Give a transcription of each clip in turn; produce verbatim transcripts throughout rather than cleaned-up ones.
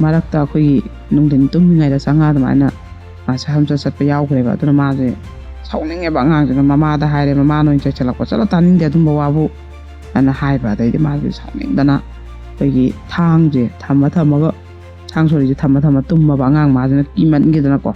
ꯃꯔꯛꯇ ꯑꯩꯈꯣꯏꯒꯤ ꯅꯨꯡꯊꯤꯟ ꯇꯨꯝꯃꯤꯉꯩꯗ ꯆꯪꯉꯛꯑ ꯑꯗꯨꯃꯥꯏꯅ ꯃꯥꯁꯦ ꯍꯝꯆꯠ ꯆꯠꯄ ꯌꯥꯎꯈ꯭ꯔꯦꯕ꯫ ꯑꯗꯨꯅ ꯃꯥꯁꯦ ꯁꯥꯎꯅꯤꯡꯉꯦꯕ꯫ ꯑꯉꯥꯡꯁꯤꯅ ꯃꯃꯥꯗ ꯍꯥꯏꯔꯦ, ꯃꯃꯥꯅ ꯑꯣꯏꯅ ꯆꯩꯁꯜꯂꯛꯄ, "ꯆꯠꯂꯣ, ꯇꯥꯅꯤꯡꯗꯦ ꯑꯗꯨꯝꯕ ꯋꯥꯕꯨ" ꯑꯅ ꯍꯥꯏꯕ꯫ ꯑꯗꯩꯗꯤ ꯃꯥꯁꯦ ꯁꯥꯎꯅꯤꯡꯗꯅ ꯑꯩꯈꯣꯏꯒꯤ ꯊꯥꯡꯁꯦ ꯊꯝꯃ ꯊꯝꯃꯒ, ꯊꯥꯡ ꯁꯣꯔꯤꯁꯦ ꯊꯝꯃ ꯊꯝꯃ ꯇꯨꯝꯃꯕ꯫ ꯑꯉꯥꯡ ꯃꯥꯁꯤꯅ ꯀꯤꯃꯟꯈꯤꯗꯅꯀꯣ꯫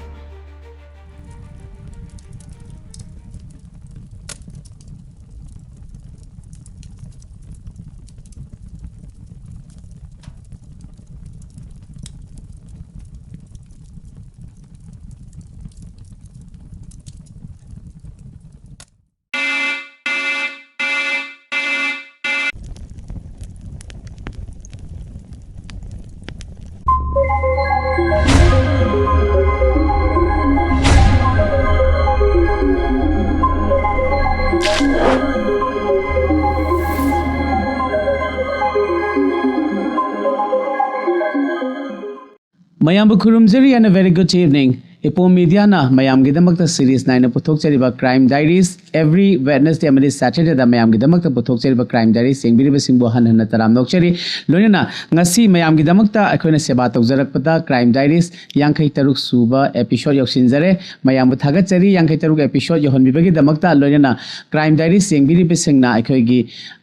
ꯃꯌꯥꯝꯕꯨ ꯈꯨꯔꯨꯝꯖꯔꯤ and a very good evening. ꯏꯄꯣꯝ ꯃꯤꯗꯤꯌꯥꯅ ꯃꯌꯥꯝꯒꯤꯗꯃꯛꯇ ꯁꯤꯔꯤꯁ ꯅꯥꯏꯅ ꯄꯨꯊꯣꯛꯆꯔꯤꯕ Crime Diaries, every Wednesday ꯑꯃꯗꯤ Saturdayꯗ ꯃꯌꯥꯝꯒꯤꯗꯃꯛꯇ ꯄꯨꯊꯣꯛꯆꯔꯤꯕ Crime Diaries ꯌꯦꯡꯕꯤꯔꯤꯕꯁꯤꯡꯕꯨ ꯍꯟꯅ ꯍꯟꯅ ꯇꯔꯥꯝꯅ ꯑꯣꯛꯆꯔꯤ꯫ ꯂꯣꯏꯅꯅ ꯉꯁꯤ ꯃꯌꯥꯝꯒꯤꯗꯃꯛꯇ ꯑꯩꯈꯣꯏꯅ ꯁꯦꯕꯥ ꯇꯧꯖꯔꯛꯄꯗ Crime Diaries ꯌꯥꯡꯈꯩ ꯇꯔꯨꯛ ꯁꯨꯕ episode ꯌꯧꯁꯤꯟꯖꯔꯦ꯫ ꯃꯌꯥꯝꯕꯨ ꯊꯥꯒꯠꯆꯔꯤ, ꯌꯥꯡꯈꯩ ꯇꯔꯨꯛ episode ꯌꯧꯍꯟꯕꯤꯕꯒꯤꯗꯃꯛꯇ꯫ ꯂꯣꯏꯅꯅ Crime Diaries ꯌꯦꯡꯕꯤꯔꯤꯕꯁꯤꯡꯅ ꯑꯩꯈꯣꯏꯒꯤ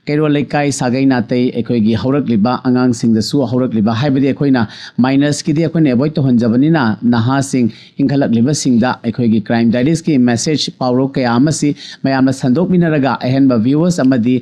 ꯀꯩꯔꯣꯜ ꯂꯩꯀꯥꯏ, ꯁꯥꯒꯩ ꯅꯥꯇꯩ, ꯑꯩꯈꯣꯏꯒꯤ ꯍꯧꯔꯛꯂꯤꯕ ꯑꯉꯥꯡꯁꯤꯡꯗꯁꯨ, ꯍꯧꯔꯛꯂꯤꯕ ꯍꯥꯏꯕꯗꯤ ꯑꯩꯈꯣꯏꯅ minorskꯤꯗꯤ ꯑꯩꯈꯣꯏꯅ avoid ꯇꯧꯍꯟꯖꯕꯅꯤꯅ, ꯅꯍꯥꯁꯤꯡ ꯏꯟꯈꯠꯂꯛꯂꯤꯕꯁꯤꯡꯗ ꯑꯩꯈꯣꯏꯒꯤ Crime Diariesꯀꯤ message, ꯄꯥꯎꯔꯧ ꯀꯌꯥ ꯑꯃꯁꯤ ꯃꯌꯥꯝꯅ ꯁꯟꯗꯣꯛꯃꯤꯟꯅꯔꯒ ꯑꯍꯦꯟꯕ viewers ꯑꯃꯗꯤ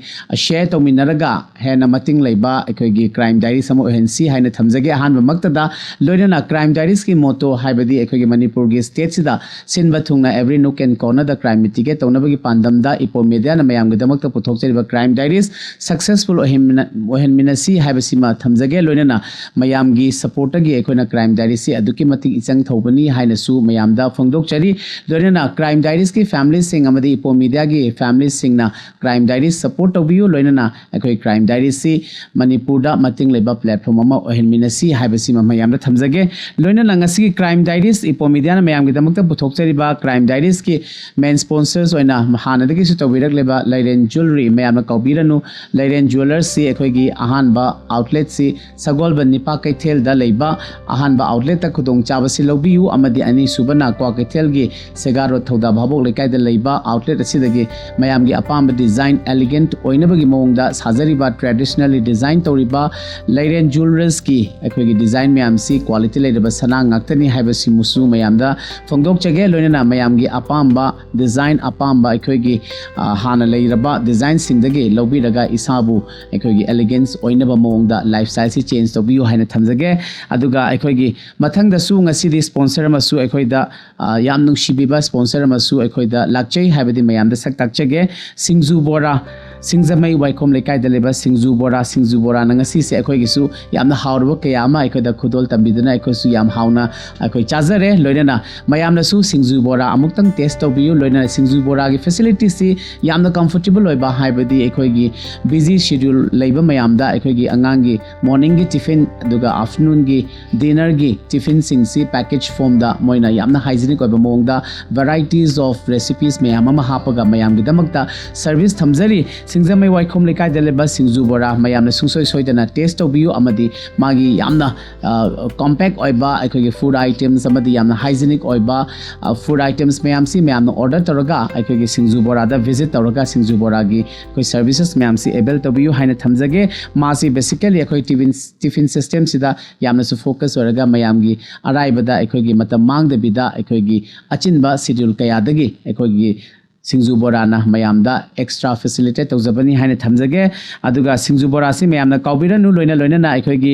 share ꯇꯧꯃꯤꯟꯅꯔꯒ ꯍꯦꯟꯅ ꯃꯇꯤꯡ ꯂꯩꯕ ꯑꯩꯈꯣꯏꯒꯤ Crime Diaries ꯑꯃ ꯑꯣꯏꯍꯟꯁꯤ ꯍꯥꯏꯅ ꯊꯝꯖꯒꯦ꯫ ꯑꯍꯥꯟꯕꯃꯛꯇꯗ ꯂꯣꯏꯅꯅ Crime Diariesꯀꯤ motto ꯍꯥꯏꯕꯗꯤ ꯑꯩꯈꯣꯏꯒꯤ ꯃꯅꯤꯄꯨꯔꯒꯤ stateꯁꯤꯗ ꯁꯤꯟꯕ ꯊꯨꯡꯅ every nook and cornerꯗ crime mitigate ꯇꯧꯅꯕꯒꯤ ꯄꯥꯟꯗꯝꯗ ꯏꯄꯣꯝ ꯃꯤꯗꯤꯌꯥꯅ ꯃꯌꯥꯝꯒꯤꯗꯃꯛꯇ ꯄꯨꯊꯣꯛꯆꯔꯤꯕ Crime Diaries successful ꯑꯣꯏꯍꯟꯃꯤꯟꯅ-, ꯑꯣꯏꯍꯟꯃꯤꯟꯅꯁꯤ ꯍꯥꯏꯕꯁꯤꯃ ꯊꯝꯖꯒꯦ꯫ ꯂꯣꯏꯅꯅ ꯃꯌꯥꯝꯒꯤ supportꯇꯒꯤ ꯑꯩꯈꯣꯏꯅ Crime Diariesꯁꯤ ꯑꯗꯨꯛꯀꯤ ꯃꯇꯤꯛ ꯏꯆꯪ ꯊꯧꯕꯅꯤ ꯍꯥꯏꯅꯁꯨ ꯃꯌꯥꯝꯗ ꯐꯣꯡꯗꯣꯛꯆꯔꯤ꯫ ꯂꯣꯏꯅꯅ Crime Diariesꯀꯤ familyꯁꯤꯡ ꯑꯃꯗꯤ ꯏꯄꯣꯝ ꯃꯤꯗꯤꯌꯥꯒꯤ ꯐꯦꯃꯤꯂꯤꯁꯤꯡꯅ Crime Diaries support ꯇꯧꯕꯤꯌꯨ꯫ ꯂꯣꯏꯅꯅ ꯑꯩꯈꯣꯏ Crime Diaries ꯁꯤ ꯃꯅꯤꯄꯨꯔꯗ ꯃꯇꯤꯡ ꯂꯩꯕ platform ꯑꯃ ꯑꯣꯏꯍꯟꯃꯤꯟꯅꯁꯤ ꯍꯥꯏꯕꯁꯤꯃ ꯃꯌꯥꯝꯗ ꯊꯝꯖꯒꯦ꯫ ꯂꯣꯏꯅꯅ ꯉꯁꯤꯒꯤ Crime Diaries ꯏꯄꯣ ꯃꯤꯗꯤꯌꯥꯅ ꯃꯌꯥꯝꯒꯤꯗꯃꯛꯇ ꯄꯨꯊꯣꯛꯆꯔꯤꯕ Crime Diaries ꯀꯤ main sponsors ꯑꯣꯏꯅ ꯍꯥꯟꯅꯗꯒꯤꯁꯨ ꯇꯧꯕꯤꯔꯛꯂꯤꯕ ꯂꯩꯔꯦꯟ Jewellery, ꯃꯌꯥꯝꯅ ꯀꯥꯎꯕꯤꯔꯅꯨ꯫ ꯂꯩꯔꯦꯟ Jewellers ꯁꯤ ꯑꯩꯈꯣꯏꯒꯤ ꯑꯍꯥꯟꯕ outlet ꯁꯤ ꯁꯒꯣꯜꯕꯟ ꯅꯤꯄꯥ ꯀꯩꯊꯦꯜꯗ ꯂꯩꯕ ꯑꯍꯥꯟꯕ outlet ꯇ ꯈꯨꯗꯣꯡꯆꯥꯕꯁꯤ ꯂꯧꯕꯤꯌꯨ, ꯑꯃꯗꯤ ꯑꯅꯤꯁꯨꯕꯅ ꯀ꯭ꯋꯥꯀꯩꯊꯦꯜꯒꯤ ꯁꯦꯒꯥ ꯔꯣꯗ ꯊꯧꯗꯥ ꯚꯥꯕꯣꯛ ꯂꯩꯀꯥꯏꯗ ꯂꯩꯕ outlet ꯑꯁꯤꯗꯒꯤ ꯃꯌꯥꯝꯒꯤ ꯑꯄꯥꯝꯕ design, elegant ꯑꯣꯏꯅꯕꯒꯤ ꯃꯑꯣꯡꯗ ꯁꯥꯖꯔꯤꯕ, traditionally design ꯇꯧꯔꯤꯕ ꯂꯩꯔꯦꯟ Jewellers ꯀꯤ ꯑꯩꯈꯣꯏꯒꯤ design ꯃꯌꯥꯝꯁꯤ quality ꯂꯩꯔꯕ ꯁꯅꯥ ꯉꯥꯛꯇꯅꯤ ꯍꯥꯏꯕꯁꯤꯃꯁꯨ ꯃꯌꯥꯝꯗ ꯐꯣꯡꯗꯣꯛꯆꯒꯦ꯫ ꯂꯣꯏꯅꯅ ꯃꯌꯥꯝꯒꯤ ꯑꯄꯥꯝꯕ design, ꯑꯄꯥꯝꯕ ꯑꯩꯈꯣꯏꯒꯤ, ꯑ, ꯍꯥꯟꯅ ꯂꯩꯔꯕ design ꯁꯤꯡꯗꯒꯤ ꯂꯧꯕꯤꯔꯒ ꯏꯁꯥꯕꯨ ꯑꯩꯈꯣꯏꯒꯤ elegance ꯑꯣꯏꯅꯕ ꯃꯑꯣꯡꯗ lifestyle ꯁꯤ change ꯇꯧꯕꯤꯌꯨ ꯍꯥꯏꯅ ꯊꯝꯖꯒꯦ꯫ ꯑꯗꯨꯒ ꯑꯩꯈꯣꯏꯒꯤ ꯃꯊꯪꯗꯁꯨ ꯉꯁꯤꯗꯤ sponsor ꯑꯃꯁꯨ ꯑꯩꯈꯣꯏꯗ, ꯑ, ꯌꯥꯝ ꯅꯨꯡꯁꯤꯕꯤꯕ sponsor ꯑꯃꯁꯨ ꯑꯩꯈꯣꯏꯗ ꯂꯥꯛꯆꯩ ꯍꯥꯏꯕꯗꯤ ꯃꯌꯥꯝꯗ ꯁꯛ ꯇꯥꯛꯆꯒꯦ꯫ ꯁꯤꯡꯖꯨ ꯕꯣꯔꯥ, ꯁꯤꯡꯖꯃꯩ ꯋꯥꯏꯈꯣꯝ ꯂꯩꯀꯥꯏꯗ ꯂꯩꯕ ꯁꯤꯡꯖꯨ ꯕꯣꯔꯥ, ꯁꯤꯡꯖꯨ ꯕꯣꯔꯥꯅ ꯉꯁꯤꯁꯦ ꯑꯩꯈꯣꯏꯒꯤꯁꯨ ꯌꯥꯝꯅ ꯍꯥꯎꯔꯕ ꯀꯌꯥ ꯑꯃ ꯑꯩꯈꯣꯏꯗ ꯈꯨꯗꯣꯜ ꯇꯝꯕꯤꯗꯨꯅ ꯑꯩꯈꯣꯏꯁꯨ ꯌꯥꯝ ꯍꯥꯎꯅ ꯑꯩꯈꯣꯏ ꯆꯥꯖꯔꯦ꯫ ꯂꯣꯏꯅꯅ ꯃꯌꯥꯝꯅꯁꯨ ꯁꯤꯡꯖꯨ ꯕꯣꯔꯥ ꯑꯃꯨꯛꯇꯪ taste ꯇꯧꯕꯤꯌꯨ꯫ ꯂꯣꯏꯅꯅ ꯁꯤꯡꯖꯨ ꯕꯣꯔꯥꯒꯤ facility ꯁꯤ ꯌꯥꯝꯅ comfortable ꯑꯣꯏꯕ, ꯍꯥꯏꯕꯗꯤ ꯑꯩꯈꯣꯏꯒꯤ busy schedule ꯂꯩꯕ ꯃꯌꯥꯝꯗ ꯑꯩꯈꯣꯏꯒꯤ ꯑꯉꯥꯡꯒꯤ morning ꯒꯤ tiffin ꯑꯗꯨꯒ afternoon ꯒꯤ dinner ꯒꯤ tiffin ꯁꯤꯡꯁꯤ package form ꯗ ꯃꯣꯏꯅ ꯌꯥꯝꯅ hygienic ꯑꯣꯏꯕ ꯃꯑꯣꯡꯗ varieties of recipes ꯃꯌꯥꯝ ꯑꯃ ꯍꯥꯞꯄꯒ ꯃꯌꯥꯝꯒꯤꯗꯃꯛꯇ service ꯊꯝꯖꯔꯤ꯫ ꯁꯤꯡꯖꯃꯩ ꯋꯥꯏꯈꯣꯝ ꯂꯩꯀꯥꯏꯗ ꯂꯩꯕ ꯁꯤꯡꯖꯨ ꯕꯣꯔꯥ ꯃꯌꯥꯝꯅ ꯁꯨꯡꯁꯣꯏ ꯁꯣꯏꯗꯅ taste ꯇꯧꯕꯤꯌꯨ, ꯑꯃꯗꯤ ꯃꯥꯒꯤ ꯌꯥꯝꯅ, ꯑ, compact ꯑꯣꯏꯕ ꯑꯩꯈꯣꯏꯒꯤ food items ꯑꯃꯗꯤ ꯌꯥꯝꯅ hygienic ꯑꯣꯏꯕ, ꯑ, food items ꯃꯌꯥꯝꯁꯤ ꯃꯌꯥꯝꯅ order ꯇꯧꯔꯒ ꯑꯩꯈꯣꯏꯒꯤ ꯁꯤꯡꯖꯨ ꯕꯣꯔꯥꯗ visit ꯇꯧꯔꯒ ꯁꯤꯡꯖꯨ ꯕꯣꯔꯥꯒꯤ ꯑꯩꯈꯣꯏ services ꯃꯌꯥꯝꯁꯤ avail ꯇꯧꯕꯤꯌꯨ ꯍꯥꯏꯅ ꯊꯝꯖꯒꯦ꯫ ꯃꯥꯁꯤ basically ꯑꯩꯈꯣꯏ tiffin, tiffin system ꯁꯤꯗ ꯌꯥꯝꯅꯁꯨ focus ꯑꯣꯏꯔꯒ ꯃꯌꯥꯝꯒꯤ ꯑꯔꯥꯏꯕꯗ ꯑꯩꯈꯣꯏꯒꯤ ꯃꯇꯝ ꯃꯥꯡꯗꯕꯤꯗ ꯑꯩꯈꯣꯏꯒꯤ ꯑꯆꯤꯟꯕ schedule ꯀꯌꯥꯗꯒꯤ ꯑꯩꯈꯣꯏꯒꯤ ꯁꯤꯡꯖꯨ ꯕꯣꯔꯥꯅ ꯃꯌꯥꯝꯗ extra facilitate ꯇꯧꯖꯕꯅꯤ ꯍꯥꯏꯅ ꯊꯝꯖꯒꯦ꯫ ꯑꯗꯨꯒ ꯁꯤꯡꯖꯨ ꯕꯣꯔꯥꯁꯤ ꯃꯌꯥꯝꯅ ꯀꯥꯎꯕꯤꯔꯅꯨ, ꯂꯣꯏꯅ ꯂꯣꯏꯅꯅ ꯑꯩꯈꯣꯏꯒꯤ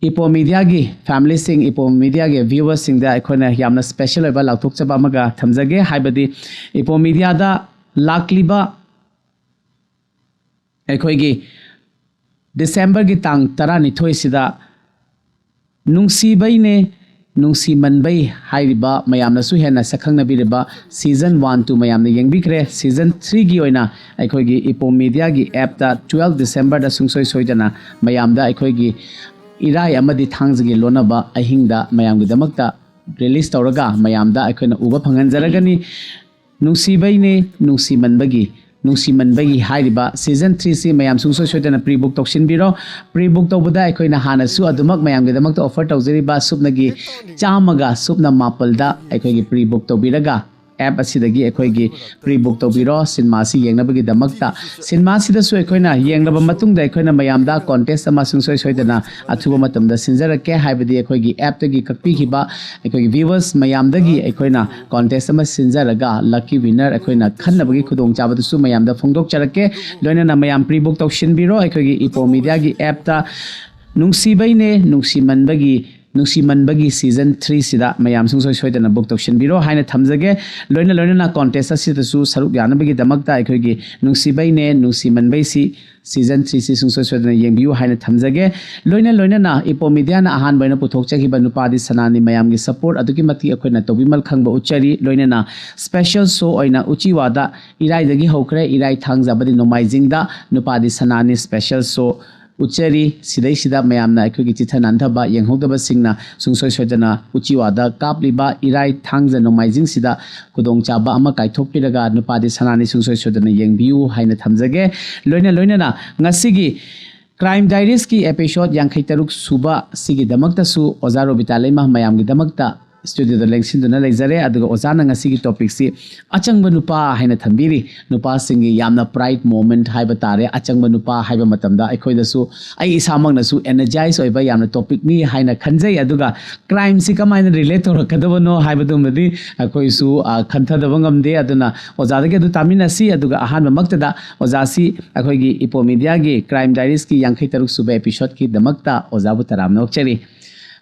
ꯏꯄꯣ ꯃꯤꯗꯤꯌꯥꯒꯤ ꯐꯦꯃꯤꯂꯤꯁꯤꯡ, ꯏꯄꯣ ꯃꯤꯗꯤꯌꯥꯒꯤ viewersꯁꯤꯡꯗ ꯑꯩꯈꯣꯏꯅ ꯌꯥꯝꯅ special ꯑꯣꯏꯕ ꯂꯥꯎꯊꯣꯛꯆꯕ ꯑꯃꯒ ꯊꯝꯖꯒꯦ꯫ ꯍꯥꯏꯕꯗꯤ ꯏꯄꯣ ꯃꯤꯗꯤꯌꯥꯗ ꯂꯥꯛꯂꯤꯕ ꯑꯩꯈꯣꯏꯒꯤ Decemberꯒꯤ ꯇꯥꯡ ꯇꯔꯥꯅꯤꯊꯣꯏꯁꯤꯗ ꯅꯨꯡꯁꯤꯕꯩꯅꯦ, ꯅꯨꯡꯁꯤꯃꯟꯕꯩ ꯍꯥꯏꯔꯤꯕ ꯃꯌꯥꯝꯅꯁꯨ ꯍꯦꯟꯅ ꯁꯛꯈꯪꯅꯕꯤꯔꯤꯕ season one two ꯃꯌꯥꯝꯅ ꯌꯦꯡꯕꯤꯈ꯭ꯔꯦ꯫ Season threeꯒꯤ ꯑꯣꯏꯅ ꯑꯩꯈꯣꯏꯒꯤ ꯏꯄꯣꯝ ꯃꯤꯗꯤꯌꯥꯒꯤ app ꯇ twelve December ꯗ ꯁꯨꯡꯁꯣꯏ ꯁꯣꯏꯗꯅ ꯃꯌꯥꯝꯗ ꯑꯩꯈꯣꯏꯒꯤ ꯏꯔꯥꯏ ꯑꯃꯗꯤ ꯊꯥꯡꯖꯒꯤ ꯂꯣꯟꯅꯕ ꯑꯍꯤꯡꯗ ꯃꯌꯥꯝꯒꯤꯗꯃꯛꯇ release ꯇꯧꯔꯒ ꯃꯌꯥꯝꯗ ꯑꯩꯈꯣꯏꯅ ꯎꯕ ꯐꯪꯍꯟꯖꯔꯒꯅꯤ꯫ ꯅꯨꯡꯁꯤꯕꯩꯅꯦ ꯅꯨꯡꯁꯤꯃꯟꯕꯒꯤ ꯅꯨꯡꯁꯤꯃꯟꯕꯒꯤ ꯍꯥꯏꯔꯤꯕ season threeꯁꯤ ꯃꯌꯥꯝ ꯁꯨꯡꯁꯣꯏ ꯁꯣꯏꯗꯅ pre book ꯇꯧꯁꯤꯟꯕꯤꯔꯣ꯫ Pre book ꯇꯧꯕꯗ ꯑꯩꯈꯣꯏꯅ ꯍꯥꯟꯅꯁꯨ ꯑꯗꯨꯃꯛ ꯃꯌꯥꯝꯒꯤꯗꯃꯛꯇ offer ꯇꯧꯖꯔꯤꯕ ꯁꯨꯞꯅꯒꯤ ꯆꯥꯝꯃꯒ ꯁꯨꯞꯅ ꯃꯥꯄꯜꯗ ꯑꯩꯈꯣꯏꯒꯤ pre book ꯇꯧꯕꯤꯔꯒ app ꯑꯁꯤꯗꯒꯤ ꯑꯩꯈꯣꯏꯒꯤ pre book ꯇꯧꯕꯤꯔꯣ꯫ ꯁꯤꯅꯦꯃꯥꯁꯤ ꯌꯦꯡꯅꯕꯒꯤꯗꯃꯛꯇ ꯁꯤꯅꯦꯃꯥꯁꯤꯗꯁꯨ ꯑꯩꯈꯣꯏꯅ ꯌꯦꯡꯂꯕ ꯃꯇꯨꯡꯗ ꯑꯩꯈꯣꯏꯅ ꯃꯌꯥꯝꯗ contest ꯑꯃ ꯁꯨꯡꯁꯣꯏ ꯁꯣꯏꯗꯅ ꯑꯊꯨꯕ ꯃꯇꯝꯗ ꯁꯤꯟꯖꯔꯛꯀꯦ꯫ ꯍꯥꯏꯕꯗꯤ ꯑꯩꯈꯣꯏꯒꯤ app ꯇꯒꯤ ꯀꯛꯄꯤꯈꯤꯕ ꯑꯩꯈꯣꯏꯒꯤ viewers ꯃꯌꯥꯝꯗꯒꯤ ꯑꯩꯈꯣꯏꯅ contest ꯑꯃ ꯁꯤꯟꯖꯔꯒ lucky winner ꯑꯩꯈꯣꯏꯅ ꯈꯟꯅꯕꯒꯤ ꯈꯨꯗꯣꯡꯆꯥꯕꯗꯨꯁꯨ ꯃꯌꯥꯝꯗ ꯐꯣꯡꯗꯣꯛꯆꯔꯛꯀꯦ꯫ ꯂꯣꯏꯅꯅ ꯃꯌꯥꯝ pre book ꯇꯧꯁꯤꯟꯕꯤꯔꯣ꯫ ꯑꯩꯈꯣꯏꯒꯤ ꯏꯄꯣꯝ ꯃꯤꯗꯤꯌꯥꯒꯤ app ꯇ ꯅꯨꯡꯁꯤꯕꯩꯅꯦ ꯅꯨꯡꯁꯤꯃꯟꯕꯒꯤ ꯅꯨꯡꯁꯤꯃꯟꯕꯒꯤ season threeꯁꯤꯗ ꯃꯌꯥꯝ ꯁꯨꯡꯁꯣꯏ ꯁꯣꯏꯗꯅ book ꯇꯧꯁꯤꯟꯕꯤꯔꯣ ꯍꯥꯏꯅ ꯊꯝꯖꯒꯦ꯫ ꯂꯣꯏꯅ ꯂꯣꯏꯅꯅ contest ꯑꯁꯤꯗꯁꯨ ꯁꯔꯨꯛ ꯌꯥꯅꯕꯒꯤꯗꯃꯛꯇ ꯑꯩꯈꯣꯏꯒꯤ ꯅꯨꯡꯁꯤꯕꯩꯅꯦ ꯅꯨꯡꯁꯤꯃꯟꯕꯩꯁꯤ season threeꯁꯤ ꯁꯨꯡꯁꯣꯏ ꯁꯣꯏꯗꯅ ꯌꯦꯡꯕꯤꯌꯨ ꯍꯥꯏꯅ ꯊꯝꯖꯒꯦ꯫ ꯂꯣꯏꯅ ꯂꯣꯏꯅꯅ ꯏꯄꯣꯝ ꯃꯤꯗꯤꯌꯥꯅ ꯑꯍꯥꯟꯕ ꯑꯣꯏꯅ ꯄꯨꯊꯣꯛꯆꯈꯤꯕ ꯅꯨꯄꯥꯗꯤ ꯁꯅꯥꯅꯤ ꯃꯌꯥꯝꯒꯤ support ꯑꯗꯨꯛꯀꯤ ꯃꯇꯤꯛ ꯑꯩꯈꯣꯏꯅ ꯇꯧꯕꯤꯃꯜ ꯈꯪꯕ ꯎꯠꯆꯔꯤ꯫ ꯂꯣꯏꯅꯅ special show ꯑꯣꯏꯅ ꯎꯆꯤꯋꯥꯗ ꯏꯔꯥꯏꯗꯒꯤ ꯍꯧꯈ꯭ꯔꯦ, ꯏꯔꯥꯏ ꯊꯥꯡꯖ ꯑꯃꯗꯤ ꯅꯣꯡꯃꯥꯏꯖꯤꯡꯗ ꯅꯨꯄꯥꯗꯤ ꯁꯅꯥꯅꯤ special show ꯎꯠꯆꯔꯤ꯫ ꯁꯤꯗꯩꯁꯤꯗ ꯃꯌꯥꯝꯅ ꯑꯩꯈꯣꯏꯒꯤ ꯆꯤꯊ ꯅꯥꯟꯊꯕ ꯌꯦꯡꯍꯧꯗꯕꯁꯤꯡꯅ ꯁꯨꯡꯁꯣꯏ ꯁꯣꯏꯗꯅ ꯎꯆꯤꯋꯥꯗ ꯀꯥꯞꯂꯤꯕ ꯏꯔꯥꯏ ꯊꯥꯡꯖ ꯅꯣꯡꯃꯥꯏꯖꯤꯡꯁꯤꯗ ꯈꯨꯗꯣꯡꯆꯥꯕ ꯑꯃ ꯀꯥꯏꯊꯣꯛꯄꯤꯔꯒ ꯅꯨꯄꯥꯗꯤ ꯁꯅꯥꯅꯤ ꯁꯨꯡꯁꯣꯏ ꯁꯣꯏꯗꯅ ꯌꯦꯡꯕꯤꯌꯨ ꯍꯥꯏꯅ ꯊꯝꯖꯒꯦ꯫ ꯂꯣꯏꯅ ꯂꯣꯏꯅꯅ ꯉꯁꯤꯒꯤ Crime Diariesꯀꯤ episode ꯌꯥꯡꯈꯩ ꯇꯔꯨꯛ ꯁꯨꯕ ꯁꯤꯒꯤꯗꯃꯛꯇꯁꯨ ꯑꯣꯖꯥ ꯔꯣꯕꯤꯇꯥ ꯂꯩꯃ ꯃꯌꯥꯝꯒꯤꯗꯃꯛꯇ studioꯗ ꯂꯦꯡꯁꯤꯟꯗꯨꯅ ꯂꯩꯖꯔꯦ꯫ ꯑꯗꯨꯒ ꯑꯣꯖꯥꯅ ꯉꯁꯤꯒꯤ topicꯁꯤ ꯑꯆꯪꯕ ꯅꯨꯄꯥ ꯍꯥꯏꯅ ꯊꯝꯕꯤꯔꯤ꯫ ꯅꯨꯄꯥꯁꯤꯡꯒꯤ ꯌꯥꯝꯅ pride moment ꯍꯥꯏꯕ ꯇꯥꯔꯦ꯫ ꯑꯆꯪꯕ ꯅꯨꯄꯥ ꯍꯥꯏꯕ ꯃꯇꯝꯗ ꯑꯩꯈꯣꯏꯗꯁꯨ, ꯑꯩ ꯏꯁꯥꯃꯛꯅꯁꯨ energize ꯑꯣꯏꯕ ꯌꯥꯝꯅ topicꯅꯤ ꯍꯥꯏꯅ ꯈꯟꯖꯩ꯫ ꯑꯗꯨꯒ crimeꯁꯤ ꯀꯃꯥꯏꯅ relate ꯇꯧꯔꯛꯀꯗꯕꯅꯣ ꯍꯥꯏꯕꯗꯨꯃꯗꯤ ꯑꯩꯈꯣꯏꯁꯨ, ꯑ, ꯈꯟꯊꯗꯕ ꯉꯝꯗꯦ꯫ ꯑꯗꯨꯅ ꯑꯣꯖꯥꯗꯒꯤ ꯑꯗꯨ ꯇꯥꯃꯤꯟꯅꯁꯤ꯫ ꯑꯗꯨꯒ ꯑꯍꯥꯟꯕꯃꯛꯇꯗ ꯑꯣꯖꯥꯁꯤ ꯑꯩꯈꯣꯏꯒꯤ ꯏꯄꯣꯝ ꯃꯤꯗꯤꯌꯥꯒꯤ Crime Diariesꯀꯤ ꯌꯥꯡꯈꯩ ꯇꯔꯨꯛ ꯁꯨꯕ episodeꯀꯤꯗꯃꯛꯇ ꯑꯣꯖꯥꯕꯨ ꯇꯔꯥꯝꯅ ꯑꯣꯛꯆꯔꯤ꯫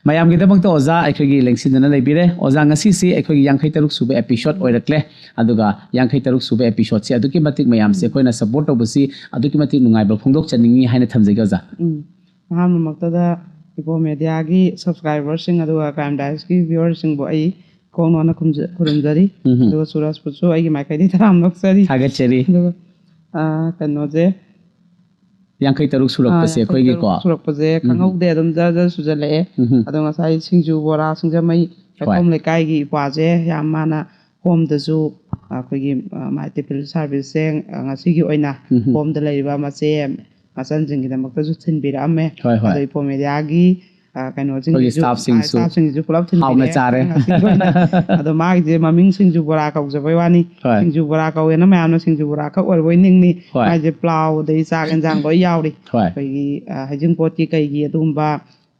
ꯃꯌꯥꯝꯒꯤꯗꯃꯛꯇ ꯑꯣꯖꯥ ꯑꯩꯈꯣꯏꯒꯤ ꯂꯦꯡꯁꯤꯟꯗꯨꯅ ꯂꯩꯕꯤꯔꯦ꯫ ꯑꯣꯖꯥ, ꯉꯁꯤꯁꯤ ꯑꯩꯈꯣꯏꯒꯤ ꯌꯥꯡꯈꯩ ꯇꯔꯨꯛ ꯁꯨꯕ episode ꯑꯣꯏꯔꯛꯂꯦ꯫ ꯑꯗꯨꯒ ꯌꯥꯡꯈꯩ ꯇꯔꯨꯛ ꯁꯨꯕ episodeꯁꯦ ꯑꯗꯨꯛꯀꯤ ꯃꯇꯤꯛ ꯃꯌꯥꯝꯁꯦ ꯑꯩꯈꯣꯏꯅ support ꯇꯧꯕꯁꯤ ꯑꯗꯨꯛꯀꯤ ꯃꯇꯤꯛ ꯅꯨꯡꯉꯥꯏꯕ ꯐꯣꯡꯗꯣꯛꯆꯅꯤꯡꯉꯤ ꯍꯥꯏꯅ ꯊꯝꯖꯒꯦ ꯑꯣꯖꯥ꯫ ꯎꯝ꯫ ꯑꯍꯥꯟꯕꯃꯛꯇꯗ ꯏꯄꯣ ꯃꯦꯗꯤꯌꯥꯒꯤ ꯁꯕꯁꯀ꯭ꯔꯥꯏꯕꯔꯁꯤꯡ ꯑꯗꯨꯒ ꯀ꯭ꯔꯥꯏꯝ ꯗꯥꯏꯔꯤꯁꯀꯤ ꯚ꯭ꯌꯨꯋꯔꯁꯤꯡꯕꯨ ꯑꯩ ꯈꯣꯡ ꯅꯣꯟꯅ ꯈꯨꯝꯖ- ꯈꯨꯔꯨꯝꯖꯔꯤ꯫ ꯎꯝꯍꯨꯝ꯫ ꯑꯗꯨꯒ ꯁꯨꯔꯖꯄꯨꯁꯨ ꯑꯩꯒꯤ ꯃꯥꯏꯀꯩꯗꯒꯤ ꯇꯔꯥꯝꯅ ꯑꯣꯛꯆꯔꯤ꯫ ꯊꯥꯒꯠꯆꯔꯤ꯫ ꯑꯗꯨꯒ ꯑꯥ, ꯀꯩꯅꯣꯁꯦ ꯌꯥꯡꯈꯩ ꯇꯔꯨꯛ ꯁꯨꯔꯛꯄꯁꯦ ꯑꯥ, ꯑꯩꯈꯣꯏꯒꯤꯀꯣ꯫ ꯁꯨꯔꯛꯄꯁꯦ ꯈꯪꯍꯧꯗꯦ, ꯑꯗꯨꯝ ꯖꯔ ꯖꯔ ꯁꯨꯖꯜꯂꯛꯑꯦ꯫ ꯎꯝꯍꯨꯝ꯫ ꯑꯗꯣ ꯉꯁꯥꯏ ꯁꯤꯡꯖꯨ ꯕꯣꯔꯥ ꯁꯤꯡꯖꯃꯩ ꯂꯩꯈꯣꯝ ꯂꯩꯀꯥꯏꯒꯤ ꯏꯄ꯭ꯋꯥꯁꯦ ꯌꯥꯝ ꯃꯥꯅ ꯍꯣꯝꯗꯁꯨ ꯑꯩꯈꯣꯏꯒꯤ ꯑꯥ, ꯃꯥꯏ ꯇꯤꯐꯤꯟ ꯁꯥꯔꯚꯤꯁꯁꯦ ꯑꯥ, ꯉꯁꯤꯒꯤ ꯑꯣꯏꯅ ꯎꯝꯍꯨꯝ꯫ ꯍꯣꯝꯗ ꯂꯩꯔꯤꯕ ꯃꯆꯦ ꯃꯆꯟꯁꯤꯡꯒꯤꯗꯃꯛꯇꯁꯨ ꯊꯤꯟꯕꯤꯔꯛꯑꯝꯃꯦ꯫ ꯍꯣꯏ, ꯍꯣꯏ꯫ ꯑꯗꯣ ꯏꯄꯣ ꯃꯦꯗꯤꯌꯥꯒꯤ ꯑꯥ, ꯀꯩꯅꯣꯁꯤꯡꯁꯤꯁꯨ, ꯑꯩꯈꯣꯏꯒꯤ staffꯁꯤꯡꯁꯨ staffꯁꯤꯡꯁꯤꯁꯨ ꯄꯨꯂꯞ ꯍꯥꯎꯅ ꯊꯤꯟꯕꯤꯔꯛꯑꯦ ꯆꯥꯔꯦ꯫ ꯉꯁꯤꯒꯤ ꯑꯣꯏꯅ꯫ ꯑꯗꯣ ꯃꯥꯒꯤꯁꯦ ꯃꯃꯤꯡ ꯁꯤꯡꯖꯨ ꯕꯣꯔꯥ ꯀꯧꯖꯕꯩ ꯋꯥꯅꯤ꯫ ꯍꯣꯏ꯫ ꯁꯤꯡꯖꯨ ꯕꯣꯔꯥ ꯀꯧꯋꯦꯅ ꯃꯌꯥꯝꯅ ꯁꯤꯡꯖꯨ ꯕꯣꯔꯥ ꯈꯛ ꯑꯣꯏꯔꯕꯣꯏ ꯅꯤꯡꯅꯤ꯫ ꯍꯣꯏ꯫ ꯃꯥꯏꯁꯦ ꯄ꯭ꯂꯥꯎ, ꯑꯗꯩ ꯆꯥꯛ ꯌꯦꯟꯁꯥꯡ ꯂꯣꯏ ꯌꯥꯎꯔꯤ꯫ ꯍꯣꯏ꯫ ꯑꯩꯈꯣꯏꯒꯤ ꯑꯥ, ꯍꯩꯖꯤꯡꯄꯣꯠꯀꯤ ꯀꯩꯒꯤ ꯑꯗꯨꯒꯨꯝꯕ,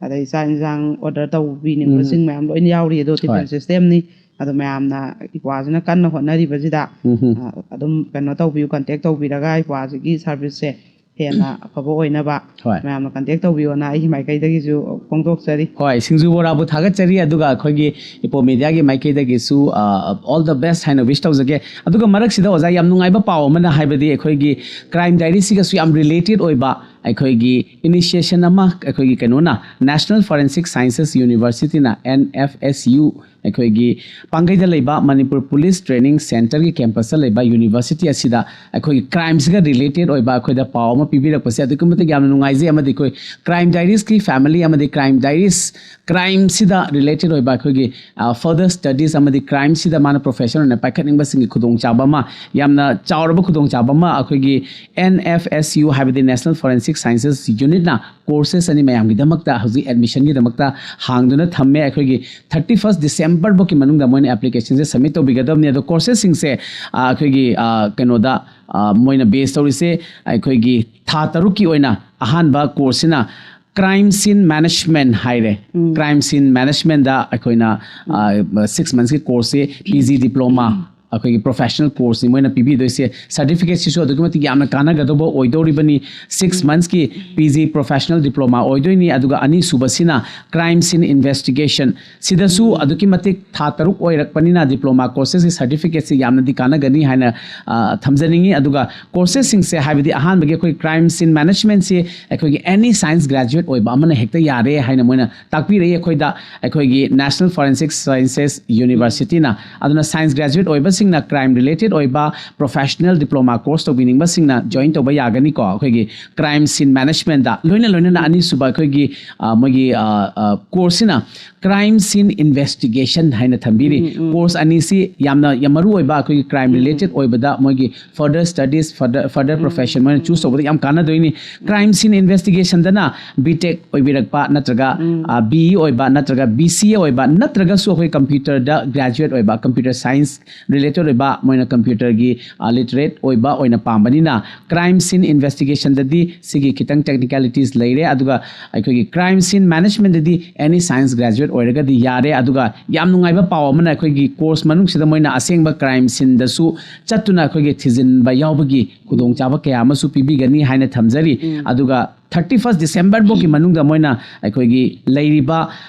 ꯑꯗꯩ ꯆꯥꯛ ꯌꯦꯟꯁꯥꯡ ꯑꯣꯔꯗꯔ ꯇꯧꯕꯤꯅꯤꯡꯕꯁꯤꯡ ꯃꯌꯥꯝ ꯂꯣꯏꯅ ꯌꯥꯎꯔꯤ꯫ ꯑꯗꯣ ꯇꯤꯐꯤꯟ ꯍꯣꯏ꯫ ꯁꯤꯁꯇꯦꯝꯅꯤ꯫ ꯑꯗꯣ ꯃꯌꯥꯝꯅ ꯏꯄ꯭ꯋꯥꯁꯤꯅ ꯀꯟꯅ ꯍꯣꯠꯅꯔꯤꯕꯁꯤꯗ ꯎꯝꯍꯨꯝ꯫ ꯑꯥ, ꯑꯗꯨꯝ ꯀꯩꯅꯣ ꯇꯧꯕꯤꯌꯨ, ꯀꯟꯇꯦꯛ ꯇꯧꯕꯤꯔꯒ ꯏꯄ꯭ꯋꯥꯁꯤꯒꯤ ꯁꯥꯔꯚꯤꯁꯁꯦ ꯍꯦꯟꯅ ꯑꯐꯕ ꯑꯣꯏꯅꯕ ꯍꯣꯏ꯫ ꯃꯌꯥꯝꯅ ꯀꯟꯇꯦꯛ ꯇꯧꯕꯤꯌꯣꯅ ꯑꯩꯒꯤ ꯃꯥꯏꯀꯩꯗꯒꯤꯁꯨ ꯐꯣꯡꯗꯣꯛꯆꯔꯤ꯫ ꯍꯣꯏ, ꯁꯤꯡꯖꯨ ꯕꯣꯔꯥꯕꯨ ꯊꯥꯒꯠꯆꯔꯤ, ꯑꯗꯨꯒ ꯑꯩꯈꯣꯏꯒꯤ ꯏꯄꯣ ꯃꯦꯗꯤꯌꯥꯒꯤ ꯃꯥꯏꯀꯩꯗꯒꯤꯁꯨ ꯑꯣꯜ ꯗ ꯕꯦꯁ ꯍꯥꯏꯅ ꯋꯤꯁ ꯇꯧꯖꯒꯦ꯫ ꯑꯗꯨꯒ ꯃꯔꯛꯁꯤꯗ ꯑꯣꯖꯥ, ꯌꯥꯝ ꯅꯨꯡꯉꯥꯏꯕ ꯄꯥꯎ ꯑꯃꯅ, ꯍꯥꯏꯕꯗꯤ ꯑꯩꯈꯣꯏꯒꯤ ꯀ꯭ꯔꯥꯏꯝ ꯗꯥꯏꯔꯤꯁꯤꯒꯁꯨ ꯌꯥꯝ ꯔꯤꯂꯦꯇꯦꯠ ꯑꯣꯏꯕ ꯑꯩꯈꯣꯏꯒꯤ ꯏꯅꯤꯁꯤꯌꯦꯁꯟ ꯑꯃ ꯑꯩꯈꯣꯏꯒꯤ ꯀꯩꯅꯣꯅ, National Forensic Sciences Universityꯅ, N F S U, ꯑꯩꯈꯣꯏꯒꯤ ꯄꯥꯡꯒꯩꯗ ꯂꯩꯕ ꯃꯅꯤꯄꯨꯔ ꯄꯨꯂꯤꯁ ꯇ꯭ꯔꯦꯅꯤꯡ ꯁꯦꯟꯇꯔꯒꯤ ꯀꯦꯝꯄꯁꯇ ꯂꯩꯕ ꯌꯨꯅꯤꯚꯔꯁꯤꯇꯤ ꯑꯁꯤꯗ ꯑꯩꯈꯣꯏꯒꯤ ꯀ꯭ꯔꯥꯏꯝꯁꯤꯒ ꯔꯤꯂꯦꯇꯦꯠ ꯑꯣꯏꯕ ꯑꯩꯈꯣꯏꯗ ꯄꯥꯎ ꯑꯃ ꯄꯤꯕꯤꯔꯛꯄꯁꯦ ꯑꯗꯨꯛꯀꯤ ꯃꯇꯤꯛ ꯌꯥꯝꯅ ꯅꯨꯡꯉꯥꯏꯖꯩ꯫ ꯑꯃꯗꯤ ꯑꯩꯈꯣꯏ ꯀ꯭ꯔꯥꯏꯝ ꯗꯥꯏꯔꯤꯁꯀꯤ ꯐꯦꯃꯤꯂꯤ ꯑꯃꯗꯤ ꯀ꯭ꯔꯥꯏꯝ ꯗꯥꯏꯔꯤꯁ, ꯀ꯭ꯔꯥꯏꯝꯁꯤꯗ ꯔꯤꯂꯦꯇꯦꯠ ꯑꯣꯏꯕ ꯑꯩꯈꯣꯏꯒꯤ ꯐꯔꯗꯔ ꯁ꯭ꯇꯗꯤꯁ ꯑꯃꯗꯤ ꯀ꯭ꯔꯥꯏꯝꯁꯤꯗ ꯃꯥꯅ ꯄ꯭ꯔꯣꯐꯦꯁꯟ ꯑꯣꯏꯅ ꯄꯥꯏꯈꯠꯅꯤꯡꯕꯁꯤꯡꯒꯤ ꯈꯨꯗꯣꯡꯆꯥꯕ ꯑꯃ, ꯌꯥꯝꯅ ꯆꯥꯎꯔꯕ ꯈꯨꯗꯣꯡꯆꯥꯕ ꯑꯃ ꯑꯩꯈꯣꯏꯒꯤ N F S U, ꯍꯥꯏꯕꯗꯤ National Forensic Sciences Unitꯅ ꯀꯣꯔꯁꯦꯁ ꯑꯅꯤ ꯃꯌꯥꯝꯒꯤꯗꯃꯛꯇ ꯍꯧꯖꯤꯛ ꯑꯦꯗꯃꯤꯁꯟꯒꯤꯗꯃꯛꯇ ꯍꯥꯡꯗꯨꯅ ꯊꯝꯃꯦ꯫ ꯑꯩꯈꯣꯏꯒꯤ thirty first December ꯐꯥꯎꯒꯤ ꯃꯅꯨꯡꯗ ꯃꯣꯏꯅ ꯑꯦꯄ꯭ꯂꯤꯀꯦꯁꯟꯁꯦ ꯁꯕꯃꯤꯠ ꯇꯧꯕꯤꯒꯗꯕꯅꯤ꯫ ꯑꯗꯣ ꯀꯣꯔꯁꯦꯁꯁꯤꯡꯁꯦ, ꯑ, ꯑꯩꯈꯣꯏꯒꯤ, ꯑ, ꯀꯩꯅꯣꯗ, ꯑ, ꯃꯣꯏꯅ ꯕꯦꯁ ꯇꯧꯔꯤꯁꯦ ꯑꯩꯈꯣꯏꯒꯤ ꯊꯥ ꯇꯔꯨꯛꯀꯤ ꯑꯣꯏꯅ ꯑꯍꯥꯟꯕ ꯀꯣꯔꯁꯁꯤꯅ ꯀ꯭ꯔꯥꯏꯝ ꯁꯤꯟ ꯃꯦꯅꯦꯖꯃꯦꯟ ꯍꯥꯏꯔꯦ꯫ ꯎꯝ꯫ ꯀ꯭ꯔꯥꯏꯝ ꯁꯤꯟ ꯃꯦꯅꯦꯖꯃꯦꯟꯗ ꯑꯩꯈꯣꯏꯅ, ꯑ, ꯁꯤꯛꯁ ꯃꯟꯁꯀꯤ ꯀꯣꯔꯁꯁꯦ P G diploma, ꯑꯩꯈꯣꯏꯒꯤ ꯄ꯭ꯔꯣꯐꯦꯁꯅꯦꯜ ꯀꯣꯔꯁꯅꯤ ꯃꯣꯏꯅ ꯄꯤꯕꯤꯗꯣꯏꯁꯦ꯫ ꯁꯔꯇꯤꯐꯤꯀꯦꯠꯁꯤꯁꯨ ꯑꯗꯨꯛꯀꯤ ꯃꯇꯤꯛ ꯌꯥꯝꯅ ꯀꯥꯟꯅꯒꯗꯧꯕ ꯑꯣꯏꯗꯧꯔꯤꯕꯅꯤ꯫ ꯁꯤꯛꯁ ꯃꯟꯁꯀꯤ ꯄꯤ ꯖꯤ ꯄ꯭ꯔꯣꯐꯦꯁꯅꯦꯜ ꯗꯤꯄ꯭ꯂꯣꯃꯥ ꯑꯣꯏꯗꯣꯏꯅꯤ꯫ ꯑꯗꯨꯒ ꯑꯅꯤꯁꯨꯕꯁꯤꯅ ꯀ꯭ꯔꯥꯏꯝ ꯁꯤꯟ ꯏꯟꯚꯦꯁꯇꯤꯒꯦꯁꯟ꯫ ꯁꯤꯗꯁꯨ ꯑꯗꯨꯛꯀꯤ ꯃꯇꯤꯛ ꯊꯥ ꯇꯔꯨꯛ ꯑꯣꯏꯔꯛꯄꯅꯤꯅ ꯗꯤꯄ꯭ꯂꯣꯃꯥ ꯀꯣꯔꯁꯦꯁꯀꯤ ꯁꯔꯇꯤꯐꯤꯀꯦꯠꯁꯤ ꯌꯥꯝꯅꯗꯤ ꯀꯥꯟꯅꯒꯅꯤ ꯍꯥꯏꯅ, ꯑ, ꯊꯝꯖꯅꯤꯡꯉꯤ꯫ ꯑꯗꯨꯒ ꯀꯣꯔꯁꯦꯁꯁꯤꯡꯁꯦ, ꯍꯥꯏꯕꯗꯤ ꯑꯍꯥꯟꯕꯒꯤ ꯑꯩꯈꯣꯏ ꯀ꯭ꯔꯥꯏꯝ ꯁꯤꯟ ꯃꯦꯅꯦꯖꯃꯦꯟꯁꯤ ꯑꯩꯈꯣꯏꯒꯤ ꯑꯦꯅꯤ ꯁꯥꯏꯟꯁ ꯒ꯭ꯔꯦꯖꯨꯋꯦꯠ ꯑꯣꯏꯕ ꯑꯃꯅ ꯍꯦꯛꯇ ꯌꯥꯔꯦ ꯍꯥꯏꯅ ꯃꯣꯏꯅ ꯇꯥꯛꯄꯤꯔꯛꯏ ꯑꯩꯈꯣꯏꯗ, ꯑꯩꯈꯣꯏꯒꯤ National Forensic Sciences Universityꯅ꯫ ꯑꯗꯨꯅ ꯁꯥꯏꯟꯁ ꯒ꯭ꯔꯦꯖꯨꯋꯦꯠ ꯑꯣꯏꯕꯁꯤꯡꯅ ꯀ꯭ꯔꯥꯏꯝ ꯔꯤꯂꯦꯇꯦꯠ ꯑꯣꯏꯕ ꯄ꯭ꯔꯣꯐꯦꯁꯅꯦꯜ ꯗꯤꯄ꯭ꯂꯣꯃꯥ ꯀꯣꯔꯁ ꯇꯧꯕꯤꯅꯤꯡꯕꯁꯤꯡꯅ ꯖꯣꯏꯟ ꯇꯧꯕ ꯌꯥꯒꯅꯤꯀꯣ꯫ ꯑꯩꯈꯣꯏꯒꯤ ꯀ꯭ꯔꯥꯏꯝ ꯁꯤꯟ ꯃꯦꯅꯦꯖꯃꯦꯟꯗ ꯂꯣꯏꯅ ꯂꯣꯏꯅꯅ ꯑꯅꯤꯁꯨꯕ ꯑꯩꯈꯣꯏꯒꯤ, ꯑ, ꯃꯣꯏꯒꯤ, ꯑ, ꯑ, ꯀꯣꯔꯁꯁꯤꯅ ꯀ꯭ꯔꯥꯏꯝ ꯁꯤꯟ ꯏꯟꯚꯦꯁꯇꯤꯒꯦꯁꯟ ꯍꯥꯏꯅ ꯊꯝꯕꯤꯔꯤ꯫ ꯎꯝ, ꯎꯝ꯫ ꯀꯣꯔꯁ ꯑꯅꯤꯁꯤ ꯌꯥꯝꯅ, ꯌꯥꯝ ꯃꯔꯨ ꯑꯣꯏꯕ ꯑꯩꯈꯣꯏꯒꯤ ꯀ꯭ꯔꯥꯏꯝ ꯎꯝ, ꯎꯝ꯫ ꯔꯤꯂꯦꯇꯦꯠ ꯑꯣꯏꯕꯗ ꯃꯣꯏꯒꯤ further studies, further, further ꯎꯝ, profession ꯃꯣꯏꯅ ꯎꯝ꯫ ꯆꯨꯁ ꯇꯧꯕꯗ ꯌꯥꯝ ꯀꯥꯟꯅꯗꯣꯏꯅꯤ꯫ ꯀ꯭ꯔꯥꯏꯝ ꯁꯤꯟ ꯏꯟꯚꯦꯁꯇꯤꯒꯦꯁꯟꯗꯅ ꯕꯤ ꯇꯦꯛ ꯑꯣꯏꯕꯤꯔꯛꯄ ꯅꯠꯇ꯭ꯔꯒ, ꯎꯝ꯫ ꯑ, ꯕꯤ ꯏ ꯑꯣꯏꯕ ꯅꯠꯇ꯭ꯔꯒ ꯕꯤ ꯁꯤ ꯑꯦ ꯑꯣꯏꯕ ꯅꯠꯇ꯭ꯔꯒꯁꯨ ꯑꯩꯈꯣꯏ ꯀꯝꯄ꯭ꯌꯨꯇꯔꯗ ꯒ꯭ꯔꯦꯖꯨꯋꯦꯠ ꯑꯣꯏꯕ, ꯀꯝꯄ꯭ꯌꯨꯇꯔ ꯁꯥꯏꯟꯁ ꯔꯤꯂꯦꯇꯦꯠ ꯑꯣꯏꯕ, ꯃꯣꯏꯅ ꯀꯝꯄ꯭ꯌꯨꯇꯔꯒꯤ, ꯑ, ꯂꯤꯇꯔꯦꯠ ꯑꯣꯏꯕ ꯑꯣꯏꯅ ꯄꯥꯝꯕꯅꯤꯅ ꯀ꯭ꯔꯥꯏꯝ ꯁꯤꯟ ꯏꯟꯚꯦꯁꯇꯤꯒꯦꯁꯟꯗꯗꯤ ꯁꯤꯒꯤ ꯈꯤꯇꯪ ꯇꯦꯛꯅꯤꯀꯦꯂꯤꯇꯤꯁ ꯂꯩꯔꯦ꯫ ꯑꯗꯨꯒ ꯑꯩꯈꯣꯏꯒꯤ ꯀ꯭ꯔꯥꯏꯝ ꯁꯤꯟ ꯃꯦꯅꯦꯖꯃꯦꯟꯗꯗꯤ ꯑꯦꯅꯤ ꯁꯥꯏꯟꯁ ꯒ꯭ꯔꯦꯖꯨꯋꯦꯠ ꯑꯣꯏꯔꯒꯗꯤ ꯌꯥꯔꯦ꯫ ꯑꯗꯨꯒ ꯌꯥꯝ ꯅꯨꯡꯉꯥꯏꯕ ꯄꯥꯎ ꯑꯃꯅ ꯑꯩꯈꯣꯏꯒꯤ ꯀꯣꯔꯁ ꯃꯅꯨꯡꯁꯤꯗ ꯃꯣꯏꯅ ꯑꯁꯦꯡꯕ ꯀ꯭ꯔꯥꯏꯝ ꯁꯤꯟꯗꯁꯨ ꯆꯠꯇꯨꯅ ꯑꯩꯈꯣꯏꯒꯤ ꯊꯤꯖꯤꯟꯕ ꯌꯥꯎꯕꯒꯤ ꯈꯨꯗꯣꯡꯆꯥꯕ ꯀꯌꯥ ꯑꯃꯁꯨ ꯄꯤꯕꯤꯒꯅꯤ ꯍꯥꯏꯅ ꯊꯝꯖꯔꯤ꯫ ꯎꯝ꯫ ꯑꯗꯨꯒ thirty first December ꯐꯥꯎꯒꯤ ꯃꯅꯨꯡꯗ ꯃꯣꯏꯅ ꯑꯩꯈꯣꯏꯒꯤ ꯂꯩꯔꯤꯕ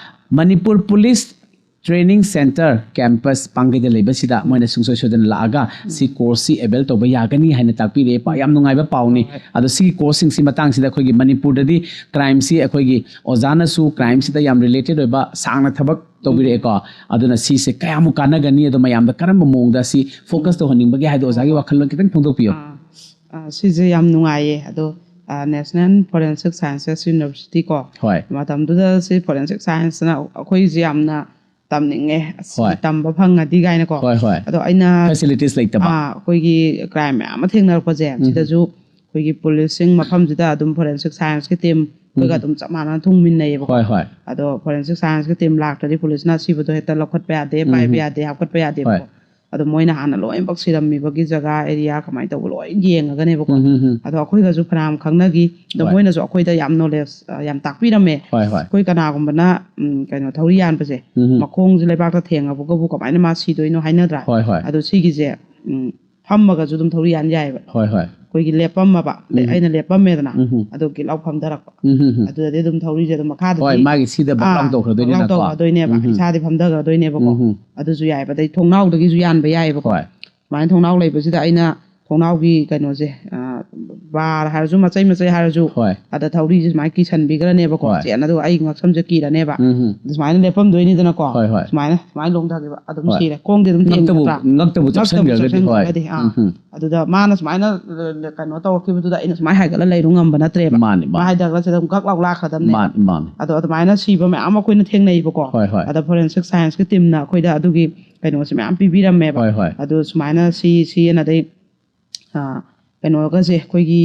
Manipur police training centre campus ꯄꯥꯡꯒꯩꯗ ꯂꯩꯕꯁꯤꯗ ꯃꯣꯏꯅ ꯁꯨꯡꯁꯣꯏ ꯁꯣꯏꯗꯅ ꯂꯥꯛꯑꯒ ꯁꯤ ꯀꯣꯔꯁꯁꯤ ꯑꯦꯕꯦꯜ ꯇꯧꯕ ꯌꯥꯒꯅꯤ ꯍꯥꯏꯅ ꯇꯥꯛꯄꯤꯔꯛꯑꯦ꯫ ꯄꯥꯎ ꯌꯥꯝ ꯅꯨꯡꯉꯥꯏꯕ ꯄꯥꯎꯅꯤ꯫ ꯍꯣꯏ꯫ ꯑꯗꯣ ꯁꯤꯒꯤ ꯀꯣꯔꯁꯁꯤꯡꯁꯤ ꯃꯇꯥꯡꯁꯤꯗ ꯑꯩꯈꯣꯏꯒꯤ ꯃꯅꯤꯄꯨꯔꯗꯗꯤ ꯀ꯭ꯔꯥꯏꯝꯁꯤ ꯑꯩꯈꯣꯏꯒꯤ ꯑꯣꯖꯥꯅꯁꯨ ꯀ꯭ꯔꯥꯏꯝꯁꯤꯗ ꯌꯥꯝ ꯔꯤꯂꯦꯇꯦꯠ ꯑꯣꯏꯕ ꯁꯥꯡꯅ ꯊꯕꯛ ꯇꯧꯕꯤꯔꯛꯑꯦꯀꯣ꯫ ꯑꯗꯨꯅ ꯁꯤꯁꯦ ꯀꯌꯥꯃꯨꯛ ꯀꯥꯟꯅꯒꯅꯤ, ꯑꯗꯣ ꯃꯌꯥꯝꯗ ꯀꯔꯝꯕ ꯃꯑꯣꯡꯗ ꯁꯤ ꯐꯣꯀꯁ ꯇꯧꯍꯟꯅꯤꯡꯕꯒꯦ ꯍꯥꯏꯗꯣ ꯑꯣꯖꯥꯒꯤ ꯋꯥꯈꯜꯂꯣꯟ ꯈꯤꯇꯪ ꯐꯣꯡꯗꯣꯛꯄꯤꯌꯣ꯫ ꯑꯥ, ꯑꯥ, ꯁꯤꯁꯦ ꯌꯥꯝ ꯅꯨꯡꯉꯥꯏꯌꯦ꯫ ꯑꯗꯣ, ꯑꯥ, National Forensic Sciences University ꯀꯣ, ꯍꯣꯏ꯫ ꯃꯇꯝꯗꯨꯗ ꯁꯤ forensic scienceꯅ ꯑꯩꯈꯣꯏꯁꯦ ꯌꯥꯝꯅ ꯇꯝꯅꯤꯡꯉꯦ, ꯑꯁ, ꯍꯣꯏ꯫ ꯇꯝꯕ ꯐꯪꯉꯗꯤ ꯀꯥꯏꯅꯀꯣ꯫ ꯍꯣꯏ, ꯍꯣꯏ꯫ ꯑꯗꯣ ꯑꯩꯅ, ꯐꯦꯁꯤꯂꯤꯇꯤꯁ ꯂꯩꯇꯕ꯫ ꯑꯥ, ꯑꯩꯈꯣꯏꯒꯤ ꯀ꯭ꯔꯥꯏꯝ ꯃꯌꯥꯝ ꯑꯃ ꯊꯦꯡꯅꯔꯛꯄꯁꯦ, ꯎꯝ꯫ ꯁꯤꯗꯁꯨ ꯑꯩꯈꯣꯏꯒꯤ ꯄꯨꯂꯤꯁꯁꯤꯡ ꯃꯐꯝꯁꯤꯗ ꯑꯗꯨꯝ forensic scienceꯀꯤ team ꯑꯩꯈꯣꯏꯒ ꯎꯝ꯫ ꯑꯗꯨꯝ ꯆꯞ ꯃꯥꯟꯅꯅ ꯊꯨꯡꯃꯤꯟꯅꯩꯌꯦꯕꯀꯣ꯫ ꯍꯣꯏ, ꯍꯣꯏ꯫ ꯑꯗꯣ forensic scienceꯀꯤ team ꯂꯥꯛꯇ꯭ꯔꯗꯤ ꯄꯨꯂꯤꯁꯅ ꯑꯁꯤꯕꯗꯣ ꯍꯦꯛꯇ ꯂꯧꯈꯠꯄ ꯌꯥꯗꯦ, ꯎꯝ꯫ ꯄꯥꯏꯕ ꯌꯥꯗꯦ, ꯍꯥꯞꯀꯠꯄ ꯌꯥꯗꯦꯕꯀꯣ꯫ ꯍꯣꯏ꯫ ꯑꯗꯣ ꯃꯣꯏꯅ ꯍꯥꯟꯅ ꯂꯣꯏꯅꯃꯛ ꯁꯤꯔꯝꯃꯤꯕꯒꯤ ꯖꯒꯥ, ꯑꯦꯔꯤꯌꯥ ꯀꯃꯥꯏꯅ ꯇꯧꯕ ꯂꯣꯏ ꯌꯦꯡꯉꯒꯅꯦꯕꯀꯣ꯫ ꯎꯝ, ꯎꯝ, ꯎꯝ. ꯑꯗꯣ ꯑꯩꯈꯣꯏꯒꯁꯨ ꯐꯅꯌꯥꯝ ꯈꯪꯅꯈꯤ꯫ ꯑꯗꯣ ꯍꯣꯏ. ꯃꯣꯏꯅꯁꯨ ꯑꯩꯈꯣꯏꯗ ꯌꯥꯝ ꯅꯣꯂꯦꯖ ꯌꯥꯝ ꯇꯥꯛꯄꯤꯔꯝꯃꯦ꯫ ꯍꯣꯏ, ꯍꯣꯏ. ꯑꯩꯈꯣꯏ ꯀꯅꯥꯒꯨꯝꯕꯅ ꯎꯝ, ꯀꯩꯅꯣ ꯊꯧꯔꯤ ꯌꯥꯟꯕꯁꯦ, ꯎꯝ, ꯎꯝ. ꯃꯈꯣꯡꯁꯦ ꯂꯩꯕꯥꯛꯇ ꯊꯦꯡꯉꯕꯒꯕꯨ ꯀꯃꯥꯏꯅ ꯃꯥ ꯁꯤꯗꯣꯏꯅꯣ ꯍꯥꯏꯅꯗ꯭ꯔꯥ? ꯍꯣꯏ, ꯍꯣꯏ. ꯑꯗꯣ ꯁꯤꯒꯤꯁꯦ ꯎꯝ, ꯐꯝꯃꯒꯁꯨ ꯑꯗꯨꯝ ꯊꯧꯔꯤ ꯌꯥꯟ ꯌꯥꯏꯑꯕ꯫ ꯍꯣꯏ, ꯍꯣꯏ. ꯑꯩꯈꯣꯏꯒꯤ ꯂꯦꯞꯄꯝꯃꯕ, ꯑꯗꯩ ꯎꯝ. ꯑꯩꯅ ꯂꯦꯞꯄꯝꯃꯦꯗꯅ, ꯎꯝ, ꯎꯝ. ꯑꯗꯨ ꯒꯤꯠ ꯂꯥꯎ ꯐꯝꯊꯔꯛꯄ꯫ ꯎꯝ, ꯎꯝ, ꯎꯝ. ꯑꯗꯨꯗꯗꯤ ꯑꯗꯨꯝ ꯊꯧꯔꯤꯁꯦ ꯑꯗꯨꯝ ꯃꯈꯥꯗꯗꯤ ꯍꯣꯏ, ꯃꯥꯒꯤ ꯁꯤꯗ ꯕꯛ ꯂꯥꯎ ꯑꯥ, ꯇꯧꯈ꯭ꯔꯗꯣꯏꯅꯤꯅꯀꯣ. ꯕꯛ ꯂꯥꯎ ꯇꯧꯈ꯭ꯔꯗꯣꯏꯅꯦꯕꯀꯣ꯫ ꯎꯝ, ꯎꯝ. ꯑꯗꯨꯁꯨ ꯌꯥꯏꯑꯕ꯫ ꯑꯗꯩ ꯊꯣꯡꯅꯥꯎꯗꯒꯤꯁꯨ ꯌꯥꯟꯕ ꯌꯥꯏꯑꯕꯀꯣ꯫ ꯍꯣꯏ. ꯁꯨꯃꯥꯏꯅ ꯊꯣꯡꯅꯥꯎ ꯂꯩꯕꯁꯤꯗ ꯑꯩꯅ ꯊꯣꯡꯅꯥꯎꯒꯤ ꯀꯩꯅꯣꯁꯦ, ꯑꯥ, ꯕꯥꯔ ꯍꯥꯏꯔꯁꯨ, ꯃꯆꯩ ꯃꯆꯩ ꯍꯥꯏꯔꯁꯨ, ꯍꯣꯏ. ꯑꯗ ꯊꯧꯔꯤꯁꯦ ꯁꯨꯃꯥꯏꯅ ꯀꯤꯁꯟꯕꯤꯈ꯭ꯔꯅꯦꯕꯀꯣ꯫ ꯍꯣꯏ. ꯆꯦꯠꯅ, ꯑꯗꯨꯒ ꯑꯩ ꯉꯛꯁꯝꯁꯦ ꯀꯤꯔꯅꯦꯕ꯫ ꯎꯝ, ꯎꯝ. ꯑꯗ ꯁꯨꯃꯥꯏꯅ ꯂꯦꯞꯄꯝꯗꯣꯏꯅꯤꯗꯅꯀꯣ꯫ ꯍꯣꯏ, ꯍꯣꯏ. ꯁꯨꯃꯥꯏꯅ, ꯁꯨꯃꯥꯏꯅ ꯂꯣꯡꯊꯈꯤꯕ꯫ ꯑꯗꯨꯝ ꯍꯣꯏ. ꯁꯤꯔꯦ꯫ ꯈꯣꯡꯗꯤ ꯑꯗꯨꯝ ꯉꯛꯇꯕꯨ, ꯊꯦꯡꯒꯗ꯭ꯔꯥ? ꯉꯛꯇꯕꯨ ꯉꯛꯇꯕꯨ ꯆꯞꯁꯤꯟꯈ꯭ꯔꯒꯗꯤ, ꯍꯣꯏ. ꯆꯞꯁꯤꯟꯈ꯭ꯔꯒꯗꯤ, ꯑꯥ. ꯎꯝ, ꯎꯝ. ꯑꯗꯨꯗ ꯃꯥꯅ ꯁꯨꯃꯥꯏꯅ, ꯑ, ꯀꯩꯅꯣ ꯇꯧꯔꯛꯈꯤꯕꯗꯨꯗ ꯑꯩꯅ ꯁꯨꯃꯥꯏꯅ ꯍꯥꯏꯒꯠꯂ ꯂꯩꯔꯨ ꯉꯝꯕ ꯅꯠꯇ꯭ꯔꯦꯕ꯫ ꯃꯥꯅꯤ, ꯃꯥ ꯃꯥꯅꯤ. ꯍꯥꯏꯊꯈ꯭ꯔꯁꯤꯗ ꯑꯗꯨꯝ ꯒꯛ ꯂꯥꯎ ꯂꯥꯛꯈ꯭ꯔꯗꯕꯅꯦ꯫ ꯃꯥꯅꯤ, ꯃꯥꯅꯤ. ꯑꯗꯣ ꯑꯗꯨꯃꯥꯏꯅ ꯁꯤꯕ ꯃꯌꯥꯝ ꯑꯩꯈꯣꯏꯅ ꯊꯦꯡꯅꯩꯕꯀꯣ꯫ ꯍꯣꯏ, ꯍꯣꯏ. ꯑꯗ forensic scienceꯀꯤ teamꯅ ꯑꯩꯈꯣꯏꯗ ꯑꯗꯨꯒꯤ ꯀꯩꯅꯣꯁꯦ ꯃꯌꯥꯝ ꯄꯤꯕꯤꯔꯝꯃꯦꯕ꯫ ꯍꯣꯏ, ꯍꯣꯏ. ꯑꯗꯨ ꯁꯨꯃꯥꯏꯅ ꯁꯤ, ꯁꯤ ꯑꯅ ꯑꯗꯩ, ꯑ, ꯀꯩꯅꯣꯒꯁꯦ ꯑꯩꯈꯣꯏꯒꯤ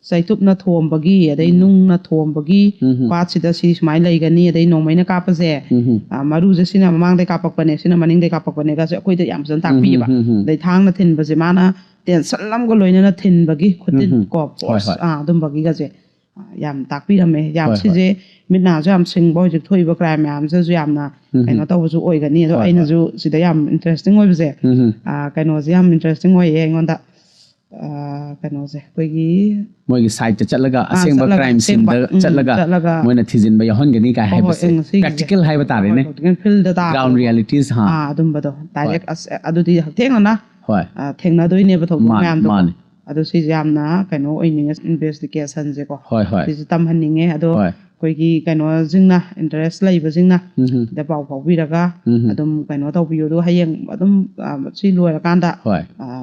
ꯆꯩꯇꯨꯞꯅ ꯊꯣꯝꯕꯒꯤ, ꯑꯗꯩ ꯎꯝ. ꯅꯨꯡꯅ ꯊꯣꯝꯕꯒꯤ, ꯎꯝ, ꯎꯝ. ꯄꯥꯠꯁꯤꯗ ꯁꯤ ꯁꯨꯃꯥꯏꯅ ꯂꯩꯒꯅꯤ, ꯑꯗꯩ ꯅꯣꯡꯃꯩꯅ ꯀꯥꯞꯄꯁꯦ, ꯎꯝ, ꯎꯝ. ꯑ, ꯃꯔꯨꯁꯦ ꯁꯤꯅ ꯃꯃꯥꯡꯗꯩ ꯀꯥꯞꯄꯛꯄꯅꯦ, ꯁꯤꯅ ꯃꯅꯤꯡꯗꯩ ꯀꯥꯞꯄꯛꯄꯅꯦꯒꯁꯦ ꯑꯩꯈꯣꯏꯗ ꯌꯥꯝ ꯐꯖꯅ ꯎꯝ, ꯇꯥꯛꯄꯤꯌꯦꯕ꯫ ꯎꯝ, ꯎꯝ, ꯎꯝ. ꯑꯗꯩ ꯊꯥꯡꯅ ꯊꯤꯟꯕꯁꯦ ꯃꯥꯅ ꯇꯦꯟꯁꯟ ꯑꯃꯒ ꯂꯣꯏꯅꯅ ꯊꯤꯟꯕꯒꯤ ꯈꯨꯊꯤꯟ ꯎꯝ, ꯎꯝ. ꯀꯣ, ꯍꯣꯏ, force, ꯍꯣꯏ. ꯑꯥ, ꯑꯗꯨꯝꯕꯒꯤꯒꯁꯦ, ꯑꯥ, ꯌꯥꯝ ꯇꯥꯛꯄꯤꯔꯝꯃꯦ꯫ ꯌꯥꯝ ꯍꯣꯏ, ꯍꯣꯏ. ꯁꯤꯁꯦ ꯃꯤꯠ ꯅꯥꯁꯨ ꯌꯥꯝ ꯁꯤꯡꯕ, ꯍꯧꯖꯤꯛ ꯊꯣꯛꯏꯕ crime ꯃꯌꯥꯝꯁꯤꯗꯁꯨ ꯌꯥꯝꯅ ꯎꯝ, ꯎꯝ. ꯀꯩꯅꯣ ꯇꯧꯕꯁꯨ ꯑꯣꯏꯒꯅꯤ꯫ ꯑꯗꯣ ꯍꯣꯏ, ꯍꯣꯏ. ꯑꯩꯅꯁꯨ ꯁꯤꯗ ꯌꯥꯝ interesting ꯑꯣꯏꯕꯁꯦ, ꯎꯝ, ꯎꯝ. ꯑꯥ, ꯀꯩꯅꯣꯁꯦ ꯌꯥꯝ interesting ꯑꯣꯏꯌꯦ ꯑꯩꯉꯣꯟꯗ꯫ ꯑꯥ, ꯀꯩꯅꯣꯁꯦ ꯑꯩꯈꯣꯏꯒꯤ ꯃꯣꯏꯒꯤ siteꯇ ꯆꯠꯂꯒ, ꯑꯥ, ꯑꯁꯦꯡꯕ ꯆꯠꯂꯒ, crime ꯑꯁꯦꯡꯕ, sceneꯗ ꯎꯝ, ꯆꯠꯂꯒ ꯆꯠꯂꯒ ꯃꯣꯏꯅ ꯊꯤꯖꯤꯟꯕ ꯌꯥꯎꯍꯟꯒꯅꯤ ꯀꯥꯏ ꯍꯣꯏ, ꯍꯣꯏ, ꯍꯥꯏꯕꯁꯦ ꯎꯝ, ꯁꯤꯒꯤꯁꯦ. practical ꯍꯥꯏꯕ ꯇꯥꯔꯦꯅꯦ. ꯍꯣꯏ, ꯍꯣꯏ, practical fieldꯗ ꯇꯥꯕꯗꯣ. Ground realities, ꯍꯥ. ꯑꯥ, ꯑꯗꯨꯝꯕꯗꯣ direct ꯍꯣꯏ. ꯑꯁ, ꯑꯗꯨꯗꯤ ꯍꯛꯊꯦꯡꯅꯅ, ꯍꯣꯏ. ꯑꯥ, ꯊꯦꯡꯅꯗꯣꯏꯅꯦꯕ ꯊꯧꯗꯣꯛ ꯃꯥꯅꯤ, ꯃꯌꯥꯝꯗꯣ꯫ ꯃꯥꯅꯤ. ꯑꯗꯣ ꯁꯤꯁꯦ ꯌꯥꯝꯅ ꯀꯩꯅꯣ ꯑꯣꯏꯅꯤꯡꯉꯦ, investigationꯁꯦꯀꯣ꯫ ꯍꯣꯏ, ꯍꯣꯏ. ꯁꯤꯁꯦ ꯇꯝꯍꯟꯅꯤꯡꯉꯦ꯫ ꯑꯗꯣ ꯍꯣꯏ. ꯑꯩꯈꯣꯏꯒꯤ ꯀꯩꯅꯣꯁꯤꯡꯅ, interest ꯂꯩꯕꯁꯤꯡꯅ ꯎꯝ, ꯎꯝ. ꯁꯤꯗ ꯄꯥꯎ ꯐꯥꯎꯕꯤꯔꯒ ꯎꯝ, ꯎꯝ. ꯑꯗꯨꯝ ꯀꯩꯅꯣ ꯇꯧꯕꯤꯌꯨ꯫ ꯑꯗꯣ ꯍꯌꯦꯡ ꯑꯗꯨꯝ, ꯑꯥ, ꯁꯤ ꯂꯣꯏꯔꯀꯥꯟꯗ, ꯍꯣꯏ. ꯑꯥ,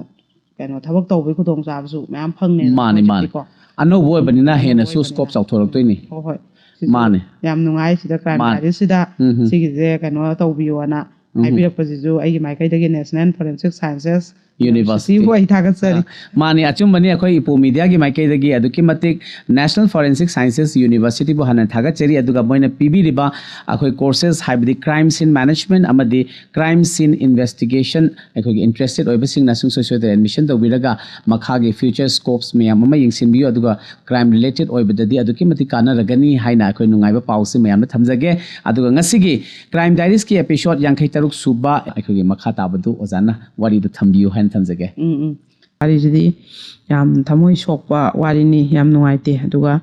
ꯀꯩꯅꯣ ꯊꯕꯛ ꯇꯧꯕꯒꯤ ꯈꯨꯗꯣꯡꯆꯥꯕꯁꯨ ꯃꯌꯥꯝ ꯐꯪꯉꯦ ꯃꯥꯅꯤ, ꯃꯥꯅꯤ. ꯍꯧꯖꯤꯛꯇꯤꯀꯣ꯫ ꯑꯅꯧꯕ ꯑꯣꯏꯕꯅꯤꯅ ꯑꯅꯧꯕ ꯍꯦꯟꯅꯁꯨ ꯑꯣꯏꯕꯅꯤꯅ. Scope ꯆꯥꯎꯊꯣꯔꯛꯇꯣꯏꯅꯤ. ꯍꯣꯏ, ꯍꯣꯏ. ꯁꯤꯁꯨ ꯃꯥꯅꯤ. ꯌꯥꯝ ꯅꯨꯡꯉꯥꯏ ꯁꯤꯗ crime ꯃꯥꯅꯤ. diaryꯁꯤꯗ ꯎꯝ, ꯎꯝ. ꯁꯤꯒꯤꯁꯦ ꯀꯩꯅꯣ ꯇꯧꯕꯤꯌꯣꯅ ꯎꯝ, ꯎꯝ. ꯍꯥꯏꯕꯤꯔꯛꯄꯁꯤꯁꯨ ꯑꯩꯒꯤ ꯃꯥꯏꯀꯩꯗꯒꯤ National Forensic Sciences University꯫ ꯕꯨ ꯑꯩ ꯊꯥꯒꯠꯆꯔꯤ꯫ ꯃꯥꯅꯤ, ꯑꯆꯨꯝꯕꯅꯤ꯫ ꯑꯩꯈꯣꯏ ꯏꯄꯣ ꯃꯤꯗꯤꯌꯥꯒꯤ ꯃꯥꯏꯀꯩꯗꯒꯤ ꯑꯗꯨꯛꯀꯤ ꯃꯇꯤꯛ National Forensic Sciences Universityꯕꯨ ꯍꯥꯟꯅ ꯊꯥꯒꯠꯆꯔꯤ꯫ ꯑꯗꯨꯒ ꯃꯣꯏꯅ ꯄꯤꯕꯤꯔꯤꯕ ꯑꯩꯈꯣꯏ courses, ꯍꯥꯏꯕꯗꯤ Crime Scene Management ꯑꯃꯗꯤ Crime Scene Investigation, ꯑꯩꯈꯣꯏꯒꯤ interested ꯑꯣꯏꯕꯁꯤꯡꯅ ꯁꯨꯡꯁꯣꯏ ꯁꯣꯏꯗꯅ admission ꯇꯧꯕꯤꯔꯒ ꯃꯈꯥꯒꯤ future scopes ꯃꯌꯥꯝ ꯑꯃ ꯌꯦꯡꯁꯤꯟꯕꯤꯌꯨ꯫ ꯑꯗꯨꯒ crime related ꯑꯣꯏꯕꯗꯗꯤ ꯑꯗꯨꯛꯀꯤ ꯃꯇꯤꯛ ꯀꯥꯟꯅꯔꯒꯅꯤ ꯍꯥꯏꯅ ꯑꯩꯈꯣꯏ ꯅꯨꯡꯉꯥꯏꯕ ꯄꯥꯎꯁꯤ ꯃꯌꯥꯝꯗ ꯊꯝꯖꯒꯦ꯫ ꯑꯗꯨꯒ ꯉꯁꯤꯒꯤ Crime Diariesꯀꯤ episode ꯌꯥꯡꯈꯩ ꯇꯔꯨꯛ ꯁꯨꯕ ꯑꯩꯈꯣꯏꯒꯤ ꯃꯈꯥ ꯇꯥꯕꯗꯨ ꯑꯣꯖꯥꯅ ꯋꯥꯔꯤꯗꯨ ꯊꯝꯕꯤꯌꯨ ꯍꯥꯏꯅ ꯊꯝꯖꯒꯦ꯫ ꯎꯝ, ꯎꯝ꯫ ꯋꯥꯔꯤꯁꯤꯗꯤ ꯌꯥꯝ ꯊꯃꯣꯏ ꯁꯣꯛꯄ ꯋꯥꯔꯤꯅꯤ, ꯌꯥꯝ ꯅꯨꯡꯉꯥꯏꯇꯦ꯫ ꯑꯗꯨꯒ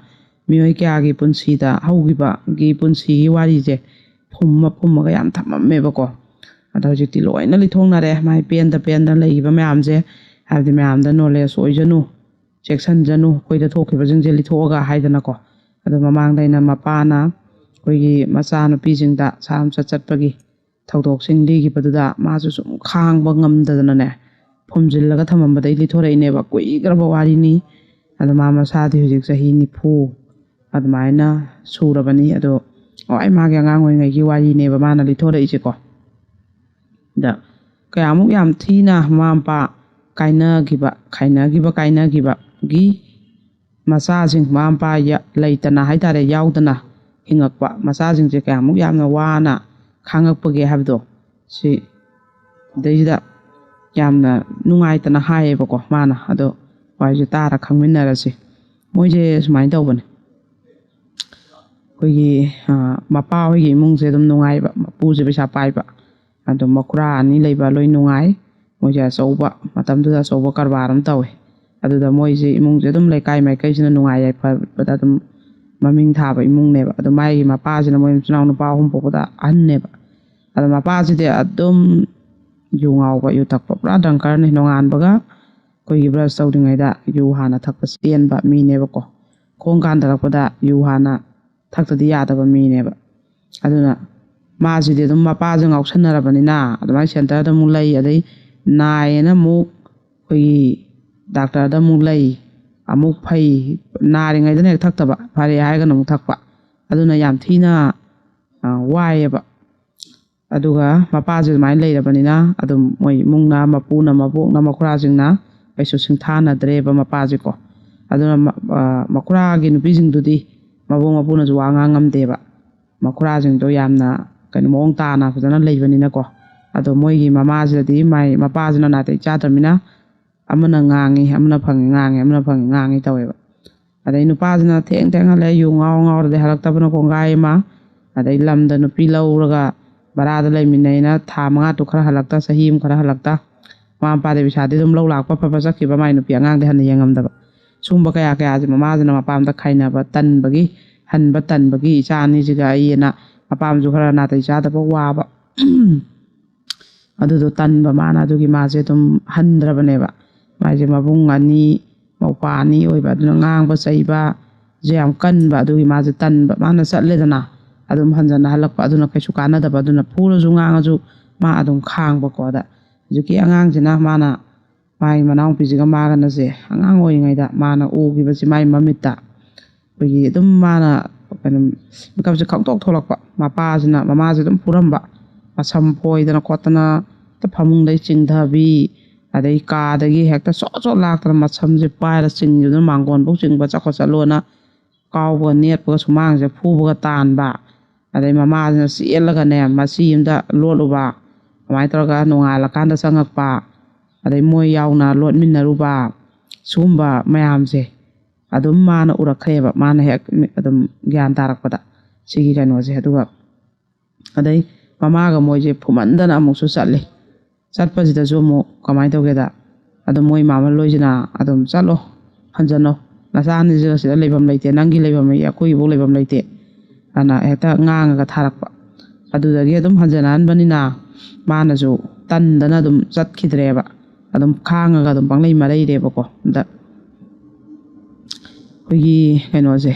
ꯃꯤꯑꯣꯏ ꯀꯌꯥꯒꯤ ꯄꯨꯟꯁꯤꯗ ꯍꯧꯈꯤꯕꯒꯤ ꯄꯨꯟꯁꯤꯒꯤ ꯋꯥꯔꯤꯁꯦ ꯐꯨꯝꯃ ꯐꯨꯝꯃꯒ ꯌꯥꯝ ꯊꯝꯃꯝꯃꯦꯕꯀꯣ꯫ ꯑꯗꯣ ꯍꯧꯖꯤꯛꯇꯤ ꯂꯣꯏꯅ ꯂꯤꯊꯣꯛꯅꯔꯦ, ꯃꯥꯏ ꯄꯦꯟꯗ ꯄꯦꯟꯗ ꯂꯩꯈꯤꯕ ꯃꯌꯥꯝꯁꯦ, ꯍꯥꯏꯕꯗꯤ ꯃꯌꯥꯝꯗ knowledge ꯑꯣꯏꯖꯅꯨ, ꯆꯦꯛꯁꯤꯟꯖꯅꯨ, ꯑꯩꯈꯣꯏꯗ ꯊꯣꯛꯈꯤꯕꯁꯤꯡꯁꯦ ꯂꯤꯊꯣꯛꯑꯒ ꯍꯥꯏꯗꯅꯀꯣ꯫ ꯑꯗꯣ ꯃꯃꯥꯡꯗ ꯑꯩꯅ ꯃꯄꯥꯅ ꯑꯩꯈꯣꯏꯒꯤ ꯃꯆꯥꯅꯨꯄꯤꯁꯤꯡꯗ ꯁꯥꯝꯆꯠ ꯆꯠꯄꯒꯤ ꯊꯧꯗꯣꯛꯁꯤꯡ ꯂꯤꯈꯤꯕꯗꯨꯗ ꯃꯥꯁꯨ ꯁꯨꯝ ꯈꯥꯡꯕ ꯉꯝꯗꯗꯅꯅꯦ, ꯐꯨꯝꯖꯤꯜꯂꯒ ꯊꯝꯃꯝꯕꯗꯩ ꯂꯤꯊꯣꯔꯛꯏꯅꯦꯕ꯫ ꯀꯨꯏꯈ꯭ꯔꯕ ꯋꯥꯔꯤꯅꯤ꯫ ꯑꯗꯣ ꯃꯥ ꯃꯁꯥꯗꯤ ꯍꯧꯖꯤꯛ ꯆꯍꯤ ꯅꯤꯐꯨ ꯑꯗꯨꯃꯥꯏꯅ ꯁꯨꯔꯕꯅꯤ꯫ ꯑꯗꯣ ꯍꯣꯏ, ꯃꯥꯒꯤ ꯑꯉꯥꯡ ꯑꯣꯏꯔꯤꯉꯩꯒꯤ ꯋꯥꯔꯤꯅꯦꯕ ꯃꯥꯅ ꯂꯤꯊꯣꯔꯛꯏꯁꯦꯀꯣ꯫ ꯑꯗ ꯀꯌꯥꯃꯨꯛ ꯌꯥꯝ ꯊꯤꯅ ꯃꯃꯥ ꯃꯄꯥ ꯀꯥꯏꯅꯈꯤꯕ, ꯈꯥꯏꯅꯈꯤꯕ, ꯀꯥꯏꯅꯈꯤꯕꯒꯤ ꯃꯆꯥꯁꯤꯡ, ꯃꯃꯥ ꯃꯄꯥ ꯌ-, ꯂꯩꯇꯅ ꯍꯥꯏꯇꯥꯔꯦ, ꯌꯥꯎꯗꯅ ꯍꯤꯡꯉꯛꯄ ꯃꯆꯥꯁꯤꯡꯁꯦ ꯀꯌꯥꯃꯨꯛ ꯌꯥꯝꯅ ꯋꯥꯅ ꯈꯥꯡꯉꯛꯄꯒꯦ ꯍꯥꯏꯕꯗꯣ, ꯁꯤ ꯁꯤꯗꯩꯁꯤꯗ ꯌꯥꯝꯅ ꯅꯨꯡꯉꯥꯏꯇꯅ ꯍꯥꯏꯌꯦꯕꯀꯣ ꯃꯥꯅ꯫ ꯑꯗꯣ ꯋꯥꯔꯤꯁꯦ ꯇꯥꯔ ꯈꯪꯃꯤꯟꯅꯔꯁꯤ꯫ ꯃꯣꯏꯁꯦ ꯁꯨꯃꯥꯏꯅ ꯇꯧꯕꯅꯦ꯫ ꯑꯩꯈꯣꯏꯒꯤ, ꯑ, ꯃꯄꯥ ꯍꯣꯏꯒꯤ ꯏꯃꯨꯡꯁꯦ ꯑꯗꯨꯝ ꯅꯨꯡꯉꯥꯏꯕ, ꯃꯄꯨꯁꯦ ꯄꯩꯁꯥ ꯄꯥꯏꯕ, ꯑꯗꯣ ꯃꯈꯨꯔꯥ ꯑꯅꯤ ꯂꯩꯕ ꯂꯣꯏ ꯅꯨꯡꯉꯥꯏ꯫ ꯃꯣꯏꯁꯦ ꯑꯆꯧꯕ, ꯃꯇꯝꯗꯨꯗ ꯑꯆꯧꯕ ꯀꯔꯕꯥꯔ ꯑꯃ ꯇꯧꯋꯦ꯫ ꯑꯗꯨꯗ ꯃꯣꯏꯁꯦ ꯏꯃꯨꯡꯁꯦ ꯑꯗꯨꯝ ꯂꯩꯀꯥꯏ ꯃꯥꯏꯀꯩꯁꯤꯅ ꯅꯨꯡꯉꯥꯏ ꯌꯥꯏꯐꯕꯗ ꯑꯗꯨꯝ ꯃꯃꯤꯡ ꯊꯥꯕ ꯏꯃꯨꯡꯅꯦꯕ꯫ ꯑꯗꯣ ꯃꯥꯒꯤ ꯃꯄꯥꯁꯤꯅ ꯃꯣꯏ ꯃꯆꯤꯟ ꯃꯅꯥꯎ ꯅꯨꯄꯥ ꯑꯍꯨꯝ ꯄꯣꯛꯄꯗ ꯑꯍꯟꯅꯦꯕ꯫ ꯑꯗꯣ ꯃꯄꯥꯁꯤꯗꯤ ꯑꯗꯨꯝ ꯌꯨ ꯉꯥꯎꯕ, ꯌꯨ ꯊꯛꯄ, ꯄꯨꯔꯥ drunkardꯅꯤ꯫ ꯅꯣꯡꯉꯥꯟꯕꯒ ꯑꯩꯈꯣꯏꯒꯤ brush ꯇꯧꯗ꯭ꯔꯤꯉꯩꯗ ꯌꯨ ꯍꯥꯟꯅ ꯊꯛꯄ ꯆꯦꯟꯕ ꯃꯤꯅꯦꯕꯀꯣ꯫ ꯈꯣꯡ ꯀꯥꯟꯊꯔꯛꯄꯗ ꯌꯨ ꯍꯥꯟꯅ ꯊꯛꯇꯗꯤ ꯌꯥꯗꯕ ꯃꯤꯅꯦꯕ꯫ ꯑꯗꯨꯅ ꯃꯥꯁꯤꯗꯤ ꯑꯗꯨꯝ ꯃꯄꯥꯁꯦ ꯉꯥꯎꯁꯟꯅꯔꯕꯅꯤꯅ ꯑꯗꯨꯃꯥꯏꯅ centreꯗ ꯑꯃꯨꯛ ꯂꯩ, ꯑꯗꯩ ꯅꯥꯏꯌꯦꯅ ꯑꯃꯨꯛ ꯑꯩꯈꯣꯏꯒꯤ doctorꯗ ꯑꯃꯨꯛ ꯂꯩ, ꯑꯃꯨꯛ ꯐꯩ, ꯅꯥꯔꯤꯉꯩꯗꯅ ꯍꯦꯛ ꯊꯛꯇꯕ, ꯐꯔꯦ ꯍꯥꯏꯔꯒꯅ ꯑꯃꯨꯛ ꯊꯛꯄ꯫ ꯑꯗꯨꯅ ꯌꯥꯝ ꯊꯤꯅ, ꯑ, ꯋꯥꯏꯌꯦꯕ꯫ ꯑꯗꯨꯒ ꯃꯄꯥꯁꯦ ꯑꯗꯨꯃꯥꯏꯅ ꯂꯩꯔꯕꯅꯤꯅ ꯑꯗꯨꯝ ꯃꯣꯏ ꯏꯃꯨꯡꯅ, ꯃꯄꯨꯅ, ꯃꯕꯣꯛꯅ, ꯃꯈꯨꯔꯥꯁꯤꯡꯅ ꯀꯩꯁꯨ ꯁꯤꯡꯊꯥꯅꯗ꯭ꯔꯦꯕ ꯃꯄꯥꯁꯦꯀꯣ꯫ ꯑꯗꯨꯅ ꯃ-, ꯑ, ꯃꯈꯨꯔꯥꯒꯤ ꯅꯨꯄꯤꯁꯤꯡꯗꯨꯗꯤ ꯃꯕꯣꯛ ꯃꯄꯨꯅꯁꯨ ꯋꯥ ꯉꯥꯡ ꯉꯝꯗꯦꯕ꯫ ꯃꯈꯨꯔꯥꯁꯤꯡꯗꯣ ꯌꯥꯝꯅ ꯀꯩꯅꯣ ꯃꯑꯣꯡ ꯇꯥꯅ ꯐꯖꯅ ꯂꯩꯕꯅꯤꯅꯀꯣ꯫ ꯑꯗꯣ ꯃꯣꯏꯒꯤ ꯃꯃꯥꯁꯤꯗꯗꯤ ꯃꯥꯏ ꯃꯄꯥꯁꯤꯅ ꯅꯥꯇꯩ ꯆꯥꯗ꯭ꯔꯕꯅꯤꯅ ꯑꯃꯅ ꯉꯥꯡꯉꯤ, ꯑꯃꯅ ꯐꯪꯉꯤ ꯉꯥꯡꯉꯤ, ꯑꯃꯅ ꯐꯪꯉꯤ ꯉꯥꯡꯉꯤ ꯇꯧꯋꯦꯕ꯫ ꯑꯗꯩ ꯅꯨꯄꯥꯁꯤꯅ ꯊꯦꯡ ꯊꯦꯡꯍꯜꯂꯦ, ꯌꯨ ꯉꯥꯎ ꯉꯥꯎꯔꯗꯤ ꯍꯜꯂꯛꯇꯕꯅ ꯀꯣꯡꯒꯥꯏ ꯑꯃ, ꯑꯗꯩ ꯂꯝꯗ ꯅꯨꯄꯤ ꯂꯧꯔꯒ ꯚꯔꯥꯗ ꯂꯩꯃꯤꯟꯅꯩꯅ ꯊꯥ ꯃꯉꯥ ꯇꯨ ꯈꯔ ꯍꯜꯂꯛꯇ, ꯆꯍꯤ ꯑꯃ ꯈꯔ ꯍꯜꯂꯛꯇ, ꯃꯃꯥ ꯃꯄꯥꯗꯤ ꯄꯩꯁꯥꯗꯤ ꯑꯗꯨꯝ ꯂꯧ ꯂꯥꯛꯄ ꯐꯕ ꯆꯠꯈꯤꯕ, ꯃꯥꯏ ꯅꯨꯄꯤ ꯑꯉꯥꯡꯗꯤ ꯍꯟꯅ ꯌꯦꯡꯉꯝꯗꯕ꯫ ꯁꯨꯝꯕ ꯀꯌꯥ ꯀꯌꯥꯁꯦ ꯃꯃꯥꯁꯤꯅ ꯃꯄꯥꯝꯗ ꯈꯥꯏꯅꯕ ꯇꯟꯕꯒꯤ, ꯍꯟꯕ ꯇꯟꯕꯒꯤ, "ꯏꯆꯥ ꯑꯅꯤꯁꯤꯒ ꯑꯩꯅ", ꯃꯄꯥꯝꯁꯨ ꯈꯔ ꯅꯥꯇꯩ ꯆꯥꯗꯕ, ꯋꯥꯕ꯫ ꯑꯗꯨꯗꯣ ꯇꯟꯕ ꯃꯥꯅ, ꯑꯗꯨꯒꯤ ꯃꯥꯁꯦ ꯑꯗꯨꯝ ꯍꯟꯗ꯭ꯔꯕꯅꯦꯕ꯫ ꯃꯥꯁꯦ ꯃꯕꯨꯡ ꯑꯅꯤ, ꯃꯧꯄꯥ ꯑꯅꯤ ꯑꯣꯏꯕ, ꯑꯗꯨꯅ ꯉꯥꯡꯕ ꯆꯩꯕ ꯁꯦ ꯌꯥꯝ ꯀꯟꯕ, ꯑꯗꯨꯒꯤ ꯃꯥꯁꯦ ꯇꯟꯕ꯫ ꯃꯥꯅ ꯆꯠꯂꯦꯗꯅ, ꯑꯗꯨꯝ ꯍꯟꯖꯟꯅ ꯍꯜꯂꯛꯄ, ꯑꯗꯨꯅ ꯀꯩꯁꯨ ꯀꯥꯟꯅꯗꯕ, ꯑꯗꯨꯅ ꯐꯨꯔꯁꯨ ꯉꯥꯡꯉꯁꯨ ꯃꯥ ꯑꯗꯨꯝ ꯈꯥꯡꯕꯀꯣ꯫ ꯑꯗ ꯍꯧꯖꯤꯛꯀꯤ ꯑꯉꯥꯡꯁꯤꯅ, ꯃꯥꯅ, ꯃꯥꯒꯤ ꯃꯅꯥꯎꯄꯤꯁꯤꯒ ꯃꯥꯒꯅꯁꯦ ꯑꯉꯥꯡ ꯑꯣꯏꯔꯤꯉꯩꯗ ꯃꯥꯅ ꯎꯈꯤꯕꯁꯤ ꯃꯥꯏ ꯃꯃꯤꯠꯇ, ꯑꯩꯈꯣꯏꯒꯤ ꯑꯗꯨꯝ ꯃꯥꯅ ꯀꯩꯅꯣ, ꯃꯤꯀꯞꯁꯦ ꯈꯪꯊꯣꯛ ꯊꯣꯛꯂꯛꯄ, ꯃꯄꯥꯁꯤꯅ ꯃꯃꯥꯁꯦ ꯑꯗꯨꯝ ꯐꯨꯔꯝꯕ, ꯃꯁꯝ ꯐꯣꯏꯗꯅ ꯈꯣꯠꯇꯅ, ꯍꯦꯛꯇ ꯐꯃꯨꯡꯗꯩ ꯆꯤꯡꯊꯕꯤ, ꯑꯗꯩ ꯀꯥꯗꯒꯤ ꯍꯦꯛꯇ ꯆꯣꯠ ꯆꯣꯠ ꯂꯥꯛꯇꯅ ꯃꯁꯝꯁꯦ ꯄꯥꯏꯔ ꯆꯤꯡꯈꯤꯕꯗꯨꯅ ꯃꯥꯡꯒꯣꯟꯐꯧ ꯆꯤꯡꯕ, ꯆꯠꯈꯣ ꯆꯠꯂꯣꯅ ꯀꯥꯎꯕꯒ ꯅꯦꯠꯄꯒ ꯁꯨꯃꯥꯡꯁꯦ ꯐꯨꯕꯒ ꯇꯥꯟꯕ꯫ ꯑꯗꯩ ꯃꯃꯥꯁꯤꯅ ꯆꯦꯜꯂꯒꯅꯦ, ꯃꯆꯤ ꯑꯃꯗ ꯂꯣꯠꯂꯨꯕ, ꯑꯗꯨꯃꯥꯏꯅ ꯇꯧꯔꯒ ꯅꯣꯡꯉꯥꯜꯂꯀꯥꯟꯗ ꯆꯪꯉꯛꯄ, ꯑꯗꯩ ꯃꯣꯏ ꯌꯥꯎꯅ ꯂꯣꯠꯃꯤꯟꯅꯔꯨꯕ, ꯁꯤꯒꯨꯝꯕ ꯃꯌꯥꯝꯁꯦ ꯑꯗꯨꯝ ꯃꯥꯅ ꯎꯔꯛꯈ꯭ꯔꯦꯕ꯫ ꯃꯥꯅ ꯍꯦꯛ ꯃꯤ-, ꯑꯗꯨꯝ ꯒ꯭ꯌꯥꯟ ꯇꯥꯔꯛꯄꯗ ꯁꯤꯒꯤ ꯀꯩꯅꯣꯁꯦ꯫ ꯑꯗꯨꯒ ꯑꯗꯩ ꯃꯃꯥꯒ ꯃꯣꯏꯁꯦ ꯐꯨꯃꯟꯗꯅ ꯑꯃꯨꯛꯁꯨ ꯆꯠꯂꯦ꯫ ꯆꯠꯄꯁꯤꯗꯁꯨ ꯑꯃꯨꯛ ꯀꯃꯥꯏꯅ ꯇꯧꯒꯦꯗ, ꯑꯗꯨꯝ ꯃꯣꯏ ꯃꯥꯃꯜꯂꯣꯏꯁꯤꯅ ꯑꯗꯨꯝ, "ꯆꯠꯂꯣ, ꯍꯟꯖꯟꯅꯣ, ꯅꯆꯥ ꯑꯅꯤꯁꯤꯒ ꯁꯤꯗ ꯂꯩꯐꯝ ꯂꯩꯇꯦ, ꯅꯪꯒꯤ ꯂꯩꯐꯝ ꯑꯩꯈꯣꯏꯒꯤꯐꯧ ꯂꯩꯐꯝ ꯂꯩꯇꯦ", ꯑꯅ ꯍꯦꯛꯇ ꯉꯥꯡꯉꯒ ꯊꯥꯔꯛꯄ꯫ ꯑꯗꯨꯗꯒꯤ ꯑꯗꯨꯝ ꯍꯟꯖꯟꯍꯟꯕꯅꯤꯅ ꯃꯥꯅꯁꯨ ꯇꯟꯗꯅ ꯑꯗꯨꯝ ꯆꯠꯈꯤꯗ꯭ꯔꯦꯕ꯫ ꯑꯗꯨꯝ ꯈꯥꯡꯉꯒ ꯑꯗꯨꯝ ꯄꯪꯂꯩ ꯃꯔꯩꯔꯦꯕꯀꯣ꯫ ꯑꯗ ꯑꯩꯈꯣꯏꯒꯤ ꯀꯩꯅꯣꯁꯦ,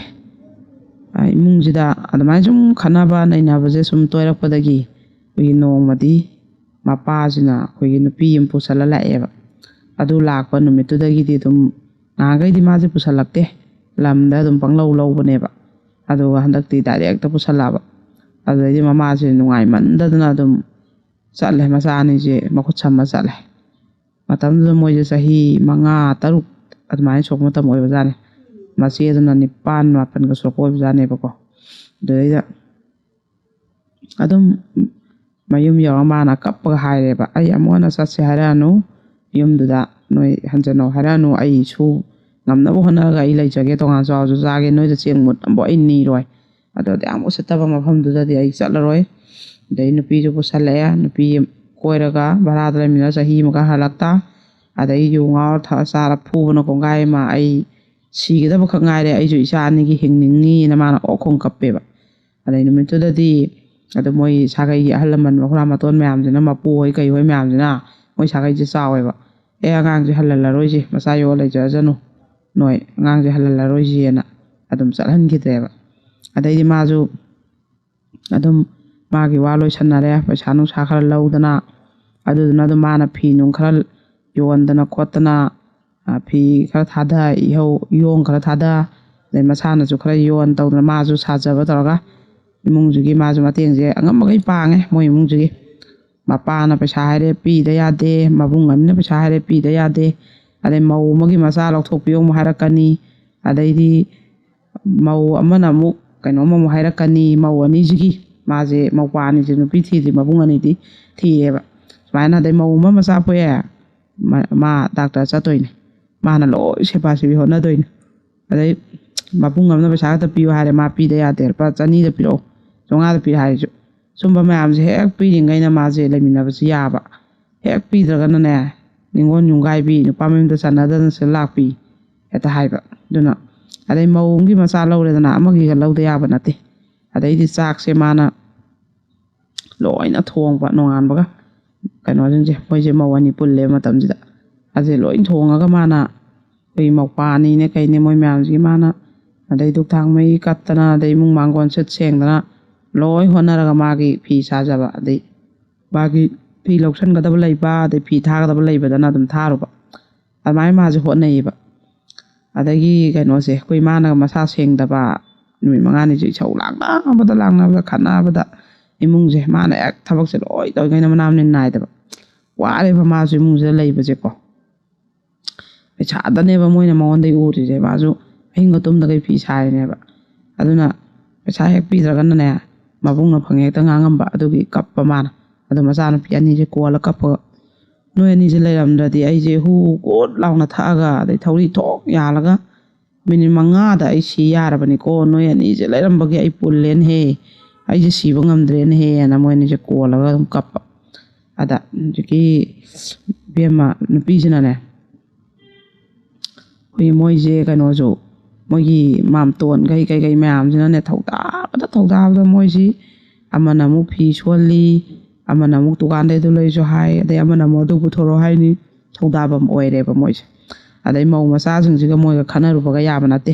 ꯑ, ꯏꯃꯨꯡꯁꯤꯗ ꯑꯗꯨꯃꯥꯏꯅ ꯁꯨꯝ ꯈꯠꯅꯕ ꯅꯩꯅꯕꯁꯦ ꯁꯨꯝ ꯇꯣꯏꯔꯛꯄꯗꯒꯤ ꯑꯩꯈꯣꯏꯒꯤ ꯅꯣꯡꯃꯗꯤ ꯃꯄꯥꯁꯤꯅ ꯑꯩꯈꯣꯏꯒꯤ ꯅꯨꯄꯤ ꯑꯃ ꯄꯨꯁꯜꯂ ꯂꯥꯛꯑꯦꯕ꯫ ꯑꯗꯨ ꯂꯥꯛꯄ ꯅꯨꯃꯤꯠꯇꯨꯗꯒꯤꯗꯤ ꯑꯗꯨꯝ, ꯅꯍꯥꯟꯈꯩꯗꯤ ꯃꯥꯁꯦ ꯄꯨꯁꯜꯂꯛꯇꯦ, ꯂꯝꯗ ꯑꯗꯨꯝ ꯄꯪꯂꯧ ꯂꯧꯕꯅꯦꯕ꯫ ꯑꯗꯨꯒ ꯍꯟꯗꯛꯇꯤ ꯗꯥꯏꯔꯦꯛꯇ ꯄꯨꯁꯜꯂꯛꯑꯕ꯫ ꯑꯗꯨꯗꯩꯗꯤ ꯃꯃꯥꯁꯦ ꯅꯨꯡꯉꯥꯏꯃꯟꯗꯗꯅ ꯑꯗꯨꯝ ꯆꯠꯂꯦ, ꯃꯆꯥ ꯑꯅꯤꯁꯦ ꯃꯈꯨꯠ ꯁꯝꯃ ꯆꯠꯂꯦ꯫ ꯃꯇꯝꯗꯨꯗ ꯃꯣꯏꯁꯦ ꯆꯍꯤ ꯃꯉꯥ, ꯇꯔꯨꯛ ꯑꯗꯨꯃꯥꯏꯅ ꯁꯨꯔꯛꯄ ꯃꯇꯝ ꯑꯣꯏꯕꯖꯥꯠꯅꯤ꯫ ꯃꯆꯦꯗꯨꯅ ꯅꯤꯄꯥꯟ, ꯃꯥꯄꯟꯒ ꯁꯨꯔꯛꯄ ꯑꯣꯏꯕꯖꯥꯠꯅꯦꯕꯀꯣ꯫ ꯑꯗꯨꯗꯩꯗ ꯑꯗꯨꯝ ꯃꯌꯨꯝ ꯌꯧꯔꯒ ꯃꯥꯅ ꯀꯞꯄꯒ ꯍꯥꯏꯔꯦꯕ, "ꯑꯩ ꯑꯃꯨꯛ ꯍꯟꯅ ꯆꯠꯁꯦ ꯍꯥꯏꯔꯛꯑꯅꯨ, ꯌꯨꯝꯗꯨꯗ ꯅꯣꯏ ꯍꯟꯖꯟꯅꯧ ꯍꯥꯏꯔꯛꯑꯅꯨ, ꯑꯩ ꯁꯨ ꯉꯝꯅꯕ ꯍꯣꯠꯅꯔꯒ ꯑꯩ ꯂꯩꯖꯒꯦ, ꯇꯣꯉꯥꯟ ꯆꯥꯎꯔꯁꯨ ꯆꯥꯒꯦ, ꯅꯣꯏꯗ ꯆꯦꯡ ꯃꯨꯠ ꯑꯃꯐꯥꯎ ꯑꯩ ꯅꯤꯔꯣꯏ, ꯑꯗꯨꯗꯤ ꯌꯥꯝ ꯎꯁꯤꯠꯇꯕ ꯃꯐꯝꯗꯨꯗꯗꯤ ꯑꯩ ꯆꯠꯂꯔꯣꯏ"꯫ ꯑꯗꯩ ꯅꯨꯄꯤꯁꯨ ꯄꯨꯁꯜꯂꯛꯑꯦ, ꯅꯨꯄꯤ ꯀꯣꯏꯔꯒ ꯚꯔꯥꯗ ꯂꯩꯃꯤꯟꯅ ꯆꯍꯤ ꯑꯃꯒ ꯍꯜꯂꯛꯇ, ꯑꯗꯩ ꯌꯨ ꯉꯥꯎꯔ ꯊꯛꯑ ꯆꯥꯔ ꯐꯨꯕꯅ ꯀꯣꯡꯒꯥꯏ ꯑꯃ, "ꯑꯩ ꯁꯤꯒꯗꯕ ꯈꯛ ꯉꯥꯏꯔꯦ, ꯑꯩꯁꯨ ꯏꯆꯥ ꯑꯅꯤꯒꯤ ꯍꯤꯡꯅꯤꯡꯉꯤꯅ" ꯃꯥꯅ ꯑꯣꯛ ꯈꯣꯡ ꯀꯞꯄꯦꯕ꯫ ꯑꯗꯩ ꯅꯨꯃꯤꯠꯇꯨꯗꯗꯤ ꯑꯗꯨ ꯃꯣꯏ ꯁꯥꯒꯩꯒꯤ ꯑꯍꯜ ꯂꯃꯟ, ꯃꯈꯨꯔꯥ ꯃꯇꯣꯟ ꯃꯌꯥꯝꯁꯤꯅ, ꯃꯄꯨ ꯍꯣꯏ ꯀꯩ ꯍꯣꯏ ꯃꯌꯥꯝꯁꯤꯅ ꯃꯣꯏ ꯁꯥꯒꯩꯁꯦ ꯆꯥꯎꯋꯦꯕ, "ꯑꯦ, ꯑꯉꯥꯡꯁꯦ ꯍꯜꯍꯜꯂꯔꯣꯏꯁꯦ, ꯃꯆꯥ ꯌꯣꯛꯑ ꯂꯩꯖꯔꯖꯅꯨ, ꯅꯣꯏ ꯑꯉꯥꯡꯁꯦ ꯍꯜꯍꯜꯂꯔꯣꯏꯁꯦꯅ" ꯑꯗꯨꯝ ꯆꯠꯍꯟꯈꯤꯗ꯭ꯔꯦꯕ꯫ ꯑꯗꯩꯗꯤ ꯃꯥꯁꯨ ꯑꯗꯨꯝ ꯃꯥꯒꯤ ꯋꯥ ꯂꯣꯏꯁꯟꯅꯔꯦ, ꯄꯩꯁꯥ ꯅꯨꯡꯁꯥ ꯈꯔ ꯂꯧꯗꯅ, ꯑꯗꯨꯗꯨꯅ ꯑꯗꯨꯝ ꯃꯥꯅ ꯐꯤ ꯅꯨꯡ ꯈꯔ ꯌꯣꯟꯗꯅ ꯈꯣꯠꯇꯅ, ꯑ, ꯐꯤ ꯈꯔ ꯊꯥꯗ, ꯏꯍꯧ, ꯏꯌꯣꯡ ꯈꯔ ꯊꯥꯗ, ꯑꯗꯩ ꯃꯁꯥꯅꯁꯨ ꯈꯔ ꯌꯣꯟ ꯇꯧꯗꯅ ꯃꯥꯁꯨ ꯁꯥꯖꯕ ꯇꯧꯔꯒ ꯏꯃꯨꯡꯁꯤꯒꯤ ꯃꯥꯁꯨ ꯃꯇꯦꯡꯁꯦ ꯑꯉꯝꯕꯈꯩ ꯄꯥꯡꯉꯦ ꯃꯣꯏ ꯏꯃꯨꯡꯁꯤꯒꯤ꯫ ꯃꯄꯥꯅ ꯄꯩꯁꯥ ꯍꯥꯏꯔꯦ ꯄꯤꯗ ꯌꯥꯗꯦ, ꯃꯕꯨꯡ ꯑꯅꯤꯅ ꯄꯩꯁꯥ ꯍꯥꯏꯔꯦ ꯄꯤꯗ ꯌꯥꯗꯦ, ꯑꯗꯩ ꯃꯧ ꯑꯃꯒꯤ ꯃꯆꯥ ꯂꯧꯊꯣꯛꯄꯤꯌꯣ ꯑꯃꯨꯛ ꯍꯥꯏꯔꯛꯀꯅꯤ, ꯑꯗꯩꯗꯤ ꯃꯧ ꯑꯃꯅ ꯑꯃꯨꯛ ꯀꯩꯅꯣꯝ ꯑꯃꯨꯛ ꯍꯥꯏꯔꯛꯀꯅꯤ, ꯃꯧ ꯑꯅꯤꯁꯤꯒꯤ, ꯃꯥꯁꯦ ꯃꯧꯄ꯭ꯋꯥ ꯑꯅꯤꯁꯦ ꯅꯨꯄꯤ ꯊꯤꯗ꯭ꯔꯤ, ꯃꯕꯨꯡ ꯑꯅꯤꯗꯤ ꯊꯤꯔꯦꯕ꯫ ꯁꯨꯃꯥꯏꯅ ꯑꯗꯩ ꯃꯧ ꯑꯃ ꯃꯆꯥ ꯄꯣꯛꯑꯦ, ꯃꯥ, ꯃꯥ ꯗꯥꯛꯇꯔ ꯆꯠꯇꯣꯏꯅꯦ, ꯃꯥꯅ ꯂꯣꯏ ꯁꯦꯕꯥ ꯁꯦꯕꯤ ꯍꯣꯠꯅꯗꯣꯏꯅꯦ꯫ ꯑꯗꯩ ꯃꯕꯨꯡ ꯑꯃꯅ ꯄꯩꯁꯥ ꯈꯛꯇ ꯄꯤꯌꯨ ꯍꯥꯏꯔꯦ, ꯃꯥ ꯄꯤꯗ ꯌꯥꯗꯦ, "ꯂꯨꯄꯥ ꯆꯅꯤꯗ ꯄꯤꯔꯛꯑꯣ, ꯆꯥꯝꯃꯉꯥꯗ ꯄꯤꯔꯛꯑꯣ" ꯍꯥꯏꯔꯁꯨ꯫ ꯁꯨꯝꯕ ꯃꯌꯥꯝꯁꯦ ꯍꯦꯛ ꯄꯤꯔꯤꯉꯩꯅ ꯃꯥꯁꯦ ꯂꯩꯃꯤꯟꯅꯕꯁꯨ ꯌꯥꯕ, ꯍꯦꯛ ꯄꯤꯗ꯭ꯔꯒꯅꯅꯦ, ꯅꯤꯉꯣꯜ ꯌꯨꯝꯒꯥꯏꯕꯤ, ꯅꯨꯄꯥ ꯃꯌꯨꯝꯗ ꯆꯟꯅꯗꯅ ꯁꯤꯗ ꯂꯥꯛꯄꯤ ꯍꯦꯛꯇ ꯍꯥꯏꯕ꯫ ꯑꯗꯨꯅ ꯑꯗꯩ ꯃꯧ ꯑꯃꯒꯤ ꯃꯆꯥ ꯂꯧꯔꯦꯗꯅ, ꯑꯃꯒꯤꯒ ꯂꯧꯗ ꯌꯥꯕ ꯅꯠꯇꯦ꯫ ꯑꯗꯩꯗꯤ ꯆꯥꯛꯁꯦ ꯃꯥꯅ ꯂꯣꯏꯅ ꯊꯣꯡꯕ, ꯅꯣꯡꯉꯥꯟꯕꯒ ꯀꯩꯅꯣꯁꯤꯡꯁꯦ, ꯃꯣꯏꯁꯦ ꯃꯧ ꯑꯅꯤ ꯄꯨꯜꯂꯦꯕ ꯃꯇꯝꯁꯤꯗ꯫ ꯑꯁꯦ ꯂꯣꯏ ꯊꯣꯡꯉꯒ ꯃꯥꯅ, ꯑꯩꯈꯣꯏ ꯃꯧꯄꯥ ꯑꯅꯤꯅꯦ ꯀꯩꯅꯦ ꯃꯣꯏ ꯃꯌꯥꯝꯁꯤꯒꯤ ꯃꯥꯅ, ꯑꯗꯩ ꯙꯨꯛ ꯊꯥꯡ ꯃꯩ ꯀꯠꯇꯅ, ꯑꯗꯩ ꯏꯃꯨꯡ ꯃꯥꯡꯒꯣꯟ ꯁꯤꯠ ꯁꯦꯡꯗꯅ ꯂꯣꯏ ꯍꯣꯠꯅꯔꯒ ꯃꯥꯒꯤ ꯐꯤ ꯁꯥꯖꯕ, ꯑꯗꯩ ꯃꯥꯒꯤ ꯐꯤ ꯂꯧꯁꯟꯒꯗꯕ ꯂꯩꯕ, ꯑꯗꯩ ꯐꯤ ꯊꯥꯒꯗꯕ ꯂꯩꯕꯗꯅ ꯑꯗꯨꯝ ꯊꯥꯔꯨꯕ꯫ ꯑꯗꯨꯃꯥꯏꯅ ꯃꯥꯁꯦ ꯍꯣꯠꯅꯩꯌꯦꯕ꯫ ꯑꯗꯒꯤ ꯀꯩꯅꯣꯁꯦ, ꯑꯩꯈꯣꯏ ꯃꯥꯅꯒ ꯃꯁꯥ ꯁꯦꯡꯗꯕ, ꯅꯨꯃꯤꯠ ꯃꯉꯥꯅꯤꯁꯦ ꯏꯁꯧ ꯂꯥꯡꯅꯕꯗ, ꯂꯥꯡꯅꯕꯗ, ꯈꯠꯅꯕꯗ, ꯏꯃꯨꯡꯁꯦ ꯃꯥꯅ ꯍꯦꯛ ꯊꯕꯛꯁꯦ ꯂꯣꯏ ꯇꯧꯔꯤꯉꯩꯗ ꯃꯅꯥ ꯃꯅꯤꯟ ꯅꯥꯏꯗꯕ꯫ ꯋꯥꯔꯦꯕ ꯃꯥꯁꯨ ꯏꯃꯨꯡꯁꯤꯗ ꯂꯩꯕꯁꯦꯀꯣ꯫ ꯄꯩꯁꯥꯗꯅꯦꯕ ꯃꯣꯏꯅ ꯃꯉꯣꯟꯗꯒꯤ ꯎꯔꯤꯁꯦ꯫ ꯃꯥꯁꯨ ꯑꯍꯤꯡꯒ ꯇꯨꯝꯗꯈꯩ ꯐꯤ ꯁꯥꯔꯤꯅꯦꯕ꯫ ꯑꯗꯨꯅ ꯄꯩꯁꯥ ꯍꯦꯛ ꯄꯤꯗ꯭ꯔꯒꯅꯅꯦ, ꯃꯕꯨꯡꯅ ꯐꯪꯉꯦ ꯍꯦꯛꯇ ꯉꯥꯡꯉꯝꯕ, ꯑꯗꯨꯒꯤ ꯀꯞꯄ ꯃꯥꯅ꯫ ꯑꯗꯨ ꯃꯆꯥꯅꯨꯄꯤ ꯑꯅꯤꯁꯦ ꯀꯣꯜꯂ ꯀꯞꯄꯒ, "ꯅꯣꯏ ꯑꯅꯤꯁꯦ ꯂꯩꯔꯝꯗ꯭ꯔꯗꯤ ꯑꯩꯁꯦ ꯍꯨ ꯒꯣꯠ ꯂꯥꯎꯅ ꯊꯛꯑꯒ, ꯑꯗꯩ ꯊꯧꯔꯤ ꯊꯣꯛ ꯌꯥꯜꯂꯒ ꯃꯤꯅꯤꯠ ꯃꯉꯥꯗ ꯑꯩ ꯁꯤ ꯌꯥꯔꯕꯅꯤꯀꯣ, ꯅꯣꯏ ꯑꯅꯤꯁꯦ ꯂꯩꯔꯝꯕꯒꯤ ꯑꯩ ꯄꯨꯜꯂꯦꯅꯍꯦ, ꯑꯩꯁꯦ ꯁꯤꯕ ꯉꯝꯗ꯭ꯔꯦꯅꯍꯦꯅ" ꯃꯣꯏ ꯑꯅꯤꯁꯦ ꯀꯣꯜꯂꯒ ꯑꯗꯨꯝ ꯀꯞꯄ꯫ ꯑꯗ ꯍꯧꯖꯤꯛꯀꯤ ꯏꯕꯦꯝꯃ ꯅꯨꯄꯤꯁꯤꯅꯅꯦ, ꯑꯩꯈꯣꯏꯒꯤ ꯃꯣꯏꯁꯦ ꯀꯩꯅꯣꯁꯨ, ꯃꯣꯏꯒꯤ ꯃꯥꯝꯇꯣꯟꯈꯩ ꯀꯩꯀꯩ ꯃꯌꯥꯝꯁꯤꯅꯅꯦ ꯊꯧꯗꯥꯕꯗ ꯊꯧꯗꯥꯕꯗ, ꯃꯣꯏꯁꯤ ꯑꯃꯅ ꯑꯃꯨꯛ ꯐꯤ ꯁꯨꯍꯜꯂꯤ, ꯑꯃꯅ ꯑꯃꯨꯛ ꯗꯨꯀꯥꯟꯗꯩ ꯑꯗꯨ ꯂꯩꯁꯨ ꯍꯥꯏ, ꯑꯗꯩ ꯑꯃꯅ ꯑꯃꯨꯛ ꯑꯗꯨ ꯄꯨꯊꯣꯔꯛꯑꯣ ꯍꯥꯏꯅꯤ꯫ ꯊꯧꯗꯥꯕꯝ ꯑꯣꯏꯔꯦꯕ ꯃꯣꯏꯁꯦ꯫ ꯑꯗꯩ ꯃꯧ ꯃꯆꯥꯁꯤꯡꯁꯤꯒ ꯃꯣꯏꯒ ꯈꯠꯅꯔꯨꯕꯒ ꯌꯥꯕ ꯅꯠꯇꯦ꯫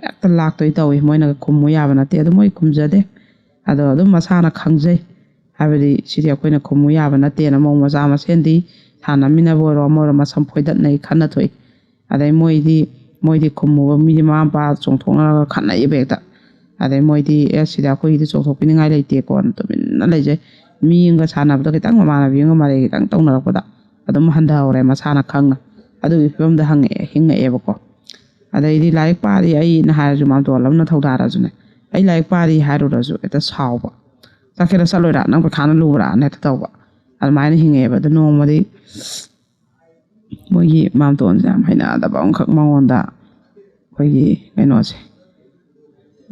ꯍꯦꯛꯇ ꯂꯥꯛꯇꯣꯏ ꯇꯧꯏ꯫ ꯃꯣꯏꯅꯒ ꯈꯨꯝꯃꯨ ꯌꯥꯕ ꯅꯠꯇꯦ꯫ ꯑꯗꯣ ꯃꯣꯏ ꯈꯨꯝꯖꯗꯦ꯫ ꯑꯗꯣ ꯑꯗꯨꯝ ꯃꯁꯥꯅ ꯈꯪꯖꯩ꯫ ꯍꯥꯏꯕꯗꯤ ꯁꯤꯗꯤ ꯑꯩꯈꯣꯏꯅ ꯈꯨꯝꯃꯨ ꯌꯥꯕ ꯅꯠꯇꯦꯅ꯫ ꯃꯧ ꯃꯆꯥ ꯃꯁꯦꯟꯗꯤ ꯁꯥꯟꯅꯃꯤꯟꯅꯕ ꯑꯣꯏꯔꯣ ꯑꯃ ꯑꯣꯏꯔꯣ ꯃꯁꯝ ꯐꯣꯏꯗꯠꯅꯩ, ꯈꯠꯅ ꯊꯣꯛꯏ꯫ ꯑꯗꯩ ꯃꯣꯏꯗꯤ, ꯃꯣꯏꯗꯤ ꯈꯨꯝꯃꯨꯕ ꯃꯤꯗꯤ ꯃꯃꯥ ꯃꯄꯥ ꯆꯣꯡꯊꯣꯛꯅꯔꯒ ꯈꯠꯅꯩꯌꯦꯕ ꯍꯦꯛꯇ꯫ ꯑꯗꯩ ꯃꯣꯏꯗꯤ "ꯑꯦ, ꯁꯤꯗꯤ ꯑꯩꯈꯣꯏꯒꯤꯗꯤ ꯆꯣꯡꯊꯣꯛꯄꯤꯅꯤꯡꯉꯥꯏ ꯂꯩꯇꯦꯀꯣꯅ" ꯇꯨꯃꯤꯟꯅ ꯂꯩꯖꯩ꯫ ꯃꯤ ꯑꯃꯒ ꯁꯥꯟꯅꯕꯗ ꯈꯤꯇꯪ, ꯃꯃꯥꯟꯅꯕꯤ ꯑꯃꯒ ꯃꯔꯩ ꯈꯤꯇꯪ ꯇꯧꯅꯔꯛꯄꯗ ꯑꯗꯨꯝ ꯍꯟꯊꯍꯧꯔꯦ ꯃꯁꯥꯅ ꯈꯪꯅ꯫ ꯑꯗꯨꯒꯤ ꯐꯤꯕꯝꯗ ꯍꯪꯉꯛꯑꯦ, ꯍꯤꯡꯉꯛꯑꯦꯕꯀꯣ꯫ ꯑꯗꯩꯗꯤ ꯂꯥꯏꯔꯤꯛ ꯄꯥꯔꯤ ꯑꯩꯅ ꯍꯥꯏꯔꯁꯨ, ꯃꯥꯝꯇꯣꯟ ꯑꯃꯅ ꯊꯧꯗꯥꯔꯁꯨꯅꯦ, "ꯑꯩ ꯂꯥꯏꯔꯤꯛ ꯄꯥꯔꯤ" ꯍꯥꯏꯔꯨꯔꯁꯨ ꯍꯦꯛꯇ ꯁꯥꯎꯕ꯫ "ꯆꯠꯀꯦꯔꯥ ꯆꯠꯂꯣꯏꯔꯥ, ꯅꯪ ꯄꯩꯈꯥꯅ ꯂꯨꯕ꯭ꯔꯥꯅ" ꯍꯦꯛꯇ ꯇꯧꯕ꯫ ꯑꯗꯨꯃꯥꯏꯅ ꯍꯤꯡꯉꯛꯑꯦꯕ꯫ ꯑꯗꯨ ꯅꯣꯡꯃꯗꯤ ꯃꯣꯏꯒꯤ ꯃꯥꯝꯇꯣꯟꯁꯦ ꯌꯥꯝ ꯍꯩꯅꯗꯕ ꯑꯃꯈꯛ ꯃꯉꯣꯟꯗ, ꯑꯩꯈꯣꯏꯒꯤ ꯀꯩꯅꯣꯁꯦ,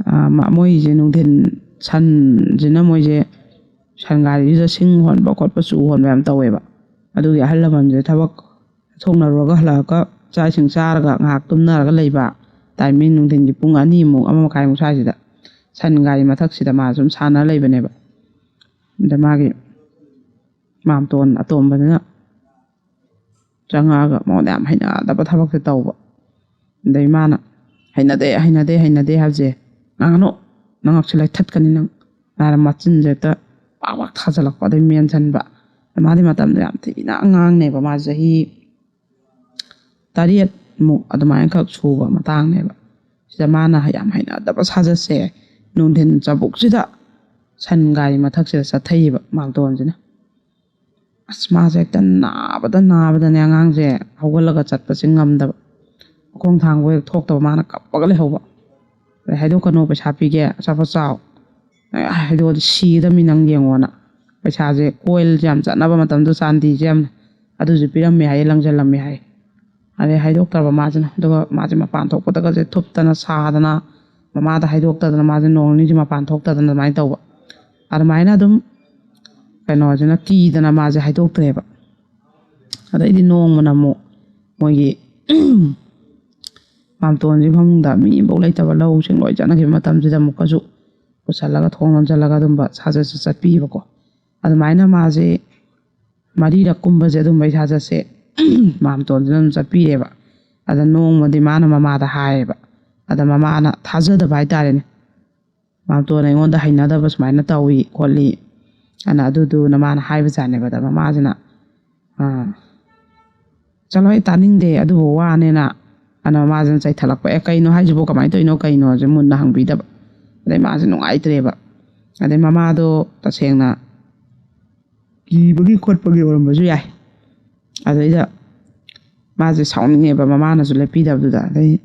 ꯑꯥ, ꯃ-, ꯃꯣꯏꯁꯦ ꯅꯨꯡꯊꯤꯟ, ꯁꯟꯁꯤꯅ ꯃꯣꯏꯁꯦ ꯁꯟ ꯒꯥꯔꯤꯁꯤꯗ ꯁꯤꯡ ꯍꯣꯟꯕ ꯈꯣꯠꯄ, ꯆꯨ ꯍꯣꯟꯕ ꯌꯥꯝ ꯇꯧꯋꯦꯕ꯫ ꯑꯗꯨꯒꯤ ꯑꯍꯜ ꯂꯃꯟꯁꯦ ꯊꯕꯛ ꯊꯣꯛꯅꯔꯨꯔꯒ ꯍꯜꯂꯛꯑꯒ ꯆꯥꯛ ꯏꯁꯤꯡ ꯆꯥꯔꯒ ꯉꯥꯏꯍꯥꯛ ꯇꯨꯝꯅꯔꯒ ꯂꯩꯕ꯫ ꯇꯥꯏꯃꯤꯡ ꯅꯨꯡꯊꯤꯟꯒꯤ ꯄꯨꯡ ꯑꯅꯤꯃꯨꯛ, ꯑꯃ ꯃꯈꯥꯏꯃꯨꯛ ꯁ꯭ꯋꯥꯏꯁꯤꯗ ꯁꯟ ꯒꯥꯔꯤ ꯃꯊꯛꯁꯤꯗ ꯃꯥ ꯁꯨꯝ ꯁꯥꯟꯅ ꯂꯩꯕꯅꯦꯕ꯫ ꯑꯗ ꯃꯥꯒꯤ ꯃꯥꯝꯇꯣꯟ ꯑꯇꯣꯝꯕꯗꯨꯅ ꯆꯪꯉꯛꯑꯒ ꯃꯉꯣꯟꯗ ꯌꯥꯝ ꯍꯩꯅꯗꯕ ꯊꯕꯛꯁꯦ ꯇꯧꯕ꯫ ꯑꯗꯩ ꯃꯥꯅ "ꯍꯩꯅꯗꯦ, ꯍꯩꯅꯗꯦ, ꯍꯩꯅꯗꯦ" ꯍꯥꯏꯕꯁꯦ, "ꯉꯥꯡꯉꯅꯨ, ꯅꯉꯛꯁꯦ ꯂꯩꯊꯠꯀꯅꯤ ꯅꯪ" ꯍꯥꯏꯔ ꯃꯆꯤꯟꯁꯦ ꯍꯦꯛꯇ ꯄꯥꯛ ꯄꯥꯛ ꯊꯥꯖꯤꯜꯂꯛꯄ, ꯑꯗꯩ ꯃꯦꯟꯁꯤꯟꯕ꯫ ꯃꯥꯗꯤ ꯃꯇꯝꯗꯣ ꯌꯥꯝ ꯊꯤꯅ ꯑꯉꯥꯡꯅꯦꯕ, ꯃꯥ ꯆꯍꯤ ꯇꯔꯦꯠꯃꯨꯛ ꯑꯗꯨꯃꯥꯏꯅꯈꯛ ꯁꯨꯕ ꯃꯇꯥꯡꯅꯦꯕ꯫ ꯁꯤꯗ ꯃꯥꯅ ꯌꯥꯝ ꯍꯩꯅꯗꯕ ꯁꯥꯖꯠꯁꯦ, ꯅꯨꯡꯊꯤꯟ ꯆꯕꯨꯛꯁꯤꯗ ꯁꯟ ꯒꯥꯔꯤ ꯃꯊꯛꯁꯤꯗ ꯆꯠꯊꯩꯌꯦꯕ ꯃꯥꯝꯇꯣꯟꯁꯤꯅ꯫ ꯑꯁ, ꯃꯥꯁꯦ ꯍꯦꯛꯇ ꯅꯥꯕꯗ ꯅꯥꯕꯗꯅꯦ ꯑꯉꯥꯡꯁꯦ ꯍꯧꯒꯠꯂꯒ ꯆꯠꯄꯁꯦ ꯉꯝꯗꯕ, ꯃꯈꯣꯡ ꯊꯥꯡꯕ ꯍꯦꯛ ꯊꯣꯛꯇꯕ, ꯃꯥꯅ ꯀꯞꯄꯒ ꯂꯩꯍꯧꯕ꯫ ꯑꯗꯩ, "ꯍꯥꯏꯗꯣꯛꯀꯅꯨ, ꯄꯩꯁꯥ ꯄꯤꯒꯦ, ꯑꯆꯥꯄꯣꯠ ꯆꯥꯎ, ꯑꯦ, ꯍꯥꯏꯗꯣꯛꯑꯗꯤ ꯁꯤꯒꯗꯕꯅꯤ ꯅꯪ, ꯌꯦꯡꯉꯣꯅ"꯫ ꯄꯩꯁꯥꯁꯦ, ꯀꯣꯏꯜꯁꯦ ꯌꯥꯝ ꯆꯠꯅꯕ ꯃꯇꯝꯗꯣ, ꯆꯥꯟꯗꯤꯁꯦ ꯌꯥꯝ, ꯑꯗꯨꯁꯨ ꯄꯤꯔꯝꯃꯦ ꯍꯥꯏꯌꯦ, ꯂꯪꯁꯤꯜꯂꯝꯃꯦ ꯍꯥꯏꯌꯦ꯫ ꯑꯗꯩ ꯍꯥꯏꯗꯣꯛꯇ꯭ꯔꯕ ꯃꯥꯁꯤꯅ꯫ ꯑꯗꯨꯒ ꯃꯥꯁꯦ ꯃꯄꯥꯟ ꯊꯣꯛꯄꯗꯒꯁꯦ ꯊꯨꯞꯇꯅ ꯁꯥꯗꯅ, ꯃꯃꯥꯗ ꯍꯥꯏꯗꯣꯛꯇꯗꯅ, ꯃꯥꯁꯦ ꯅꯣꯡ ꯅꯤꯅꯤꯁꯦ ꯃꯄꯥꯟ ꯊꯣꯛꯇꯗꯅ ꯑꯗꯨꯃꯥꯏꯅ ꯇꯧꯕ꯫ ꯑꯗꯨꯃꯥꯏꯅ ꯑꯗꯨꯝ ꯀꯩꯅꯣꯁꯤꯅ ꯀꯤꯗꯅ ꯃꯥꯁꯦ ꯍꯥꯏꯗꯣꯛꯇ꯭ꯔꯦꯕ꯫ ꯑꯗꯩꯗꯤ ꯅꯣꯡꯃꯅ ꯑꯃꯨꯛ ꯃꯣꯏꯒꯤ ꯃꯥꯝꯇꯣꯟꯁꯤ ꯐꯃꯨꯡꯗ, ꯃꯤ ꯑꯃꯐꯥꯎ ꯂꯩꯇꯕ, ꯂꯧꯁꯤꯡ ꯂꯣꯏ ꯆꯠꯅꯈꯤꯕ ꯃꯇꯝꯁꯤꯗ ꯑꯃꯨꯛꯀꯁꯨ ꯄꯨꯁꯜꯂꯒ, ꯊꯣꯡ ꯂꯣꯟꯁꯤꯜꯂꯒ ꯑꯗꯨꯝꯕ ꯁꯥꯖꯠꯁꯦ ꯆꯠꯄꯤꯕꯀꯣ꯫ ꯑꯗꯨꯃꯥꯏꯅ ꯃꯥꯁꯦ ꯃꯔꯤꯔꯛ ꯀꯨꯝꯕꯁꯦ ꯑꯗꯨꯝꯕꯩ ꯁꯥꯖꯠꯁꯦ ꯃꯥꯝꯇꯣꯟꯁꯤꯅ ꯑꯗꯨꯝ ꯆꯠꯄꯤꯔꯦꯕ꯫ ꯑꯗ ꯅꯣꯡꯃꯗꯤ ꯃꯥꯅ ꯃꯃꯥꯗ ꯍꯥꯏꯌꯦꯕ꯫ ꯑꯗ ꯃꯃꯥꯅ ꯊꯥꯖꯗꯕ ꯍꯥꯏꯇꯥꯔꯦꯅꯦ꯫ "ꯃꯥꯝꯇꯣꯟ ꯑꯩꯉꯣꯟꯗ ꯍꯩꯅꯗꯕ ꯁꯨꯃꯥꯏꯅ ꯇꯧꯏ ꯈꯣꯠꯂꯤ" ꯑꯅ ꯑꯗꯨꯗꯨꯅ ꯃꯥꯅ ꯍꯥꯏꯕꯖꯥꯠꯅꯦꯕ꯫ ꯑꯗ ꯃꯃꯥꯁꯤꯅ, "ꯑꯥ, ꯆꯠꯂꯣ, ꯑꯩ ꯇꯥꯅꯤꯡꯗꯦ, ꯑꯗꯨꯕꯨ ꯋꯥꯅꯦꯅ", ꯑꯅ ꯃꯃꯥꯁꯤꯅ ꯆꯩꯊꯠꯂꯛꯄ꯫ "ꯑꯦ, ꯀꯩꯅꯣ ꯍꯥꯏꯁꯤꯕꯣ, ꯀꯃꯥꯏꯅ ꯇꯧꯔꯤꯅꯣ, ꯀꯩꯅꯣꯁꯦ?" ꯃꯨꯟꯅ ꯍꯪꯕꯤꯗꯕ꯫ ꯑꯗꯩ ꯃꯥꯁꯦ ꯅꯨꯡꯉꯥꯏꯇ꯭ꯔꯦꯕ꯫ ꯑꯗꯩ ꯃꯃꯥꯗꯣ ꯇꯁꯦꯡꯅ ꯀꯤꯕꯒꯤ ꯈꯣꯠꯄꯒꯤ ꯑꯣꯏꯔꯝꯕꯁꯨ ꯌꯥꯏ꯫ ꯑꯗꯩꯗ ꯃꯥꯁꯦ ꯁꯥꯎꯅꯤꯡꯉꯦꯕ, ꯃꯃꯥꯅꯁꯨ ꯂꯦꯞꯄꯤꯗꯕꯗꯨꯗ꯫ ꯑꯗꯩ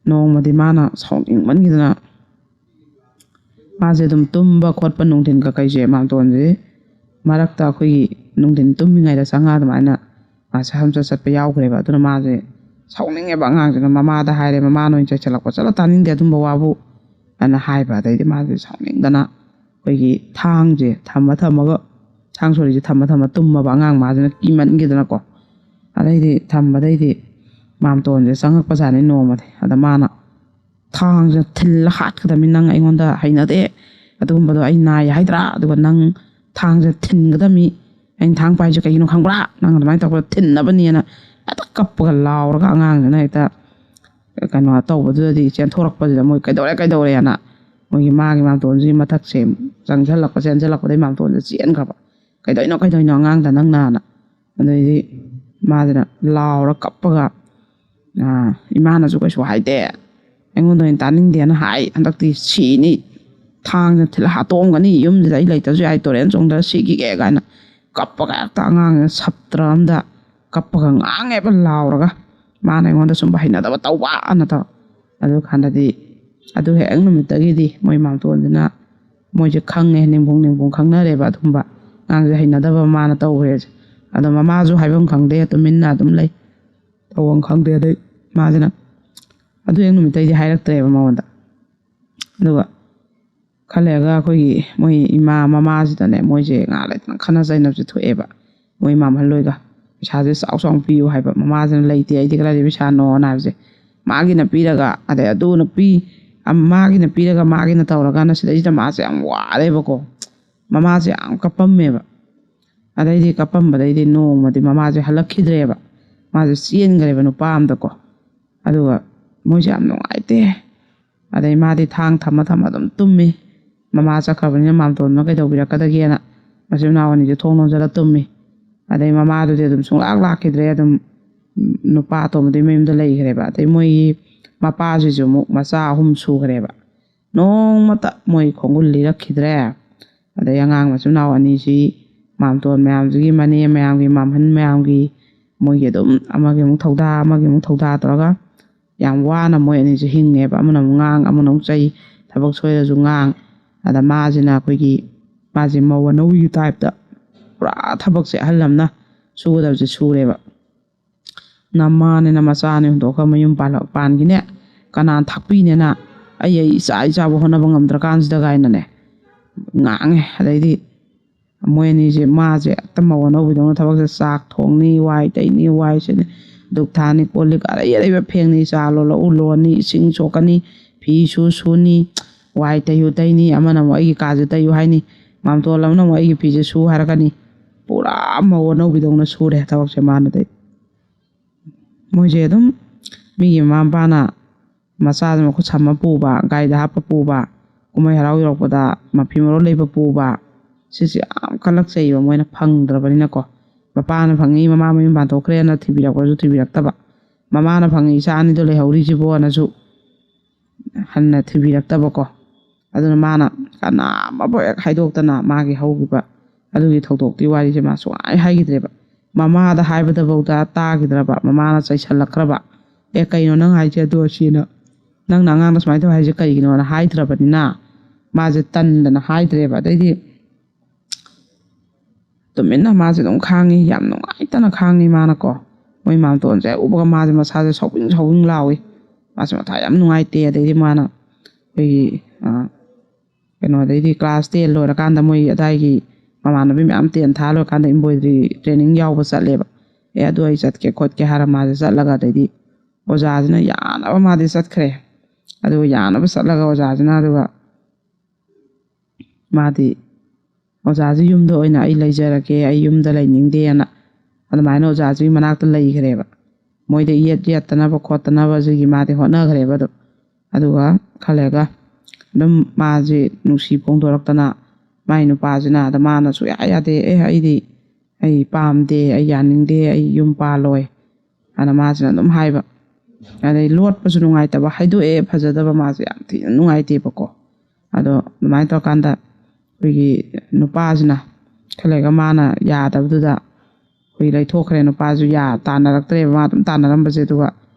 ꯅꯣꯡꯃꯗꯤ ꯃꯥꯅ ꯁꯥꯎꯅꯤꯡꯃꯟꯈꯤꯗꯅ ꯃꯥꯁꯦ ꯑꯗꯨꯝ ꯇꯨꯝꯕ ꯈꯣꯠꯄ, ꯅꯨꯡꯊꯤꯟ ꯀꯀꯩꯁꯦ ꯃꯥꯝꯇꯣꯟꯁꯦ ꯃꯔꯛꯇ ꯑꯩꯈꯣꯏꯒꯤ ꯅꯨꯡꯊꯤꯟ ꯇꯨꯝꯃꯤꯉꯩꯗ ꯆꯪꯉꯛꯑ ꯑꯗꯨꯃꯥꯏꯅ ꯃꯥꯁꯦ ꯍꯝꯆꯠ ꯆꯠꯄ ꯌꯥꯎꯈ꯭ꯔꯦꯕ꯫ ꯑꯗꯨꯅ ꯃꯥꯁꯦ ꯁꯥꯎꯅꯤꯡꯉꯦꯕ ꯑꯉꯥꯡꯁꯤꯅ, ꯃꯃꯥꯗ ꯍꯥꯏꯔꯦ, ꯃꯃꯥꯅ ꯑꯣꯏꯅ ꯆꯩꯁꯜꯂꯛꯄ, "ꯆꯠꯂꯣ, ꯇꯥꯅꯤꯡꯗꯦ ꯑꯗꯨꯝꯕ ꯋꯥꯕꯨ" ꯑꯅ ꯍꯥꯏꯕ꯫ ꯑꯗꯩꯗꯤ ꯃꯥꯁꯦ ꯁꯥꯎꯅꯤꯡꯗꯅ ꯑꯩꯈꯣꯏꯒꯤ ꯊꯥꯡꯁꯦ ꯊꯝꯃ ꯊꯝꯃꯒ, ꯊꯥꯡ ꯁꯣꯔꯤꯁꯦ ꯊꯝꯃ ꯊꯝꯃ ꯇꯨꯝꯃꯕ ꯑꯉꯥꯡ ꯃꯥꯁꯤꯅ ꯀꯤꯃꯟꯈꯤꯗꯅꯀꯣ꯫ ꯑꯗꯩꯗꯤ ꯊꯝꯕꯗꯩꯗꯤ ꯃꯥꯝꯇꯣꯟꯁꯦ ꯆꯪꯉꯛꯄꯖꯥꯠꯅꯤ ꯅꯣꯡꯃꯗꯤ꯫ ꯑꯗ ꯃꯥꯅ ꯊꯥꯡꯁꯦ ꯊꯤꯜꯂ ꯍꯥꯠꯀꯗꯕꯅꯤ, "ꯅꯪ ꯑꯩꯉꯣꯟꯗ ꯍꯩꯅꯗꯦ, ꯑꯗꯨꯒꯨꯝꯕꯗꯣ ꯑꯩ ꯅꯥꯏ ꯍꯥꯏꯗ꯭ꯔꯥ? ꯑꯗꯨꯒ ꯅꯪ ꯊꯥꯡꯁꯦ ꯊꯤꯟꯒꯗꯕꯅꯤ, ꯑꯩꯅ ꯊꯥꯡ ꯄꯥꯏꯁꯦ ꯀꯩꯒꯤꯅꯣ ꯈꯪꯕ꯭ꯔꯥ? ꯅꯪ ꯑꯗꯨꯃꯥꯏꯅ ꯇꯧꯕꯗ ꯊꯤꯟꯅꯕꯅꯦꯅ" ꯍꯦꯛꯇ ꯀꯞꯄꯒ ꯂꯥꯎꯔꯒ ꯑꯉꯥꯡꯁꯤꯅ ꯍꯦꯛꯇ ꯀꯩꯅꯣ ꯇꯧꯕꯗꯨꯗꯗꯤ, ꯆꯦꯟꯊꯣꯔꯛꯄꯗꯨꯗ ꯃꯣꯏ "ꯀꯩꯗꯧꯔꯦ, ꯀꯩꯗꯧꯔꯦꯅ" ꯃꯣꯏꯒꯤ ꯃꯥꯒꯤ ꯃꯥꯝꯇꯣꯟꯁꯤꯒꯤ ꯃꯊꯛꯁꯦ ꯆꯪꯁꯤꯜꯂꯛꯄ, ꯆꯦꯟꯁꯤꯜꯂꯛꯄꯗꯩ ꯃꯥꯝꯇꯣꯟꯁꯦ ꯆꯦꯟꯈ꯭ꯔꯕ꯫ "ꯀꯩꯗꯧꯅꯣ, ꯀꯩꯗꯧꯅꯣ ꯑꯉꯥꯡꯗ ꯅꯪꯅꯅ?" ꯑꯗꯩꯗꯤ ꯃꯥꯁꯤꯅ ꯂꯥꯎꯔ ꯀꯞꯄꯒ, ꯑꯥ, "ꯏꯃꯥꯅꯁꯨ ꯀꯩꯁꯨ ꯍꯥꯏꯗꯦ, ꯑꯩꯉꯣꯟꯗ ꯑꯣꯏꯅ ꯇꯥꯅꯤꯡꯗꯦꯅ ꯍꯥꯏ꯫ "ꯍꯟꯗꯛꯇꯤ ꯁꯤꯅꯤ, ꯊꯥꯡꯅ ꯊꯤꯜꯂ ꯍꯥꯠꯇꯣꯛꯑꯝꯒꯅꯤ, ꯌꯨꯝꯁꯤꯗ ꯑꯩ ꯂꯩꯇ꯭ꯔꯁꯨ ꯌꯥꯏ, ꯇꯨꯔꯦꯟ ꯆꯣꯡꯗꯔ ꯁꯤꯈꯤꯒꯦ" ꯀꯥꯏꯅ ꯀꯞꯄꯒ ꯍꯦꯛꯇ ꯑꯉꯥꯡꯁꯤꯅ ꯁꯞꯇ꯭ꯔ ꯑꯝꯗ ꯀꯞꯄꯒ ꯉꯥꯡꯉꯦꯕ ꯂꯥꯎꯔꯒ꯫ ꯃꯥꯅ ꯑꯩꯉꯣꯟꯗ ꯁꯨꯝꯕ ꯍꯩꯅꯗꯕ ꯇꯧꯕ ꯑꯅ ꯇꯧ꯫ ꯑꯗꯨ ꯀꯥꯟꯗꯗꯤ, ꯑꯗꯨ ꯍꯦꯛ ꯅꯨꯃꯤꯠꯇꯒꯤꯗꯤ ꯃꯣꯏ ꯃꯥꯝꯇꯣꯟꯁꯤꯅ, ꯃꯣꯏꯁꯦ ꯈꯪꯉꯦ, ꯅꯤꯡꯕꯨꯡ ꯅꯤꯡꯕꯨꯡ ꯈꯪꯅꯔꯦꯕ ꯑꯗꯨꯝꯕ꯫ ꯑꯉꯥꯡꯁꯦ ꯍꯩꯅꯗꯕ ꯃꯥꯅ ꯇꯧꯈ꯭ꯔꯦꯁꯦ꯫ ꯑꯗꯣ ꯃꯃꯥꯁꯨ ꯍꯥꯏꯐꯝ ꯈꯪꯗꯦ, ꯇꯨꯃꯤꯟꯅ ꯑꯗꯨꯝ ꯂꯩ, ꯇꯧꯐꯝ ꯈꯪꯗꯦ꯫ ꯑꯗꯩ ꯃꯥꯁꯤꯅ ꯑꯗꯨ ꯍꯦꯛ ꯅꯨꯃꯤꯠꯇꯩꯗꯤ ꯍꯥꯏꯔꯛꯇ꯭ꯔꯦꯕ ꯃꯉꯣꯟꯗ꯫ ꯑꯗꯨꯒ ꯈꯔ ꯂꯩꯔꯒ ꯑꯩꯈꯣꯏꯒꯤ ꯃꯣꯏ ꯏꯃꯥ ꯃꯃꯥꯁꯤꯗꯅꯦ, ꯃꯣꯏꯁꯦ ꯉꯥꯏꯍꯥꯛ ꯂꯩꯇꯅ ꯈꯠꯅ ꯆꯩꯅꯕꯁꯦ ꯊꯣꯛꯑꯦꯕ꯫ ꯃꯣꯏ ꯃꯥꯝꯍꯜꯂꯣꯏꯒ ꯄꯩꯁꯥꯁꯦ ꯆꯥꯎ ꯆꯥꯎꯅ ꯄꯤꯌꯨ ꯍꯥꯏꯕ꯫ ꯃꯃꯥꯁꯤꯅ "ꯂꯩꯇꯦ, ꯑꯩꯗꯤ ꯀꯗꯥꯏꯗꯒꯤ ꯄꯩꯁꯥꯅꯣꯅ" ꯍꯥꯏꯕꯁꯦ꯫ ꯃꯥꯒꯤꯅ ꯄꯤꯔꯒ, ꯑꯗꯩ ꯑꯗꯨꯅ ꯄꯤ-, ꯑꯝ-, ꯃꯥꯒꯤꯅ ꯄꯤꯔꯒ ꯃꯥꯒꯤꯅ ꯇꯧꯔꯒꯅ ꯁꯤꯗꯩꯁꯤꯗ ꯃꯥꯁꯦ ꯌꯥꯝ ꯋꯥꯔꯦꯕꯀꯣ꯫ ꯃꯃꯥꯁꯦ ꯌꯥꯝ ꯀꯞꯄꯝꯃꯦꯕ꯫ ꯑꯗꯩꯗꯤ ꯀꯞꯄꯝꯕꯗꯩꯗꯤ ꯅꯣꯡꯃꯗꯤ ꯃꯃꯥꯁꯦ ꯍꯜꯂꯛꯈꯤꯗ꯭ꯔꯦꯕ꯫ ꯃꯥꯁꯦ ꯆꯦꯟꯈ꯭ꯔꯦꯕ ꯅꯨꯄꯥ ꯑꯝꯗꯀꯣ꯫ ꯑꯗꯨꯒ ꯃꯣꯏꯁꯦ ꯌꯥꯝ ꯅꯨꯡꯉꯥꯏꯇꯦ꯫ ꯑꯗꯩ ꯃꯥꯗꯤ ꯊꯥꯡ ꯊꯝꯃ ꯊꯝꯃ ꯑꯗꯨꯝ ꯇꯨꯝꯃꯤ꯫ ꯃꯃꯥ ꯆꯠꯈ꯭ꯔꯕꯅꯤꯅ ꯃꯥꯝꯇꯣꯟꯅ ꯀꯩꯗꯧꯕꯤꯔꯛꯀꯗꯒꯦꯅ ꯃꯆꯤꯟ ꯃꯅꯥꯎ ꯑꯅꯤꯁꯦ ꯊꯣꯡ ꯂꯣꯟꯖꯜꯂ ꯇꯨꯝꯃꯤ꯫ ꯑꯗꯩ ꯃꯃꯥꯗꯨꯗꯤ ꯑꯗꯨꯝ ꯁꯨꯡꯂꯥꯛ ꯂꯥꯛꯈꯤꯗ꯭ꯔꯦ꯫ ꯑꯗꯨꯝ ꯅꯨꯄꯥ ꯑꯇꯣꯝꯕꯗꯨꯒꯤ ꯃꯌꯨꯝꯗ ꯂꯩꯈ꯭ꯔꯦꯕ꯫ ꯑꯗꯩ ꯃꯣꯏꯒꯤ ꯃꯄꯥꯁꯤꯁꯨ ꯑꯃꯨꯛ ꯃꯆꯥ ꯑꯍꯨꯝ ꯁꯨꯈ꯭ꯔꯦꯕ꯫ ꯅꯣꯡꯃꯇ ꯃꯣꯏ ꯈꯣꯡꯒꯨꯜ ꯂꯤꯔꯛꯈꯤꯗ꯭ꯔꯦ꯫ ꯑꯗꯩ ꯑꯉꯥꯡ ꯃꯆꯤꯟ ꯃꯅꯥꯎ ꯑꯅꯤꯁꯤ ꯃꯥꯝꯇꯣꯟ ꯃꯌꯥꯝꯁꯤꯒꯤ, ꯃꯅꯦ ꯃꯌꯥꯝꯒꯤ, ꯃꯥꯝꯍꯟ ꯃꯌꯥꯝꯒꯤ, ꯃꯣꯏꯒꯤ ꯑꯗꯨꯝ ꯑꯃꯒꯤ ꯑꯃꯨꯛ ꯊꯧꯗꯥ, ꯑꯃꯒꯤ ꯑꯃꯨꯛ ꯊꯧꯗꯥ ꯇꯧꯔꯒ ꯌꯥꯝ ꯋꯥꯅ ꯃꯣꯏ ꯑꯅꯤꯁꯦ ꯍꯤꯡꯉꯦꯕ꯫ ꯑꯃꯅ ꯑꯃꯨꯛ ꯉꯥꯡ, ꯑꯃꯅ ꯑꯃꯨꯛ ꯆꯩ, ꯊꯕꯛ ꯁꯣꯏꯔꯁꯨ ꯉꯥꯡ꯫ ꯑꯗ ꯃꯥꯁꯤꯅ ꯑꯩꯈꯣꯏꯒꯤ, ꯃꯥꯁꯦ ꯃꯧ ꯑꯅꯧꯕꯤꯒꯤ ꯇꯥꯏꯞꯇ ꯄꯨꯔꯥ ꯊꯕꯛꯁꯦ ꯑꯍꯜ ꯑꯃꯅ ꯁꯨꯒꯗꯕꯁꯦ ꯁꯨꯔꯦꯕ꯫ "ꯅꯃꯥꯅꯦ, ꯅꯃꯆꯥꯅꯦ ꯍꯨꯟꯗꯣꯛꯈ꯭ꯔ ꯃꯌꯨꯝ ꯄꯥꯜꯂ-, ꯄꯥꯟꯈꯤꯅꯦ, ꯀꯅꯥꯅ ꯊꯥꯛꯄꯤꯅꯦꯅ, ꯑꯩ, ꯑꯩ ꯏꯆꯥ ꯏꯆꯥꯕꯨ ꯍꯣꯠꯅꯕ ꯉꯝꯗ꯭ꯔꯀꯥꯟꯁꯤꯗ" ꯀꯥꯏꯅꯅꯦ ꯉꯥꯡꯉꯦ꯫ ꯑꯗꯩꯗꯤ ꯃꯣꯏ ꯑꯅꯤꯁꯦ, ꯃꯥꯁꯦ ꯍꯦꯛꯇ ꯃꯧ ꯑꯅꯧꯕꯤꯗꯧꯅ ꯊꯕꯛꯁꯦ ꯆꯥꯛ ꯊꯣꯡꯅꯤ, ꯋꯥꯏ ꯇꯩꯅꯤ, ꯋꯥꯏ ꯁꯤꯠꯅꯤ, ꯙꯨꯛ ꯊꯥꯅꯤ, ꯀꯣꯜ ꯂꯤꯛ ꯑꯔꯩ ꯑꯔꯩꯕ ꯐꯦꯡꯅꯤ, ꯆꯥ ꯂꯣꯜꯂꯛꯎ ꯂꯣꯟꯅꯤ, ꯏꯁꯤꯡ ꯁꯣꯛꯀꯅꯤ, ꯐꯤ ꯁꯨ ꯁꯨꯅꯤ, ꯋꯥꯏ ꯇꯩꯌꯨ ꯇꯩꯅꯤ, ꯑꯃꯅ ꯑꯃꯨꯛ "ꯑꯩꯒꯤ ꯀꯥꯁꯦ ꯇꯩꯌꯨ" ꯍꯥꯏꯅꯤ, ꯃꯥꯝꯇꯣꯟ ꯑꯃꯅ ꯑꯃꯨꯛ "ꯑꯩꯒꯤ ꯐꯤꯁꯦ ꯁꯨ" ꯍꯥꯏꯔꯛꯀꯅꯤ꯫ ꯄꯨꯔꯥ ꯃꯧ ꯑꯅꯧꯕꯤꯗꯧꯅ ꯁꯨꯔꯦ ꯊꯕꯛꯁꯦ ꯃꯥꯅꯗꯤ꯫ ꯃꯣꯏꯁꯦ ꯑꯗꯨꯝ ꯃꯤꯒꯤ ꯃꯃꯥ ꯃꯄꯥꯅ ꯃꯆꯥꯁꯦ ꯃꯈꯨꯠ ꯁꯝꯃ ꯄꯨꯕ, ꯒꯥꯔꯤꯗ ꯍꯥꯞꯄ ꯄꯨꯕ, ꯀꯨꯝꯍꯩ ꯍꯔꯥꯎ ꯌꯧꯔꯛꯄꯗ ꯃꯐꯤ ꯃꯔꯣꯜ ꯂꯩꯕ ꯄꯨꯕ, ꯁꯤꯁꯦ ꯌꯥꯝ ꯀꯜꯂꯛꯆꯩꯕ ꯃꯣꯏꯅ ꯐꯪꯗ꯭ꯔꯕꯅꯤꯅꯀꯣ꯫ ꯃꯄꯥꯅ ꯐꯪꯉꯤ, ꯃꯃꯥ ꯃꯌꯨꯝ ꯄꯥꯟꯊꯣꯛꯈ꯭ꯔꯦꯅ ꯊꯤꯕꯤꯔꯛꯄꯁꯨ ꯊꯤꯕꯤꯔꯛꯇꯕ꯫ ꯃꯃꯥꯅ ꯐꯪꯉꯤ, "ꯏꯆꯥ ꯑꯅꯤꯗꯣ ꯂꯩꯍꯧꯔꯤꯁꯤꯕꯣꯅꯁꯨ" ꯍꯟꯅ ꯊꯤꯕꯤꯔꯛꯇꯕꯀꯣ꯫ ꯑꯗꯨꯅ ꯃꯥꯅ ꯀꯅꯥ ꯑꯃꯕꯨ ꯍꯦꯛ ꯍꯥꯏꯗꯣꯛꯇꯅ ꯃꯥꯒꯤ ꯍꯧꯈꯤꯕ ꯑꯗꯨꯒꯤ ꯊꯧꯗꯣꯛꯇꯨꯒꯤ ꯋꯥꯔꯤꯁꯦ ꯃꯥ ꯁꯨꯡꯍꯥꯏ ꯍꯥꯏꯈꯤꯗ꯭ꯔꯦꯕ꯫ ꯃꯃꯥꯗ ꯍꯥꯏꯕꯗꯐꯥꯎꯗ ꯇꯥꯈꯤꯗ꯭ꯔꯕ, ꯃꯃꯥꯅ ꯆꯩꯁꯜꯂꯛꯈ꯭ꯔꯕ, "ꯑꯦ, ꯀꯩꯅꯣ ꯅꯪ ꯍꯥꯏꯁꯦ ꯑꯗꯨ ꯑꯁꯤꯅ? ꯅꯪꯅ ꯑꯉꯥꯡꯗ ꯁꯨꯃꯥꯏꯅ ꯇꯧ ꯍꯥꯏꯁꯦ ꯀꯩꯒꯤꯅꯣꯅ?" ꯍꯥꯏꯗ꯭ꯔꯕꯅꯤꯅ ꯃꯥꯁꯦ ꯇꯟꯗꯅ ꯍꯥꯏꯗ꯭ꯔꯦꯕ꯫ ꯑꯗꯩꯗꯤ ꯇꯨꯃꯤꯟꯅ ꯃꯥꯁꯦ ꯑꯗꯨꯝ ꯈꯥꯡꯉꯤ, ꯌꯥꯝ ꯅꯨꯡꯉꯥꯏꯇꯅ ꯈꯥꯡꯉꯤ ꯃꯥꯅꯀꯣ꯫ ꯃꯣꯏ ꯃꯥꯝꯇꯣꯟꯁꯦ ꯍꯦꯛ ꯎꯕꯒ ꯃꯥꯁꯦ ꯃꯁꯥꯁꯦ ꯁꯧꯕꯤꯡ ꯁꯧꯕꯤꯡ ꯂꯥꯎꯏ꯫ ꯃꯥꯁꯦ ꯃꯊꯥ ꯌꯥꯝ ꯅꯨꯡꯉꯥꯏꯇꯦ꯫ ꯑꯗꯩꯗꯤ ꯃꯥꯅ ꯑꯩꯈꯣꯏꯒꯤ, ꯑ, ꯀꯩꯅꯣꯗꯩꯗꯤ class ten ꯂꯣꯏꯔꯀꯥꯟꯗ ꯃꯣꯏ ꯑꯗꯥꯏꯒꯤ ꯃꯃꯥꯟꯅꯕꯤ ꯃꯌꯥꯝ ten ꯊꯥ ꯂꯣꯏꯔꯀꯥꯟꯗ embroidery training ꯌꯥꯎꯕ ꯆꯠꯂꯦꯕ꯫ "ꯑꯦ, ꯑꯗꯨ ꯑꯩ ꯆꯠꯀꯦ ꯈꯣꯠꯀꯦ" ꯍꯥꯏꯔ ꯃꯥꯁꯦ ꯆꯠꯂꯒ, ꯑꯗꯩꯗꯤ ꯑꯣꯖꯥꯁꯤꯅ ꯌꯥꯅꯕ ꯃꯥꯗꯤ ꯆꯠꯈ꯭ꯔꯦ꯫ ꯑꯗꯨꯒ ꯌꯥꯅꯕ ꯆꯠꯂꯒ ꯑꯣꯖꯥꯁꯤꯅ, ꯑꯗꯨꯒ ꯃꯥꯗꯤ ꯑꯣꯖꯥꯁꯤ ꯌꯨꯝꯗ ꯑꯣꯏꯅ "ꯑꯩ ꯂꯩꯖꯔꯒꯦ, ꯑꯩ ꯌꯨꯝꯗ ꯂꯩꯅꯤꯡꯗꯦꯅ" ꯑꯗꯨꯃꯥꯏꯅ ꯑꯣꯖꯥꯁꯤꯒꯤ ꯃꯅꯥꯛꯇ ꯂꯩꯈ꯭ꯔꯦꯕ꯫ ꯃꯣꯏꯗ ꯌꯦꯠ ꯌꯦꯠꯇꯅꯕ ꯈꯣꯠꯇꯅꯕꯁꯤꯒꯤ ꯃꯥꯗꯤ ꯍꯣꯠꯅꯈ꯭ꯔꯦꯕ ꯑꯗꯨꯝ꯫ ꯑꯗꯨꯒ ꯈꯔ ꯂꯩꯔꯒ ꯑꯗꯨꯝ ꯃꯥꯁꯦ ꯅꯨꯡꯁꯤ ꯐꯣꯡꯗꯣꯔꯛꯇꯅ, ꯃꯥꯏ ꯅꯨꯄꯥꯁꯤꯅ, ꯑꯗ ꯃꯥꯅ ꯁꯨꯡꯌꯥ ꯌꯥꯗꯦ꯫ "ꯑꯦ, ꯑꯩꯗꯤ, ꯑꯩ ꯄꯥꯝꯗꯦ, ꯑꯩ ꯌꯥꯅꯤꯡꯗꯦ, ꯑꯩ ꯌꯨꯝ ꯄꯥꯜꯂꯣꯏ" ꯑꯅ ꯃꯥꯁꯤꯅ ꯑꯗꯨꯝ ꯍꯥꯏꯕ꯫ ꯑꯗꯩ ꯂꯣꯠꯄꯁꯨ ꯅꯨꯡꯉꯥꯏꯇꯕ, ꯍꯥꯏꯗꯣꯛꯑꯦ ꯐꯖꯗꯕ, ꯃꯥꯁꯦ ꯌꯥꯝ ꯊꯤꯅ ꯅꯨꯡꯉꯥꯏꯇꯦꯕꯀꯣ꯫ ꯑꯗꯣ ꯑꯗꯨꯃꯥꯏꯅ ꯇꯧꯔꯀꯥꯟꯗ ꯑꯩꯈꯣꯏꯒꯤ ꯅꯨꯄꯥꯁꯤꯅ ꯈꯔ ꯂꯩꯔꯒ ꯃꯥꯅ ꯌꯥꯗꯕꯗꯨꯗ ꯑꯩꯈꯣꯏ ꯂꯩꯊꯣꯛꯈ꯭ꯔꯦ꯫ ꯅꯨꯄꯥꯁꯨ ꯌꯥ-, ꯇꯥꯟꯅꯔꯛꯇ꯭ꯔꯦꯕ ꯃꯥ ꯑꯗꯨꯝ ꯇꯥꯟꯅꯔꯝꯕꯁꯦ꯫ ꯑꯗꯨꯒ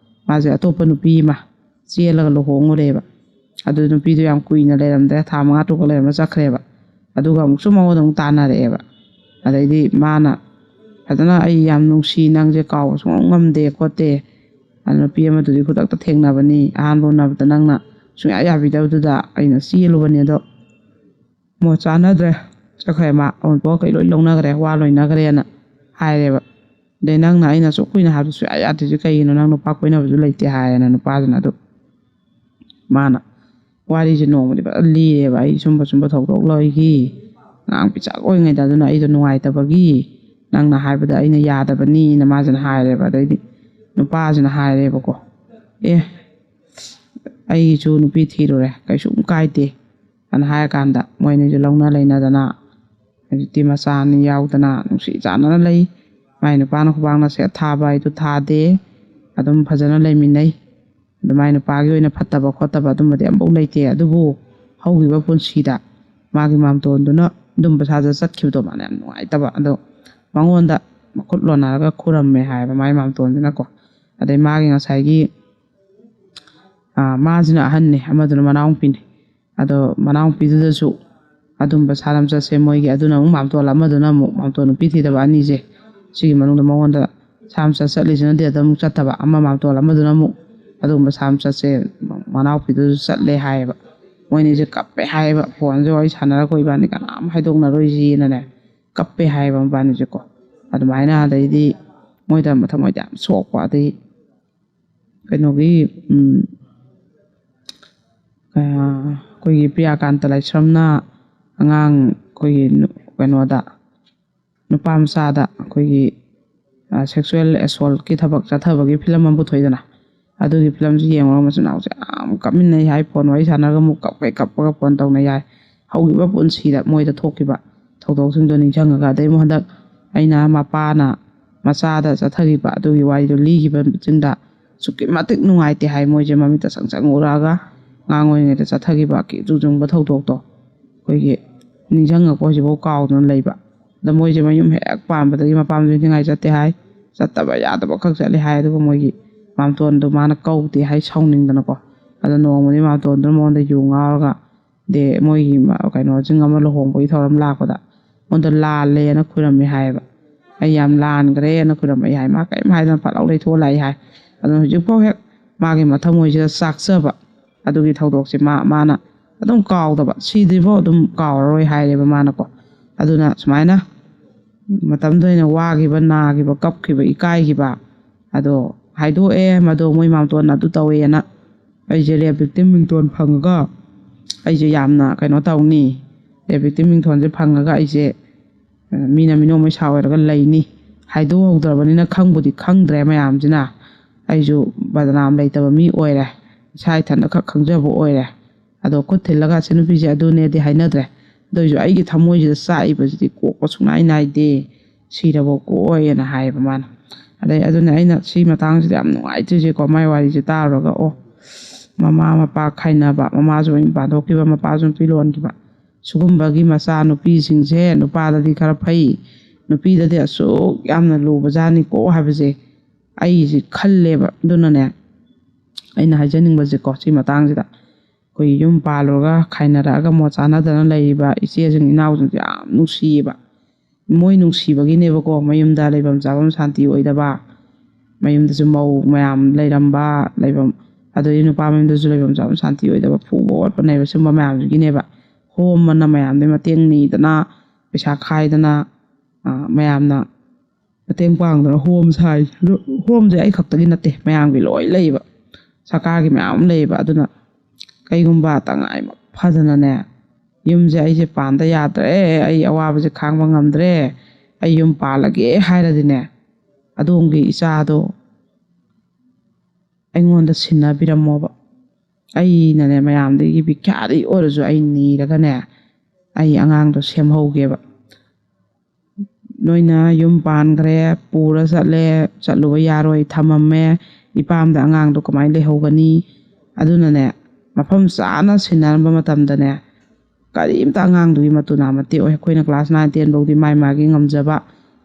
ꯃꯥꯁꯦ ꯑꯇꯣꯞꯄ ꯅꯨꯄꯤ ꯑꯃ ꯆꯦꯜꯂꯒ ꯂꯨꯍꯣꯡꯉꯨꯔꯦꯕ꯫ ꯑꯗꯨ ꯅꯨꯄꯤꯗꯣ ꯌꯥꯝ ꯀꯨꯏꯅ ꯂꯩꯔꯝꯗ꯭ꯔꯦ, ꯊꯥ ꯃꯉꯥ ꯇꯔꯨꯛ ꯂꯩꯔꯝꯃ ꯆꯠꯈ꯭ꯔꯦꯕ꯫ ꯑꯗꯨꯒ ꯑꯃꯨꯛꯁꯨ ꯃꯉꯣꯟꯗ ꯑꯃꯨꯛ ꯇꯥꯟꯅꯔꯛꯑꯦꯕ꯫ ꯑꯗꯩꯗꯤ ꯃꯥꯅ ꯐꯖꯅ "ꯑꯩ ꯌꯥꯝ ꯅꯨꯡꯁꯤ, ꯅꯪꯁꯦ ꯀꯥꯎꯕ ꯁꯨꯡꯉꯝ ꯉꯝꯗꯦ ꯈꯣꯠꯇꯦ꯫ ꯑꯗꯨ ꯅꯨꯄꯤ ꯑꯃꯗꯨꯗꯤ ꯈꯨꯗꯛꯇ ꯊꯦꯡꯅꯕꯅꯤ, ꯑꯍꯥꯟꯕ ꯎꯅꯕꯗ ꯅꯪꯅ ꯁꯨꯡꯌꯥ ꯌꯥꯕꯤꯗꯕꯗꯨꯗ ꯑꯩꯅ ꯆꯦꯜꯂꯨꯕꯅꯦ, ꯑꯗꯣ ꯃꯣꯠ ꯆꯥꯅꯗ꯭ꯔꯦ, ꯆꯠꯈ꯭ꯔꯦ ꯃꯥ, ꯑꯋꯨꯟꯄꯣꯠ ꯀꯩ ꯂꯣꯏ ꯂꯧꯅꯈ꯭ꯔꯦ, ꯋꯥ ꯂꯣꯏꯅꯈ꯭ꯔꯦꯅ" ꯍꯥꯏꯔꯦꯕ꯫ "ꯑꯗꯩ ꯅꯪꯅ ꯑꯩꯅ ꯑꯁꯨꯛ ꯀꯨꯏꯅ ꯍꯥꯏꯕꯗꯨ ꯁꯨꯡꯌꯥ ꯌꯥꯗ꯭ꯔꯤꯁꯦ ꯀꯩꯒꯤꯅꯣ? ꯅꯪ ꯅꯨꯄꯥ ꯀꯣꯏꯅꯕꯁꯨ ꯂꯩꯇꯦ" ꯍꯥꯏꯌꯦꯅ ꯅꯨꯄꯥꯗꯨꯅ꯫ ꯑꯗꯨ ꯃꯥꯅ ꯋꯥꯔꯤꯁꯦ ꯅꯣꯡꯃꯗꯤ ꯐꯖꯅ ꯂꯤꯔꯦꯕ, "ꯑꯩ ꯁꯨꯝꯕ ꯁꯨꯝꯕ ꯊꯧꯗꯣꯛ ꯂꯩꯈꯤ ꯑꯉꯥꯡ ꯄꯤꯁꯛ ꯑꯣꯏꯔꯤꯉꯩꯗ, ꯑꯗꯨꯅ ꯑꯩꯗꯣ ꯅꯨꯡꯉꯥꯏꯇꯕꯒꯤ ꯅꯪꯅ ꯍꯥꯏꯕꯗ ꯑꯩꯅ ꯌꯥꯗꯕꯅꯤꯅ" ꯃꯥꯁꯤꯅ ꯍꯥꯏꯔꯦꯕ꯫ ꯑꯗꯩꯗꯤ ꯅꯨꯄꯥꯁꯤꯅ ꯍꯥꯏꯔꯦꯕꯀꯣ, "ꯑꯦ, ꯑꯩꯒꯤꯁꯨ ꯅꯨꯄꯤ ꯊꯤꯔꯨꯔꯦ, ꯀꯩꯁꯨꯝ ꯀꯥꯏꯗꯦ" ꯑꯅ ꯍꯥꯏꯔꯀꯥꯟꯗ ꯃꯣꯏ ꯑꯅꯤꯁꯨ ꯂꯧꯅ ꯂꯩꯅꯗꯅ ꯍꯧꯖꯤꯛꯇꯤ ꯃꯆꯥ ꯑꯅꯤ ꯌꯥꯎꯗꯅ ꯅꯨꯡꯁꯤ ꯆꯥꯟꯅꯅ ꯂꯩ꯫ ꯃꯥꯏ ꯅꯨꯄꯥꯅ ꯈꯨꯕꯥꯛꯅ ꯁꯦꯠ ꯊꯥꯕ ꯍꯥꯏꯗꯨ ꯊꯥꯗꯦ, ꯑꯗꯨꯝ ꯐꯖꯅ ꯂꯩꯃꯤꯟꯅꯩ꯫ ꯑꯗꯨꯃꯥꯏꯅ ꯅꯨꯄꯥꯒꯤ ꯑꯣꯏꯅ ꯐꯠꯇꯕ ꯈꯣꯠꯇꯕ ꯑꯗꯨꯝꯕꯗꯤ ꯑꯃꯐꯥꯎ ꯂꯩꯇꯦ꯫ ꯑꯗꯨꯕꯨ ꯍꯧꯈꯤꯕ ꯄꯨꯟꯁꯤꯗ ꯃꯥꯒꯤ ꯃꯥꯝꯇꯣꯟꯗꯨꯅ ꯑꯗꯨꯝꯕ ꯁꯥꯖ ꯆꯠꯈꯤꯕꯗꯣ ꯃꯥꯅ ꯌꯥꯝ ꯅꯨꯡꯉꯥꯏꯇꯕ꯫ ꯑꯗꯣ ꯃꯉꯣꯟꯗ ꯃꯈꯨꯠ ꯂꯣꯟꯅꯔꯒ ꯈꯨꯔꯝꯃꯦ ꯍꯥꯏꯌꯦꯕ ꯃꯥꯒꯤ ꯃꯥꯝꯇꯣꯟꯗꯨꯅꯀꯣ꯫ ꯑꯗꯩ ꯃꯥꯒꯤ ꯉꯁꯥꯏꯒꯤ, ꯑꯥ, ꯃꯥꯁꯤꯅ ꯑꯍꯟꯅꯦ, ꯑꯃꯗꯨꯅ ꯃꯅꯥꯎꯄꯤꯅꯦ꯫ ꯑꯗꯣ ꯃꯅꯥꯎꯄꯤꯗꯨꯗꯁꯨ ꯑꯗꯨꯝꯕ ꯁꯥ ꯂꯝꯆꯠꯁꯦ ꯃꯣꯏꯒꯤ, ꯑꯗꯨꯅ ꯑꯃꯨꯛ ꯃꯥꯝꯇꯣꯟ ꯑꯃꯗꯨꯅ ꯑꯃꯨꯛ, ꯃꯥꯝꯇꯣꯟ ꯅꯨꯄꯤ ꯊꯤꯗꯕ ꯑꯅꯤꯁꯦ, ꯁꯤꯒꯤ ꯃꯅꯨꯡꯗ ꯃꯉꯣꯟꯗ ꯁꯥ ꯂꯝꯆꯠ ꯆꯠꯂꯤꯁꯤꯅꯗꯤ ꯑꯗꯨꯝ ꯆꯠꯇꯕ, ꯑꯃ ꯃꯥꯝꯇꯣꯟ ꯑꯃꯗꯨꯅ ꯑꯃꯨꯛ ꯑꯗꯨꯒꯨꯝꯕ ꯁꯥ ꯂꯝꯆꯠꯁꯦ ꯃꯅꯥꯎꯄꯤꯗꯨꯁꯨ ꯆꯠꯂꯦ ꯍꯥꯏꯌꯦꯕ꯫ ꯃꯣꯏꯅꯤꯁꯦ ꯀꯞꯄꯦ ꯍꯥꯏꯌꯦꯕ, ꯐꯣꯟꯁꯦ ꯋꯥꯔꯤ ꯁꯥꯟꯅꯔꯒ ꯏꯕꯥꯅꯤ ꯀꯅꯥꯝ ꯍꯥꯏꯗꯣꯛꯅꯔꯣꯏꯁꯤꯅꯅꯦ, ꯀꯞꯄꯦ ꯍꯥꯏꯌꯦꯕ ꯃꯕꯥꯅꯤꯁꯦꯀꯣ꯫ ꯑꯗꯨꯃꯥꯏꯅ ꯑꯗꯩꯗꯤ ꯃꯣꯏꯗ ꯃꯊꯃꯣꯏꯗ ꯌꯥꯝ ꯁꯣꯛꯄ, ꯑꯗꯩ ꯀꯩꯅꯣꯒꯤ, ꯎꯝ, ꯑꯩꯈꯣꯏꯒꯤ ꯄ꯭ꯔꯤꯌꯥꯀꯥꯟꯇ ꯂꯥꯏꯁ꯭ꯔꯝꯅ ꯑꯉꯥꯡ ꯑꯩꯈꯣꯏꯒꯤ ꯅꯨ-, ꯀꯩꯅꯣꯗ, ꯅꯨꯄꯥ ꯃꯆꯥꯗ ꯑꯩꯈꯣꯏꯒꯤ, ꯑ, sexual assaultꯀꯤ ꯊꯕꯛ ꯆꯠꯊꯕꯒꯤ ꯐꯤꯂꯝ ꯑꯃ ꯄꯨꯊꯣꯛꯏꯗꯅ, ꯑꯗꯨꯒꯤ ꯐꯤꯂꯝꯁꯤ ꯌꯦꯡꯉꯨꯔꯒ ꯃꯆꯤꯟ ꯃꯅꯥꯎꯁꯦ ꯌꯥꯝ ꯀꯞꯃꯤꯟꯅꯩ ꯍꯥꯏ, ꯐꯣꯟ ꯋꯥꯔꯤ ꯁꯥꯟꯅꯔꯒ ꯑꯃꯨꯛ ꯀꯞꯄꯦ, ꯀꯞꯄꯒ ꯐꯣꯟ ꯇꯧꯅꯩ ꯍꯥꯏ꯫ ꯍꯧꯈꯤꯕ ꯄꯨꯟꯁꯤꯗ ꯃꯣꯏꯗ ꯊꯣꯛꯈꯤꯕ ꯊꯧꯗꯣꯛꯁꯤꯡꯗꯣ ꯅꯤꯡꯁꯤꯡꯉꯒ, ꯑꯗꯩ ꯑꯃꯨꯛ ꯍꯟꯗꯛ ꯑꯩꯅ ꯃꯄꯥꯅ ꯃꯆꯥꯗ ꯆꯠꯊꯈꯤꯕ ꯑꯗꯨꯒꯤ ꯋꯥꯔꯤꯗꯣ ꯂꯤꯈꯤꯕꯁꯤꯡꯗ ꯑꯁꯨꯛꯀꯤ ꯃꯇꯤꯛ ꯅꯨꯡꯉꯥꯏꯇꯦ ꯍꯥꯏ꯫ ꯃꯣꯏꯁꯦ ꯃꯃꯤꯠꯇ ꯆꯪ ꯆꯪ ꯎꯔꯛꯑꯒ ꯑꯉꯥꯡ ꯑꯣꯏꯔꯤꯉꯩꯗ ꯆꯠꯊꯈꯤꯕ ꯀꯤꯆꯨ ꯆꯨꯡꯕ ꯊꯧꯗꯣꯛꯇꯣ ꯑꯩꯈꯣꯏꯒꯤ ꯅꯤꯡꯁꯤꯡꯉꯛꯄ ꯍꯧꯖꯤꯛꯐꯥꯎ ꯀꯥꯎꯗꯅ ꯂꯩꯕ꯫ ꯑꯗ ꯃꯣꯏꯁꯦ ꯃꯌꯨꯝ ꯍꯦꯛ ꯄꯥꯟꯕꯗꯒꯤ ꯃꯄꯥꯝꯁꯦ ꯅꯤꯡꯉꯥꯏ ꯆꯠꯇꯦ ꯍꯥꯏ, ꯆꯠꯇꯕ ꯌꯥꯗꯕ ꯈꯛ ꯆꯠꯂꯦ ꯍꯥꯏ꯫ ꯑꯗꯨꯒ ꯃꯣꯏꯒꯤ ꯃꯥꯝꯇꯣꯟꯗꯣ ꯃꯥꯅ ꯀꯧꯗꯦ ꯍꯥꯏ ꯁꯥꯎꯅꯤꯡꯗꯅꯀꯣ꯫ ꯑꯗꯣ ꯅꯣꯡꯃꯗꯤ ꯃꯥꯝꯇꯣꯟꯗꯨꯅ ꯃꯉꯣꯟꯗ ꯌꯨ ꯉꯥꯎꯔꯒ, ꯗꯦ ꯃꯣꯏꯒꯤ ꯃ-, ꯀꯩꯅꯣꯁꯤꯡ ꯑꯃ ꯂꯨꯍꯣꯡꯕꯒꯤ ꯊꯧꯔꯝ ꯂꯥꯛꯄꯗ ꯃꯉꯣꯟꯗ ꯂꯥꯜꯂꯦꯅ ꯈꯨꯔꯝꯃꯦ ꯍꯥꯏꯌꯦꯕ꯫ "ꯑꯩ ꯌꯥꯝ ꯂꯥꯟꯈ꯭ꯔꯦꯅ" ꯈꯨꯔꯝꯃꯛꯏ ꯍꯥꯏ꯫ ꯃꯥ ꯀꯔꯤꯝ ꯍꯥꯏꯗꯅ ꯐꯠ ꯂꯥꯎ ꯂꯩꯊꯣꯛꯑ ꯂꯥꯛꯏ ꯍꯥꯏ꯫ ꯑꯗꯨꯅ ꯍꯧꯖꯤꯛꯐꯥꯎ ꯍꯦꯛ ꯃꯥꯒꯤ ꯃꯊꯃꯣꯏꯁꯤꯗ ꯆꯥꯛꯆꯕ ꯑꯗꯨꯒꯤ ꯊꯧꯗꯣꯛꯁꯦ ꯃꯥ, ꯃꯥꯅ ꯑꯗꯨꯝ ꯀꯥꯎꯗꯕ, ꯁꯤꯗ꯭ꯔꯤꯐꯥꯎ ꯑꯗꯨꯝ ꯀꯥꯎꯔꯔꯣꯏ ꯍꯥꯏꯔꯦꯕ ꯃꯥꯅꯀꯣ꯫ ꯑꯗꯨꯅ ꯁꯨꯃꯥꯏꯅ ꯃꯇꯝꯗ ꯑꯣꯏꯅ ꯋꯥꯈꯤꯕ, ꯅꯥꯈꯤꯕ, ꯀꯞꯈꯤꯕ, ꯏꯀꯥꯏꯈꯤꯕ, ꯑꯗꯣ ꯍꯥꯏꯗꯣꯛꯑꯦ, ꯃꯗꯣ ꯃꯣꯏ ꯃꯥꯝꯇꯣꯟꯅ ꯑꯗꯨ ꯇꯧꯋꯦꯅ꯫ ꯑꯩꯁꯦ ꯔꯦꯞ ꯚꯤꯛꯇꯤꯝ ꯃꯤꯡꯇꯣꯟ ꯐꯪꯉꯒ ꯑꯩꯁꯦ ꯌꯥꯝꯅ ꯀꯩꯅꯣ ꯇꯧꯅꯤ, ꯔꯦꯞ ꯚꯤꯛꯇꯤꯝ ꯃꯤꯡꯇꯣꯟꯁꯦ ꯐꯪꯉꯒ ꯑꯩꯁꯦ, ꯑ, ꯃꯤꯅ ꯃꯤꯅꯣꯛ ꯃꯩꯁꯥ ꯑꯣꯏꯔꯒ ꯂꯩꯅꯤ, ꯍꯥꯏꯗꯣꯛꯍꯧꯗ꯭ꯔꯕꯅꯤꯅ ꯈꯪꯕꯨꯗꯤ ꯈꯪꯗ꯭ꯔꯦ ꯃꯌꯥꯝꯁꯤꯅ꯫ ꯑꯩꯁꯨ ꯕꯗꯅꯥꯝ ꯂꯩꯇꯕ ꯃꯤ ꯑꯣꯏꯔꯦ, ꯏꯁꯥ ꯏꯊꯟꯇ ꯈꯛ ꯈꯪꯖꯕ ꯑꯣꯏꯔꯦ꯫ ꯑꯗꯣ ꯈꯨꯠ ꯊꯤꯜꯂꯒ "ꯁꯤ ꯅꯨꯄꯤꯁꯦ ꯑꯗꯨꯅꯦꯗꯤ" ꯍꯥꯏꯅꯗ꯭ꯔꯦ꯫ ꯑꯗꯨ ꯑꯣꯏꯁꯨ ꯑꯩꯒꯤ ꯊꯃꯣꯏꯁꯤꯗ ꯆꯥꯛꯏꯕꯁꯤꯗꯤ ꯀꯣꯛꯄ ꯁꯨꯡꯅꯥꯏ ꯅꯥꯏꯗꯦ, ꯁꯤꯔꯕ ꯀꯣꯛꯑꯣꯏꯅ ꯍꯥꯏꯌꯦꯕ ꯃꯥꯅ꯫ ꯑꯗꯩ ꯑꯗꯨꯅ ꯑꯩꯅ ꯁꯤ ꯃꯇꯥꯡꯁꯤꯗ ꯌꯥꯝ ꯅꯨꯡꯉꯥꯏꯇ꯭ꯔꯤꯁꯦꯀꯣ, ꯃꯥꯏ ꯋꯥꯔꯤꯁꯦ ꯇꯥꯔꯨꯔꯒ, ꯑꯣ, ꯃꯃꯥ ꯃꯄꯥ ꯈꯥꯏꯅꯕ, ꯃꯃꯥꯁꯨ ꯃꯌꯨꯝ ꯄꯥꯟꯊꯣꯛꯈꯤꯕ, ꯃꯄꯥꯁꯨ ꯅꯨꯄꯤ ꯂꯣꯟꯈꯤꯕ, ꯁꯤꯒꯨꯝꯕꯒꯤ ꯃꯆꯥ ꯅꯨꯄꯤꯁꯤꯡꯁꯦ ꯅꯨꯄꯥꯗꯗꯤ ꯈꯔ ꯐꯩ, ꯅꯨꯄꯤꯗꯗꯤ ꯑꯁꯨꯛ ꯌꯥꯝꯅ ꯂꯨꯕꯖꯥꯠꯅꯤꯀꯣ ꯍꯥꯏꯕꯁꯦ ꯑꯩꯁꯦ ꯈꯜꯂꯦꯕ꯫ ꯑꯗꯨꯅꯅꯦ, ꯑꯩꯅ ꯍꯥꯏꯖꯅꯤꯡꯕꯁꯦꯀꯣ, ꯁꯤ ꯃꯇꯥꯡꯁꯤꯗ ꯑꯩꯈꯣꯏ ꯌꯨꯝ ꯄꯥꯜꯂꯨꯔꯒ ꯈꯥꯏꯅꯔꯛꯑꯒ ꯃꯣꯠ ꯆꯥꯅꯗꯅ ꯂꯩꯔꯤꯕ ꯏꯆꯦꯁꯤꯡ ꯏꯅꯥꯎꯁꯤꯡꯁꯦ ꯌꯥꯝ ꯅꯨꯡꯁꯤꯌꯦꯕ꯫ ꯃꯣꯏ ꯅꯨꯡꯁꯤꯕꯒꯤꯅꯦꯕꯀꯣ, ꯃꯌꯨꯝꯗ ꯂꯩꯐꯝ ꯆꯥꯐꯝ ꯁꯥꯟꯇꯤ ꯑꯣꯏꯗꯕ, ꯃꯌꯨꯝꯗꯁꯨ ꯃꯧ ꯃꯌꯥꯝ ꯂꯩꯔꯝꯕ, ꯂꯩꯐꯝ, ꯑꯗꯩ ꯅꯨꯄꯥ ꯃꯌꯨꯝꯗꯁꯨ ꯂꯩꯐꯝ ꯆꯥꯐꯝ ꯁꯥꯟꯇꯤ ꯑꯣꯏꯗꯕ, ꯐꯨꯕ ꯑꯣꯠꯄ ꯅꯩꯕ, ꯁꯨꯝꯕ ꯃꯌꯥꯝꯁꯤꯒꯤꯅꯦꯕ꯫ ꯍꯣꯝ ꯑꯅ ꯃꯌꯥꯝꯗꯩ ꯃꯇꯦꯡ ꯅꯤꯗꯅ, ꯄꯩꯁꯥ ꯈꯥꯏꯗꯅ, ꯑ, ꯃꯌꯥꯝꯅ ꯃꯇꯦꯡ ꯄꯥꯡꯗꯅ ꯍꯣꯝ ꯁꯥꯏ꯫ ꯑꯗꯨ ꯍꯣꯝꯁꯦ ꯑꯩ ꯈꯛꯇꯒꯤ ꯅꯠꯇꯦ, ꯃꯌꯥꯝꯒꯤ ꯂꯣꯏ ꯂꯩꯌꯦꯕ, ꯁꯔꯀꯥꯔꯒꯤ ꯃꯌꯥꯝ ꯑꯃ ꯂꯩꯌꯦꯕ꯫ ꯑꯗꯨꯅ ꯀꯩꯒꯨꯝꯕ ꯇꯉꯥꯏ ꯐꯗꯅꯅꯦ, ꯌꯨꯝꯁꯦ ꯑꯩꯁꯦ ꯄꯥꯟꯗ ꯌꯥꯗ꯭ꯔꯦ, ꯑꯩ ꯑꯋꯥꯕꯁꯦ ꯈꯥꯡꯕ ꯉꯝꯗ꯭ꯔꯦ, ꯑꯩ ꯌꯨꯝ ꯄꯥꯜꯂꯒꯦ ꯍꯥꯏꯔꯗꯤꯅꯦ, ꯑꯗꯣꯝꯒꯤ ꯏꯆꯥꯗꯣ ꯑꯩꯉꯣꯟꯗ ꯁꯤꯟꯅꯕꯤꯔꯝꯃꯣꯕ꯫ ꯑꯩꯅꯅꯦ, ꯃꯌꯥꯝꯗꯒꯤ ꯕꯤꯈ꯭ꯌꯥꯗꯤ ꯑꯣꯏꯔꯁꯨ ꯑꯩ ꯅꯤꯔꯒꯅꯦ, ꯑꯩ ꯑꯉꯥꯡꯗꯣ ꯁꯦꯝꯍꯧꯒꯦꯕ꯫ ꯅꯣꯏꯅ ꯌꯨꯝ ꯄꯥꯟꯈ꯭ꯔꯦ, ꯄꯨꯔ ꯆꯠꯂꯦ, ꯆꯠꯂꯨꯕ ꯌꯥꯔꯣꯏ, ꯊꯝꯃꯝꯃꯦ, ꯏꯄꯥꯝꯗ ꯑꯉꯥꯡꯗꯣ ꯀꯃꯥꯏꯅ ꯂꯩꯍꯧꯒꯅꯤ? ꯑꯗꯨꯅꯅꯦ, ꯃꯐꯝ ꯆꯥꯅ ꯁꯤꯟꯅꯔꯝꯕ ꯃꯇꯝꯗꯅꯦ, ꯀꯔꯤꯝꯇ ꯑꯉꯥꯡꯗꯨꯒꯤ ꯃꯇꯨ ꯅꯥ ꯃꯇꯦꯛ ꯑꯣꯏ꯫ ꯑꯩꯈꯣꯏꯅ ꯀ꯭ꯂꯥꯁ ꯅꯥꯏꯟ ꯇꯦꯟ ꯐꯥꯎꯗꯤ ꯃꯥꯏ ꯃꯥꯒꯤ ꯉꯝꯖꯕ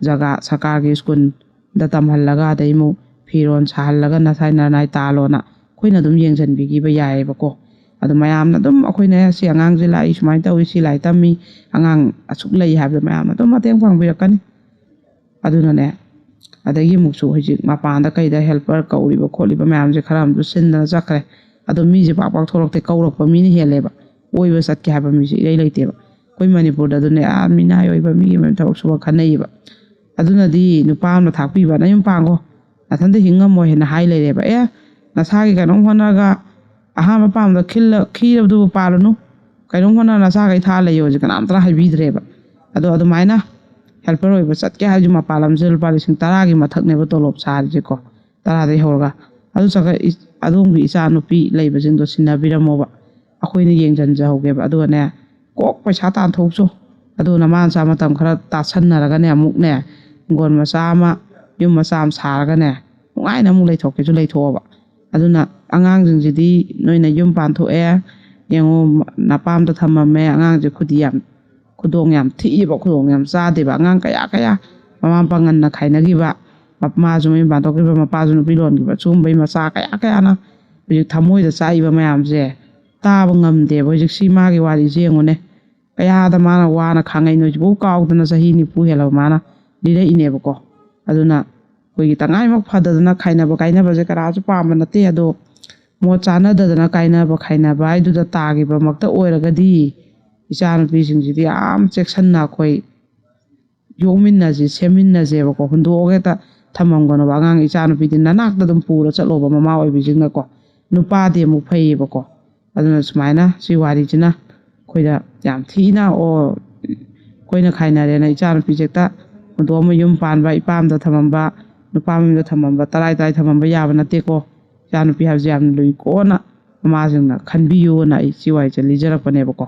ꯖꯒꯥ ꯁꯔꯀꯥꯔꯒꯤ ꯁ꯭ꯀꯨꯜꯗ ꯇꯝꯍꯜꯂꯒ, ꯑꯗꯩ ꯑꯃꯨꯛ ꯐꯤꯔꯣꯜ ꯁꯥꯍꯜꯂꯒ, ꯅꯁꯥꯏ ꯅꯔꯅꯥꯏ ꯇꯥꯜꯂꯣꯅ ꯑꯩꯈꯣꯏꯅ ꯑꯗꯨꯝ ꯌꯦꯡꯁꯤꯟꯕꯤꯈꯤꯕ ꯌꯥꯏꯑꯕꯀꯣ꯫ ꯑꯗꯣ ꯃꯌꯥꯝꯅ ꯑꯗꯨꯝ, ꯑꯩꯈꯣꯏꯅ ꯁꯤ ꯑꯉꯥꯡꯁꯦ ꯂꯥꯛꯏ, ꯁꯨꯃꯥꯏꯅ ꯇꯧꯏ, ꯁꯤ ꯂꯥꯏꯔꯤꯛ ꯇꯝꯃꯤ, ꯑꯉꯥꯡ ꯑꯁꯨꯛ ꯂꯩ ꯍꯥꯏꯕꯗꯣ ꯃꯌꯥꯝꯅ ꯑꯗꯨꯝ ꯃꯇꯦꯡ ꯄꯥꯡꯕꯤꯔꯛꯀꯅꯤ꯫ ꯑꯗꯨꯅꯅꯦ, ꯑꯗꯒꯤ ꯑꯃꯨꯛꯁꯨ ꯍꯧꯖꯤꯛ ꯃꯄꯥꯟꯗ ꯀꯩꯗ ꯍꯦꯜꯄꯔ ꯀꯧꯔꯤꯕ ꯈꯣꯠꯂꯤꯕ ꯃꯌꯥꯝꯁꯦ ꯈꯔ ꯑꯃꯁꯨ ꯁꯤꯟꯗꯅ ꯆꯠꯈ꯭ꯔꯦ꯫ ꯑꯗꯣ ꯃꯤꯁꯦ ꯄꯥꯛ ꯄꯥꯛ ꯊꯣꯛꯂꯛꯇꯦ, ꯀꯧꯔꯛꯄ ꯃꯤꯅ ꯍꯦꯜꯂꯦꯕ꯫ ꯀꯣꯏꯕ ꯆꯠꯀꯦ ꯍꯥꯏꯕ ꯃꯤꯁꯦ ꯏꯔꯩ ꯂꯩꯇꯦꯕ꯫ ꯑꯩꯈꯣꯏ ꯃꯅꯤꯄꯨꯔꯗ ꯑꯗꯨꯅꯦ, ꯑꯥ, ꯃꯤꯅꯥꯏ ꯑꯣꯏꯕ ꯃꯤꯒꯤ ꯃꯌꯨꯝ ꯊꯕꯛ ꯁꯨꯕ ꯈꯟꯅꯩꯌꯦꯕ꯫ ꯑꯗꯨꯅꯗꯤ ꯅꯨꯄꯥ ꯑꯃꯅ ꯊꯥꯛꯄꯤꯕ, "ꯅꯌꯨꯝ ꯄꯥꯟꯈꯣ, ꯅꯊꯟꯇ ꯍꯤꯡ ꯉꯝꯃꯣꯏ" ꯍꯥꯏꯅ ꯍꯥꯏ ꯂꯩꯔꯦꯕ꯫ ꯑꯦ, ꯅꯁꯥꯒꯤ ꯀꯩꯅꯣꯝ ꯍꯣꯠꯅꯔꯒ ꯑꯍꯥꯟꯕ ꯄꯥꯝꯕꯗ ꯈꯤꯜꯂ-, ꯈꯤꯔꯕꯗꯨꯕꯨ ꯄꯥꯜꯂꯨꯅꯨ, ꯀꯩꯅꯣꯝ ꯍꯣꯠꯅꯔ ꯅꯁꯥꯈꯩ ꯊꯥ ꯂꯩꯌꯣꯁꯦ ꯀꯅꯥꯝꯇꯅ ꯍꯥꯏꯕꯤꯗ꯭ꯔꯦꯕ꯫ ꯑꯗꯣ ꯑꯗꯨꯃꯥꯏꯅ ꯍꯦꯜꯄꯔ ꯑꯣꯏꯕ ꯆꯠꯀꯦ ꯍꯥꯏꯔꯁꯨ ꯃꯄꯥꯟ ꯂꯝꯁꯤꯗ ꯂꯨꯄꯥ ꯂꯤꯁꯤꯡ ꯇꯔꯥꯒꯤ ꯃꯊꯛꯅꯦꯕ ꯇꯣꯂꯣꯞ ꯁꯥꯔꯤꯁꯦꯀꯣ, ꯇꯔꯥꯗꯒꯤ ꯍꯧꯔꯒ꯫ ꯑꯗꯨ ꯆꯠꯈ꯭ꯔ ꯏ-, ꯑꯗꯣꯝꯒꯤ ꯏꯆꯥ ꯅꯨꯄꯤ ꯂꯩꯕꯁꯤꯡꯗꯣ ꯁꯤꯟꯅꯕꯤꯔꯝꯃꯣꯕ, ꯑꯩꯈꯣꯏꯅ ꯌꯦꯡꯁꯤꯟꯖꯍꯧꯒꯦꯕ꯫ ꯑꯗꯨꯒꯅꯦ, ꯀꯣꯛ ꯄꯩꯁꯥ ꯇꯥꯟꯊꯣꯛꯎꯆꯣ꯫ ꯑꯗꯨꯒ ꯅꯃꯥ ꯅꯆꯥ ꯃꯇꯝ ꯈꯔ ꯇꯥꯁꯟꯅꯔꯒꯅꯦ, ꯑꯃꯨꯛꯅꯦ, ꯍꯤꯡꯒꯣꯜ ꯃꯆꯥ ꯑꯃ ꯌꯨꯝ ꯃꯆꯥ ꯑꯃ ꯁꯥꯔꯒꯅꯦ, ꯅꯨꯡꯉꯥꯏꯅ ꯑꯃꯨꯛ ꯂꯩꯊꯣꯛꯀꯦꯁꯨ ꯂꯩꯊꯣꯛꯑꯣꯕ꯫ ꯑꯗꯨꯅ ꯑꯉꯥꯡꯁꯤꯡꯁꯤꯗꯤ ꯅꯣꯏꯅ ꯌꯨꯝ ꯄꯥꯟꯊꯣꯛꯑꯦ, ꯌꯦꯡꯉꯣ, ꯅꯄꯥꯝꯗ ꯊꯝꯃꯝꯃꯦ, ꯑꯉꯥꯡꯁꯦ ꯈꯨꯗꯤ ꯌꯥꯝ, ꯈꯨꯗꯣꯡ ꯌꯥꯝ ꯊꯤꯛꯏꯕ, ꯈꯨꯗꯣꯡ ꯌꯥꯝ ꯆꯥꯗꯦꯕ꯫ ꯑꯉꯥꯡ ꯀꯌꯥ ꯀꯌꯥ ꯃꯃꯥ ꯃꯄꯥ ꯉꯟꯅ ꯈꯥꯏꯅꯈꯤꯕ, ꯃꯃꯥꯁꯨ ꯃꯌꯨꯝ ꯄꯥꯟꯊꯣꯛꯈꯤꯕ, ꯃꯄꯥꯁꯨ ꯅꯨꯄꯤ ꯂꯣꯟꯈꯤꯕ, ꯁꯤꯒꯨꯝꯕꯩ ꯃꯆꯥ ꯀꯌꯥ ꯀꯌꯥꯅ ꯍꯧꯖꯤꯛ ꯊꯃꯣꯏꯗ ꯆꯥꯛꯏꯕ ꯃꯌꯥꯝꯁꯦ ꯇꯥꯕ ꯉꯝꯗꯦꯕ꯫ ꯍꯧꯖꯤꯛꯁꯤ ꯃꯥꯒꯤ ꯋꯥꯔꯤꯁꯦ ꯌꯦꯡꯉꯨꯅꯦ, ꯀꯌꯥꯗ ꯃꯥꯅ ꯋꯥꯅ ꯈꯥꯡꯉꯛꯏꯅꯣ, ꯍꯧꯖꯤꯛꯐꯥꯎ ꯀꯥꯎꯗꯅ ꯆꯍꯤ ꯅꯤꯐꯨ ꯍꯦꯜꯂꯕ ꯃꯥꯅ ꯂꯤꯔꯛꯏꯅꯦꯕꯀꯣ꯫ ꯑꯗꯨꯅ ꯑꯩꯈꯣꯏꯒꯤ ꯇꯉꯥꯏꯃꯛ ꯐꯗꯗꯅ ꯈꯥꯏꯅꯕ ꯀꯥꯏꯅꯕꯁꯦ ꯀꯅꯥꯁꯨ ꯄꯥꯝꯕ ꯅꯠꯇꯦ꯫ ꯑꯗꯣ ꯃꯣꯠ ꯆꯥꯅꯗꯗꯅ ꯀꯥꯏꯅꯕ ꯈꯥꯏꯅꯕ ꯍꯥꯏꯗꯨꯗ ꯇꯥꯈꯤꯕꯃꯛꯇ ꯑꯣꯏꯔꯒꯗꯤ ꯏꯆꯥꯅꯨꯄꯤꯁꯤꯡꯁꯤꯗꯤ ꯌꯥꯝ ꯆꯦꯛꯁꯤꯟꯅ ꯑꯩꯈꯣꯏ ꯌꯣꯛꯃꯤꯟꯅꯁꯤ, ꯁꯦꯝꯃꯤꯟꯅꯁꯦꯕꯀꯣ꯫ ꯍꯨꯟꯗꯣꯛꯑꯒ ꯍꯦꯛꯇ ꯊꯝꯃꯝꯒꯅꯣꯕ꯫ ꯑꯉꯥꯡ ꯏꯆꯥꯅꯨꯄꯤꯗꯤ ꯅꯅꯥꯛꯇ ꯑꯗꯨꯝ ꯄꯨꯔ ꯆꯠꯂꯣꯕ, ꯃꯃꯥ ꯑꯣꯏꯕꯤꯁꯤꯡꯅꯀꯣ꯫ ꯅꯨꯄꯥꯗꯤ ꯑꯃꯨꯛ ꯐꯩꯌꯦꯕꯀꯣ꯫ ꯑꯗꯨꯅ ꯁꯨꯃꯥꯏꯅ ꯁꯤ ꯋꯥꯔꯤꯁꯤꯅ ꯑꯩꯈꯣꯏꯗ ꯌꯥꯝ ꯊꯤꯅ, ꯑꯣ, ꯑꯩꯈꯣꯏꯅ ꯈꯥꯏꯅꯔꯦꯅ ꯏꯆꯥꯅꯨꯄꯤꯁꯦ ꯍꯦꯛꯇ ꯍꯨꯟꯗꯣꯛꯑꯝꯃ ꯌꯨꯝ ꯄꯥꯟꯕ, ꯏꯄꯥꯝꯗ ꯊꯝꯃꯝꯕ, ꯅꯨꯄꯥ ꯃꯌꯨꯝꯗ ꯊꯝꯃꯝꯕ, ꯇꯔꯥꯏ ꯇꯔꯥꯏ ꯊꯝꯃꯝꯕ ꯌꯥꯕ ꯅꯠꯇꯦꯀꯣ꯫ ꯏꯆꯥꯅꯨꯄꯤ ꯍꯥꯏꯕꯁꯦ ꯌꯥꯝ ꯂꯨꯏꯀꯣꯅ ꯃꯃꯥꯁꯤꯡꯅ ꯈꯟꯕꯤꯌꯨꯅ ꯑꯩ ꯁꯤ ꯋꯥꯔꯤꯁꯦ ꯂꯤꯖꯔꯛꯄꯅꯦꯕꯀꯣ꯫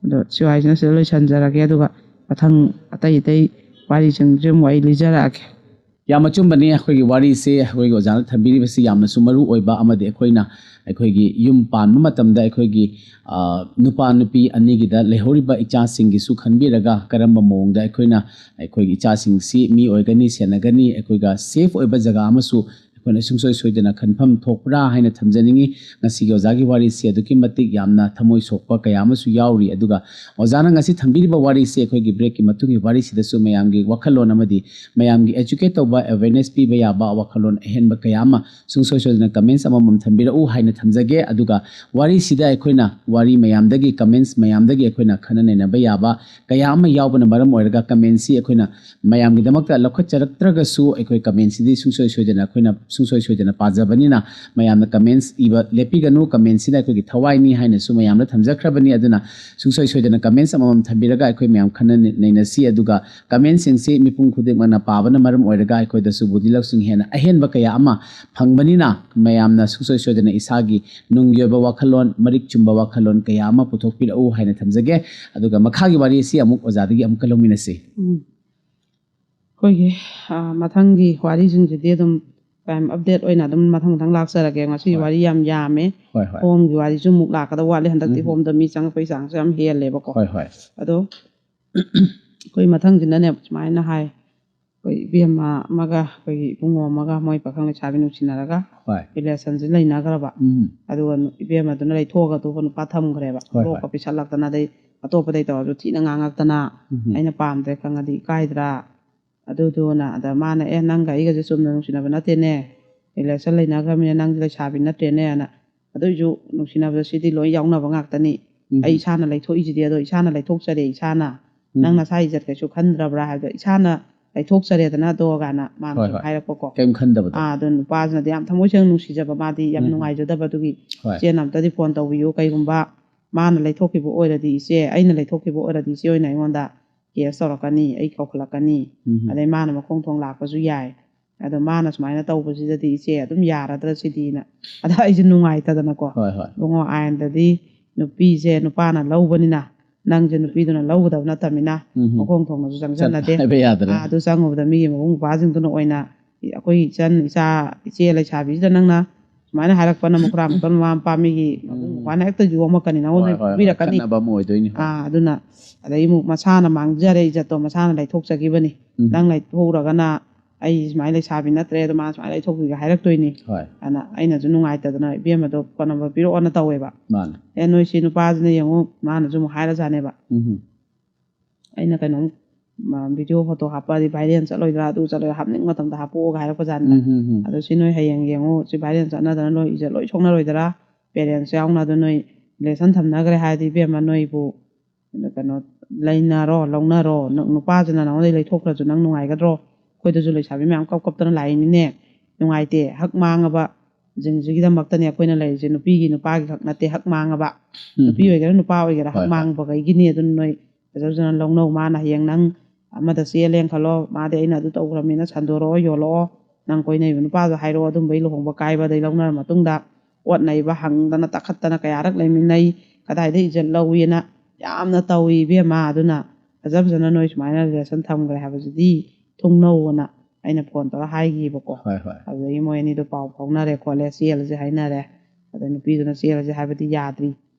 ꯑꯗꯣ ꯁꯤ ꯋꯥꯔꯤꯁꯤꯅ ꯁꯤꯗ ꯂꯣꯏꯁꯤꯟꯖꯔꯒꯦ, ꯑꯗꯨꯒ ꯃꯊꯪ ꯑꯇꯩ ꯑꯇꯩ ꯋꯥꯔꯤꯁꯤꯡꯁꯨ ꯑꯃꯨꯛ ꯑꯩ ꯂꯤꯖꯔꯛꯑꯒꯦ꯫ ꯌꯥꯝ ꯑꯆꯨꯝꯕꯅꯤ꯫ ꯑꯩꯈꯣꯏꯒꯤ ꯋꯥꯔꯤꯁꯦ ꯑꯩꯈꯣꯏꯒꯤ ꯑꯣꯖꯥꯅ ꯊꯝꯕꯤꯔꯤꯕꯁꯤ ꯌꯥꯝꯅꯁꯨ ꯃꯔꯨ ꯑꯣꯏꯕ ꯑꯃꯗꯤ ꯑꯩꯈꯣꯏꯅ ꯑꯩꯈꯣꯏꯒꯤ ꯌꯨꯝ ꯄꯥꯟꯕ ꯃꯇꯝꯗ ꯑꯩꯈꯣꯏꯒꯤ, ꯑ, ꯅꯨꯄꯥ ꯅꯨꯄꯤ ꯑꯅꯤꯒꯤꯗ ꯂꯩꯍꯧꯔꯤꯕ ꯏꯆꯥꯁꯤꯡꯒꯤꯁꯨ ꯈꯟꯕꯤꯔꯒ ꯀꯔꯝꯕ ꯃꯑꯣꯡꯗ ꯑꯩꯈꯣꯏꯅ ꯑꯩꯈꯣꯏꯒꯤ ꯏꯆꯥꯁꯤꯡꯁꯤ ꯃꯤ ꯑꯣꯏꯒꯅꯤ, ꯁꯦꯟꯅꯒꯅꯤ, ꯑꯩꯈꯣꯏꯒ ꯁꯦꯐ ꯑꯣꯏꯕ ꯖꯒꯥ ꯑꯃꯁꯨ ꯑꯩꯈꯣꯏꯅ ꯁꯨꯡꯁꯣꯏ ꯁꯣꯏꯗꯅ ꯈꯟꯐꯝ ꯊꯣꯛꯄ꯭ꯔꯥ ꯍꯥꯏꯅ ꯊꯝꯖꯅꯤꯡꯉꯤ꯫ ꯉꯁꯤꯒꯤ ꯑꯣꯖꯥꯒꯤ ꯋꯥꯔꯤꯁꯤ ꯑꯗꯨꯛꯀꯤ ꯃꯇꯤꯛ ꯌꯥꯝꯅ ꯊꯃꯣꯏ ꯁꯣꯛꯄ ꯀꯌꯥ ꯑꯃꯁꯨ ꯌꯥꯎꯔꯤ꯫ ꯑꯗꯨꯒ ꯑꯣꯖꯥꯅ ꯉꯁꯤ ꯊꯝꯕꯤꯔꯤꯕ ꯋꯥꯔꯤꯁꯤ ꯑꯩꯈꯣꯏꯒꯤ ꯕ꯭ꯔꯦꯛꯀꯤ ꯃꯇꯨꯡꯒꯤ ꯋꯥꯔꯤꯁꯤꯗꯁꯨ ꯃꯌꯥꯝꯒꯤ ꯋꯥꯈꯜꯂꯣꯟ ꯑꯃꯗꯤ ꯃꯌꯥꯝꯒꯤ ꯑꯦꯖꯨꯀꯦꯠ ꯇꯧꯕ, ꯑꯦꯋꯦꯔꯅꯦꯁ ꯄꯤꯕ ꯌꯥꯕ ꯋꯥꯈꯜꯂꯣꯟ ꯑꯍꯦꯟꯕ ꯀꯌꯥ ꯑꯃ ꯁꯨꯡꯁꯣꯏ ꯁꯣꯏꯗꯅ ꯀꯃꯦꯟꯁ ꯑꯃꯃꯝ ꯊꯝꯕꯤꯔꯛꯎ ꯍꯥꯏꯅ ꯊꯝꯖꯒꯦ꯫ ꯑꯗꯨꯒ ꯋꯥꯔꯤꯁꯤꯗ ꯑꯩꯈꯣꯏꯅ ꯋꯥꯔꯤ ꯃꯌꯥꯝꯗꯒꯤ, ꯀꯃꯦꯟꯁ ꯃꯌꯥꯝꯗꯒꯤ ꯑꯩꯈꯣꯏꯅ ꯈꯟꯅ ꯅꯩꯅꯕ ꯌꯥꯕ ꯀꯌꯥ ꯑꯃ ꯌꯥꯎꯕꯅ ꯃꯔꯝ ꯑꯣꯏꯔꯒ ꯀꯃꯦꯟꯁꯤ ꯑꯩꯈꯣꯏꯅ ꯃꯌꯥꯝꯒꯤꯗꯃꯛꯇ ꯂꯧꯈꯠꯆꯔꯛꯇ꯭ꯔꯒꯁꯨ ꯑꯩꯈꯣꯏ ꯀꯃꯦꯟꯁꯤꯗꯤ ꯁꯨꯡꯁꯣꯏ ꯁꯣꯏꯗꯅ ꯑꯩꯈꯣꯏꯅ ꯁꯨꯡꯁꯣꯏ ꯁꯣꯏꯗꯅ ꯄꯥꯖꯕꯅꯤꯅ ꯃꯌꯥꯝꯅ ꯀꯃꯦꯟꯁ ꯏꯕ ꯂꯦꯞꯄꯤꯒꯅꯨ꯫ ꯀꯃꯦꯟꯁꯤꯅ ꯑꯩꯈꯣꯏꯒꯤ ꯊꯋꯥꯏꯅꯤ ꯍꯥꯏꯅꯁꯨ ꯃꯌꯥꯝꯗ ꯊꯝꯖꯈ꯭ꯔꯕꯅꯤ꯫ ꯑꯗꯨꯅ ꯁꯨꯡꯁꯣꯏ ꯁꯣꯏꯗꯅ ꯀꯃꯦꯟꯁ ꯑꯃꯃꯝ ꯊꯝꯕꯤꯔꯒ ꯑꯩꯈꯣꯏ ꯃꯌꯥꯝ ꯈꯟꯅ ꯅꯩꯅꯁꯤ꯫ ꯑꯗꯨꯒ ꯀꯃꯦꯟꯁꯤꯡꯁꯤ ꯃꯤꯄꯨꯝ ꯈꯨꯗꯤꯡꯃꯛꯅ ꯄꯥꯕꯅ ꯃꯔꯝ ꯑꯣꯏꯔꯒ ꯑꯩꯈꯣꯏꯗꯁꯨ ꯕꯨꯙꯤ ꯂꯧꯁꯤꯡ ꯍꯦꯟꯅ ꯑꯍꯦꯟꯕ ꯀꯌꯥ ꯑꯃ ꯐꯪꯕꯅꯤꯅ ꯃꯌꯥꯝꯅ ꯁꯨꯡꯁꯣꯏ ꯁꯣꯏꯗꯅ ꯏꯁꯥꯒꯤ ꯅꯨꯡꯒꯤ ꯑꯣꯏꯕ ꯋꯥꯈꯜꯂꯣꯟ, ꯃꯔꯤꯛ ꯆꯨꯝꯕ ꯋꯥꯈꯜꯂꯣꯟ ꯀꯌꯥ ꯑꯃ ꯄꯨꯊꯣꯛꯄꯤꯔꯛꯎ ꯍꯥꯏꯅ ꯊꯝꯖꯒꯦ꯫ ꯑꯗꯨꯒ ꯃꯈꯥꯒꯤ ꯋꯥꯔꯤ ꯑꯁꯤ ꯑꯃꯨꯛ ꯑꯣꯖꯥꯗꯒꯤ ꯑꯃꯨꯛꯀ ꯂꯧꯃꯤꯟꯅꯁꯤ꯫ ꯎꯝ꯫ ꯑꯩꯈꯣꯏꯒꯤ ꯑ, ꯃꯊꯪꯒꯤ ꯋꯥꯔꯤꯁꯤꯡꯁꯤꯗꯤ ꯑꯗꯨꯝ ꯇꯥꯏꯝ ꯑꯞꯗꯦꯠ ꯑꯣꯏꯅ ꯑꯗꯨꯝ ꯃꯊꯪ ꯃꯊꯪ ꯂꯥꯛꯆꯔꯒꯦ꯫ ꯉꯁꯤ ꯍꯣꯏ꯫ ꯋꯥꯔꯤ ꯌꯥꯝ ꯌꯥꯝꯃꯦ꯫ ꯍꯣꯏ, ꯍꯣꯏ꯫ ꯍꯣꯝꯒꯤ ꯋꯥꯔꯤꯁꯨ ꯑꯃꯨꯛ ꯂꯥꯛꯀꯗꯕ ꯋꯥꯠꯂꯤ꯫ ꯍꯟꯗꯛꯇꯤ ꯎꯝ꯫ ꯍꯣꯝꯗ ꯃꯤ ꯆꯪꯉꯛꯄꯒꯤ ꯆꯥꯡꯁꯦ ꯌꯥꯝ ꯍꯦꯜꯂꯦꯕꯀꯣ꯫ ꯍꯣꯏ, ꯍꯣꯏ꯫ ꯑꯗꯣ ꯑꯩꯈꯣꯏ ꯃꯊꯪꯁꯤꯅꯅꯦ ꯁꯨꯃꯥꯏꯅ ꯍꯥꯏ, ꯑꯩꯈꯣꯏ ꯏꯕꯦꯝꯃ ꯑꯃꯒ ꯑꯩꯈꯣꯏꯒꯤ ꯏꯕꯨꯡꯉꯣ ꯑꯃꯒ ꯃꯣꯏ ꯄꯥꯈꯪ ꯂꯩꯁꯥꯕꯤ ꯅꯨꯡꯁꯤꯅꯔꯒ ꯍꯣꯏ꯫ ꯔꯤꯂꯦꯁꯟꯁꯤ ꯂꯩꯅꯈ꯭ꯔꯕ꯫ ꯎꯝ꯫ ꯑꯗꯨꯒ ꯅꯨ-, ꯏꯕꯦꯝꯃꯗꯨꯅ ꯂꯩꯊꯣꯛꯑꯒ ꯑꯇꯣꯞꯄ ꯅꯨꯄꯥ ꯊꯝꯈ꯭ꯔꯦꯕ꯫ ꯍꯣꯏ, ꯍꯣꯏ꯫ ꯕ꯭ꯂꯣꯛꯀ ꯄꯤꯁꯜꯂꯛꯇꯅ, ꯑꯗꯩ ꯑꯇꯣꯞꯄꯗꯩ ꯇꯧꯔꯁꯨ ꯊꯤꯅ ꯉꯥꯡꯉꯛꯇꯅ, ꯎꯝ꯫ "ꯑꯩꯅ ꯄꯥꯝꯗ꯭ꯔꯦ ꯈꯪꯉꯗꯤ ꯏꯀꯥꯏꯗ꯭ꯔꯥ?" ꯑꯗꯨꯗꯨꯅ ꯑꯗ ꯃꯥꯅ, "ꯑꯦ, ꯅꯪꯒ ꯑꯩꯒꯁꯦ ꯆꯨꯝꯅ ꯅꯨꯡꯁꯤꯅꯕ ꯅꯠꯇꯦꯅꯦ, ꯔꯤꯂꯦꯁꯟ ꯂꯩꯅꯈ꯭ꯔꯕꯅꯤꯅ ꯅꯪꯗꯤ ꯂꯩꯁꯥꯕꯤ ꯅꯠꯇ꯭ꯔꯦꯅꯦꯅ꯫ ꯑꯗꯨꯏꯁꯨ ꯅꯨꯡꯁꯤꯅꯕꯗ ꯁꯤꯗꯤ ꯂꯣꯏ ꯌꯥꯎꯅꯕ ꯉꯥꯛꯇꯅꯤ꯫ ꯎꯝ꯫ ꯑꯩ ꯏꯁꯥꯅ ꯂꯩꯊꯣꯛꯏꯁꯤꯗꯤ, ꯑꯗꯣ ꯏꯁꯥꯅ ꯂꯩꯊꯣꯛꯆꯔꯦ ꯏꯁꯥꯅ꯫ ꯎꯝ꯫ ꯅꯪ ꯅꯁꯥ ꯏꯖꯠ ꯀꯩꯁꯨ ꯈꯟꯗ꯭ꯔꯕ꯭ꯔꯥ?" ꯍꯥꯏꯕꯗ, "ꯏꯁꯥꯅ ꯂꯩꯊꯣꯛꯆꯔꯦꯗꯅ ꯑꯗꯣ" ꯀꯥꯏꯅ ꯃꯥꯅ ꯍꯣꯏ, ꯁꯨꯝ ꯍꯣꯏ꯫ ꯍꯥꯏꯔꯛꯄꯀꯣ꯫ ꯀꯩꯝ ꯈꯟꯗꯕꯗꯣ꯫ ꯑꯥ, ꯑꯗꯨ ꯅꯨꯄꯥꯁꯤꯅꯗꯤ ꯌꯥꯝ ꯊꯃꯣꯏ ꯁꯦꯡꯅ ꯅꯨꯡꯁꯤꯖꯕ, ꯃꯥꯗꯤ ꯌꯥꯝ ꯎꯝ꯫ ꯅꯨꯡꯉꯥꯏꯖꯗꯕ꯫ ꯑꯗꯨꯒꯤ ꯍꯣꯏ꯫ "ꯏꯆꯦꯅ ꯑꯝꯇꯗꯤ ꯐꯣꯟ ꯇꯧꯕꯤꯌꯨ, ꯀꯩꯒꯨꯝꯕ ꯃꯥꯅ ꯂꯩꯊꯣꯛꯈꯤꯕ ꯑꯣꯏꯔꯗꯤ ꯏꯆꯦ, ꯑꯩꯅ ꯂꯩꯊꯣꯛꯈꯤꯕ ꯑꯣꯏꯔꯗꯤ ꯏꯆꯦ ꯑꯣꯏꯅ ꯑꯩꯉꯣꯟꯗ ꯀꯦꯁ ꯇꯧꯔꯛꯀꯅꯤ, ꯑꯩ ꯀꯧꯈꯠꯂꯛꯀꯅꯤ꯫ ꯎꯝ꯫ ꯑꯗꯩ ꯃꯥꯅ ꯃꯈꯣꯡ ꯊꯣꯡ ꯂꯥꯛꯄꯁꯨ ꯌꯥꯏ꯫ ꯑꯗꯣ ꯃꯥꯅ ꯁꯨꯃꯥꯏꯅ ꯇꯧꯕꯁꯤꯗꯗꯤ ꯏꯆꯦ ꯑꯗꯨꯝ ꯌꯥꯔꯗ꯭ꯔꯥ ꯁꯤꯗꯤꯅ"꯫ ꯑꯗ ꯑꯩꯁꯦ ꯅꯨꯡꯉꯥꯏꯇꯗꯅꯀꯣ꯫ ꯍꯣꯏ, ꯍꯣꯏ꯫ ꯏꯕꯨꯡꯉꯣ, ꯑꯥꯏꯟꯗꯗꯤ ꯅꯨꯄꯤꯁꯦ ꯅꯨꯄꯥꯅ ꯂꯧꯕꯅꯤꯅ, ꯅꯪꯁꯦ ꯅꯨꯄꯤꯗꯨꯅ ꯂꯧꯒꯗꯕ ꯅꯠꯇꯕꯅꯤꯅ, ꯎꯝ꯫ ꯃꯈꯣꯡ ꯊꯣꯡꯅꯁꯨ ꯆꯪꯁꯟꯅꯗꯦ꯫ ꯆꯠ-, ꯍꯥꯏꯕ ꯌꯥꯗ꯭ꯔꯦ꯫ ꯑꯥ, ꯑꯗꯨ ꯆꯪꯉꯨꯕꯗ ꯃꯤꯒꯤ ꯃꯕꯨꯡ ꯃꯧꯄ꯭ꯋꯥꯁꯤꯡꯗꯨꯅ ꯑꯣꯏꯅ, "ꯑꯩꯈꯣꯏ ꯏꯆꯟ ꯏꯆꯥ ꯏꯆꯦ ꯂꯩꯁꯥꯕꯤꯁꯤꯗ ꯅꯪꯅ ꯁꯨꯃꯥꯏꯅ ꯍꯥꯏꯔꯛꯄꯅ ꯃꯈꯨꯔꯥ ꯃꯈꯨꯔꯥ ꯃꯃꯥ ꯃꯄꯥ ꯃꯤꯒꯤ ꯎꯝ꯫ ꯃꯕꯨꯡ ꯃꯧꯄ꯭ꯋꯥꯅ ꯍꯦꯛꯇ ꯌꯣꯝꯃꯛꯀꯅꯤ, ꯅꯉꯣꯟꯗ ꯍꯣꯏ, ꯍꯣꯏ, ꯍꯣꯏ꯫ ꯐꯨꯕꯤꯔꯛꯀꯅꯤ"꯫ ꯈꯠꯅꯕ ꯑꯃ ꯑꯣꯏꯗꯣꯏꯅꯤ꯫ ꯍꯣꯏ꯫ ꯑꯥ, ꯑꯗꯨꯅ ꯑꯗꯩ ꯑꯃꯨꯛ ꯃꯁꯥꯅ ꯃꯥꯡꯖꯔꯦ ꯏꯖꯠꯇꯣ, ꯃꯁꯥꯅ ꯂꯩꯊꯣꯛꯆꯈꯤꯕꯅꯤ꯫ ꯎꯝ꯫ "ꯅꯪ ꯂꯩꯊꯣꯛꯎꯔꯒꯅ ꯑꯩ ꯁꯨꯃꯥꯏꯅ ꯂꯩꯁꯥꯕꯤ ꯅꯠꯇ꯭ꯔꯦ, ꯑꯗꯣ ꯃꯥ ꯁꯨꯃꯥꯏꯅ ꯂꯩꯊꯣꯛꯈꯤꯒꯦ" ꯍꯥꯏꯔꯛꯇꯣꯏꯅꯤ꯫ ꯍꯣꯏ꯫ ꯑꯗꯨꯅ ꯑꯩꯅꯁꯨ ꯅꯨꯡꯉꯥꯏꯇꯗꯅ ꯏꯕꯦꯝꯃꯗꯣ ꯐꯣꯟ ꯅꯝꯕꯔ ꯄꯤꯔꯛꯑꯣꯅ ꯇꯧꯋꯦꯕ꯫ ꯃꯥꯅꯦ꯫ "ꯑꯦ, ꯅꯣꯏ ꯁꯤ ꯅꯨꯄꯥꯁꯤꯅ ꯌꯦꯡꯉꯨ", ꯃꯥꯅꯁꯨ ꯑꯃꯨꯛ ꯍꯥꯏꯔꯖꯥꯠꯅꯦꯕ꯫ ꯎꯝ꯫ "ꯑꯩꯅ ꯀꯩꯅꯣꯝ, ꯃ-, ꯚꯤꯗꯤꯑꯣ ꯐꯣꯇꯣ ꯍꯥꯞꯄꯛꯑꯗꯤ ꯚꯥꯏꯔꯦꯜ ꯆꯠꯂꯣꯏꯗ꯭ꯔꯥ, ꯑꯗꯨ ꯆꯠꯂꯣꯏꯗ꯭ꯔꯥ, ꯍꯥꯞꯅꯤꯡꯕ ꯃꯇꯝꯗ ꯍꯥꯞꯄꯛꯑꯣꯒ" ꯍꯥꯏꯔꯛꯄꯖꯥꯠꯅꯤꯗ꯫ ꯎꯝ, ꯎꯝ, ꯎꯝ꯫ "ꯑꯗꯣ ꯁꯤ ꯅꯣꯏ ꯍꯌꯦꯡ ꯌꯦꯡꯉꯨ, ꯁꯤ ꯚꯥꯏꯔꯦꯜ ꯆꯠꯅꯗꯅ ꯅꯣꯏ ꯏꯖꯠ ꯂꯣꯏ ꯁꯣꯛꯅꯔꯣꯏꯗ꯭ꯔꯥ? ꯄꯦꯔꯦꯟꯁ ꯌꯥꯎꯅ ꯑꯗꯨ ꯅꯣꯏ ꯔꯤꯂꯦꯁꯟ ꯊꯝꯅꯈ꯭ꯔꯦ ꯍꯥꯏꯔꯗꯤ ꯏꯕꯦꯝꯃ ꯅꯣꯏꯕꯨ ꯀꯩꯅꯣ ꯂꯩꯅꯔꯣ, ꯂꯧꯅꯔꯣ꯫ ꯅ-, ꯅꯨꯄꯥꯁꯤꯅ ꯅꯉꯣꯟꯗꯩ ꯂꯩꯊꯣꯛꯈ꯭ꯔꯁꯨ ꯅꯪ ꯅꯨꯡꯉꯥꯏꯒꯗ꯭ꯔꯣ? ꯑꯩꯈꯣꯏꯗꯁꯨ ꯂꯩꯁꯥꯕꯤ ꯃꯌꯥꯝ ꯀꯞ ꯀꯞꯇꯅ ꯂꯥꯛꯏꯅꯤꯅꯦ꯫ ꯅꯨꯡꯉꯥꯏꯇꯦ꯫ ꯍꯛ ꯃꯥꯡꯉꯕ ꯁꯤꯡꯁꯤꯒꯤꯗꯃꯛꯇꯅꯦ ꯑꯩꯈꯣꯏꯅ ꯂꯩꯔꯤꯁꯦ꯫ ꯅꯨꯄꯤꯒꯤ ꯅꯨꯄꯥꯒꯤ ꯈꯛ ꯅꯠꯇꯦ, ꯍꯛ ꯃꯥꯡꯉꯕ꯫ ꯎꯝ, ꯅꯨꯄꯤ ꯎꯝ꯫ ꯑꯣꯏꯒꯦꯔꯥ ꯅꯨꯄꯥ ꯑꯣꯏꯒꯦꯔꯥ, ꯍꯣꯏ, ꯍꯛ ꯍꯣꯏ꯫ ꯃꯥꯡꯕꯈꯩꯒꯤꯅꯤ꯫ ꯑꯗꯨꯅ ꯅꯣꯏ ꯐꯖ ꯐꯖꯅ ꯂꯧꯅꯧ꯫ ꯃꯥꯅ ꯍꯌꯦꯡ ꯅꯪ ꯑꯃꯗ ꯆꯦꯜꯂꯦꯅ ꯈꯜꯂꯣ, ꯃꯥꯗꯤ ꯑꯩꯅ ꯑꯗꯨ ꯇꯧꯈ꯭ꯔꯕꯅꯤꯅ ꯁꯟꯗꯣꯔꯛꯑꯣ, ꯌꯣꯜꯂꯛꯑꯣ, ꯅꯪ ꯀꯣꯏꯅꯔꯤꯕ ꯅꯨꯄꯥꯗꯣ ꯍꯥꯏꯔꯛꯑꯣ, ꯑꯗꯨꯝꯕꯩ ꯂꯨꯍꯣꯡꯕ ꯀꯥꯏꯕꯗꯩ ꯂꯧꯅꯔ ꯃꯇꯨꯡꯗ ꯑꯣꯠ ꯅꯩꯕ ꯍꯪꯗꯅ ꯇꯛꯈꯠꯇꯅ ꯀꯌꯥꯔꯛ ꯂꯩꯃꯤꯟꯅꯩ, ꯀꯗꯥꯏꯗ ꯏꯖꯠ ꯂꯧꯏꯅ ꯌꯥꯝꯅ ꯇꯧꯏ ꯏꯕꯦꯝꯃ꯫ ꯑꯗꯨꯅ ꯐꯖ ꯐꯖꯅ ꯅꯣꯏ ꯁꯨꯃꯥꯏꯅ ꯔꯤꯂꯦꯁꯟ ꯊꯝꯈ꯭ꯔꯦ ꯍꯥꯏꯕꯁꯤꯗꯤ ꯊꯨꯡꯅꯧꯑꯅ ꯑꯩꯅ ꯐꯣꯟ ꯇꯧꯔ ꯍꯥꯏꯈꯤꯕꯀꯣ꯫ ꯍꯣꯏ ꯍꯣꯏ ꯑꯗꯨꯗꯒꯤ ꯃꯣꯏ ꯑꯅꯤꯗꯣ ꯄꯥꯎ ꯐꯥꯎꯅꯔꯦ ꯈꯣꯠꯂꯦ, ꯆꯦꯜꯂꯁꯦ ꯍꯥꯏꯅꯔꯦ꯫ ꯑꯗ ꯅꯨꯄꯤꯗꯨꯅ ꯆꯦꯜꯂꯁꯦ ꯍꯥꯏꯕꯗꯤ ꯌꯥꯗ꯭ꯔꯤ,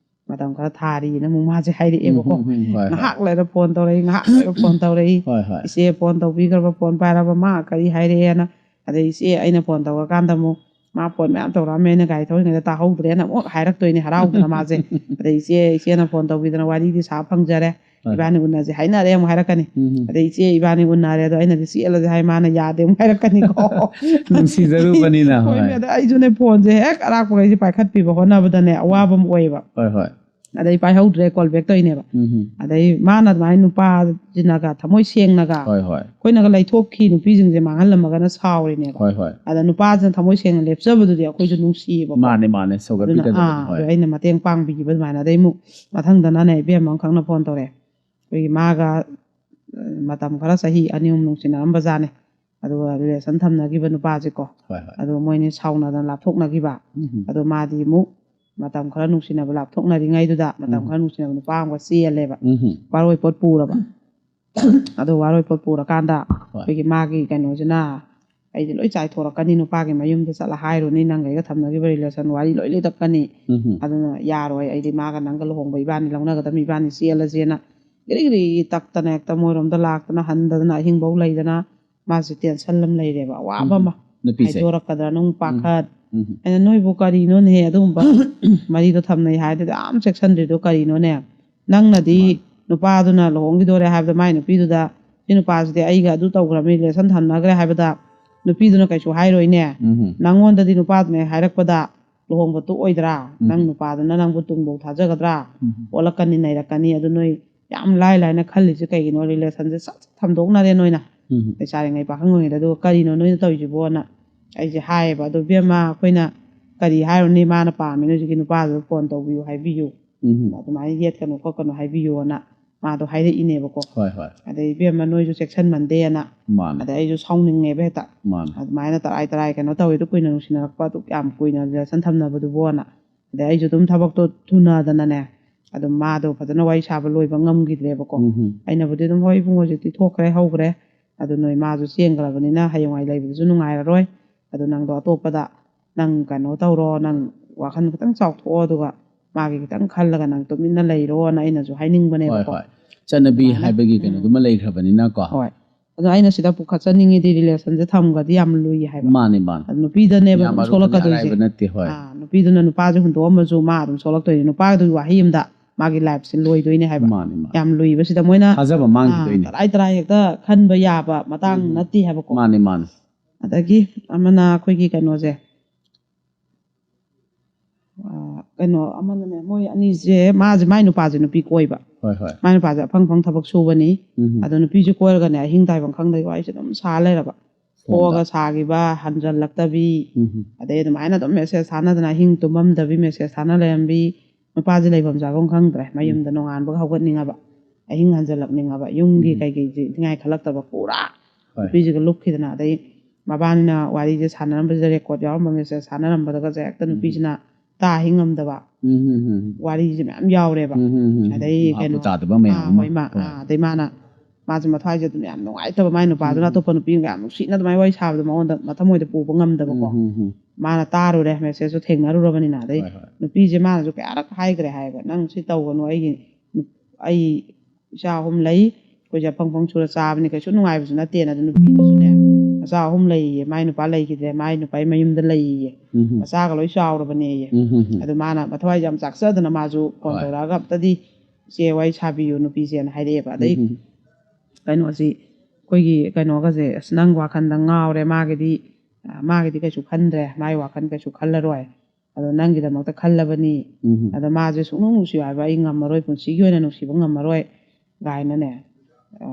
ꯃꯇꯝ ꯈꯔ ꯊꯥꯔꯤꯅ ꯑꯃꯨꯛ ꯃꯥꯁꯦ ꯍꯥꯏꯔꯛꯑꯦꯕꯀꯣ꯫ ꯎꯝ, ꯎꯝ, ꯍꯣꯏ, ꯍꯣꯏ꯫ ꯉꯥꯏꯍꯥꯛ ꯂꯩꯔ ꯐꯣꯟ ꯇꯧꯔꯛꯏ, ꯉꯥꯏꯍꯥꯛ ꯂꯩꯔ ꯐꯣꯟ ꯇꯧꯔꯛꯏ꯫ ꯍꯣꯏ ꯍꯣꯏ ꯏꯆꯦ ꯐꯣꯟ ꯇꯧꯕꯤꯈ꯭ꯔꯕ, ꯐꯣꯟ ꯄꯥꯏꯔꯕ, ꯃꯥ ꯀꯔꯤ ꯍꯥꯏꯔꯛꯑꯦꯅ꯫ ꯑꯗꯩ ꯏꯆꯦ ꯑꯩꯅ ꯐꯣꯟ ꯇꯧꯔꯀꯥꯟꯗ ꯑꯃꯨꯛ ꯃꯥ ꯐꯣꯟ ꯃꯌꯥꯝ ꯇꯧꯔꯛꯑꯝꯃꯦ, ꯑꯩꯅ ꯒꯥꯔꯤ ꯊꯧꯔꯤꯉꯩꯗ ꯇꯥꯍꯧꯗ꯭ꯔꯦꯅ ꯑꯃꯨꯛ ꯍꯥꯏꯔꯛꯇꯣꯏꯅꯦ ꯍꯔꯥꯎꯗꯅ ꯃꯥꯁꯦ꯫ ꯑꯗꯩ ꯏꯆꯦ, ꯏꯆꯦꯅ ꯐꯣꯟ ꯇꯧꯕꯤꯗꯅ ꯋꯥꯔꯤꯗꯤ ꯁꯥ ꯐꯪꯖꯔꯦ, ꯍꯣꯏ꯫ ꯏꯕꯥꯅꯤ ꯎꯅꯁꯦ ꯍꯥꯏꯅꯔꯦ ꯑꯃꯨꯛ ꯍꯥꯏꯔꯛꯀꯅꯤ꯫ ꯎꯝ, ꯎꯝ꯫ ꯑꯗꯩ ꯏꯆꯦ ꯏꯕꯥꯅꯤ ꯎꯅꯔꯦ, ꯑꯗꯣ ꯑꯩꯅꯗꯤ ꯆꯦꯜꯂꯁꯦ ꯍꯥꯏ, ꯃꯥꯅ ꯌꯥꯗꯦ ꯑꯃꯨꯛ ꯍꯥꯏꯔꯛꯀꯅꯤꯀꯣ꯫ ꯅꯨꯡꯁꯤꯖꯔꯨꯕꯅꯤꯅ, ꯍꯣꯏ꯫ ꯍꯣꯏ, ꯑꯗ ꯑꯩꯁꯨꯅꯦ ꯐꯣꯟꯁꯦ ꯍꯦꯛ ꯑꯔꯥꯛꯄꯈꯩꯁꯦ ꯄꯥꯏꯈꯠꯄꯤꯕ ꯍꯣꯠꯅꯕꯗꯅꯦ ꯑꯋꯥꯕ ꯑꯃ ꯑꯣꯏꯌꯦꯕ꯫ ꯍꯣꯏ ꯍꯣꯏ ꯑꯗꯩ ꯄꯥꯏꯍꯧꯗ꯭ꯔꯦ, call back ꯇꯧꯔꯤꯅꯦꯕ꯫ ꯎꯝ, ꯎꯝ꯫ ꯑꯗꯩ ꯃꯥꯅ ꯑꯗꯨꯃꯥꯏꯅ ꯅꯨꯄꯥꯁꯤꯅꯒ ꯊꯃꯣꯏ ꯁꯦꯡꯅꯒ ꯍꯣꯏ ꯍꯣꯏ ꯑꯩꯈꯣꯏꯅꯒ ꯂꯩꯊꯣꯛꯈꯤ ꯅꯨꯄꯤꯁꯤꯡꯁꯦ ꯃꯥꯡꯍꯜꯂꯝꯃꯒꯅ ꯁꯥꯎꯔꯤꯅꯦꯕ꯫ ꯍꯣꯏ ꯍꯣꯏ ꯑꯗ ꯅꯨꯄꯥꯁꯤꯅ ꯊꯃꯣꯏ ꯁꯦꯡꯅ ꯂꯦꯞꯆꯕꯗꯨꯗꯤ ꯑꯩꯈꯣꯏꯁꯨ ꯅꯨꯡꯁꯤꯌꯦꯕꯀꯣ꯫ ꯃꯥꯅꯦ ꯃꯥꯅꯦ ꯑꯗꯨꯅ ꯁꯧꯒꯠꯄꯤꯒꯗꯕꯅꯤ꯫ ꯑꯥ, ꯍꯣꯏ ꯑꯗꯣ ꯑꯩꯅ ꯃꯇꯦꯡ ꯄꯥꯡꯕꯤꯈꯤꯕ ꯑꯗꯨꯃꯥꯏꯅ꯫ ꯑꯗꯩ ꯑꯃꯨꯛ ꯃꯊꯪꯗꯅꯅꯦ ꯏꯕꯦꯝꯃ ꯑꯃꯈꯛꯅ ꯐꯣꯟ ꯇꯧꯔꯛꯑꯦ, ꯑꯩꯈꯣꯏꯒꯤ ꯃꯥꯒ ꯑ, ꯃꯇꯝ ꯈꯔ ꯆꯍꯤ ꯑꯅꯤ ꯑꯍꯨꯝ ꯅꯨꯡꯁꯤꯅꯔꯝꯕ ꯖꯥꯠꯅꯦ꯫ ꯑꯗꯨꯒ relation ꯊꯝꯅꯈꯤꯕ ꯅꯨꯄꯥꯁꯦꯀꯣ꯫ ꯍꯣꯏ ꯍꯣꯏ ꯑꯗꯨꯒ ꯃꯣꯏꯅꯤ ꯁꯥꯎꯅꯗꯅ ꯂꯥꯞꯊꯣꯛꯅꯈꯤꯕ꯫ ꯎꯝ, ꯎꯝ꯫ ꯑꯗꯣ ꯃꯥꯗꯤ ꯑꯃꯨꯛ ꯃꯇꯝ ꯈꯔ ꯅꯨꯡꯁꯤꯅꯕ ꯂꯥꯞꯊꯣꯛꯅꯔꯤꯉꯩꯗꯨꯗ ꯃꯇꯝ ꯎꯝ꯫ ꯈꯔ ꯅꯨꯡꯁꯤꯅꯕ ꯅꯨꯄꯥ ꯑꯃꯒ ꯆꯦꯜꯂꯦꯕ꯫ ꯎꯝ, ꯎꯝ꯫ ꯋꯥꯔꯣꯏ ꯄꯣꯠ ꯄꯨꯔꯕ꯫ ꯑꯗꯣ ꯋꯥꯔꯣꯏ ꯄꯣꯠ ꯄꯨꯔꯀꯥꯟꯗ ꯍꯣꯏ꯫ ꯑꯩꯈꯣꯏꯒꯤ ꯃꯥꯒꯤ ꯀꯩꯅꯣꯁꯤꯅ, "ꯑꯩꯗꯤ ꯂꯣꯏ ꯆꯥꯏꯊꯣꯔꯛꯀꯅꯤ, ꯅꯨꯄꯥꯒꯤ ꯃꯌꯨꯝꯗ ꯆꯠꯂ ꯍꯥꯏꯔꯨꯅꯤ, ꯅꯪꯒ ꯑꯩꯒ ꯊꯝꯅꯈꯤꯕ relation ꯋꯥꯔꯤ ꯂꯣꯏ ꯂꯤꯔꯛꯀꯅꯤ꯫ ꯎꯝ, ꯎꯝ꯫ ꯑꯗꯨꯅ ꯌꯥꯔꯣꯏ, ꯑꯩꯗꯤ ꯃꯥꯒ ꯅꯪꯒ ꯂꯨꯍꯣꯡꯕ ꯏꯕꯥꯅꯤ ꯂꯧꯅꯒꯗꯕꯅꯤ, ꯏꯕꯥꯅꯤ ꯆꯦꯜꯂꯁꯦꯅ" ꯒꯤꯔꯤ ꯒꯤꯔꯤ ꯇꯛꯇꯅ ꯍꯦꯛꯇ ꯃꯣꯏꯔꯣꯝꯗ ꯂꯥꯛꯇꯅ, ꯍꯟꯗꯗꯅ, ꯑꯍꯤꯡꯐꯧ ꯂꯩꯗꯅ, ꯃꯥꯁꯦ tension ꯑꯃ ꯂꯩꯔꯦꯕ, ꯑꯋꯥꯕ ꯑꯃ꯫ ꯅꯨꯄꯤꯁꯦ꯫ ꯍꯥꯏꯗꯣꯔꯛꯀꯗ꯭ꯔꯥ ꯅꯪ ꯄꯥꯈꯠ꯫ ꯎꯝ꯫ ꯑꯩꯅ, "ꯅꯣꯏꯕꯨ ꯀꯔꯤꯅꯣꯅꯦꯍꯦ ꯑꯗꯨꯒꯨꯝꯕ ꯃꯔꯤꯗꯣ ꯊꯝꯅꯩ ꯍꯥꯏꯗꯨꯗ ꯌꯥꯝ ꯆꯦꯛꯁꯤꯟꯗ꯭ꯔꯤꯗꯣ ꯀꯔꯤꯅꯣꯅꯦ? ꯅꯪꯅꯗꯤ ꯅꯨꯄꯥꯗꯨꯅ ꯂꯨꯍꯣꯡꯈꯤꯗꯣꯔꯦ ꯍꯥꯏꯕꯗ ꯃꯥꯏ ꯅꯨꯄꯤꯗꯨꯗ, 'ꯁꯤ ꯅꯨꯄꯥꯁꯤꯗꯤ ꯑꯩꯒ ꯑꯗꯨ ꯇꯧꯈ꯭ꯔꯕꯅꯤ, relation ꯊꯝꯅꯈ꯭ꯔꯦ' ꯍꯥꯏꯕꯗ ꯅꯨꯄꯤꯗꯨꯅ ꯀꯩꯁꯨ ꯍꯥꯏꯔꯣꯏꯅꯦ꯫ ꯎꯝ꯫ ꯅꯪꯉꯣꯟꯗꯗꯤ ꯅꯨꯄꯥꯗꯨꯅ ꯍꯦꯛ ꯍꯥꯏꯔꯛꯄꯗ ꯂꯨꯍꯣꯡꯕ ꯇꯣꯛꯑꯣꯏꯗ꯭ꯔꯥ? ꯎꯝ꯫ ꯅꯪ ꯅꯨꯄꯥꯗꯨꯅ ꯅꯪꯕꯨ ꯇꯨꯡꯐꯧ ꯊꯥꯖꯒꯗ꯭ꯔꯥ? ꯎꯝ꯫ ꯑꯣꯜꯂꯛꯀꯅꯤ, ꯅꯩꯔꯛꯀꯅꯤ꯫ ꯑꯗꯨ ꯅꯣꯏ ꯌꯥꯝ ꯂꯥꯏ ꯂꯥꯏꯅ ꯈꯜꯂꯤꯁꯦ ꯀꯩꯒꯤꯅꯣ? Relationꯁꯦ ꯁꯠ ꯁꯠ ꯊꯝꯗꯣꯛꯅꯔꯦ ꯅꯣꯏꯅ꯫ ꯎꯝ꯫ ꯂꯩꯁꯥꯔꯤꯉꯩ ꯄꯥꯈꯪ ꯑꯣꯏꯔꯤꯉꯩꯗ, ꯑꯗꯨꯒ ꯀꯔꯤꯅꯣ ꯅꯣꯏꯅ ꯇꯧꯔꯤꯁꯤꯕꯣꯅ ꯑꯩꯁꯦ ꯍꯥꯏꯌꯦꯕ꯫ ꯑꯗꯣ ꯏꯕꯦꯝꯃ, ꯑꯩꯈꯣꯏꯅ ꯀꯔꯤ ꯍꯥꯏꯔꯨꯅꯤ, ꯃꯥꯅ ꯄꯥꯝꯃꯤꯅ ꯍꯧꯖꯤꯛꯀꯤ ꯅꯨꯄꯥꯗꯨꯗ ꯐꯣꯟ ꯇꯧꯕꯤꯌꯨ ꯍꯥꯏꯕꯤꯌꯨ, ꯎꯝ꯫ ꯑꯗꯨꯃꯥꯏꯅ ꯌꯦꯠꯀꯅꯨ ꯈꯣꯠꯀꯅꯨ ꯍꯥꯏꯕꯤꯌꯨꯅ ꯃꯥꯗꯣ ꯍꯥꯏꯔꯛꯏꯅꯦꯕꯀꯣ꯫ ꯍꯣꯏ ꯍꯣꯏ꯫ ꯑꯗꯩ ꯏꯕꯦꯝꯃ, ꯅꯣꯏꯁꯨ ꯆꯦꯛꯁꯤꯟꯃꯟꯗꯦꯅ꯫ ꯃꯥꯅꯦ꯫ ꯑꯗꯩ ꯑꯩꯁꯨ ꯁꯥꯎꯅꯤꯡꯉꯦꯕ ꯍꯦꯛꯇ꯫ ꯃꯥꯅꯦ꯫ ꯑꯗꯨꯃꯥꯏꯅ ꯇꯔꯥꯏ ꯇꯔꯥꯏ ꯀꯩꯅꯣ ꯇꯧꯋꯦ꯫ ꯑꯗꯨ ꯀꯨꯏꯅ ꯅꯨꯡꯁꯤꯅꯔꯛꯄ, ꯑꯗꯨ ꯌꯥꯝ ꯀꯨꯏꯅ relation ꯊꯝꯅꯕꯗꯨꯕꯣꯅ꯫ ꯑꯗꯩ ꯑꯩꯁꯨ ꯑꯗꯨꯝ ꯊꯕꯛꯇꯣ ꯊꯨꯅꯗꯅꯅꯦ, ꯑꯗꯨꯝ ꯃꯥꯗꯣ ꯐꯖꯅ ꯋꯥꯔꯤ ꯁꯥꯕ ꯂꯣꯏꯕ ꯉꯝꯈꯤꯗ꯭ꯔꯦꯕꯀꯣ꯫ ꯎꯝ ꯍꯝ꯫ ꯑꯩꯅꯕꯨꯗꯤ ꯑꯗꯨꯝ, "ꯍꯣꯏ ꯏꯕꯨꯡꯉꯣ, ꯍꯧꯖꯤꯛꯇꯤ ꯊꯣꯛꯈ꯭ꯔꯦ, ꯍꯧꯈ꯭ꯔꯦ, ꯑꯗꯨ ꯅꯣꯏ ꯃꯥꯁꯨ ꯆꯦꯟꯈ꯭ꯔꯕꯅꯤꯅ ꯍꯌꯦꯡꯋꯥꯏ ꯂꯩꯕꯗꯁꯨ ꯅꯨꯡꯉꯥꯏꯔꯔꯣꯏ꯫ ꯑꯗꯨ ꯅꯪꯗꯣ ꯑꯇꯣꯞꯄꯗ ꯅꯪ ꯀꯩꯅꯣ ꯇꯧꯔꯣ, ꯅꯪ ꯋꯥꯈꯜ ꯈꯤꯇꯪ ꯆꯥꯎꯊꯣꯛꯑꯣ, ꯑꯗꯨꯒ ꯃꯥꯒꯤ ꯈꯤꯇꯪ ꯈꯜꯂꯒ ꯅꯪ ꯇꯨꯃꯤꯟꯅ ꯂꯩꯔꯣꯅ ꯑꯩꯅꯁꯨ ꯍꯣꯏ ꯍꯥꯏꯅꯤꯡꯕꯅꯦꯕꯀꯣ꯫ ꯍꯣꯏ, ꯆꯠꯅꯕꯤ ꯑꯗꯨꯃꯥꯏꯅ ꯍꯥꯏꯕꯒꯤ ꯎꯝ ꯀꯩꯅꯣꯗꯨꯃ ꯂꯩꯈ꯭ꯔꯕꯅꯤꯅꯀꯣ꯫ ꯍꯣꯏ, ꯑꯗꯣ ꯑꯩꯅ ꯁꯤꯗ ꯄꯨꯈꯠꯆꯅꯤꯡꯉꯤꯗꯤ relationꯁꯦ ꯊꯝꯒꯗꯤ ꯌꯥꯝ ꯂꯨꯏ ꯍꯥꯏꯕ꯫ ꯃꯥꯅꯤ ꯃꯥꯅꯤ꯫ ꯑꯗꯨ ꯅꯨꯄꯤꯗꯅꯦꯕ ꯌꯥꯝ ꯑꯗꯨꯝ ꯑꯔꯨꯕꯅꯤ, ꯁꯣꯛꯂꯛꯀꯗꯣꯏꯁꯦ꯫ ꯑꯔꯥꯏꯕ ꯅꯠꯇꯦ꯫ ꯍꯣꯏ꯫ ꯑꯥ, ꯅꯨꯄꯤꯗꯨꯅ ꯅꯨꯄꯥꯁꯦ ꯍꯨꯟꯗꯣꯛꯑꯝꯃꯁꯨ ꯃꯥ ꯑꯗꯨꯝ ꯁꯣꯛꯂꯛꯇꯣꯏꯅꯦ꯫ ꯅꯨꯄꯥꯗꯨꯒꯤ ꯋꯥꯍꯩ ꯑꯃꯗ ꯃꯥꯒꯤ lifeꯁꯦ ꯂꯣꯏꯗꯣꯏꯅꯦ ꯍꯥꯏꯕ꯫ ꯃꯥꯅꯤ ꯃꯥꯅꯤ꯫ ꯌꯥꯝ ꯂꯨꯏꯕ ꯁꯤꯗ ꯃꯣꯏꯅ ꯊꯥꯖꯕ ꯑꯥ, ꯃꯥꯡꯈꯤꯗꯣꯏꯅꯦ꯫ ꯇꯔꯥꯏ ꯇꯔꯥꯏ ꯍꯦꯛꯇ ꯈꯟꯕ ꯌꯥꯕ ꯃꯇꯥꯡ ꯎꯝ꯫ ꯅꯠꯇꯦ ꯍꯥꯏꯕꯀꯣ꯫ ꯃꯥꯅꯤ ꯃꯥꯅꯤ꯫ ꯑꯗꯒꯤ ꯑꯃꯅ ꯑꯩꯈꯣꯏꯒꯤ ꯀꯩꯅꯣꯁꯦ, ꯑꯥ, ꯀꯩꯅꯣ ꯑꯃꯅꯅꯦ, ꯃꯣꯏ ꯑꯅꯤꯁꯦ, ꯃꯥꯁꯦ, ꯃꯥꯏ ꯅꯨꯄꯥꯁꯦ ꯅꯨꯄꯤ ꯀꯣꯏꯕ꯫ ꯍꯣꯏ ꯍꯣꯏ꯫ ꯃꯥꯏ ꯅꯨꯄꯥꯁꯦ ꯑꯐꯪ ꯑꯐꯪ ꯊꯕꯛ ꯁꯨꯕꯅꯤ꯫ ꯎꯝ꯫ ꯑꯗꯣ ꯅꯨꯄꯤꯁꯦ ꯀꯣꯏꯔꯒꯅꯦ, ꯑꯍꯤꯡ ꯇꯥꯏꯕꯪ ꯈꯪꯗꯩ ꯋꯥꯔꯤꯁꯦ ꯑꯗꯨꯝ ꯁꯥ ꯂꯩꯔꯕ꯫ ꯐꯣꯟꯗ꯫ ꯊꯣꯛꯑꯒ ꯁꯥꯈꯤꯕ, ꯍꯟꯖꯜꯂꯛꯇꯕꯤ, ꯎꯝ꯫ ꯑꯗꯩ ꯑꯗꯨꯃꯥꯏꯅ ꯑꯗꯨꯝ message ꯊꯥꯅꯗꯅ ꯑꯍꯤꯡ ꯇꯨꯝꯃꯝꯗꯕꯤ message ꯊꯥꯅ ꯂꯩꯔꯝꯕꯤ꯫ ꯅꯨꯄꯥꯁꯦ ꯂꯩꯐꯝ ꯆꯥꯐꯝ ꯈꯪꯗ꯭ꯔꯦ, ꯎꯝ꯫ ꯃꯌꯨꯝꯗ ꯅꯣꯡꯉꯥꯟꯕꯒ ꯍꯧꯒꯠꯅꯤꯡꯉꯕ, ꯑꯍꯤꯡ ꯍꯟꯖꯜꯂꯛꯅꯤꯡꯉꯕ, ꯌꯨꯝꯒꯤ ꯎꯝ꯫ ꯀꯩꯀꯩꯁꯦ ꯅꯤꯡꯉꯥꯏ ꯈꯜꯂꯛꯇꯕ ꯄꯨꯔꯥ꯫ ꯍꯣꯏ꯫ ꯅꯨꯄꯤꯁꯤꯒ ꯂꯨꯞꯈꯤꯗꯅ, ꯑꯗꯩ ꯃꯕꯥꯅꯤꯅ ꯋꯥꯔꯤꯁꯦ ꯁꯥꯟꯅꯔꯝꯕꯁꯤꯗ, record ꯌꯥꯎꯔꯝꯕ message ꯁꯥꯟꯅꯔꯝꯕꯗꯒꯁꯦ ꯍꯦꯛꯇ ꯎꯝ꯫ ꯅꯨꯄꯤꯁꯤꯅ ꯇꯥ ꯍꯤꯡꯉꯝꯗꯕ ꯎꯝ, ꯎꯝ, ꯎꯝ꯫ ꯋꯥꯔꯤꯁꯦ ꯃꯌꯥꯝ ꯌꯥꯎꯔꯦꯕ꯫ ꯎꯝ, ꯎꯝ, ꯎꯝ꯫ ꯑꯗꯩ ꯚꯥꯞꯄꯨ ꯀꯩꯅꯣ, ꯇꯥꯗꯕ ꯃꯌꯥꯝ ꯑꯥ, ꯑꯃ꯫ ꯍꯣꯏ, ꯃꯥ-, ꯍꯣꯏ꯫ ꯑꯥ, ꯑꯗꯩ ꯃꯥꯅ, ꯃꯥꯁꯦ ꯃꯊ꯭ꯋꯥꯏꯁꯦ ꯑꯗꯨꯝ ꯌꯥꯝ ꯅꯨꯡꯉꯥꯏꯇꯕ, ꯃꯥꯏ ꯅꯨꯄꯥꯗꯨꯅ ꯎꯝ, ꯎꯝ꯫ ꯑꯇꯣꯞꯄ ꯅꯨꯄꯤ ꯑꯃꯒ ꯌꯥꯝ ꯅꯨꯡꯁꯤꯅ ꯑꯗꯨꯃꯥꯏꯅ ꯋꯥꯔꯤ ꯁꯥꯕꯗꯣ ꯃꯉꯣꯟꯗ ꯃꯊꯃꯣꯏꯗ ꯄꯨꯕ ꯉꯝꯗꯕꯀꯣ꯫ ꯎꯝ, ꯎꯝ, ꯎꯝ꯫ ꯃꯥꯅ ꯇꯥꯔꯨꯔꯦ, message ꯇꯣ ꯊꯦꯡꯅꯔꯨꯔꯕꯅꯤꯅ꯫ ꯑꯗꯩ ꯍꯣꯏ, ꯍꯣꯏ꯫ ꯅꯨꯄꯤꯁꯦ ꯃꯥꯅꯁꯨ ꯀꯌꯥꯔꯛ ꯍꯥꯏꯈ꯭ꯔꯦ ꯍꯥꯏꯌꯦꯕ, "ꯅꯪ ꯁꯤ ꯇꯧꯒꯅꯨ, ꯑꯩꯒꯤ ꯅꯨ-, ꯑꯩ ꯏꯆꯥ ꯑꯍꯨꯝ ꯂꯩ, ꯑꯩꯈꯣꯏꯁꯦ ꯑꯐꯪ ꯑꯐꯪ ꯁꯨꯔ ꯆꯥꯕꯅꯤ, ꯀꯩꯁꯨ ꯅꯨꯡꯉꯥꯏꯕꯁꯨ ꯅꯠꯇꯦꯅ"꯫ ꯑꯗꯨ ꯅꯨꯄꯤꯗꯨꯁꯨꯅꯦ, ꯃꯆꯥ ꯑꯍꯨꯝ ꯂꯩꯌꯦ, ꯃꯥꯏ ꯅꯨꯄꯥ ꯂꯩꯈꯤꯗ꯭ꯔꯦ, ꯃꯥꯏ ꯅꯨꯄꯥꯒꯤ ꯃꯌꯨꯝꯗ ꯂꯩꯌꯦ, ꯎꯝ, ꯎꯝ꯫ ꯃꯆꯥꯒ ꯂꯣꯏ ꯆꯥꯎꯔꯕꯅꯦꯌꯦ꯫ ꯎꯝ, ꯎꯝ, ꯎꯝ꯫ ꯑꯗꯨ ꯃꯥꯅ ꯃꯊꯋꯥꯏꯁꯦ ꯌꯥꯝ ꯆꯥꯛꯆꯗꯅ ꯃꯥꯁꯨ ꯐꯣꯟ ꯍꯣꯏ꯫ ꯇꯧꯔꯛꯑꯒ, "ꯑꯝꯇꯗꯤ ꯏꯆꯦ ꯋꯥꯔꯤ ꯁꯥꯕꯤꯌꯨ ꯅꯨꯄꯤꯁꯦꯅ" ꯍꯥꯏꯔꯛꯑꯦꯕ꯫ ꯑꯗꯩ ꯎꯝ, ꯎꯝ꯫ ꯀꯩꯅꯣꯁꯤ, ꯑꯩꯈꯣꯏꯒꯤ ꯀꯩꯅꯣꯒꯁꯦ, "ꯑꯁ, ꯅꯪ ꯋꯥꯈꯟꯗ ꯉꯥꯎꯔꯦ, ꯃꯥꯒꯤꯗꯤ, ꯑ, ꯃꯥꯒꯤꯗꯤ ꯀꯩꯁꯨ ꯈꯟꯗ꯭ꯔꯦ, ꯃꯥꯒꯤ ꯋꯥꯈꯟ ꯀꯩꯁꯨ ꯈꯜꯂꯔꯣꯏ, ꯑꯗꯣ ꯅꯪꯒꯤꯗꯃꯛꯇ ꯈꯜꯂꯕꯅꯤ, ꯎꯝ꯫ ꯑꯗꯣ ꯃꯥꯁꯦ ꯁꯨꯡꯅꯨꯡ ꯅꯨꯡꯁꯤꯌꯨ ꯍꯥꯏꯕ ꯑꯩ ꯉꯝꯃꯔꯣꯏ, ꯄꯨꯟꯁꯤꯒꯤ ꯑꯣꯏꯅ ꯅꯨꯡꯁꯤꯕ ꯉꯝꯃꯔꯣꯏ" ꯀꯥꯏꯅꯅꯦ, ꯑ,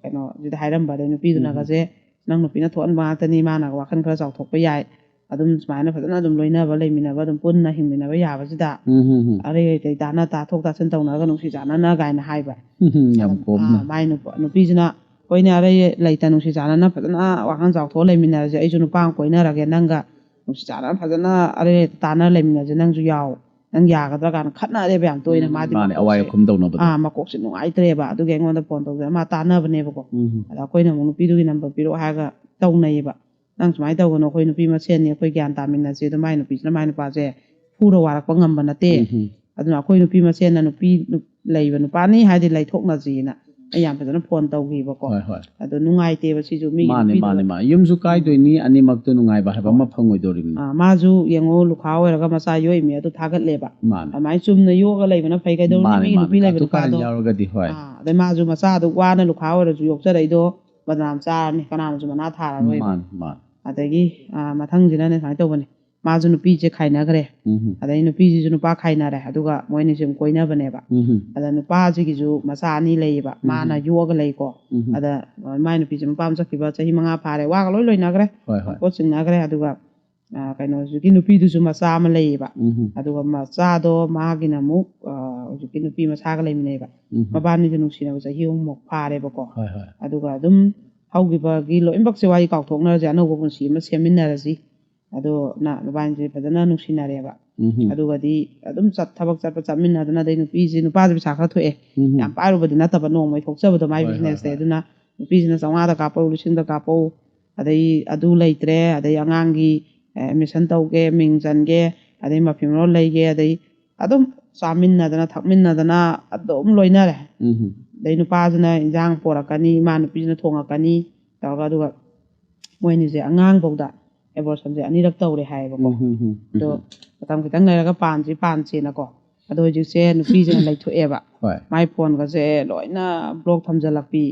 ꯀꯩꯅꯣ, ꯁꯤꯗ ꯍꯥꯏꯔꯝꯕ꯫ ꯑꯗꯩ ꯅꯨꯄꯤꯗꯨꯅꯒꯁꯦ, "ꯅꯪ ꯅꯨꯄꯤꯅ ꯊꯣꯛꯍꯟꯕ ꯉꯥꯛꯇꯅꯤ, ꯃꯥꯅ ꯋꯥꯈꯜ ꯈꯔ ꯆꯥꯎꯊꯣꯛꯄ ꯌꯥꯏ, ꯑꯗꯨꯝ ꯁꯨꯃꯥꯏꯅ ꯐꯖꯅ ꯑꯗꯨꯝ ꯂꯣꯏꯅꯕ, ꯂꯩꯃꯤꯟꯅꯕ, ꯑꯗꯨꯝ ꯄꯨꯟꯅ ꯍꯤꯡꯃꯤꯟꯅꯕ ꯌꯥꯕꯁꯤꯗ, ꯎꯝ, ꯎꯝ, ꯎꯝ꯫ ꯑꯔꯩ ꯂꯩꯇꯩ ꯇꯥꯅ ꯇꯥꯊꯣꯛ ꯇꯥꯁꯤꯟ ꯇꯧꯅꯔꯒ ꯅꯨꯡꯁꯤ ꯆꯥꯟꯅꯅ" ꯀꯥꯏꯅ ꯍꯥꯏꯕ꯫ ꯎꯝ, ꯎꯝ, ꯌꯥꯝ ꯑꯗ, ꯀꯣꯝꯅ꯫ ꯑꯥ, ꯃꯥꯏ ꯅꯨꯄꯥ-, ꯅꯨꯄꯤꯁꯤꯅ, "ꯑꯩꯈꯣꯏꯅ ꯑꯔꯩ ꯂꯩꯇ ꯅꯨꯡꯁꯤ ꯆꯥꯟꯅꯅ ꯐꯖꯅ ꯋꯥꯈꯜ ꯆꯥꯎꯊꯣꯛꯑ ꯂꯩꯃꯤꯟꯅꯔꯁꯦ, ꯑꯩꯁꯨ ꯅꯨꯄꯥ ꯑꯃ ꯀꯣꯏꯅꯔꯒꯦ, ꯅꯪꯒ ꯅꯨꯡꯁꯤ ꯆꯥꯟꯅꯅ ꯐꯖꯅ ꯑꯔꯩ ꯂꯩꯇ ꯇꯥꯅ ꯂꯩꯃꯤꯟꯅꯁꯦ, ꯅꯪꯁꯨ ꯌꯥꯎ" ꯅꯪ ꯌꯥꯒꯗ꯭ꯔꯥ ꯀꯥꯏꯅ ꯈꯠꯅꯔꯦꯕ ꯌꯥꯝ ꯇꯣꯏꯅ꯫ ꯎꯝ, ꯃꯥꯗꯤ ꯃꯥꯅꯦ, ꯃꯀꯣꯛꯁꯦ, ꯑꯋꯥꯏ ꯑꯈꯨꯝ ꯇꯧꯅꯕꯗꯣ꯫ ꯑꯥ, ꯃꯀꯣꯛꯁꯦ ꯅꯨꯡꯉꯥꯏꯇ꯭ꯔꯦꯕ꯫ ꯑꯗꯨꯒꯤ ꯑꯩꯉꯣꯟꯗ ꯐꯣꯟ ꯇꯧꯗꯅ ꯃꯥ ꯇꯥꯟꯅꯕꯅꯦꯕꯀꯣ꯫ ꯎꯝ꯫ ꯑꯗ ꯑꯩꯈꯣꯏꯅ ꯑꯃꯨꯛ ꯅꯨꯄꯤꯗꯨꯒꯤ ꯅꯝꯕꯔ ꯄꯤꯔꯛꯑꯣ ꯍꯥꯏꯔꯒ ꯇꯧꯅꯩꯌꯦꯕ꯫ "ꯅꯪ ꯁꯨꯃꯥꯏꯅ ꯇꯧꯒꯅꯨ, ꯑꯩꯈꯣꯏ ꯅꯨꯄꯤ ꯃꯁꯦꯟꯅꯤ, ꯑꯩꯈꯣꯏ ꯒ꯭ꯌꯥꯟ ꯇꯥꯃꯤꯟꯅꯁꯦ"꯫ ꯑꯗꯣ ꯃꯥꯏ ꯅꯨꯄꯤꯁꯤꯅ ꯃꯥꯏ ꯅꯨꯄꯥꯁꯦ ꯐꯨꯔ ꯋꯥꯔꯛꯄ ꯉꯝꯕ ꯅꯠꯇꯦ꯫ ꯎꯝ꯫ ꯑꯗꯨꯅ ꯑꯩꯈꯣꯏ ꯅꯨꯄꯤ ꯃꯁꯦꯟꯅ ꯅꯨꯄꯤ ꯅꯨ-, ꯂꯩꯕ ꯅꯨꯄꯥꯅꯤ ꯍꯥꯏꯗꯤ ꯂꯩꯊꯣꯛꯅꯁꯤꯅ ꯑꯩ ꯌꯥꯝ ꯐꯖꯅ ꯐꯣꯟ ꯇꯧꯈꯤꯕꯀꯣ꯫ ꯍꯣꯏ, ꯍꯣꯏ꯫ ꯑꯗꯣ ꯅꯨꯡꯉꯥꯏꯇꯦꯕ ꯁꯤꯁꯨ, ꯃꯤꯒꯤ ꯃꯥꯅꯦ, ꯅꯨꯄꯤꯗꯨꯅ ꯃꯥꯅꯦ, ꯃꯥꯅꯦ꯫ ꯌꯨꯝꯁꯨ ꯀꯥꯏꯗꯣꯏꯅꯤ, ꯑꯅꯤꯃꯛꯇ ꯅꯨꯡꯉꯥꯏꯕ ꯍꯥꯏꯕ ꯍꯣꯏ꯫ ꯑꯃ ꯐꯪꯉꯣꯏꯗꯣꯔꯤꯕꯅꯤ꯫ ꯑꯥ, ꯃꯥꯁꯨ ꯌꯦꯡꯉꯣ, ꯂꯨꯈꯥ ꯑꯣꯏꯔꯒ ꯃꯆꯥ ꯌꯣꯛꯏꯃꯤ ꯑꯗꯨ ꯊꯥꯒꯠꯂꯦꯕ꯫ ꯃꯥꯅꯦ꯫ ꯑꯗꯨꯃꯥꯏꯅ ꯆꯨꯝꯅ ꯌꯣꯛꯑꯒ ꯂꯩꯕꯅ ꯐꯩ꯫ ꯀꯩꯗꯧꯅꯤ ꯃꯥꯅꯦ, ꯃꯤ ꯃꯥꯅꯦ꯫ ꯅꯨꯄꯤ ꯂꯩꯕ ꯀꯥꯇꯨ ꯀꯥꯔꯟ ꯅꯨꯄꯥꯗꯣ? ꯌꯥꯎꯔꯒꯗꯤ, ꯍꯣꯏ꯫ ꯑꯥ, ꯑꯗꯩ ꯃꯥꯁꯨ ꯃꯆꯥꯗꯣ ꯋꯥꯅ ꯂꯨꯈꯥ ꯑꯣꯏꯔꯁꯨ ꯌꯣꯛꯆꯔꯛꯏꯗꯣ ꯕꯗꯅꯥꯝ ꯆꯥꯔꯅꯤ, ꯀꯅꯥꯅꯁꯨ ꯃꯅꯥ ꯊꯥꯔꯔꯣꯏꯕ꯫ ꯃꯥꯅꯦ, ꯃꯥꯅꯦ꯫ ꯑꯗꯒꯤ, ꯑꯥ, ꯃꯊꯪꯁꯤꯅꯅꯦ ꯁꯨꯃꯥꯏꯅ ꯇꯧꯕꯅꯦ꯫ ꯃꯥꯁꯨ ꯅꯨꯄꯤꯁꯦ ꯈꯥꯏꯅꯈ꯭ꯔꯦ꯫ ꯎꯝ꯫ ꯑꯗꯩ ꯅꯨꯄꯤꯁꯤꯁꯨ ꯅꯨꯄꯥ ꯈꯥꯏꯅꯔꯦ꯫ ꯑꯗꯨꯒ ꯃꯣꯏ ꯑꯅꯤꯁꯦ ꯑꯃꯨꯛ ꯀꯣꯏꯅꯕꯅꯦꯕ꯫ ꯎꯝ꯫ ꯑꯗ ꯅꯨꯄꯥꯁꯤꯒꯤꯁꯨ ꯃꯆꯥ ꯑꯅꯤ ꯂꯩꯌꯦꯕ꯫ ꯎꯝ꯫ ꯃꯥꯅ ꯌꯣꯛꯑꯒ ꯂꯩꯀꯣ꯫ ꯎꯝ꯫ ꯑꯗ ꯃꯥꯏ ꯅꯨꯄꯤꯁꯦ ꯃꯄꯥꯝ ꯆꯠꯈꯤꯕ ꯆꯍꯤ ꯃꯉꯥ ꯐꯥꯔꯦ꯫ ꯋꯥꯒ ꯂꯣꯏ ꯂꯣꯏꯅꯈ꯭ꯔꯦ꯫ ꯍꯣꯏ, ꯍꯣꯏ꯫ ꯄꯣꯠ ꯆꯤꯡꯅꯈ꯭ꯔꯦ꯫ ꯑꯗꯨꯒ, ꯑ, ꯀꯩꯅꯣꯁꯤꯒꯤ ꯅꯨꯄꯤꯗꯨꯁꯨ ꯃꯆꯥ ꯑꯃ ꯂꯩꯌꯦꯕ꯫ ꯎꯝ꯫ ꯑꯗꯨꯒ ꯃꯆꯥꯗꯣ ꯃꯥꯒꯤꯅ ꯑꯃꯨꯛ, ꯑ, ꯍꯧꯖꯤꯛꯀꯤ ꯅꯨꯄꯤ ꯃꯆꯥꯒ ꯂꯩꯃꯤꯟꯅꯩꯕ꯫ ꯎꯝ꯫ ꯃꯕꯥꯅꯤꯁꯦ ꯅꯨꯡꯁꯤꯅꯕ ꯆꯍꯤ ꯑꯍꯨꯝꯃꯨꯛ ꯐꯥꯔꯦꯕꯀꯣ꯫ ꯍꯣꯏ, ꯍꯣꯏ꯫ ꯑꯗꯨꯒ ꯑꯗꯨꯝ ꯍꯧꯈꯤꯕꯒꯤ ꯂꯣꯏꯅꯃꯛꯁꯦ ꯋꯥꯔꯤ ꯀꯥꯎꯊꯣꯛꯅꯔꯁꯦ, ꯑꯅꯧꯕ ꯄꯨꯟꯁꯤ ꯑꯃ ꯁꯦꯝꯃꯤꯟꯅꯔꯁꯤ꯫ ꯑꯗꯣ ꯅ-, ꯅꯕꯥꯅꯤꯁꯦ ꯐꯖꯅ ꯅꯨꯡꯁꯤꯅꯔꯦꯕ꯫ ꯎꯝ꯫ ꯑꯗꯨꯒꯗꯤ ꯑꯗꯨꯝ ꯆꯠ-, ꯊꯕꯛ ꯆꯠꯄ ꯆꯠꯃꯤꯟꯅꯗꯅ, ꯑꯗꯩ ꯅꯨꯄꯤꯁꯦ, ꯅꯨꯄꯥꯁꯦ ꯄꯩꯁꯥ ꯈꯔ ꯊꯣꯛꯑꯦ꯫ ꯎꯝ꯫ ꯌꯥꯝ ꯄꯥꯏꯔꯨꯕꯗꯤ ꯅꯠꯇꯕ, ꯅꯣꯡꯃꯩ ꯊꯣꯛꯆꯕꯗꯣ ꯃꯥꯏ ꯍꯣꯏ, ꯍꯣꯏ, businessꯁꯦ꯫ ꯍꯣꯏ꯫ ꯑꯗꯨꯅ ꯅꯨꯄꯤꯁꯤꯅ ꯆꯥꯝꯃꯉꯥꯗ ꯀꯥꯞꯄꯧ, ꯂꯤꯁꯤꯡꯗ ꯀꯥꯞꯄꯧ, ꯑꯗꯩ ꯑꯗꯨ ꯂꯩꯇ꯭ꯔꯦ, ꯑꯗꯩ ꯑꯉꯥꯡꯒꯤ, ꯑꯦ, admission ꯇꯧꯒꯦ, ꯃꯤꯡ ꯆꯟꯒꯦ, ꯑꯗꯩ ꯃꯐꯤ ꯃꯔꯣꯜ ꯂꯩꯒꯦ, ꯑꯗꯩ ꯑꯗꯨꯝ ꯆꯥꯃꯤꯟꯅꯗꯅ ꯊꯛꯃꯤꯟꯅꯗꯅ ꯑꯗꯨꯝ ꯂꯣꯏꯅꯔꯦ꯫ ꯎꯝ꯫ ꯑꯗꯩ ꯅꯨꯄꯥꯁꯤꯅ ꯏꯟꯖꯥꯡ ꯄꯣꯔꯛꯀꯅꯤ, ꯏꯃꯥ ꯅꯨꯄꯤꯁꯤꯅ ꯊꯣꯡꯉꯛꯀꯅꯤ ꯇꯧꯔꯒ, ꯑꯗꯨꯒ ꯃꯣꯏꯅꯤꯁꯦ ꯑꯉꯥꯡꯐꯧꯗ abortionꯁꯦ ꯑꯅꯤꯔꯛ ꯇꯧꯔꯦ ꯍꯥꯏꯌꯦꯕꯀꯣ꯫ ꯎꯝ, ꯎꯝ, ꯎꯝ, ꯑꯗꯣ ꯎꯝ꯫ ꯃꯇꯝ ꯈꯤꯇꯪ ꯂꯩꯔꯒ ꯄꯥꯟꯁꯤ ꯄꯥꯟꯁꯦꯅꯀꯣ꯫ ꯑꯗꯣ ꯍꯧꯖꯤꯛꯁꯦ ꯅꯨꯄꯤꯁꯤꯅ ꯂꯩꯊꯣꯛꯑꯦꯕ꯫ ꯍꯣꯏ꯫ ꯃꯥꯏ ꯐꯣꯟꯒꯁꯦ ꯂꯣꯏꯅ block ꯊꯝꯖꯜꯂꯛꯄꯤ꯫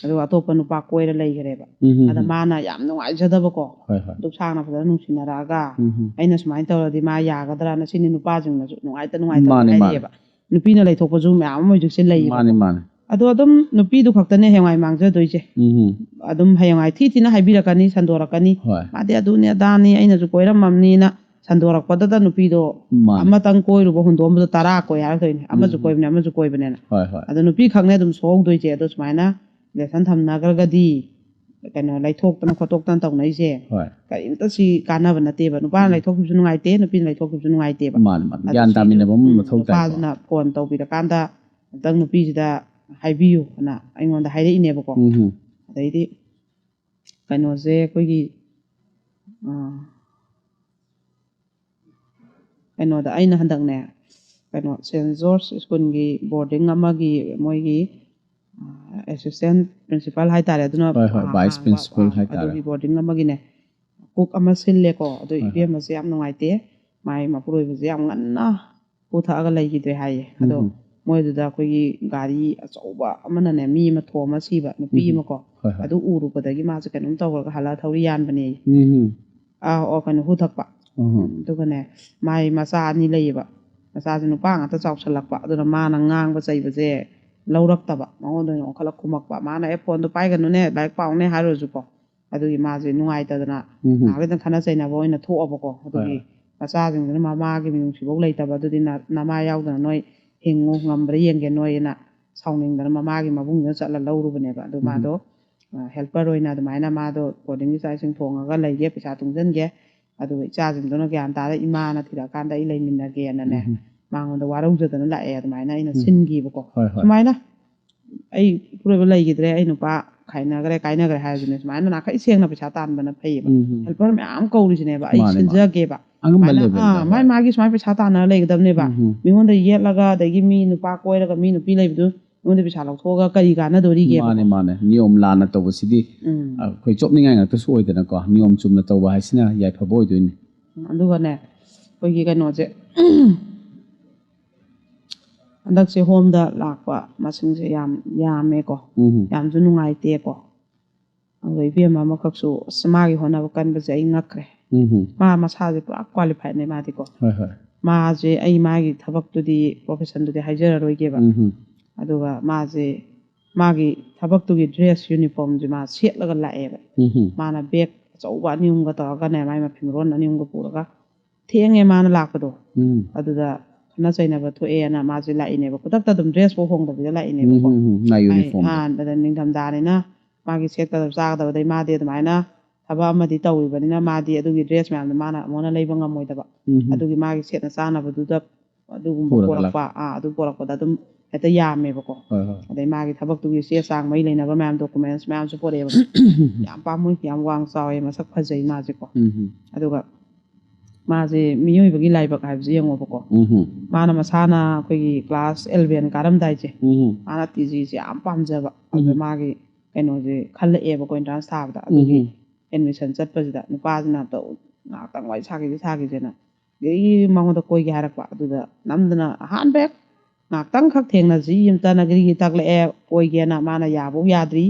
ꯑꯗꯨꯒ ꯑꯇꯣꯞꯄ ꯅꯨꯄꯥ ꯀꯣꯏꯔ ꯂꯩꯈ꯭ꯔꯦꯕ꯫ ꯎꯝ, ꯎꯝ, ꯑꯗ ꯎꯝ꯫ ꯃꯥꯅ ꯌꯥꯝ ꯅꯨꯡꯉꯥꯏꯖꯗꯕꯀꯣ꯫ ꯍꯣꯏ, ꯍꯣꯏ꯫ ꯑꯗꯨꯛ ꯁꯥꯡꯅ ꯐꯖꯅ ꯅꯨꯡꯁꯤꯅꯔꯛꯑꯒ ꯎꯝ, ꯎꯝ꯫ ꯑꯩꯅ ꯁꯨꯃꯥꯏꯅ ꯇꯧꯔꯗꯤ ꯃꯥ ꯌꯥꯒꯗ꯭ꯔꯅ꯫ ꯁꯤꯅꯤ ꯅꯨꯄꯥꯁꯤꯡꯅꯁꯨ ꯅꯨꯡꯉꯥꯏꯇ ꯅꯨꯡꯉꯥꯏꯇꯕ ꯃꯥꯅꯤ, ꯃꯥꯅꯤ꯫ ꯍꯥꯏꯔꯤꯑꯕ꯫ ꯅꯨꯄꯤꯅ ꯂꯩꯊꯣꯛꯄꯁꯨ ꯃꯌꯥꯝ ꯑꯃ ꯍꯧꯖꯤꯛꯁꯦ ꯂꯩꯌꯦꯕꯀꯣ꯫ ꯃꯥꯅꯤ, ꯃꯥꯅꯤ꯫ ꯑꯗꯣ ꯑꯗꯨꯝ ꯅꯨꯄꯤꯗꯨ ꯈꯛꯇꯅꯦ ꯍꯌꯦꯡꯋꯥꯏ ꯃꯥꯡꯖꯗꯣꯏꯁꯦ꯫ ꯎꯝ꯫ ꯑꯗꯨꯝ ꯍꯌꯦꯡꯋꯥꯏ ꯊꯤ ꯊꯤꯅ ꯍꯥꯏꯕꯤꯔꯛꯀꯅꯤ, ꯁꯟꯗꯣꯔꯛꯀꯅꯤ꯫ ꯍꯣꯏ꯫ "ꯃꯥꯗꯤ ꯑꯗꯨꯅꯤ ꯑꯗꯥꯅꯤ, ꯑꯩꯅꯁꯨ ꯀꯣꯏꯔꯝꯃꯝꯅꯤꯅ" ꯁꯟꯗꯣꯔꯛꯄꯗꯨꯗ ꯅꯨꯄꯤꯗꯣ ꯃꯥꯅꯤ꯫ ꯑꯃꯇꯪ ꯀꯣꯏꯔꯨꯕ ꯍꯨꯟꯗꯣꯛꯑꯝꯕꯗꯣ ꯇꯔꯥ ꯀꯣꯏ ꯍꯥꯏꯔꯛꯇꯣꯏꯅꯦ꯫ ꯑꯃꯁꯨ ꯎꯝ꯫ ꯀꯣꯏꯕꯅꯦ, ꯑꯃꯁꯨ ꯀꯣꯏꯕꯅꯦꯅ꯫ ꯍꯣꯏ, ꯍꯣꯏ꯫ ꯑꯗꯣ ꯅꯨꯄꯤ ꯈꯛꯅꯦ ꯑꯗꯨꯝ ꯁꯣꯛꯍꯧꯗꯣꯏꯁꯦ꯫ ꯑꯗꯣ ꯁꯨꯃꯥꯏꯅ relation ꯊꯝꯅꯈ꯭ꯔꯒꯗꯤ ꯀꯩꯅꯣ ꯂꯩꯊꯣꯛꯇꯅ ꯈꯣꯠꯇꯣꯛꯇꯅ ꯇꯧꯅꯩꯁꯦ ꯍꯣꯏ ꯀꯔꯤꯝꯇ ꯁꯤ ꯀꯥꯟꯅꯕ ꯅꯠꯇꯦꯕ꯫ ꯅꯨꯄꯥꯅ ꯂꯩꯊꯣꯛꯈꯤꯕꯁꯨ ꯅꯨꯡꯉꯥꯏꯇꯦ, ꯅꯨꯄꯤꯅ ꯂꯩꯊꯣꯛꯈꯤꯕꯁꯨ ꯅꯨꯡꯉꯥꯏꯇꯦꯕ꯫ ꯃꯥꯅꯦ ꯃꯥꯅꯦ꯫ ꯑꯗꯨ ꯒ꯭ꯌꯥꯟ ꯁꯤꯁꯨ, ꯇꯥꯃꯤꯟꯅꯕ ꯑꯃ ꯎꯝ, ꯃꯊꯧ ꯇꯥꯏꯀꯣ꯫ ꯅꯨꯄꯥꯁꯤꯅ ꯐꯣꯟ ꯇꯧꯕꯤꯔꯀꯥꯟꯗ ꯑꯝꯇꯪ ꯅꯨꯄꯤꯁꯤꯗ ꯍꯥꯏꯕꯤꯌꯨ ꯑꯅ ꯑꯩꯉꯣꯟꯗ ꯍꯥꯏꯔꯛꯏꯅꯦꯕꯀꯣ꯫ ꯎꯝ ꯍꯝ꯫ ꯑꯗꯩꯗꯤ ꯀꯩꯅꯣꯁꯦ ꯑꯩꯈꯣꯏꯒꯤ ꯑꯥ, ꯀꯩꯅꯣꯗ ꯑꯩꯅ ꯍꯟꯗꯛꯅꯦ ꯀꯩꯅꯣ ꯁꯦꯟ ꯖꯣꯔꯖ ꯁ꯭ꯀꯨꯜꯒꯤ ꯕꯣꯔꯗꯤꯡ ꯑꯃꯒꯤ ꯃꯣꯏꯒꯤ ꯑꯦꯁꯤꯁꯇꯦꯟ ꯄ꯭ꯔꯤꯟꯁꯤꯄꯥꯜ ꯍꯥꯏꯇꯥꯔꯦ, ꯑꯗꯨꯅ ꯍꯣꯏ, ꯍꯣꯏ, vice ꯍꯥꯡꯕ, principal ꯑꯥ, ꯍꯥꯏꯇꯥꯔꯦ꯫ ꯑꯗꯨꯒꯤ ꯕꯣꯔꯗꯤꯡ ꯑꯃꯒꯤꯅꯦ ꯀꯨꯛ ꯑꯃ ꯁꯤꯜꯂꯦꯀꯣ꯫ ꯑꯗꯨ ꯍꯣꯏ, ꯍꯣꯏ꯫ ꯏꯕꯦꯝꯃꯁꯦ ꯌꯥꯝ ꯅꯨꯡꯉꯥꯏꯇꯦ, ꯃꯥꯏ ꯃꯄꯨꯔꯣꯏꯕꯁꯦ ꯌꯥꯝ ꯉꯟꯅ ꯄꯨꯊꯛꯑꯒ ꯂꯩꯈꯤꯗ꯭ꯔꯦ ꯍꯥꯏꯌꯦ꯫ ꯑꯗꯣ ꯎꯝ꯫ ꯃꯣꯏꯗꯨꯗ ꯑꯩꯈꯣꯏꯒꯤ ꯒꯥꯔꯤ ꯑꯆꯧꯕ ꯑꯃꯅꯅꯦ ꯃꯤ ꯑꯃ ꯊꯣꯝꯃ ꯁꯤꯕ, ꯅꯨꯄꯤ ꯎꯝ꯫ ꯑꯃꯀꯣ꯫ ꯍꯣꯏ, ꯍꯣꯏ꯫ ꯑꯗꯨ ꯎꯔꯨꯕꯗꯒꯤ ꯃꯥꯁꯦ ꯀꯩꯅꯣꯝ ꯇꯧꯔꯒ ꯍꯜꯂꯛꯑ ꯊꯧꯔꯤ ꯌꯥꯟꯕꯅꯦ꯫ ꯎꯝ꯫ ꯑꯥ, ꯑꯣ, ꯀꯩꯅꯣ, ꯍꯨ ꯊꯛꯄ꯫ ꯎꯝ꯫ ꯑꯗꯨꯒꯅꯦ ꯃꯥꯏ ꯃꯆꯥ ꯑꯅꯤ ꯂꯩꯌꯦꯕ꯫ ꯃꯆꯥꯁꯦ ꯅꯨꯄꯥ ꯉꯥꯛꯇ ꯆꯥꯎꯁꯜꯂꯛꯄ, ꯑꯗꯨꯅ ꯃꯥꯅ ꯉꯥꯡꯕ ꯆꯩꯕꯁꯦ ꯂꯧꯔꯛꯇꯕ, ꯃꯉꯣꯟꯗ ꯑꯣꯏꯅ ꯑꯣꯟꯈꯠꯂꯛ ꯈꯨꯝꯃꯛꯄ꯫ ꯃꯥꯅ "ꯑꯦ, ꯐꯣꯟꯗꯣ ꯄꯥꯏꯒꯅꯨꯅꯦ, ꯂꯥꯏꯔꯤꯛ ꯄꯥꯎꯅꯦ" ꯍꯥꯏꯔꯨꯔꯁꯨꯀꯣ꯫ ꯑꯗꯨꯒꯤ ꯃꯥꯁꯦ ꯅꯨꯡꯉꯥꯏꯇꯗꯅ ꯎꯝ꯫ ꯉꯥꯏꯍꯥꯛ ꯂꯩꯇꯅ ꯈꯠꯅ ꯆꯩꯅꯕ ꯑꯣꯏꯅ ꯊꯣꯛꯑꯕꯀꯣ꯫ ꯑꯗꯨꯒꯤ ꯍꯣꯏ꯫ ꯃꯆꯥꯁꯤꯡꯗꯨꯅ ꯃꯃꯥꯒꯤ ꯃꯤꯅꯨꯡꯁꯤꯐꯧ ꯂꯩꯇꯕ, "ꯑꯗꯨꯗꯤ ꯅ-, ꯅꯃꯥ ꯌꯥꯎꯗꯅ ꯅꯣꯏ ꯍꯤꯡꯉꯨ, ꯉꯝꯕ꯭ꯔꯥ ꯌꯦꯡꯒꯦ ꯅꯣꯏꯅ" ꯁꯥꯎꯅꯤꯡꯗꯅ ꯃꯃꯥꯒꯤ ꯃꯕꯨꯡꯗꯨꯅ ꯆꯠꯂ ꯂꯧꯔꯨꯕꯅꯦꯕ꯫ ꯑꯗꯨ ꯎꯝ꯫ ꯃꯥꯗꯣ ꯍꯦꯜꯄꯔ ꯑꯣꯏꯅ ꯑꯗꯨꯃꯥꯏꯅ ꯃꯥꯗꯣ ꯕꯣꯔꯗꯤꯡꯒꯤ ꯆꯥꯛ ꯏꯁꯤꯡ ꯊꯣꯡꯉꯒ ꯂꯩꯒꯦ, ꯄꯩꯁꯥ ꯇꯨꯡꯁꯤꯟꯒꯦ, ꯑꯗꯨꯒ ꯏꯆꯥꯁꯤꯡꯗꯨꯅ ꯒ꯭ꯌꯥꯟ ꯇꯥꯔ ꯏꯃꯥꯅ ꯊꯤꯔꯛꯑꯀꯥꯟꯗ ꯑꯩ ꯂꯩꯃꯤꯟꯅꯒꯦꯅꯅꯦ ꯎꯝ꯫ ꯃꯉꯣꯟꯗ ꯋꯥꯔꯧꯖꯗꯅ ꯂꯥꯛꯑꯦ꯫ ꯑꯗꯨꯃꯥꯏꯅ ꯑꯩꯅ ꯎꯝ꯫ ꯁꯤꯟꯈꯤꯕꯀꯣ꯫ ꯍꯣꯏ, ꯍꯣꯏ꯫ ꯁꯨꯃꯥꯏꯅ ꯑꯩ ꯏꯄꯨꯔꯣꯏꯕ ꯂꯩꯈꯤꯗ꯭ꯔꯦ, ꯑꯩ ꯅꯨꯄꯥ ꯈꯥꯏꯅꯈ꯭ꯔꯦ, ꯀꯥꯏꯅꯈ꯭ꯔꯦ ꯍꯥꯏꯔꯁꯨꯅꯦ, ꯁꯨꯃꯥꯏꯅ ꯅꯥꯈꯩ ꯁꯦꯡꯅ ꯄꯩꯁꯥ ꯇꯥꯟꯕꯅ ꯐꯩꯌꯦꯕ꯫ ꯎꯝ꯫ ꯍꯦꯜꯄꯔ ꯃꯌꯥꯝ ꯀꯧꯔꯤꯁꯤꯅꯦꯕ ꯑꯩ ꯃꯥꯅꯦ, ꯃꯥꯅꯦ꯫ ꯁꯤꯟꯖꯒꯦꯕ꯫ ꯑꯉꯝꯕ ꯁꯨꯃꯥꯏꯅ, ꯂꯦꯕꯦꯜꯗ, ꯑꯥ, ꯃꯥꯏ ꯍꯣꯏ꯫ ꯃꯥꯒꯤ ꯁꯨꯃꯥꯏꯅ ꯄꯩꯁꯥ ꯇꯥꯟꯅꯔ ꯂꯩꯒꯗꯕꯅꯦꯕ꯫ ꯎꯝ꯫ ꯃꯤꯉꯣꯟꯗ ꯌꯦꯠꯂꯒ, ꯑꯗꯒꯤ ꯃꯤ ꯅꯨꯄꯥ ꯀꯣꯏꯔꯒ ꯃꯤ ꯅꯨꯄꯤ ꯂꯩꯕꯗꯨ ꯃꯤꯉꯣꯟꯗ ꯄꯩꯁꯥ ꯂꯧꯊꯣꯛꯑꯒ ꯀꯔꯤ ꯀꯥꯟꯅꯗꯣꯔꯤꯒꯦꯕ? ꯃꯥꯅꯦ ꯃꯥꯅꯦ꯫ ꯅꯤꯌꯣꯝ ꯂꯥꯟꯅ ꯇꯧꯕꯁꯤꯗꯤ ꯎꯝ꯫ ꯑꯩꯈꯣꯏ ꯆꯣꯞꯅꯤꯡꯉꯥꯏ ꯉꯥꯛꯇꯁꯨ ꯑꯣꯏꯗꯅꯀꯣ, ꯅꯤꯌꯣꯝ ꯆꯨꯝꯅ ꯇꯧꯕ ꯍꯥꯏꯁꯤꯅ ꯌꯥꯏꯐꯕ ꯑꯣꯏꯗꯣꯏꯅꯤ꯫ ꯑꯗꯨꯒꯅꯦ ꯑꯩꯈꯣꯏꯒꯤ ꯀꯩꯅꯣꯁꯦ ꯍꯟꯗꯛꯁꯦ ꯍꯣꯝꯗ ꯂꯥꯛꯄ ꯃꯁꯤꯡꯁꯦ ꯌꯥꯝ ꯌꯥꯝꯃꯦꯀꯣ꯫ ꯎꯝ꯫ ꯌꯥꯝꯁꯨ ꯅꯨꯡꯉꯥꯏꯇꯦꯀꯣ꯫ ꯑꯗꯣ ꯏꯕꯦꯝꯃ ꯑꯃꯈꯛꯁꯨ ꯑꯁ ꯃꯥꯒꯤ ꯍꯣꯠꯅꯕ ꯀꯟꯕꯁꯦ ꯑꯩ ꯉꯛꯈ꯭ꯔꯦ꯫ ꯎꯝ꯫ ꯃꯥ ꯃꯁꯥꯁꯦ ꯄꯨꯔꯥ ꯀ꯭ꯋꯥꯂꯤꯐꯥꯏꯗꯅꯦ ꯃꯥꯗꯤꯀꯣ꯫ ꯍꯣꯏ, ꯍꯣꯏ꯫ ꯃꯥꯁꯦ ꯑꯩ ꯃꯥꯒꯤ ꯊꯕꯛꯇꯨꯗꯤ, ꯄ꯭ꯔꯣꯐꯦꯁꯟꯗꯨꯗꯤ ꯍꯥꯏꯖꯔꯔꯣꯏꯒꯦꯕ꯫ ꯎꯝ꯫ ꯑꯗꯨꯒ ꯃꯥꯁꯦ ꯃꯥꯒꯤ ꯊꯕꯛꯇꯨꯒꯤ ꯗ꯭ꯔꯦꯁ ꯌꯨꯅꯤꯐꯣꯔꯝꯁꯦ ꯃꯥ ꯁꯦꯠꯂꯒ ꯂꯥꯛꯑꯦꯕ꯫ ꯎꯝ꯫ ꯃꯥꯅ ꯕꯦꯒ ꯑꯆꯧꯕ ꯑꯅꯤ ꯑꯍꯨꯝꯒ ꯇꯧꯔꯒꯅꯦ, ꯃꯥꯏ ꯃꯐꯤ ꯃꯔꯣꯟ ꯑꯅꯤ ꯑꯍꯨꯝꯒ ꯄꯨꯔꯒ ꯊꯦꯡꯉꯦ ꯃꯥꯅ ꯂꯥꯛꯄꯗꯣ꯫ ꯎꯝ꯫ ꯑꯗꯨꯗ ꯈꯠꯅ ꯆꯩꯅꯕ ꯊꯣꯛꯑꯦꯅ ꯃꯥꯁꯦ ꯂꯥꯛꯏꯅꯦꯕꯀꯣ꯫ ꯈꯨꯗꯛꯇ ꯑꯗꯨꯝ ꯗ꯭ꯔꯦꯁꯐꯥꯎ ꯍꯣꯡꯗꯕꯤꯗ ꯂꯥꯛꯏꯅꯦꯕꯀꯣ꯫ ꯎꯝ, ꯎꯝ, ꯎꯝ. ꯃꯥꯏ ꯑꯩ, ꯌꯨꯅꯤꯐꯣꯔꯝꯗꯣ꯫ ꯑꯥ, ꯑꯗ ꯅꯤꯡꯊꯝꯊꯥꯅꯤꯅ ꯃꯥꯒꯤ ꯁꯦꯠꯀꯗꯕ ꯆꯥꯒꯗꯕꯗꯩ ꯃꯥꯗꯤ ꯑꯗꯨꯃꯥꯏꯅ ꯊꯕꯛ ꯑꯃꯗꯤ ꯇꯧꯔꯤꯕꯅꯤꯅ ꯃꯥꯗꯤ ꯑꯗꯨꯒꯤ ꯗ꯭ꯔꯦꯁ ꯃꯌꯥꯝꯗꯣ ꯃꯥꯅ ꯑꯃꯨꯛ ꯍꯟꯅ ꯂꯩꯕ ꯉꯝꯃꯣꯏꯗꯕ꯫ ꯎꯝ ꯍꯝ꯫ ꯑꯗꯨꯒꯤ ꯃꯥꯒꯤ ꯁꯦꯠꯅ ꯆꯥꯅꯕꯗꯨꯗ ꯑꯗꯨꯒꯨꯝꯕ ꯄꯨꯔꯒ ꯄꯣꯔꯛꯄ, ꯑꯥ, ꯑꯗꯨ ꯄꯣꯔꯛꯄꯗ ꯑꯗꯨꯝ ꯍꯦꯛꯇ ꯌꯥꯝꯃꯦꯕꯀꯣ꯫ ꯍꯣꯏ, ꯍꯣꯏ꯫ ꯑꯗꯩ ꯃꯥꯒꯤ ꯊꯕꯛꯇꯨꯒꯤ ꯆꯦ ꯆꯥꯡ ꯃꯔꯤ ꯂꯩꯅꯕ ꯃꯌꯥꯝ, ꯗꯣꯀꯨꯃꯦꯟꯁ ꯃꯌꯥꯝꯁꯨ ꯄꯣꯔꯛꯑꯦꯕ꯫ ꯌꯥꯝ ꯄꯥꯝꯃꯨꯏ, ꯌꯥꯝ ꯋꯥꯡ ꯆꯥꯎꯋꯦ, ꯃꯁꯛ ꯐꯖꯩ ꯃꯥꯁꯦꯀꯣ꯫ ꯎꯝ ꯍꯝ꯫ ꯑꯗꯨꯒ ꯃꯥꯁꯦ ꯃꯤꯑꯣꯏꯕꯒꯤ ꯂꯥꯏꯕꯛ ꯍꯥꯏꯕꯁꯦ ꯌꯦꯡꯉꯣꯕꯀꯣ꯫ ꯎꯝ ꯍꯝ꯫ ꯃꯥꯅ ꯃꯁꯥꯅ ꯑꯩꯈꯣꯏꯒꯤ ꯀ꯭ꯂꯥꯁ ꯑꯦꯂꯚꯦꯟ ꯀꯥꯔꯝꯗꯥꯏꯁꯦ, ꯎꯝ ꯍꯝ꯫ ꯃꯥꯅ ꯇꯤ ꯖꯤꯁꯦ ꯌꯥꯝ ꯄꯥꯝꯖꯕ꯫ ꯑꯗꯨꯗ ꯎꯝ꯫ ꯃꯥꯒꯤ ꯀꯩꯅꯣꯁꯦ ꯈꯜꯂꯛꯑꯦꯕꯀꯣ, ꯑꯦꯟꯇ꯭ꯔꯥꯟꯁ ꯊꯥꯕꯗ꯫ ꯑꯗꯨꯒꯤ ꯎꯝ ꯍꯝ꯫ ꯑꯦꯗꯃꯤꯁꯟ ꯆꯠꯄꯁꯤꯗ ꯅꯨꯄꯥꯁꯤꯅ ꯑꯝꯇ ꯉꯥꯏꯍꯥꯛꯇꯪ ꯋꯥꯔꯤ ꯁꯥꯈꯤꯁꯦ, ꯁꯥꯈꯤꯁꯦꯅ ꯑꯗꯒꯤ ꯃꯉꯣꯟꯗ ꯀꯣꯏꯒꯦ ꯍꯥꯏꯔꯛꯄ꯫ ꯑꯗꯨꯗ ꯅꯝꯗꯅ ꯑꯍꯥꯟꯕ ꯍꯦꯛ ꯉꯥꯏꯍꯥꯛꯇꯪꯈꯛ ꯊꯦꯡꯅꯁꯤ, ꯑꯝꯇꯅ ꯒ꯭ꯔꯤꯒꯤ ꯇꯛꯂꯛꯑꯦ, ꯀꯣꯏꯒꯦꯅ꯫ ꯃꯥꯅ ꯌꯥꯕꯧ ꯌꯥꯗ꯭ꯔꯤ,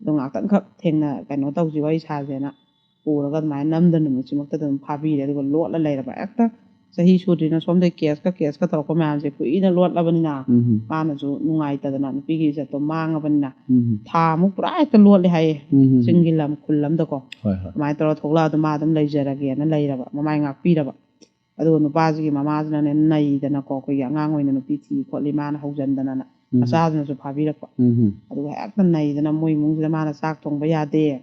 ꯑꯗꯣ ꯉꯥꯏꯍꯥꯛꯇꯪꯈꯛ ꯊꯦꯡꯅ ꯀꯩꯅꯣ ꯇꯧꯁꯤ, ꯋꯥꯔꯤ ꯁꯥꯁꯦꯅ ꯄꯨꯔꯒ ꯑꯗꯨꯃꯥꯏꯅ ꯅꯝꯗꯅ ꯅꯨꯃꯤꯠꯁꯤꯃꯛꯇꯗ ꯑꯗꯨꯝ ꯐꯥꯕꯤꯔꯦ꯫ ꯑꯗꯨꯒ ꯂꯣꯠꯂ ꯂꯩꯔꯕ, ꯍꯦꯛꯇ ꯆꯍꯤ ꯁꯨꯗ꯭ꯔꯤꯅ ꯁꯣꯝꯗꯩ ꯀꯦꯁꯀ ꯀꯦꯁꯀ ꯇꯧꯔꯛꯄ ꯃꯌꯥꯝꯁꯦ ꯀꯨꯏꯅ ꯂꯣꯠꯂꯕꯅꯤꯅ ꯎꯝ꯫ ꯃꯥꯅꯁꯨ ꯅꯨꯡꯉꯥꯏꯇꯗꯅ, ꯅꯨꯄꯤꯒꯤ ꯏꯖꯠꯇꯣ ꯃꯥꯡꯉꯕꯅꯤꯅ ꯎꯝ꯫ ꯊꯥ ꯑꯃꯨꯛ ꯄꯨꯔꯥ ꯍꯦꯛꯇ ꯂꯣꯠꯂꯦ ꯍꯥꯏꯌꯦ꯫ ꯎꯝ꯫ ꯆꯤꯡꯒꯤ ꯂꯝ ꯈꯨꯜ ꯑꯃꯗꯀꯣ꯫ ꯍꯣꯏ, ꯍꯣꯏ꯫ ꯑꯗꯨꯃꯥꯏꯅ ꯇꯧꯔ ꯊꯣꯛꯂꯛꯑ ꯑꯗꯨꯝ ꯃꯥ ꯑꯗꯨꯝ ꯂꯩꯖꯔꯒꯦꯅ ꯂꯩꯔꯕ, ꯃꯃꯥꯏ ꯉꯥꯛꯄꯤꯔꯕ꯫ ꯑꯗꯨꯒ ꯅꯨꯄꯥꯁꯤꯒꯤ ꯃꯃꯥꯁꯤꯅꯅꯦ ꯅꯩꯗꯅꯀꯣ, ꯑꯩꯈꯣꯏꯒꯤ ꯑꯉꯥꯡ ꯑꯣꯏꯅ ꯅꯨꯄꯤ ꯊꯤ ꯈꯣꯠꯂꯤ ꯃꯥꯅ ꯍꯧꯖꯟꯗꯅꯅ ꯎꯝ꯫ ꯃꯆꯥꯁꯤꯅꯁꯨ ꯐꯥꯕꯤꯔꯛꯄ꯫ ꯎꯝ꯫ ꯑꯗꯨꯒ ꯍꯦꯛꯇ ꯅꯩꯗꯅ ꯃꯣꯏ ꯏꯃꯨꯡꯁꯤꯗ ꯃꯥꯅ ꯆꯥꯛ ꯊꯣꯡꯕ ꯌꯥꯗꯦ,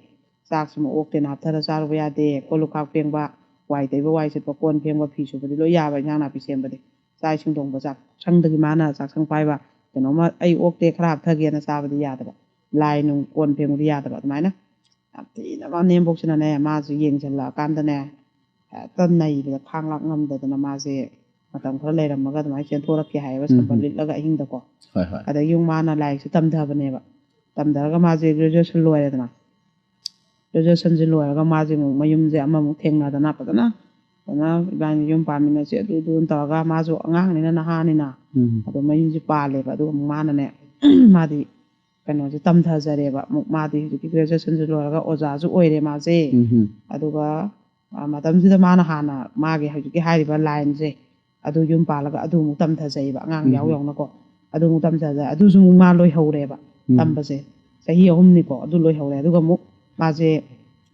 ꯆꯥꯛꯁꯤꯃ ꯑꯣꯛꯇꯦꯅ ꯍꯥꯞꯊꯔ ꯆꯥꯔꯨꯕ ꯌꯥꯗꯦ, ꯀꯣꯜ ꯂꯨꯈꯥꯛ ꯐꯦꯡꯕ, ꯋꯥꯏ ꯇꯩꯕ, ꯋꯥꯏ ꯁꯤꯠꯄ, ꯀꯣꯟ ꯐꯦꯡꯕ, ꯐꯤ ꯁꯨꯕꯗꯤ ꯂꯣꯏ ꯌꯥꯕ, ꯏꯟꯖꯥꯡ ꯅꯥꯄꯤ ꯁꯦꯝꯕꯗꯤ꯫ ꯆꯥꯛ ꯏꯁꯤꯡ ꯊꯣꯡꯕ, ꯆꯥꯛꯁꯪꯗꯒꯤ ꯃꯥꯅ ꯆꯥꯛꯁꯪ ꯄꯥꯏꯕ, ꯀꯩꯅꯣꯝꯃ ꯑꯩ ꯑꯣꯛꯇꯦ ꯈꯔ ꯍꯥꯞꯊꯒꯦꯅ ꯆꯥꯕꯗꯤ ꯌꯥꯗꯕ, ꯂꯥꯏ ꯅꯨꯡ ꯀꯣꯟ ꯐꯦꯡꯕꯗꯤ ꯌꯥꯗꯕ꯫ ꯑꯗꯨꯃꯥꯏꯅ ꯌꯥꯝ ꯊꯤꯅ ꯃꯥ ꯅꯦꯝꯕꯣꯛꯁꯤꯅꯅꯦ, ꯃꯥꯁꯦ ꯌꯦꯡꯁꯤꯜꯂꯛꯑꯀꯥꯟꯗꯅꯦ, ꯍꯦꯛꯇ ꯅꯩꯕꯗ ꯈꯥꯡ ꯂꯥꯛ ꯉꯝꯗꯗꯅ ꯃꯥꯁꯦ ꯃꯇꯝ ꯈꯔ ꯂꯩꯔꯝꯃꯒ ꯑꯗꯨꯃꯥꯏꯅ ꯆꯦꯟꯊꯣꯔꯛꯀꯦ ꯍꯥꯏꯌꯦꯕ, ꯎꯝ꯫ ꯁꯝꯄꯜ ꯂꯤꯠꯂꯒ ꯑꯍꯤꯡꯗꯀꯣ꯫ ꯍꯣꯏ, ꯍꯣꯏ꯫ ꯑꯗꯒꯤ ꯑꯃꯨꯛ ꯃꯥꯅ ꯂꯥꯏꯔꯤꯛꯁꯦ ꯇꯝꯊꯕꯅꯦꯕ꯫ ꯇꯝꯊꯔꯒ ꯃꯥꯁꯦ ꯒ꯭ꯔꯦꯖꯨꯑꯦꯁꯟ ꯂꯣꯏꯔꯦꯗꯅ꯫ ꯒ꯭ꯔꯦꯖꯨꯑꯦꯁꯟꯁꯦ ꯂꯣꯏꯔꯒ ꯃꯥꯁꯦ ꯑꯃꯨꯛ ꯃꯌꯨꯝꯁꯦ ꯑꯃꯃꯨꯛ ꯊꯦꯡꯅꯗꯅ ꯐꯖꯅ, ꯐꯖꯅ ꯏꯕꯥꯅꯤ ꯌꯨꯝ ꯄꯥꯟꯃꯤꯟꯅꯁꯦ ꯑꯗꯨ ꯑꯗꯨꯅ ꯇꯧꯔꯒ, ꯃꯥꯁꯨ ꯑꯉꯥꯡꯅꯤꯅ ꯅꯍꯥꯅꯤꯅ, ꯎꯝ꯫ ꯑꯗꯣ ꯃꯌꯨꯝꯁꯦ ꯄꯥꯜꯂꯦꯕ꯫ ꯑꯗꯨꯒ ꯑꯃꯨꯛ ꯃꯥꯅꯅꯦ, ꯃꯥꯗꯤ ꯀꯩꯅꯣꯁꯦ ꯇꯝꯊꯖꯔꯦꯕ꯫ ꯑꯃꯨꯛ ꯃꯥꯗꯤ ꯍꯧꯖꯤꯛꯀꯤ ꯒ꯭ꯔꯦꯖꯨꯑꯦꯁꯟꯁꯦ ꯂꯣꯏꯔꯒ ꯑꯣꯖꯥꯁꯨ ꯑꯣꯏꯔꯦ ꯃꯥꯁꯦ꯫ ꯎꯝ꯫ ꯑꯗꯨꯒ, ꯑ, ꯃꯇꯝꯁꯤꯗ ꯃꯥꯅ ꯍꯥꯟꯅ ꯃꯥꯒꯤ ꯍꯧꯖꯤꯛꯀꯤ ꯍꯥꯏꯔꯤꯕ ꯂꯥꯏꯟꯁꯦ ꯑꯗꯨ ꯌꯨꯝ ꯄꯥꯜꯂꯒ ꯑꯗꯨ ꯑꯃꯨꯛ ꯇꯝꯊꯖꯩꯕ, ꯑꯉꯥꯡ ꯌꯥꯎ ꯎꯝ꯫ ꯌꯥꯎꯅꯀꯣ꯫ ꯑꯗꯨ ꯑꯃꯨꯛ ꯇꯝꯊꯖ-, ꯑꯗꯨꯁꯨ ꯑꯃꯨꯛ ꯃꯥ ꯂꯣꯏꯍꯧꯔꯦꯕ ꯎꯝ꯫ ꯇꯝꯕꯁꯦ꯫ ꯆꯍꯤ ꯑꯍꯨꯝꯅꯤꯀꯣ ꯑꯗꯨ ꯂꯣꯏꯍꯧꯔꯦ꯫ ꯑꯗꯨꯒ ꯑꯃꯨꯛ ꯃꯥꯁꯦ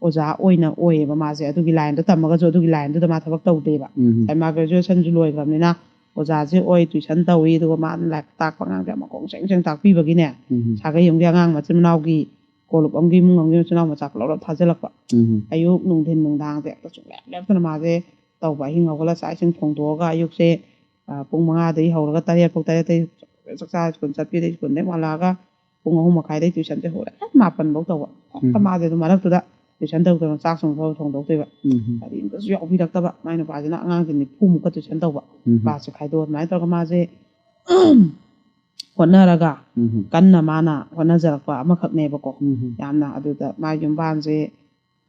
ꯑꯣꯖꯥ ꯑꯣꯏꯅ ꯑꯣꯏꯌꯦꯕ꯫ ꯃꯥꯁꯦ ꯑꯗꯨꯒꯤ ꯂꯥꯏꯟꯗꯣ ꯇꯝꯃꯒꯁꯨ ꯑꯗꯨꯒꯤ ꯂꯥꯏꯟꯗꯨꯗ ꯃꯥ ꯊꯕꯛ ꯇꯧꯗꯦꯕ꯫ ꯎꯝ꯫ ꯉꯁꯥꯏ ꯃꯥ ꯒ꯭ꯔꯦꯖꯨꯑꯦꯁꯟꯁꯨ ꯂꯣꯏꯈ꯭ꯔꯕꯅꯤꯅ ꯑꯣꯖꯥꯁꯦ ꯑꯣꯏ, ꯇꯨꯏꯁꯟ ꯇꯧꯏ, ꯑꯗꯨꯒ ꯃꯥꯅ ꯂꯥꯏꯔꯤꯛ ꯇꯥꯛꯄ ꯑꯉꯥꯡꯁꯦ ꯌꯥꯝ ꯃꯈꯣꯡ ꯁꯦꯡ ꯁꯦꯡ ꯇꯥꯛꯄꯤꯕꯒꯤꯅꯦ, ꯎꯝ꯫ ꯁꯥꯒꯩ ꯑꯃꯒꯤ ꯑꯉꯥꯡ ꯃꯆꯤꯟ ꯃꯅꯥꯎꯒꯤ ꯀꯣꯂꯨꯞ ꯑꯃꯒꯤ ꯏꯃꯨꯡ ꯑꯃꯒꯤ ꯃꯆꯤꯟ ꯃꯅꯥꯎ ꯃꯆꯥ ꯄꯨꯂꯞ ꯄꯨꯂꯞ ꯊꯥꯖꯤꯜꯂꯛꯄ꯫ ꯎꯝ. ꯑꯌꯨꯛ, ꯅꯨꯡꯊꯤꯟ, ꯅꯨꯡꯗꯥꯡꯁꯦ ꯍꯦꯛꯇ ꯁꯨꯡꯂꯦꯞ ꯂꯦꯞꯇꯅ ꯃꯥꯁꯦ ꯇꯧꯕ꯫ ꯑꯍꯤꯡ ꯍꯧꯒꯠꯂ ꯆꯥꯛ ꯏꯁꯤꯡ ꯊꯣꯡꯗꯣꯛꯑꯒ ꯑꯌꯨꯛꯁꯦ, ꯑ, ꯄꯨꯡ ꯃꯉꯥꯗꯒꯤ ꯍꯧꯔꯒ ꯇꯔꯦꯠ ꯐꯥꯎ, ꯇꯔꯦꯠꯇꯒꯤ ꯆꯥꯛ ꯆꯥ ꯁ꯭ꯀꯨꯜ ꯆꯠꯄꯤꯗꯦ, ꯁ꯭ꯀꯨꯜꯗꯒꯤ ꯍꯜꯂꯛꯑꯒ ꯄꯨꯡ ꯑꯍꯨꯝ ꯃꯈꯥꯏꯗꯒꯤ ꯇ꯭ꯌꯨꯁꯟꯁꯦ ꯍꯧꯔꯦ, ꯃꯥꯄꯟ ꯐꯥꯎ ꯇꯧꯕ꯫ ꯍꯦꯛꯇ ꯎꯝ. ꯃꯥꯁꯦ ꯑꯗꯨꯝ ꯃꯔꯛꯇꯨꯗ ꯇ꯭ꯌꯨꯁꯟ ꯇꯧꯗꯅ ꯆꯥꯛ ꯁꯨꯡ ꯐꯥꯎ ꯊꯣꯡꯗꯣꯛꯇꯣꯏꯕ꯫ ꯎꯝ. ꯀꯔꯤꯝꯇꯁꯨ ꯌꯥꯎꯕꯤꯔꯛꯇꯕ꯫ ꯃꯥꯏ ꯅꯨꯄꯥꯁꯤꯅ ꯑꯉꯥꯡꯁꯤꯡ ꯅꯤꯐꯨꯃꯨꯛꯀ ꯇ꯭ꯌꯨꯁꯟ ꯇꯧꯕ꯫ ꯎꯝ. ꯀ꯭ꯂꯥꯁꯁꯦ ꯈꯥꯏꯗꯣꯛꯑ ꯑꯗꯨꯃꯥꯏꯅ ꯇꯧꯔꯒ ꯃꯥꯁꯦ ꯍꯣꯠꯅꯔꯒ ꯎꯝ. ꯀꯟꯅ ꯃꯥꯅ ꯍꯣꯠꯅꯖꯔꯛꯄ ꯑꯃꯈꯛꯅꯦꯕꯀꯣ꯫ ꯎꯝ. ꯌꯥꯝꯅ ꯑꯗꯨꯗ ꯃꯥꯒꯤ ꯌꯨꯝꯕꯥꯟꯁꯦ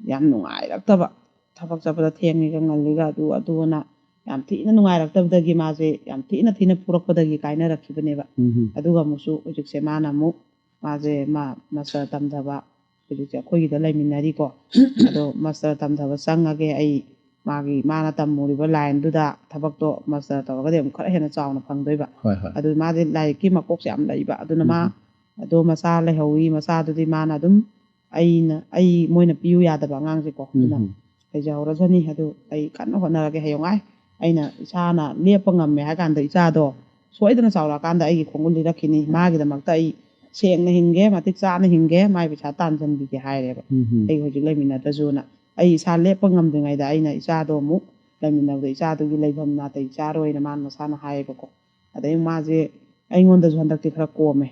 ꯌꯥꯝ ꯅꯨꯡꯉꯥꯏꯔꯛꯇꯕ, ꯊꯕꯛ ꯆꯠꯄꯗ ꯊꯦꯡꯉꯤꯒ ꯉꯜꯂꯤꯒ ꯑꯗꯨ ꯑꯗꯨꯅ ꯌꯥꯝ ꯊꯤꯅ ꯅꯨꯡꯉꯥꯏꯔꯛꯇꯕꯗꯒꯤ ꯃꯥꯁꯦ ꯌꯥꯝ ꯊꯤꯅ ꯊꯤꯅ ꯐꯨꯔꯛꯄꯗꯒꯤ ꯀꯥꯏꯅꯔꯛꯈꯤꯕꯅꯦꯕ꯫ ꯎꯝ. ꯑꯗꯨꯒ ꯑꯃꯨꯛꯁꯨ ꯍꯧꯖꯤꯛꯁꯦ ꯃꯥꯅ ꯑꯃꯨꯛ, ꯃꯥꯁꯦ ꯃꯥ ꯃꯥꯁꯇꯔ ꯇꯝꯊꯕ, ꯍꯧꯖꯤꯛꯁꯦ ꯑꯩꯈꯣꯏꯒꯤꯗ ꯂꯩꯃꯤꯟꯅꯔꯤꯀꯣ꯫ ꯑꯗꯣ ꯃꯥꯁꯇꯔ ꯇꯝꯊꯕ ꯆꯪꯉꯒꯦ ꯑꯩ, ꯃꯥꯒꯤ, ꯃꯥꯅ ꯇꯝꯃꯨꯔꯤꯕ ꯂꯥꯏꯟꯗꯨꯗ ꯊꯕꯛꯇꯣ ꯃꯥꯁꯇꯔ ꯇꯧꯔꯒꯗꯤ ꯑꯃꯨꯛ ꯈꯔ ꯍꯦꯟꯅ ꯆꯥꯎꯅ ꯐꯪꯗꯣꯏꯕ꯫ ꯍꯣꯏ, ꯍꯣꯏ. ꯑꯗꯨ ꯃꯥꯗꯤ ꯂꯥꯏꯔꯤꯛꯀꯤ ꯃꯀꯣꯛꯁꯦ ꯌꯥꯝ ꯂꯩꯕ꯫ ꯑꯗꯨꯅ ꯃꯥ ꯎꯝ. ꯑꯗꯣ ꯃꯆꯥ ꯂꯩꯍꯧꯋꯤ, ꯃꯆꯥꯗꯨꯗꯤ ꯃꯥꯅ ꯑꯗꯨꯝ, ꯑꯩꯅ, ꯑꯩ, ꯃꯣꯏꯅ ꯄꯤꯌꯨ ꯌꯥꯗꯕ ꯑꯉꯥꯡꯁꯦꯀꯣ꯫ ꯑꯗꯨꯅ ꯎꯝ. ꯂꯩꯖꯍꯧꯔꯁꯅꯤ꯫ ꯑꯗꯨ ꯑꯩ ꯀꯟꯅ ꯍꯣꯠꯅꯔꯒꯦ꯫ ꯍꯌꯦꯡꯋꯥꯏ ꯑꯩꯅ ꯏꯁꯥꯅ ꯂꯦꯞꯄ ꯉꯝꯃꯦ ꯍꯥꯏ ꯀꯥꯟꯗ ꯏꯆꯥꯗꯣ ꯁꯣꯏꯗꯅ ꯆꯥꯎꯔꯛꯑꯀꯥꯟꯗ ꯑꯩꯒꯤ ꯈꯣꯡꯒꯨꯜ ꯂꯤꯔꯛꯈꯤꯅꯤ꯫ ꯃꯥꯒꯤꯗꯃꯛꯇ ꯑꯩ ꯁꯦꯡꯅ ꯍꯤꯡꯒꯦ, ꯃꯇꯤꯛ ꯆꯥꯅ ꯍꯤꯡꯒꯦ, ꯃꯥꯏ ꯄꯩꯁꯥ ꯇꯥꯟꯁꯤꯟꯕꯤꯒꯦ ꯍꯥꯏꯔꯦꯕ꯫ ꯎꯝ. ꯑꯩ ꯍꯧꯖꯤꯛ ꯂꯩꯃꯤꯟꯅꯗ꯭ꯔꯁꯨꯅ꯫ ꯑꯩ ꯏꯁꯥ ꯂꯦꯞꯄ ꯉꯝꯗ꯭ꯔꯤꯉꯩꯗ ꯑꯩꯅ ꯏꯆꯥꯗꯣ ꯑꯃꯨꯛ ꯂꯩꯃꯤꯟꯅꯕꯗ ꯏꯆꯥꯗꯨꯒꯤ ꯂꯩꯐꯝ ꯅꯥꯇꯩ ꯆꯥꯔꯣꯏꯅ ꯃꯥꯅ ꯃꯁꯥꯅ ꯍꯥꯏꯌꯦꯕꯀꯣ꯫ ꯑꯗꯩ ꯃꯥꯁꯦ ꯑꯩꯉꯣꯟꯗꯁꯨ ꯍꯟꯗꯛꯇꯤ ꯈꯔ ꯀꯣꯝꯃꯦ꯫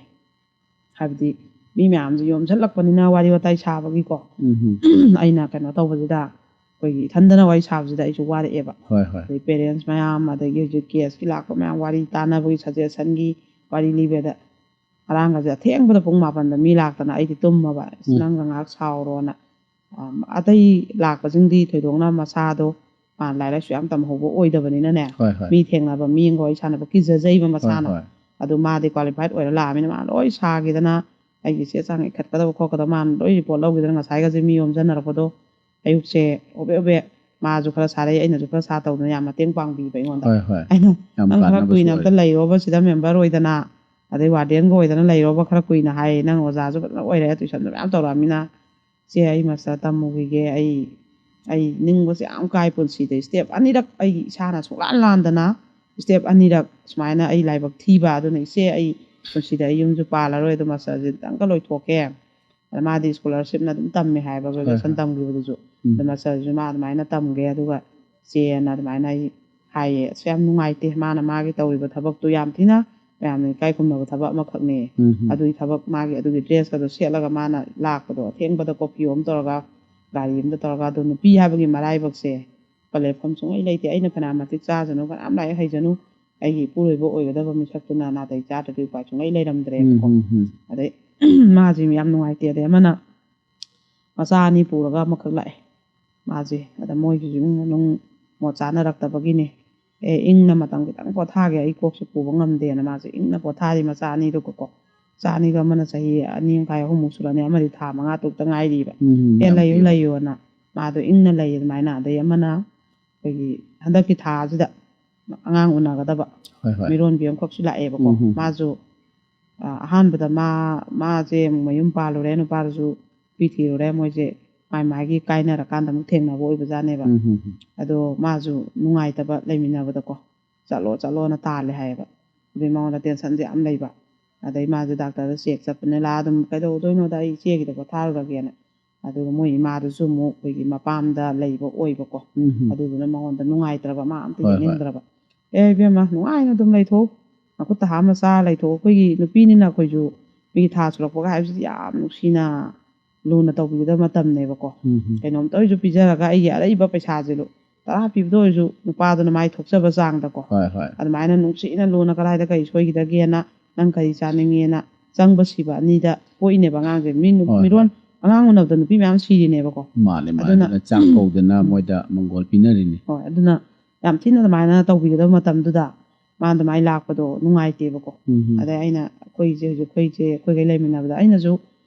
ꯍꯥꯏꯕꯗꯤ ꯃꯤ ꯃꯌꯥꯝꯁꯦ ꯌꯣꯝꯁꯤꯜꯂꯛꯄꯅꯤꯅ ꯋꯥꯔꯤ ꯋꯥꯇꯥꯏ ꯁꯥꯕꯒꯤꯀꯣ꯫ ꯎꯝ. ꯑꯩꯅ ꯀꯩꯅꯣ ꯇꯧꯕꯁꯤꯗ, ꯑꯩꯈꯣꯏꯒꯤ ꯏꯊꯟꯗꯅ ꯋꯥꯔꯤ ꯁꯥꯕꯁꯤꯗ ꯑꯩꯁꯨ ꯋꯥꯔꯛꯑꯦꯕ꯫ ꯍꯣꯏ, ꯍꯣꯏ. ꯑꯗꯩ ꯄꯦꯔꯦꯟꯁ ꯃꯌꯥꯝ, ꯑꯗꯒꯤ ꯍꯧꯖꯤꯛ ꯀꯦꯁꯀꯤ ꯂꯥꯛꯄ ꯃꯌꯥꯝ, ꯋꯥꯔꯤ ꯇꯥꯟꯅꯕꯒꯤ, ꯁꯖꯦꯁꯟꯒꯤ ꯋꯥꯔꯤ ꯂꯤꯕꯗ, ꯉꯔꯥꯡꯒꯁꯦ ꯑꯊꯦꯡꯕꯗ ꯄꯨꯡ ꯃꯥꯄꯟꯗ ꯃꯤ ꯂꯥꯛꯇꯅ ꯑꯩꯗꯤ ꯇꯨꯝꯃꯕ꯫ "ꯑꯁ, ꯎꯝ. ꯅꯪꯒ ꯉꯥꯏꯍꯥꯛ ꯁꯥꯎꯔꯣꯅ"꯫ ꯑꯝ, ꯑꯇꯩ ꯂꯥꯛꯄꯁꯤꯡꯗꯤ ꯊꯣꯏꯗꯣꯛꯅ ꯃꯁꯥꯗꯣ, ꯃꯥ ꯂꯥꯏꯔꯤꯛ ꯂꯥꯏꯁꯨ ꯌꯥꯝ ꯇꯝꯍꯧꯕ ꯑꯣꯏꯗꯕꯅꯤꯅꯅꯦ, ꯍꯣꯏ, ꯍꯣꯏ. ꯃꯤ ꯊꯦꯡꯅꯕ, ꯃꯤ ꯑꯃꯒ ꯋꯥꯔꯤ ꯁꯥꯟꯅꯕ ꯀꯤꯖꯖꯩꯕ ꯍꯣꯏ, ꯃꯁꯥꯅ꯫ ꯍꯣꯏ. ꯑꯗꯨ ꯃꯥꯗꯤ ꯀ꯭ꯋꯥꯂꯤꯐꯥꯏꯠ ꯑꯣꯏꯔ ꯂꯥꯛꯑꯃꯤꯅ ꯃꯥ ꯂꯣꯏ ꯁꯥꯈꯤꯗꯅ, ꯑꯩꯒꯤ ꯆꯦ ꯆꯥꯡ ꯏꯈꯠꯀꯗꯕ ꯈꯣꯠꯀꯗꯕ ꯃꯥꯅ ꯂꯣꯏ ꯔꯤꯄꯣꯔꯠ ꯂꯧꯈꯤꯗꯅ, ꯉꯁꯥꯏꯒꯁꯦ ꯃꯤ ꯌꯣꯝꯖꯟꯅꯔꯛꯄꯗꯣ, ꯑꯌꯨꯛꯁꯦ ꯍꯣꯕꯦ ꯍꯣꯕꯦ ꯃꯥꯁꯨ ꯈꯔ ꯁꯥꯔꯛꯏ, ꯑꯩꯅꯁꯨ ꯈꯔ ꯁꯥ ꯇꯧꯗꯅ ꯌꯥꯝ ꯃꯇꯦꯡ ꯄꯥꯡꯕꯤꯕ ꯑꯩꯉꯣꯟꯗ꯫ ꯍꯣꯏ, ꯍꯣꯏ. ꯑꯩꯅ, ꯌꯥꯝ "ꯅꯪ ꯈꯔ ꯀꯥꯟꯅꯕꯁꯨ ꯀꯨꯏꯅ ꯑꯝꯇ ꯑꯣꯏ. ꯂꯩꯔꯣꯕ ꯁꯤꯗ ꯃꯦꯝꯕꯔ ꯑꯣꯏꯗꯅ, ꯑꯗꯩ ꯋꯥꯔꯗꯦꯟꯒ ꯑꯣꯏꯗꯅ ꯂꯩꯔꯣꯕ ꯈꯔ ꯀꯨꯏꯅ" ꯍꯥꯏꯌꯦ꯫ "ꯅꯪ ꯑꯣꯖꯥꯁꯨ ꯐꯖꯅ ꯑꯣꯏꯔꯦ, ꯇꯨꯏꯁꯟꯁꯨ ꯃꯌꯥꯝ ꯇꯧꯔꯛꯑꯃꯤꯅ, ꯆꯦ, ꯑꯩ ꯃꯥꯁꯇꯔ ꯇꯝꯃꯨꯈꯤꯒꯦ, ꯑꯩ, ꯑꯩ ꯅꯤꯡꯕꯁꯦ ꯌꯥꯝ ꯀꯥꯏ ꯄꯨꯟꯁꯤꯗ ꯏꯁꯇꯦꯞ ꯑꯅꯤꯔꯛ ꯑꯩ ꯏꯁꯥꯅ ꯁꯨꯡꯂꯥꯟ ꯂꯥꯟꯗꯅ ꯏꯁꯇꯦꯞ ꯑꯅꯤꯔꯛ ꯁꯨꯃꯥꯏꯅ ꯑꯩ ꯂꯥꯏꯕꯛ ꯊꯤꯕ꯫ ꯑꯗꯨꯅ ꯏꯆꯦ, ꯑꯩ ꯄꯨꯟꯁꯤꯗ ꯑꯩ ꯌꯨꯝꯁꯨ ꯄꯥꯜꯂꯔꯣꯏ, ꯑꯗꯣ ꯃꯥꯁꯇꯔꯁꯦ ꯑꯝꯇꯪꯒ ꯂꯣꯏꯊꯣꯛꯀꯦ, ꯑꯗ ꯃꯥꯗꯤ ꯁ꯭ꯀꯣꯂꯔꯁꯤꯞꯅ ꯑꯗꯨꯝ ꯇꯝꯃꯦ ꯍꯥꯏꯕ, ꯒ꯭ꯔꯦꯖꯨꯑꯦꯁꯟ ꯇꯝꯈꯤꯕꯗꯨꯁꯨ꯫ ꯎꯝ꯫ ꯑꯗ ꯃꯥꯁꯇꯔꯁꯨ ꯃꯥ ꯑꯗꯨꯃꯥꯏꯅ ꯇꯝꯒꯦ, ꯑꯗꯨꯒ ꯆꯦꯅ ꯑꯗꯨꯃꯥꯏꯅ ꯑꯩ ꯍꯥꯏꯌꯦ, "ꯑꯁ, ꯌꯥꯝ ꯅꯨꯡꯉꯥꯏꯇꯦ, ꯃꯥꯅ ꯃꯥꯒꯤ ꯇꯧꯔꯤꯕ ꯊꯕꯛꯇꯨ ꯌꯥꯝ ꯊꯤꯅ ꯃꯌꯥꯝꯅ ꯏꯀꯥꯏ ꯈꯨꯝꯅꯕ ꯊꯕꯛ ꯑꯃꯈꯛꯅꯦ꯫ ꯎꯝ, ꯎꯝ꯫ ꯑꯗꯨꯒꯤ ꯊꯕꯛ, ꯃꯥꯒꯤ ꯑꯗꯨꯒꯤ ꯗ꯭ꯔꯦꯁꯀꯗꯣ ꯁꯦꯠꯂꯒ ꯃꯥꯅ ꯂꯥꯛꯄꯗꯣ, ꯑꯊꯦꯡꯕꯗ ꯀꯣꯐꯤ ꯑꯃ ꯇꯧꯔꯒ, ꯒꯥꯔꯤ ꯑꯃꯗ ꯇꯧꯔꯒ, ꯑꯗꯣ ꯅꯨꯄꯤ ꯍꯥꯏꯕꯒꯤ ꯃꯔꯥꯏꯕꯛꯁꯦ ꯄꯂꯦꯠꯐꯝ ꯁꯨꯡꯂꯩ ꯂꯩꯇꯦ꯫ ꯑꯩꯅ ꯐꯅꯌꯥꯝ ꯃꯇꯤꯛ ꯆꯥꯁꯅꯨ, ꯐꯅꯌꯥꯝ ꯂꯥꯏꯔꯤꯛ ꯍꯩꯖꯅꯨ, ꯑꯩꯒꯤ ꯏꯄꯨꯔꯣꯏꯕ ꯑꯣꯏꯒꯗꯕ ꯃꯤꯁꯛꯇꯨꯅ ꯅꯥꯇꯩ ꯆꯥꯗ꯭ꯔꯗꯤ ꯎꯄꯥꯏ ꯁꯨꯡꯂꯩ ꯂꯩꯔꯝꯗ꯭ꯔꯦꯕꯀꯣ꯫ ꯎꯝ, ꯎꯝ, ꯎꯝ꯫ ꯑꯗꯩ ꯃꯥꯁꯤ ꯌꯥꯝ ꯅꯨꯡꯉꯥꯏꯇꯦ꯫ ꯑꯗꯩ ꯑꯃꯅ ꯃꯆꯥ ꯑꯅꯤ ꯄꯨꯔꯒ ꯑꯃꯈꯛ ꯂꯥꯛꯑꯦ ꯃꯥꯁꯦ꯫ ꯑꯗ ꯃꯣꯏꯒꯤꯁꯨ ꯏꯃꯨꯡ ꯃꯅꯨꯡ ꯃꯣꯠ ꯆꯥꯅꯔꯛꯇꯕꯒꯤꯅꯦ꯫ "ꯑꯦ, ꯏꯪꯅ ꯃꯇꯝ ꯈꯤꯇꯪ ꯄꯣꯊꯥꯒꯦ, ꯑꯩ ꯀꯣꯛꯁꯦ ꯄꯨꯕ ꯉꯝꯗꯦꯅ" ꯃꯥꯁꯦ ꯏꯪꯅ ꯄꯣꯊꯥꯔꯤ ꯃꯆꯥ ꯑꯅꯤꯗꯨꯒꯀꯣ꯫ ꯃꯆꯥ ꯑꯅꯤꯗꯣ ꯑꯃꯅ ꯆꯍꯤ ꯑꯅꯤ ꯃꯈꯥꯏ, ꯑꯍꯨꯝꯃꯨꯛ ꯁꯨꯔꯅꯤ, ꯑꯃꯗꯤ ꯊꯥ ꯃꯉꯥ ꯇꯔꯨꯛꯇ ꯉꯥꯏꯔꯤꯕ꯫ ꯎꯝ, "ꯑꯦ, ꯌꯥꯝ ꯂꯩꯌꯨ, ꯄꯤꯛꯏ꯫ ꯂꯩꯌꯨꯅ" ꯃꯥꯗꯣ ꯏꯪꯅ ꯂꯩ ꯑꯗꯨꯃꯥꯏꯅ꯫ ꯑꯗꯩ ꯑꯃꯅ ꯑꯩꯈꯣꯏꯒꯤ ꯍꯟꯗꯛꯀꯤ ꯊꯥꯁꯤꯗ ꯑꯉꯥꯡ ꯎꯅꯒꯗꯕ ꯍꯣꯏ, ꯍꯣꯏ꯫ ꯃꯤꯔꯣꯟꯕꯤ ꯑꯃꯈꯛꯁꯨ ꯂꯥꯛꯑꯦꯕꯀꯣ꯫ ꯎꯝ, ꯎꯝ꯫ ꯃꯥꯁꯨ, ꯑ, ꯑꯍꯥꯟꯕꯗ ꯃꯥ, ꯃꯥꯁꯦ ꯑꯃꯨꯛ ꯃꯌꯨꯝ ꯄꯥꯜꯂꯨꯔꯦ, ꯅꯨꯄꯥꯗꯨꯁꯨ ꯅꯨꯄꯤ ꯊꯤꯔꯨꯔꯦ, ꯃꯣꯏꯁꯦ ꯃꯥꯏ ꯃꯥꯏꯒꯤ ꯀꯥꯏꯅꯔꯀꯥꯟꯗ ꯑꯃꯨꯛ ꯊꯦꯡꯅꯕ ꯑꯣꯏꯕꯖꯥꯠꯅꯦꯕ꯫ ꯎꯝ, ꯎꯝ, ꯎꯝ꯫ ꯑꯗꯣ ꯃꯥꯁꯨ ꯅꯨꯡꯉꯥꯏꯇꯕ ꯂꯩꯃꯤꯟꯅꯕꯗꯀꯣ, "ꯆꯠꯂꯣ, ꯆꯠꯂꯣꯅ" ꯇꯥꯜꯂꯦ ꯍꯥꯏꯌꯦꯕ꯫ ꯑꯗꯨꯏ ꯃꯉꯣꯟꯗ ꯇꯦꯟꯁꯟꯁꯦ ꯌꯥꯝ ꯂꯩꯕ꯫ ꯑꯗꯩ ꯃꯥꯁꯦ ꯗꯥꯛꯇꯔꯗ ꯆꯦꯛ ꯆꯠꯄꯅꯦ, "ꯂꯥꯛꯑ ꯑꯗꯨꯝ ꯀꯩꯗꯧꯗꯣꯏꯅꯣꯗ, ꯑꯩ ꯏꯆꯦꯒꯤꯗ ꯄꯣꯊꯥꯔꯨꯔꯒꯦꯅ"꯫ ꯑꯗꯨꯒ ꯃꯣꯏ ꯏꯃꯥꯗꯨꯁꯨ ꯑꯃꯨꯛ ꯑꯩꯈꯣꯏꯒꯤ ꯃꯄꯥꯝꯗ ꯂꯩꯕ ꯑꯣꯏꯕꯀꯣ꯫ ꯎꯝ, ꯎꯝ꯫ ꯑꯗꯨꯗꯨꯅ ꯃꯉꯣꯟꯗ ꯅꯨꯡꯉꯥꯏꯇ꯭ꯔꯕ, ꯃꯥ ꯑꯝꯇ ꯍꯣꯏ, ꯍꯣꯏ꯫ ꯌꯦꯡꯅꯤꯡꯗ꯭ꯔꯕ꯫ "ꯑꯦ, ꯏꯕꯦꯝꯃ, ꯅꯨꯡꯉꯥꯏꯅ ꯑꯗꯨꯝ ꯂꯩꯊꯣꯛꯎ, ꯅꯈꯨꯠꯇ ꯍꯥꯝꯃ ꯆꯥꯔ ꯂꯩꯊꯣꯛꯎ"꯫ ꯑꯩꯈꯣꯏꯒꯤ ꯅꯨꯄꯤꯅꯤꯅ ꯑꯩꯈꯣꯏꯁꯨ ꯑꯩꯈꯣꯏꯒꯤ ꯊꯥ ꯁꯨꯔꯛꯄꯒ ꯍꯥꯏꯕꯁꯤꯗꯤ ꯌꯥꯝ ꯅꯨꯡꯁꯤꯅ ꯂꯨꯅ ꯇꯧꯕꯤꯒꯗꯕ ꯃꯇꯝꯅꯦꯕꯀꯣ꯫ ꯎꯝ, ꯎꯝ꯫ ꯀꯩꯅꯣꯝꯇ ꯑꯣꯏꯔꯁꯨ ꯄꯤꯖꯔꯒ ꯑꯩꯒꯤ ꯑꯔꯩꯕ ꯄꯩꯁꯥꯁꯤꯗꯣ ꯇꯔꯥ ꯄꯤꯕꯗ ꯑꯣꯏꯔꯁꯨ ꯅꯨꯄꯥꯗꯨꯅ ꯃꯥꯏ ꯊꯣꯛꯆꯕ ꯆꯥꯡꯗꯀꯣ꯫ ꯍꯣꯏ, ꯍꯣꯏ꯫ ꯑꯗꯨꯃꯥꯏꯅ ꯅꯨꯡꯁꯤꯅ ꯂꯨꯅ ꯀꯗꯥꯏꯗ ꯀꯔꯤ ꯁꯣꯏꯈꯤꯗꯒꯦꯅ, ꯅꯪ ꯀꯔꯤ ꯆꯥꯅꯤꯡꯉꯦꯅ ꯆꯪꯕ ꯁꯤꯕ ꯑꯅꯤꯗ ꯄꯣꯛꯏꯅꯦꯕ ꯑꯉꯥꯡꯁꯦ꯫ ꯃꯤ ꯅꯨ-, ꯍꯣꯏ, ꯃꯤꯔꯣꯟ, ꯍꯣꯏ꯫ ꯑꯉꯥꯡ ꯎꯅꯕꯗ ꯅꯨꯄꯤ ꯃꯌꯥꯝ ꯁꯤꯔꯤꯅꯦꯕꯀꯣ꯫ ꯃꯥꯅꯦ, ꯃꯥꯅꯦ꯫ ꯑꯗꯨꯅ ꯑꯗꯨꯅ ꯆꯥꯛ ꯀꯧꯗꯅ ꯎꯝ꯫ ꯃꯣꯏꯗ ꯃꯪꯒꯣꯜ ꯄꯤꯅꯔꯤꯅꯤ꯫ ꯍꯣꯏ, ꯑꯗꯨꯅ ꯌꯥꯝ ꯊꯤꯅ ꯑꯗꯨꯃꯥꯏꯅ ꯇꯧꯕꯤꯒꯗꯕ ꯃꯇꯝꯗꯨꯗ ꯃꯥ ꯑꯗꯨꯃꯥꯏꯅ ꯂꯥꯛꯄꯗꯣ ꯅꯨꯡꯉꯥꯏꯇꯦꯕꯀꯣ꯫ ꯎꯝ, ꯎꯝ꯫ ꯑꯗꯩ ꯑꯩꯅ ꯑꯩꯈꯣꯏꯁꯦ ꯍꯧꯖꯤꯛ ꯑꯩꯈꯣꯏꯁꯦ ꯑꯩꯈꯣꯏꯒꯩ ꯂꯩꯃꯤꯟꯅꯕꯗ ꯑꯩꯅꯁꯨ,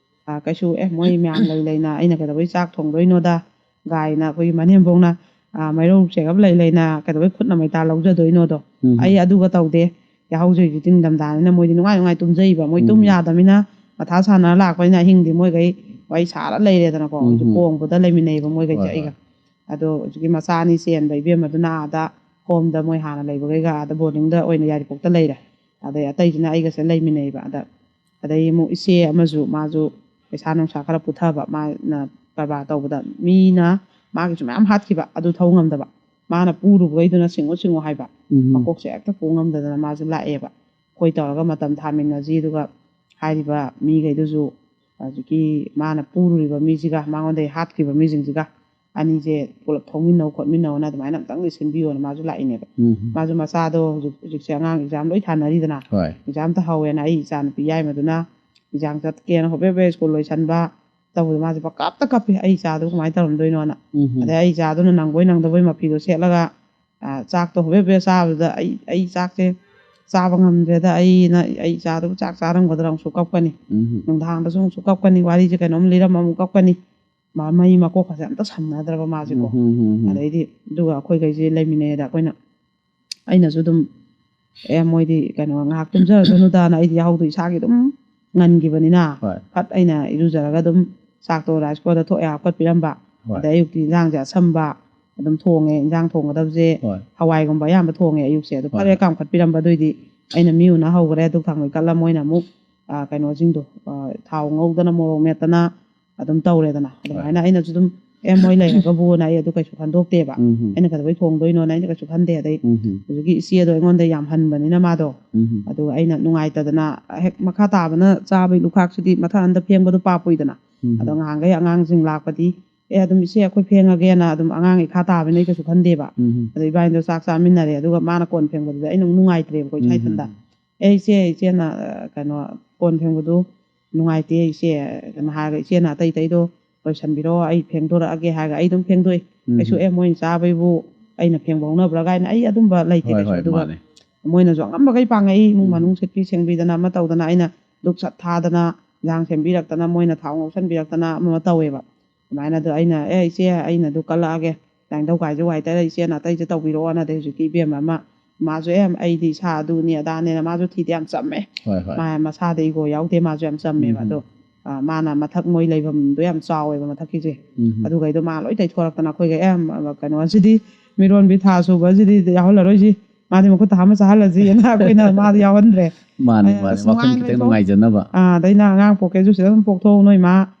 ꯑ, ꯀꯩꯁꯨ, "ꯑꯦ, ꯃꯣꯏ ꯃꯌꯥꯝ ꯂꯩ ꯂꯩꯅ ꯑꯩꯅ ꯀꯩꯗꯧꯕꯩ ꯆꯥꯛ ꯊꯣꯡꯗꯣꯏꯅꯣꯗ?" ꯒꯥꯏꯅ ꯑꯩꯈꯣꯏꯒꯤ ꯃꯅꯦꯝꯕꯣꯛꯅ, ꯑ, ꯃꯩꯔꯧ ꯆꯦꯒꯞ ꯂꯩ ꯂꯩꯅ ꯀꯩꯗꯧꯕꯩ ꯈꯨꯠꯅ ꯃꯩꯇꯥ ꯂꯧꯖꯗꯣꯏꯅꯣꯗꯣ? ꯎꯝ꯫ ꯑꯩ ꯑꯗꯨꯒ ꯇꯧꯗꯦ꯫ ꯌꯥꯍꯧꯁꯦ ꯍꯧꯖꯤꯛꯇꯤ ꯅꯤꯡꯊꯝꯊꯥꯅꯤꯅ ꯃꯣꯏꯗꯤ ꯅꯨꯡꯉꯥꯏ ꯅꯨꯡꯉꯥꯏ ꯇꯨꯝꯖꯩꯕ꯫ ꯃꯣꯏ ꯇꯨꯝ ꯎꯝ꯫ ꯌꯥꯗꯕꯅꯤꯅ ꯃꯊꯥ ꯁꯥꯟꯅꯔ ꯂꯥꯛꯄꯅꯤꯅ ꯑꯍꯤꯡꯗꯤ ꯃꯣꯏꯈꯩ ꯋꯥꯔꯤ ꯁꯥꯔ ꯂꯩꯔꯦꯗꯅꯀꯣ꯫ ꯎꯝ, ꯍꯧꯖꯤꯛ ꯎꯝ꯫ ꯀꯣꯡꯕꯗ ꯂꯩꯃꯤꯟꯅꯩꯕ ꯃꯣꯏꯈꯩꯁꯦ ꯍꯣꯏ, ꯍꯣꯏ꯫ ꯑꯩꯒ꯫ ꯑꯗꯣ ꯍꯧꯖꯤꯛꯀꯤ ꯃꯆꯥ ꯑꯅꯤ ꯆꯦꯟꯕ ꯏꯕꯦꯝꯃꯗꯨꯅ ꯑꯥꯗ ꯍꯣꯝꯗ ꯃꯣꯏ ꯍꯥꯟꯅ ꯂꯩꯕꯈꯩꯒ ꯑꯥꯗ ꯕꯣꯔꯗꯤꯡꯗ ꯑꯣꯏꯅ ꯌꯥꯏꯔꯤꯄꯣꯛꯇ ꯂꯩꯔꯦ꯫ ꯑꯗꯩ ꯑꯇꯩꯁꯤꯅ ꯑꯩꯒꯁꯦ ꯂꯩꯃꯤꯟꯅꯩꯕ꯫ ꯑꯗ, ꯑꯗꯩ ꯑꯃꯨꯛ ꯏꯆꯦ ꯑꯃꯁꯨ ꯃꯥꯁꯨ ꯄꯩꯁꯥ ꯅꯨꯡꯁꯥ ꯈꯔ ꯄꯨꯊꯕ, ꯃꯥꯅ ꯀꯔꯕꯥꯔ ꯇꯧꯕꯗ ꯃꯤꯅ ꯃꯥꯒꯤꯁꯨ ꯃꯌꯥꯝ ꯍꯥꯠꯈꯤꯕ, ꯑꯗꯨ ꯊꯧ ꯉꯝꯗꯕ, ꯃꯥꯅ ꯄꯨꯔꯨꯕꯈꯩꯗꯨꯅ ꯁꯤꯡꯉꯨ ꯁꯤꯡꯉꯨ ꯍꯥꯏꯕ, ꯎꯝ꯫ ꯃꯀꯣꯛꯁꯦ ꯍꯦꯛꯇ ꯄꯨ ꯉꯝꯗꯗꯅ ꯃꯥꯁꯨ ꯂꯥꯛꯑꯦꯕ꯫ ꯑꯩꯈꯣꯏ ꯇꯧꯔꯒ ꯃꯇꯝ ꯊꯥꯃꯤꯟꯅꯁꯤ, ꯑꯗꯨꯒ ꯍꯥꯏꯔꯤꯕ ꯃꯤꯈꯩꯗꯨꯁꯨ ꯍꯧꯖꯤꯛꯀꯤ ꯃꯥꯅ ꯄꯨꯔꯨꯔꯤꯕ ꯃꯤꯁꯤꯒ ꯃꯉꯣꯟꯗꯒꯤ ꯍꯥꯠꯈꯤꯕ ꯃꯤꯁꯤꯡꯁꯤꯒ ꯑꯅꯤꯁꯦ ꯄꯨꯂꯞ ꯊꯧꯃꯤꯟꯅꯧ ꯈꯣꯠꯃꯤꯟꯅꯧꯅ ꯑꯗꯨꯃꯥꯏꯅ ꯑꯝꯇꯪꯗꯤ ꯁꯤꯟꯕꯤꯌꯣꯅ ꯃꯥꯁꯨ ꯂꯥꯛꯏꯅꯦꯕ꯫ ꯎꯝ꯫ ꯃꯥꯁꯨ ꯃꯆꯥꯗꯣ ꯍꯧꯖꯤꯛ, ꯍꯧꯖꯤꯛꯁꯦ ꯑꯉꯥꯡ ꯑꯦꯛꯖꯥꯝ ꯂꯣꯏ ꯊꯥꯅꯔꯤꯗꯅ, ꯍꯣꯏ꯫ ꯑꯦꯛꯖꯥꯝ ꯇꯧꯍꯧꯋꯦꯅ ꯑꯩ ꯏꯆꯥ ꯅꯨꯄꯤ ꯌꯥꯏꯃꯗꯨꯅ ꯑꯦꯛꯖꯥꯝ ꯆꯠꯀꯦꯅ ꯍꯣꯕꯦ ꯍꯣꯕꯦ ꯁ꯭ꯀꯨꯜ ꯂꯣꯏꯁꯟꯕ ꯇꯧꯕꯗꯣ ꯃꯥꯁꯦ ꯄꯪꯀꯞꯇ ꯀꯞꯄꯤ, "ꯑꯩ ꯏꯆꯥꯗꯨꯕꯨ ꯀꯃꯥꯏꯅ ꯇꯧꯔꯝꯗꯣꯏꯅꯣꯅ"꯫ ꯎꯝ꯫ ꯑꯗꯩ ꯑꯩ ꯏꯆꯥꯗꯨꯅ ꯅꯪꯕꯣꯏ ꯅꯪꯗꯕꯣꯏ ꯃꯐꯤꯗꯣ ꯁꯦꯠꯂꯒ, ꯑ, ꯆꯥꯛꯇꯣ ꯍꯣꯕꯦ ꯍꯣꯕꯦ ꯆꯥꯕꯗꯨꯗ ꯑꯩ, "ꯑꯩ ꯆꯥꯛꯁꯦ ꯆꯥꯕ ꯉꯝꯗ꯭ꯔꯦꯗ ꯑꯩꯅ, ꯑꯩ ꯏꯆꯥꯗꯨꯕꯨ ꯆꯥꯛ ꯆꯥꯔꯝꯒꯗ꯭ꯔꯥ?" ꯑꯃꯨꯛꯁꯨ ꯀꯞꯀꯅꯤ꯫ ꯎꯝ꯫ ꯅꯨꯡꯗꯥꯡꯗꯁꯨ ꯑꯃꯨꯛꯁꯨ ꯀꯞꯀꯅꯤ, ꯋꯥꯔꯤꯁꯦ ꯀꯩꯅꯣꯝ ꯂꯤꯔꯝꯃ ꯑꯃꯨꯛ ꯀꯞꯀꯅꯤ꯫ ꯃꯥ ꯃꯩ ꯃꯀꯣꯛꯀꯁꯦ ꯑꯝꯇ ꯁꯝꯅꯗ꯭ꯔꯕ ꯃꯥꯁꯦꯀꯣ꯫ ꯎꯝ, ꯎꯝ, ꯎꯝ, ꯎꯝ꯫ ꯑꯗꯩꯗꯤ ꯑꯗꯨꯒ ꯑꯩꯈꯣꯏꯈꯩꯁꯦ ꯂꯩꯃꯤꯟꯅꯩꯌꯦꯗ ꯑꯩꯈꯣꯏꯅ, ꯑꯩꯅꯁꯨ ꯑꯗꯨꯝ, "ꯑꯦ, ꯃꯣꯏꯗꯤ ꯀꯩꯅꯣ ꯉꯥꯏꯍꯥꯛ ꯇꯨꯝꯖꯔꯁꯅꯨꯗꯥꯅ" ꯑꯩꯗꯤ ꯌꯥꯍꯧꯗꯣ ꯏꯁꯥꯒꯤ ꯑꯗꯨꯝ ꯉꯟꯈꯤꯕꯅꯤꯅ, ꯍꯣꯏ꯫ ꯐꯠ ꯑꯩꯅ ꯏꯔꯨꯖꯔꯒ ꯑꯗꯨꯝ ꯆꯥꯛꯇꯣ ꯔꯥꯏꯁ ꯀꯨꯀꯔꯗ ꯊꯣꯛꯑꯦ ꯍꯥꯞꯀꯠꯄꯤꯔꯝꯕ꯫ ꯍꯣꯏ꯫ ꯑꯗꯩ ꯑꯌꯨꯛꯇꯤ ꯏꯟꯖꯥꯡꯁꯦ ꯑꯁꯝꯕ ꯑꯗꯨꯝ ꯊꯣꯡꯉꯦ, ꯏꯟꯖꯥꯡ ꯊꯣꯡꯒꯗꯕꯁꯦ ꯍꯣꯏ꯫ ꯍꯋꯥꯏꯒꯨꯝꯕ ꯑꯌꯥꯝꯕ ꯊꯣꯡꯉꯦ ꯑꯌꯨꯛꯁꯦ꯫ ꯑꯗꯨ ꯍꯣꯏ, ꯐꯔꯦ ꯍꯣꯏ꯫ ꯀꯥꯝꯈꯠꯄꯤꯔꯝꯕ, ꯑꯗꯨꯏꯗꯤ ꯑꯩꯅ ꯃꯤ ꯎꯅ ꯍꯧꯈ꯭ꯔꯦ꯫ ꯙꯨꯛ ꯊꯥꯡꯃꯩ ꯀꯠꯂ ꯃꯣꯏꯅ ꯑꯃꯨꯛ, ꯑ, ꯀꯩꯅꯣꯁꯤꯡꯗꯣ, ꯑ, ꯊꯥꯎ ꯉꯧꯗꯅ ꯃꯣꯔꯣꯛ ꯃꯦꯠꯇꯅ ꯑꯗꯨꯝ ꯇꯧꯔꯦꯗꯅ꯫ ꯍꯣꯏ꯫ ꯑꯗꯨꯃꯥꯏꯅ ꯑꯩꯅꯁꯨ ꯑꯗꯨꯝ, "ꯑꯦ, ꯃꯣꯏ ꯂꯩꯔꯒꯕꯨꯅ" ꯑꯩ ꯑꯗꯨ ꯀꯩꯁꯨ ꯈꯟꯗꯣꯛꯇꯦꯕ꯫ ꯎꯝ꯫ ꯑꯩꯅ ꯀꯩꯗꯧꯕꯩ ꯊꯣꯡꯗꯣꯏꯅꯣꯅ ꯑꯩꯅ ꯀꯩꯁꯨ ꯈꯟꯗꯦ꯫ ꯑꯗꯩ ꯎꯝ꯫ ꯍꯧꯖꯤꯛꯀꯤ ꯏꯆꯦꯗꯣ ꯑꯩꯉꯣꯟꯗ ꯌꯥꯝ ꯍꯟꯕꯅꯤꯅ ꯃꯥꯗꯣ, ꯎꯝ꯫ ꯑꯗꯨꯒ ꯑꯩꯅ ꯅꯨꯡꯉꯥꯏꯇꯗꯅ ꯍꯦꯛ ꯃꯈꯥ ꯇꯥꯕꯅ ꯆꯥꯕꯩ ꯂꯨꯈꯥꯛꯁꯤꯗꯤ ꯃꯊꯪ ꯑꯝꯗ ꯐꯦꯡꯕꯗꯣ ꯄꯥꯞꯄꯨꯏꯗꯅ꯫ ꯎꯝ꯫ ꯑꯗꯣ ꯉꯍꯥꯟꯈꯩ ꯑꯉꯥꯡꯁꯤꯡ ꯂꯥꯛꯄꯗꯤ, "ꯑꯦ, ꯑꯗꯨꯝ ꯏꯆꯦ ꯑꯩꯈꯣꯏ ꯐꯦꯡꯉꯒꯦꯅ" ꯑꯗꯨꯝ ꯑꯉꯥꯡ ꯏꯈꯥ ꯇꯥꯕꯅꯤꯅ ꯑꯩ ꯀꯩꯁꯨ ꯈꯟꯗꯦꯕ꯫ ꯎꯝ꯫ ꯑꯗꯣ ꯏꯕꯥꯅꯤꯗꯣ ꯆꯥꯛ ꯆꯥꯃꯤꯟꯅꯔꯦ, ꯑꯗꯨꯒ ꯃꯥꯅ ꯀꯣꯟ ꯐꯦꯡꯕꯗꯨꯗꯤ ꯑꯩꯅ ꯑꯃꯨꯛ ꯅꯨꯡꯉꯥꯏꯇ꯭ꯔꯦꯕꯀꯣ ꯏꯁꯥ ꯎꯝ꯫ ꯏꯊꯟꯗ꯫ "ꯑꯦ, ꯏꯆꯦ, ꯏꯆꯦꯅ, ꯑ, ꯀꯩꯅꯣ, ꯀꯣꯟ ꯐꯦꯡꯕꯗꯨ ꯅꯨꯡꯉꯥꯏꯇꯦ ꯏꯆꯦ" ꯀꯩꯅꯣ ꯍꯥꯏꯔꯒ, "ꯏꯆꯦꯅ ꯑꯇꯩ ꯑꯇꯩꯗꯣ ꯂꯣꯏꯁꯟꯕꯤꯔꯣ, ꯑꯩ ꯐꯦꯡꯗꯣꯔꯛꯑꯒꯦ" ꯍꯥꯏꯔꯒ ꯑꯩ ꯑꯗꯨꯝ ꯐꯦꯡꯗꯣꯛꯏ꯫ ꯎꯝ꯫ ꯑꯩꯁꯨ, "ꯑꯦ, ꯃꯣꯏꯅ ꯆꯥꯕꯩꯕꯨ ꯑꯩꯅ ꯐꯦꯡꯕ ꯍꯧꯅꯕ꯭ꯔꯥ?" ꯀꯥꯏꯅ ꯑꯩ ꯑꯗꯨꯝꯕ ꯂꯩꯇꯦ ꯍꯣꯏ, ꯀꯩꯁꯨ꯫ ꯍꯣꯏ, ꯑꯗꯨꯒ ꯃꯥꯅꯦ꯫ ꯃꯣꯏꯅꯁꯨ ꯑꯉꯝꯕꯈꯩ ꯄꯥꯡꯉꯛꯏ, ꯏꯃꯨꯡ ꯎꯝ꯫ ꯃꯅꯨꯡ ꯁꯤꯠꯄꯤ ꯁꯦꯡꯕꯤꯗꯅ ꯑꯃ ꯇꯧꯗꯅ, ꯑꯩꯅ ꯙꯨꯛ ꯁꯠ ꯊꯥꯗꯅ, ꯏꯟꯖꯥꯡ ꯁꯦꯝꯕꯤꯔꯛꯇꯅ, ꯃꯣꯏꯅ ꯊꯥꯎ ꯉꯧꯁꯟꯕꯤꯔꯛꯇꯅ ꯑꯃ ꯑꯃ ꯇꯧꯋꯦꯕ꯫ ꯑꯗꯨꯃꯥꯏꯅ ꯑꯗꯣ ꯑꯩꯅ, "ꯑꯦ, ꯏꯆꯦ, ꯑꯩꯅ ꯑꯗꯨ ꯀꯜꯂꯛꯑꯒꯦ, ꯂꯥꯏꯅꯤꯡꯊꯧ ꯀꯥꯏꯁꯦ ꯋꯥꯏ ꯇꯩꯔ ꯏꯆꯦꯅ ꯑꯇꯩꯁꯦ ꯇꯧꯕꯤꯔꯛꯑꯣꯅ", ꯑꯗꯩ ꯍꯧꯖꯤꯛꯀꯤ ꯏꯕꯦꯝꯃ ꯑꯃ, ꯃꯥꯁꯨ, "ꯑꯦ, ꯑꯩꯗꯤ ꯏꯁꯥ ꯑꯗꯨꯅꯤ ꯑꯗꯥꯅꯦꯅ", ꯃꯥꯁꯨ ꯊꯤꯗꯤ ꯌꯥꯝ ꯆꯝꯃꯦ꯫ ꯍꯣꯏ, ꯍꯣꯏ꯫ ꯃꯥ ꯃꯁꯥꯗ ꯏꯒꯣ ꯌꯥꯎꯗꯦ, ꯃꯥꯁꯨ ꯌꯥꯝ ꯆꯝꯃꯦꯕ꯫ ꯎꯝ꯫ ꯑꯗꯣ, ꯑ, ꯃꯥꯅ ꯃꯊꯛ ꯃꯣꯏ ꯂꯩꯐꯝꯗꯣ ꯌꯥꯝ ꯆꯥꯎꯋꯦꯕ ꯃꯊꯛꯀꯤꯁꯦ꯫ ꯎꯝ꯫ ꯑꯗꯨꯈꯩꯗꯣ ꯃꯥ ꯂꯣꯏ ꯇꯩꯊꯣꯔꯛꯇꯅ ꯑꯩꯈꯣꯏꯒ, "ꯑꯦ, ꯀꯩꯅꯣꯁꯤꯗꯤ ꯃꯤꯔꯣꯟꯕꯤ ꯊꯥ ꯁꯨꯕꯁꯤꯗꯤ ꯌꯥꯎꯍꯜꯂꯔꯣꯏꯁꯤ, ꯃꯥꯗꯤ ꯃꯈꯨꯠꯇ ꯍꯥꯝꯃ ꯆꯥꯍꯜꯂꯁꯤꯅ ꯑꯩꯈꯣꯏꯅ ꯃꯥꯗꯤ ꯌꯥꯎꯍꯟꯗ꯭ꯔꯦ꯫ ꯃꯥꯅꯤ ꯑꯩꯅ ꯃꯥꯅꯤ ꯑꯁ ꯋꯥꯈꯜ ꯅꯨꯡꯉꯥꯏꯅ ꯈꯤꯇꯪ ꯂꯩꯊꯣꯛ- ꯅꯨꯡꯉꯥꯏꯖꯅꯕ꯫ ꯑꯥ, ꯑꯗꯩ ꯅꯪ ꯑꯉꯥꯡ ꯄꯣꯛꯀꯦꯁꯨ ꯁꯤꯗ ꯑꯗꯨꯝ ꯄꯣꯛꯊꯣꯛꯎ, ꯅꯣꯏ ꯃꯥ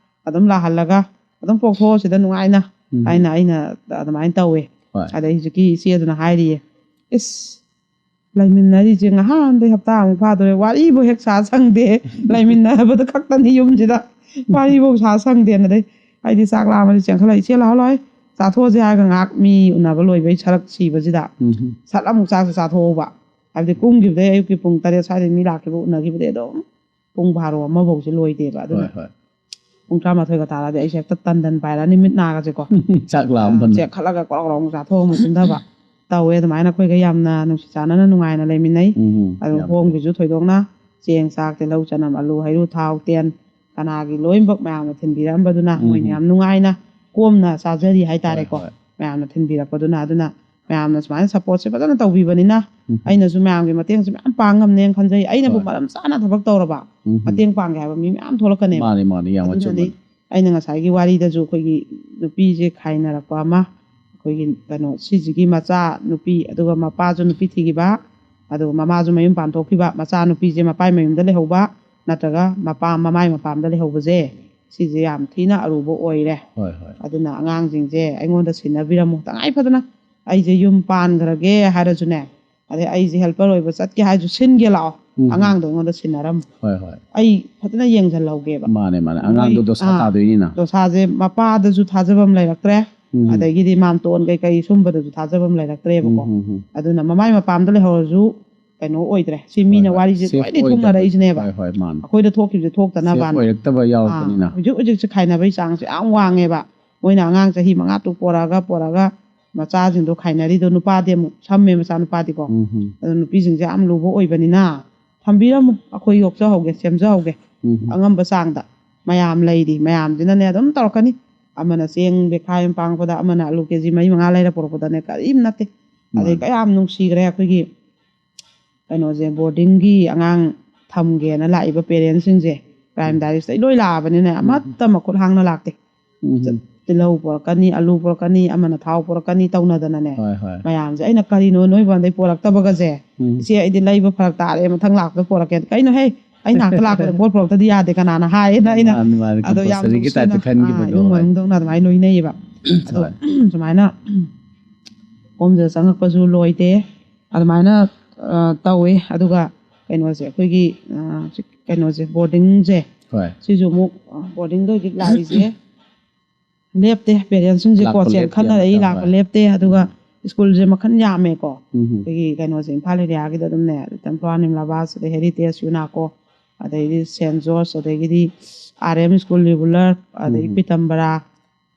ꯑꯗꯨꯝ ꯂꯥꯛꯍꯜꯂꯒ ꯑꯗꯨꯝ ꯄꯣꯛꯊꯣꯛꯑꯣ ꯁꯤꯗ ꯅꯨꯡꯉꯥꯏꯅ ꯎꯝ. ꯍꯥꯏꯅ ꯑꯩꯅ ꯑꯗꯨꯃꯥꯏꯅ ꯇꯧꯋꯦ꯫ ꯍꯣꯏ. ꯑꯗꯩ ꯍꯧꯖꯤꯛꯀꯤ ꯏꯆꯦꯗꯨꯅ ꯍꯥꯏꯔꯤꯌꯦ, "ꯏꯁ, ꯂꯩꯃꯤꯟꯅꯔꯤꯁꯦ ꯉꯍꯥꯟꯗꯩ ꯍꯞꯇꯥ ꯑꯃꯨꯛ ꯐꯥꯗꯣꯔꯦ, ꯋꯥꯔꯤꯕꯨ ꯍꯦꯛ ꯁꯥ ꯁꯪꯗꯦ, ꯂꯩꯃꯤꯟꯅꯕꯗ ꯈꯛꯇꯅꯤ ꯌꯨꯝꯁꯤꯗ, ꯋꯥꯔꯤꯕꯨ ꯁꯥ ꯁꯪꯗꯦꯅ." ꯑꯗꯩ ꯑꯩꯗꯤ ꯆꯥꯛ ꯂꯥꯝꯃꯗꯤ ꯆꯦꯟꯈꯠꯂꯛꯏ, "ꯏꯆꯦ ꯂꯥꯛꯑꯣ ꯂꯥꯛꯑꯣ, ꯆꯥꯊꯣꯛꯑꯁꯦ" ꯍꯥꯏꯔꯒ ꯉꯥꯏꯍꯥꯛ ꯃꯤ ꯎꯅꯕ ꯂꯣꯏꯕꯩ ꯁꯔꯛ ꯁꯤꯕꯁꯤꯗ ꯎꯝ. ꯁꯠ ꯑꯃꯨꯛ ꯆꯥꯛꯁꯦ ꯆꯥꯊꯣꯛꯍꯧꯕ꯫ ꯍꯥꯏꯕꯗꯤ ꯀꯨꯝꯈꯤꯕꯗꯩ ꯑꯌꯨꯛꯀꯤ ꯄꯨꯡ ꯇꯔꯦꯠ ꯁ꯭ꯋꯥꯏꯗꯩ ꯃꯤ ꯂꯥꯛꯈꯤꯕ ꯎꯅꯈꯤꯕꯗꯩ ꯑꯗꯨꯝ ꯄꯨꯡ ꯕꯥꯔꯣ ꯑꯃꯐꯧꯁꯦ ꯂꯣꯏꯗꯦꯕ꯫ ꯑꯗꯨꯅ ꯍꯣꯏ ꯍꯣꯏ. ꯄꯨꯡ ꯇꯔꯥꯃꯥꯊꯣꯏꯒ ꯇꯥꯔꯗꯤ ꯑꯩꯁꯦ ꯍꯦꯛꯇ ꯇꯟꯗꯟ ꯄꯥꯏꯔꯛꯑꯅꯤ, ꯃꯤꯠ ꯅꯥꯒꯁꯦꯀꯣ꯫ ꯆꯥꯛ ꯂꯥꯝꯕꯅ. ꯆꯦꯛꯈꯠꯂꯒ ꯀ꯭ꯔꯣꯛ ꯀ꯭ꯔꯣꯛ ꯆꯥꯊꯣꯛꯑ ꯑꯃꯨꯛ ꯇꯨꯝꯊꯕ ꯇꯧꯋꯦ꯫ ꯑꯗꯨꯃꯥꯏꯅ ꯑꯩꯈꯣꯏꯒ ꯌꯥꯝꯅ ꯅꯨꯡꯁꯤ ꯆꯥꯟꯅꯅ ꯅꯨꯡꯉꯥꯏꯅ ꯂꯩꯃꯤꯟꯅꯩ꯫ ꯎꯝ, ꯑꯗꯨ ꯌꯥꯝ ꯍꯣꯝꯒꯤꯁꯨ ꯊꯣꯏꯗꯣꯛꯅ ꯆꯦꯡ, ꯆꯥꯛ, ꯇꯤꯜꯍꯧ, ꯆꯅꯝ, ꯑꯂꯨ, ꯍꯩꯔꯨ, ꯊꯥꯎ, ꯇꯦꯟ, ꯀꯅꯥꯒꯤ ꯂꯣꯏꯅꯃꯛ ꯃꯌꯥꯝꯅ ꯊꯤꯟꯕꯤꯔꯛꯑꯝꯕꯗꯨꯅ ꯎꯝ. ꯃꯣꯏꯅ ꯌꯥꯝ ꯅꯨꯡꯉꯥꯏꯅ ꯀꯣꯝꯅ ꯆꯥꯖꯔꯤ ꯍꯥꯏꯇꯥꯔꯦꯀꯣ꯫ ꯍꯣꯏ, ꯍꯣꯏ. ꯃꯌꯥꯝꯅ ꯊꯤꯟꯕꯤꯔꯛꯄꯗꯨꯅ꯫ ꯑꯗꯨꯅ ꯃꯌꯥꯝꯅ ꯁꯨꯃꯥꯏꯅ ꯁꯞꯄꯣꯔꯠꯁꯦ ꯐꯖꯅ ꯇꯧꯕꯤꯕꯅꯤꯅ ꯎꯝ. ꯑꯩꯅꯁꯨ ꯃꯌꯥꯝꯒꯤ ꯃꯇꯦꯡꯁꯦ ꯃꯌꯥꯝ ꯄꯥꯡ ꯉꯝꯅꯦꯅ ꯈꯟꯖꯩ꯫ ꯑꯩꯅꯕꯨ ꯍꯣꯏ. ꯃꯔꯝ ꯆꯥꯅ ꯊꯕꯛ ꯇꯧꯔꯕ ꯎꯝ. ꯃꯇꯦꯡ ꯄꯥꯡꯒꯦ ꯍꯥꯏꯕ ꯃꯤ ꯃꯌꯥꯝ ꯊꯣꯛꯂꯛꯀꯅꯦꯕ꯫ ꯃꯥꯅꯤ ꯃꯥꯅꯤ, ꯌꯥꯝ ꯑꯗꯨꯅꯅꯤ ꯑꯆꯨꯝꯕꯅꯤ. ꯑꯩꯅ ꯉꯁꯥꯏꯒꯤ ꯋꯥꯔꯤꯗꯁꯨ ꯑꯩꯈꯣꯏꯒꯤ ꯅꯨꯄꯤꯁꯦ ꯈꯥꯏꯅꯔꯛꯄ ꯑꯃ, ꯑꯩꯈꯣꯏꯒꯤ ꯀꯩꯅꯣ ꯁꯤꯁꯤꯒꯤ ꯃꯆꯥ ꯅꯨꯄꯤ, ꯑꯗꯨꯒ ꯃꯄꯥꯁꯨ ꯅꯨꯄꯤ ꯊꯤꯈꯤꯕ, ꯑꯗꯨꯒ ꯃꯃꯥꯁꯨ ꯃꯌꯨꯝ ꯄꯥꯟꯊꯣꯛꯈꯤꯕ, ꯃꯆꯥ ꯅꯨꯄꯤꯁꯦ ꯃꯄꯥꯏ ꯃꯌꯨꯝꯗ ꯂꯩꯍꯧꯕ ꯅꯠꯇ꯭ꯔꯒ ꯃꯄꯥ ꯃꯃꯥꯏ ꯃꯄꯥꯝꯗ ꯂꯩꯍꯧꯕꯁꯦ, ꯁꯤꯁꯦ ꯌꯥꯝ ꯊꯤꯅ ꯑꯔꯨꯕ ꯑꯣꯏꯔꯦ꯫ ꯍꯣꯏ ꯍꯣꯏ. ꯑꯗꯨꯅ ꯑꯉꯥꯡꯁꯤꯡꯁꯦ ꯑꯩꯉꯣꯟꯗ ꯁꯤꯟꯅꯕꯤꯔꯝꯃꯨ, ꯇꯉꯥꯏ ꯐꯗꯅ ꯑꯩꯁꯦ ꯌꯨꯝ ꯄꯥꯟꯈ꯭ꯔꯒꯦ ꯍꯥꯏꯔꯁꯨꯅꯦ, ꯑꯗꯩ ꯑꯩꯁꯦ ꯍꯦꯜꯄꯔ ꯑꯣꯏꯕ ꯆꯠꯀꯦ ꯍꯥꯏꯔꯁꯨ ꯁꯤꯟꯒꯦ ꯂꯥꯛꯑꯣ, ꯎꯝ. ꯑꯉꯥꯡꯗꯣ ꯑꯩꯉꯣꯟꯗ ꯁꯤꯟꯅꯔꯝꯃꯨ, ꯍꯣꯏ ꯍꯣꯏ. ꯑꯩ ꯐꯖꯅ ꯌꯦꯡꯁꯤꯜꯍꯧꯒꯦꯕ꯫ ꯃꯥꯅꯦ ꯃꯥꯅꯦ, ꯑꯉꯥꯡꯗꯣ ꯃꯣꯏ- ꯗꯣꯁꯥ ꯑꯥ. ꯇꯥꯗꯣꯏꯅꯤꯅ. ꯗꯣꯁꯥꯁꯦ ꯃꯄꯥꯗꯁꯨ ꯊꯥꯖꯕ ꯑꯃ ꯂꯩꯔꯛꯇ꯭ꯔꯦ, ꯎꯝ. ꯑꯗꯒꯤꯗꯤ ꯃꯥꯝꯇꯣꯟ ꯀꯩꯀꯩ ꯁꯨꯝꯕꯗꯁꯨ ꯊꯥꯖꯕ ꯑꯃ ꯂꯩꯔꯛꯇ꯭ꯔꯦꯕꯀꯣ꯫ ꯎꯝ, ꯎꯝ, ꯎꯝ. ꯑꯗꯨꯅ ꯃꯃꯥꯏ ꯃꯄꯥꯝꯗ ꯂꯩꯍꯧꯔꯁꯨ ꯀꯩꯅꯣ ꯑꯣꯏꯗ꯭ꯔꯦ꯫ ꯁꯤ ꯃꯤꯅ ꯍꯣꯏ, ꯋꯥꯔꯤꯁꯦ safe ꯂꯣꯏꯅ ꯑꯣꯏꯗꯕ. ꯊꯣꯛꯅꯔꯛꯏꯁꯤꯅꯦꯕ꯫ ꯍꯣꯏ ꯍꯣꯏ, ꯃꯥꯅꯦ. ꯑꯩꯈꯣꯏꯗ ꯊꯣꯛꯈꯤꯕꯁꯦ ꯁꯦꯐ ꯊꯣꯛꯇꯅꯕꯅ꯫ ꯑꯣꯏꯔꯛꯇꯕ ꯌꯥꯎꯔꯛꯄꯅꯤꯅ. ꯑꯥ, ꯍꯧꯖꯤꯛ ꯍꯧꯖꯤꯛꯁꯦ ꯈꯥꯏꯅꯕꯩ ꯆꯥꯡꯁꯦ ꯌꯥꯝ ꯋꯥꯡꯉꯦꯕ꯫ ꯃꯣꯏꯅ ꯑꯉꯥꯡ ꯆꯍꯤ ꯃꯉꯥ ꯇꯔꯨꯛ ꯄꯣꯔꯛꯑꯒ ꯄꯣꯔꯛꯑꯒ ꯃꯆꯥꯁꯤꯡꯗꯣ ꯈꯥꯏꯅꯔꯤꯗꯣ, ꯅꯨꯄꯥꯗꯤ ꯑꯃꯨꯛ ꯁꯝꯃꯦ ꯃꯆꯥꯅꯨꯄꯥꯗꯤꯀꯣ꯫ ꯎꯝ, ꯎꯝ. ꯑꯗꯨ ꯅꯨꯄꯤꯁꯤꯡꯁꯦ ꯌꯥꯝ ꯂꯨꯕ ꯑꯣꯏꯕꯅꯤꯅ ꯊꯝꯕꯤꯔꯝꯃꯨ, ꯑꯩꯈꯣꯏ ꯌꯣꯛꯆꯍꯧꯒꯦ, ꯁꯦꯝꯖꯍꯧꯒꯦ꯫ ꯎꯝ, ꯎꯝ. ꯑꯉꯝꯕ ꯆꯥꯡꯗ ꯃꯌꯥꯝ ꯂꯩꯔꯤ, ꯃꯌꯥꯝꯁꯤꯅꯅꯦ ꯑꯗꯨꯝ ꯇꯧꯔꯛꯀꯅꯤ꯫ ꯑꯃꯅ ꯆꯦꯡ ꯕꯦꯈꯥꯏ ꯑꯃ ꯄꯥꯡꯉꯛꯄꯗ, ꯑꯃꯅ ꯑꯂꯨ ꯀꯦꯖꯤ ꯃꯔꯤ ꯃꯉꯥ ꯂꯩꯔ ꯄꯨꯔꯛꯄꯗꯅꯦ ꯀꯔꯤꯝ ꯅꯠꯇꯦ꯫ ꯑꯗꯩ ꯃꯥꯅꯤ. ꯀꯌꯥꯝ ꯅꯨꯡꯁꯤꯈ꯭ꯔꯦ ꯑꯩꯈꯣꯏꯒꯤ ꯀꯩꯅꯣꯁꯦ, ꯕꯣꯔꯗꯤꯡꯒꯤ ꯑꯉꯥꯡ ꯊꯝꯒꯦꯅ ꯂꯥꯛꯏꯕ ꯄꯦꯔꯦꯟꯁꯁꯤꯡꯁꯦ꯫ ꯀ꯭ꯔꯥꯏꯝ ꯗꯥꯏꯔꯤꯁꯇ ꯂꯣꯏ ꯂꯥꯛꯑꯕꯅꯤꯅ ꯑꯃꯠꯇ ꯃꯈꯨꯠ ꯍꯥꯡꯅ ꯂꯥꯛꯇꯦ꯫ ꯎꯝ, ꯎꯝ. ꯇꯤꯜꯍꯧ ꯄꯣꯔꯛꯀꯅꯤ, ꯑꯂꯨ ꯄꯣꯔꯛꯀꯅꯤ, ꯑꯃꯅ ꯊꯥꯎ ꯄꯣꯔꯛꯀꯅꯤ ꯇꯧꯅꯗꯅꯅꯦ꯫ ꯍꯣꯏ ꯍꯣꯏ ꯃꯌꯥꯝꯁꯦ ꯑꯩꯅ ꯀꯔꯤꯅꯣ ꯅꯣꯏ ꯕꯟꯗꯩ ꯄꯣꯔꯛꯇꯕꯒꯁꯦ, ꯎꯝ "ꯏꯆꯦ, ꯑꯩꯗꯤ ꯂꯩꯕ ꯐꯔꯛ ꯇꯥꯔꯦ, ꯃꯊꯪ ꯂꯥꯛꯄꯗ ꯄꯣꯔꯛꯀꯦ"꯫ "ꯀꯩꯅꯣ ꯍꯦ, ꯑꯩ ꯅꯥꯛꯇ ꯂꯥꯛꯄꯗ ꯄꯣꯠ ꯄꯣꯔꯛꯇꯗꯤ ꯌꯥꯗꯦ, ꯀꯅꯥꯅ ꯍꯥꯏꯌꯦꯅ?" ꯑꯩꯅ ꯃꯥꯅꯤ ꯃꯥꯅꯤ ꯑꯗꯣ ꯌꯥꯝ ꯀꯝꯄꯜꯁꯔꯤꯒꯤ ꯅꯨꯡꯁꯤꯅ, ꯇꯥꯏꯞꯇ ꯈꯟꯈꯤꯕꯗꯣ ꯑꯥ, ꯏꯃꯨꯡ ꯍꯣꯏ ꯃꯅꯨꯡꯗꯧꯅ ꯑꯗꯨꯃꯥꯏꯅ ꯂꯣꯏꯅꯩꯌꯦꯕ꯫ ꯑꯗꯣ ꯍꯣꯏ ꯁꯨꯃꯥꯏꯅ ꯀꯣꯝꯁꯤꯗ ꯆꯪꯉꯛꯄꯁꯨ ꯂꯣꯏꯗꯦ꯫ ꯑꯗꯨꯃꯥꯏꯅ ꯑ, ꯇꯧꯋꯦ꯫ ꯑꯗꯨꯒ ꯀꯩꯅꯣꯁꯦ, ꯑꯩꯈꯣꯏꯒꯤ ꯑ, ꯁꯤ ꯀꯩꯅꯣꯁꯦ, ꯕꯣꯔꯗꯤꯡꯁꯦ, ꯍꯣꯏ ꯁꯤꯁꯨ ꯑꯃꯨꯛ ꯑ, ꯕꯣꯔꯗꯤꯡꯗ ꯍꯧꯖꯤꯛ ꯂꯥꯛꯏꯁꯦ ꯂꯦꯞꯇꯦ꯫ ꯄꯦꯔꯦꯟꯁꯁꯤꯡꯁꯦꯀꯣ ꯂꯥꯛꯄ ꯂꯦꯞꯇꯦ ꯆꯦꯟꯈꯠꯅꯔꯛꯏ, ꯑꯃꯠꯇ, ꯂꯥꯛꯄ ꯍꯣꯏ꯫ ꯂꯦꯞꯇꯦ꯫ ꯑꯗꯨꯒ ꯁ꯭ꯀꯨꯜꯁꯦ ꯃꯈꯜ ꯌꯥꯝꯃꯦꯀꯣ꯫ ꯎꯝ ꯑꯩꯈꯣꯏꯒꯤ ꯀꯩꯅꯣꯁꯦ, ꯏꯝꯐꯥꯜ ꯑꯦꯔꯤꯌꯥꯒꯤꯗ ꯑꯗꯨꯝꯅꯦ, ꯇꯦꯝꯄ꯭ꯂꯣ ꯑꯅꯤꯝꯂꯥꯕꯥꯁ, ꯑꯗꯩ ꯍꯦꯔꯤꯇꯦꯖ, ꯌꯨꯅꯥꯀꯣ, ꯑꯗꯩꯗꯤ ꯁꯦꯟ ꯖꯣꯔꯖ, ꯑꯗꯒꯤꯗꯤ ꯑꯥꯔ ꯑꯦꯝ ꯁ꯭ꯀꯨꯜ ꯔꯤꯒꯨꯂꯔ, ꯑꯗꯩ ꯎꯝ ꯄꯤꯇꯝꯕꯔꯥ,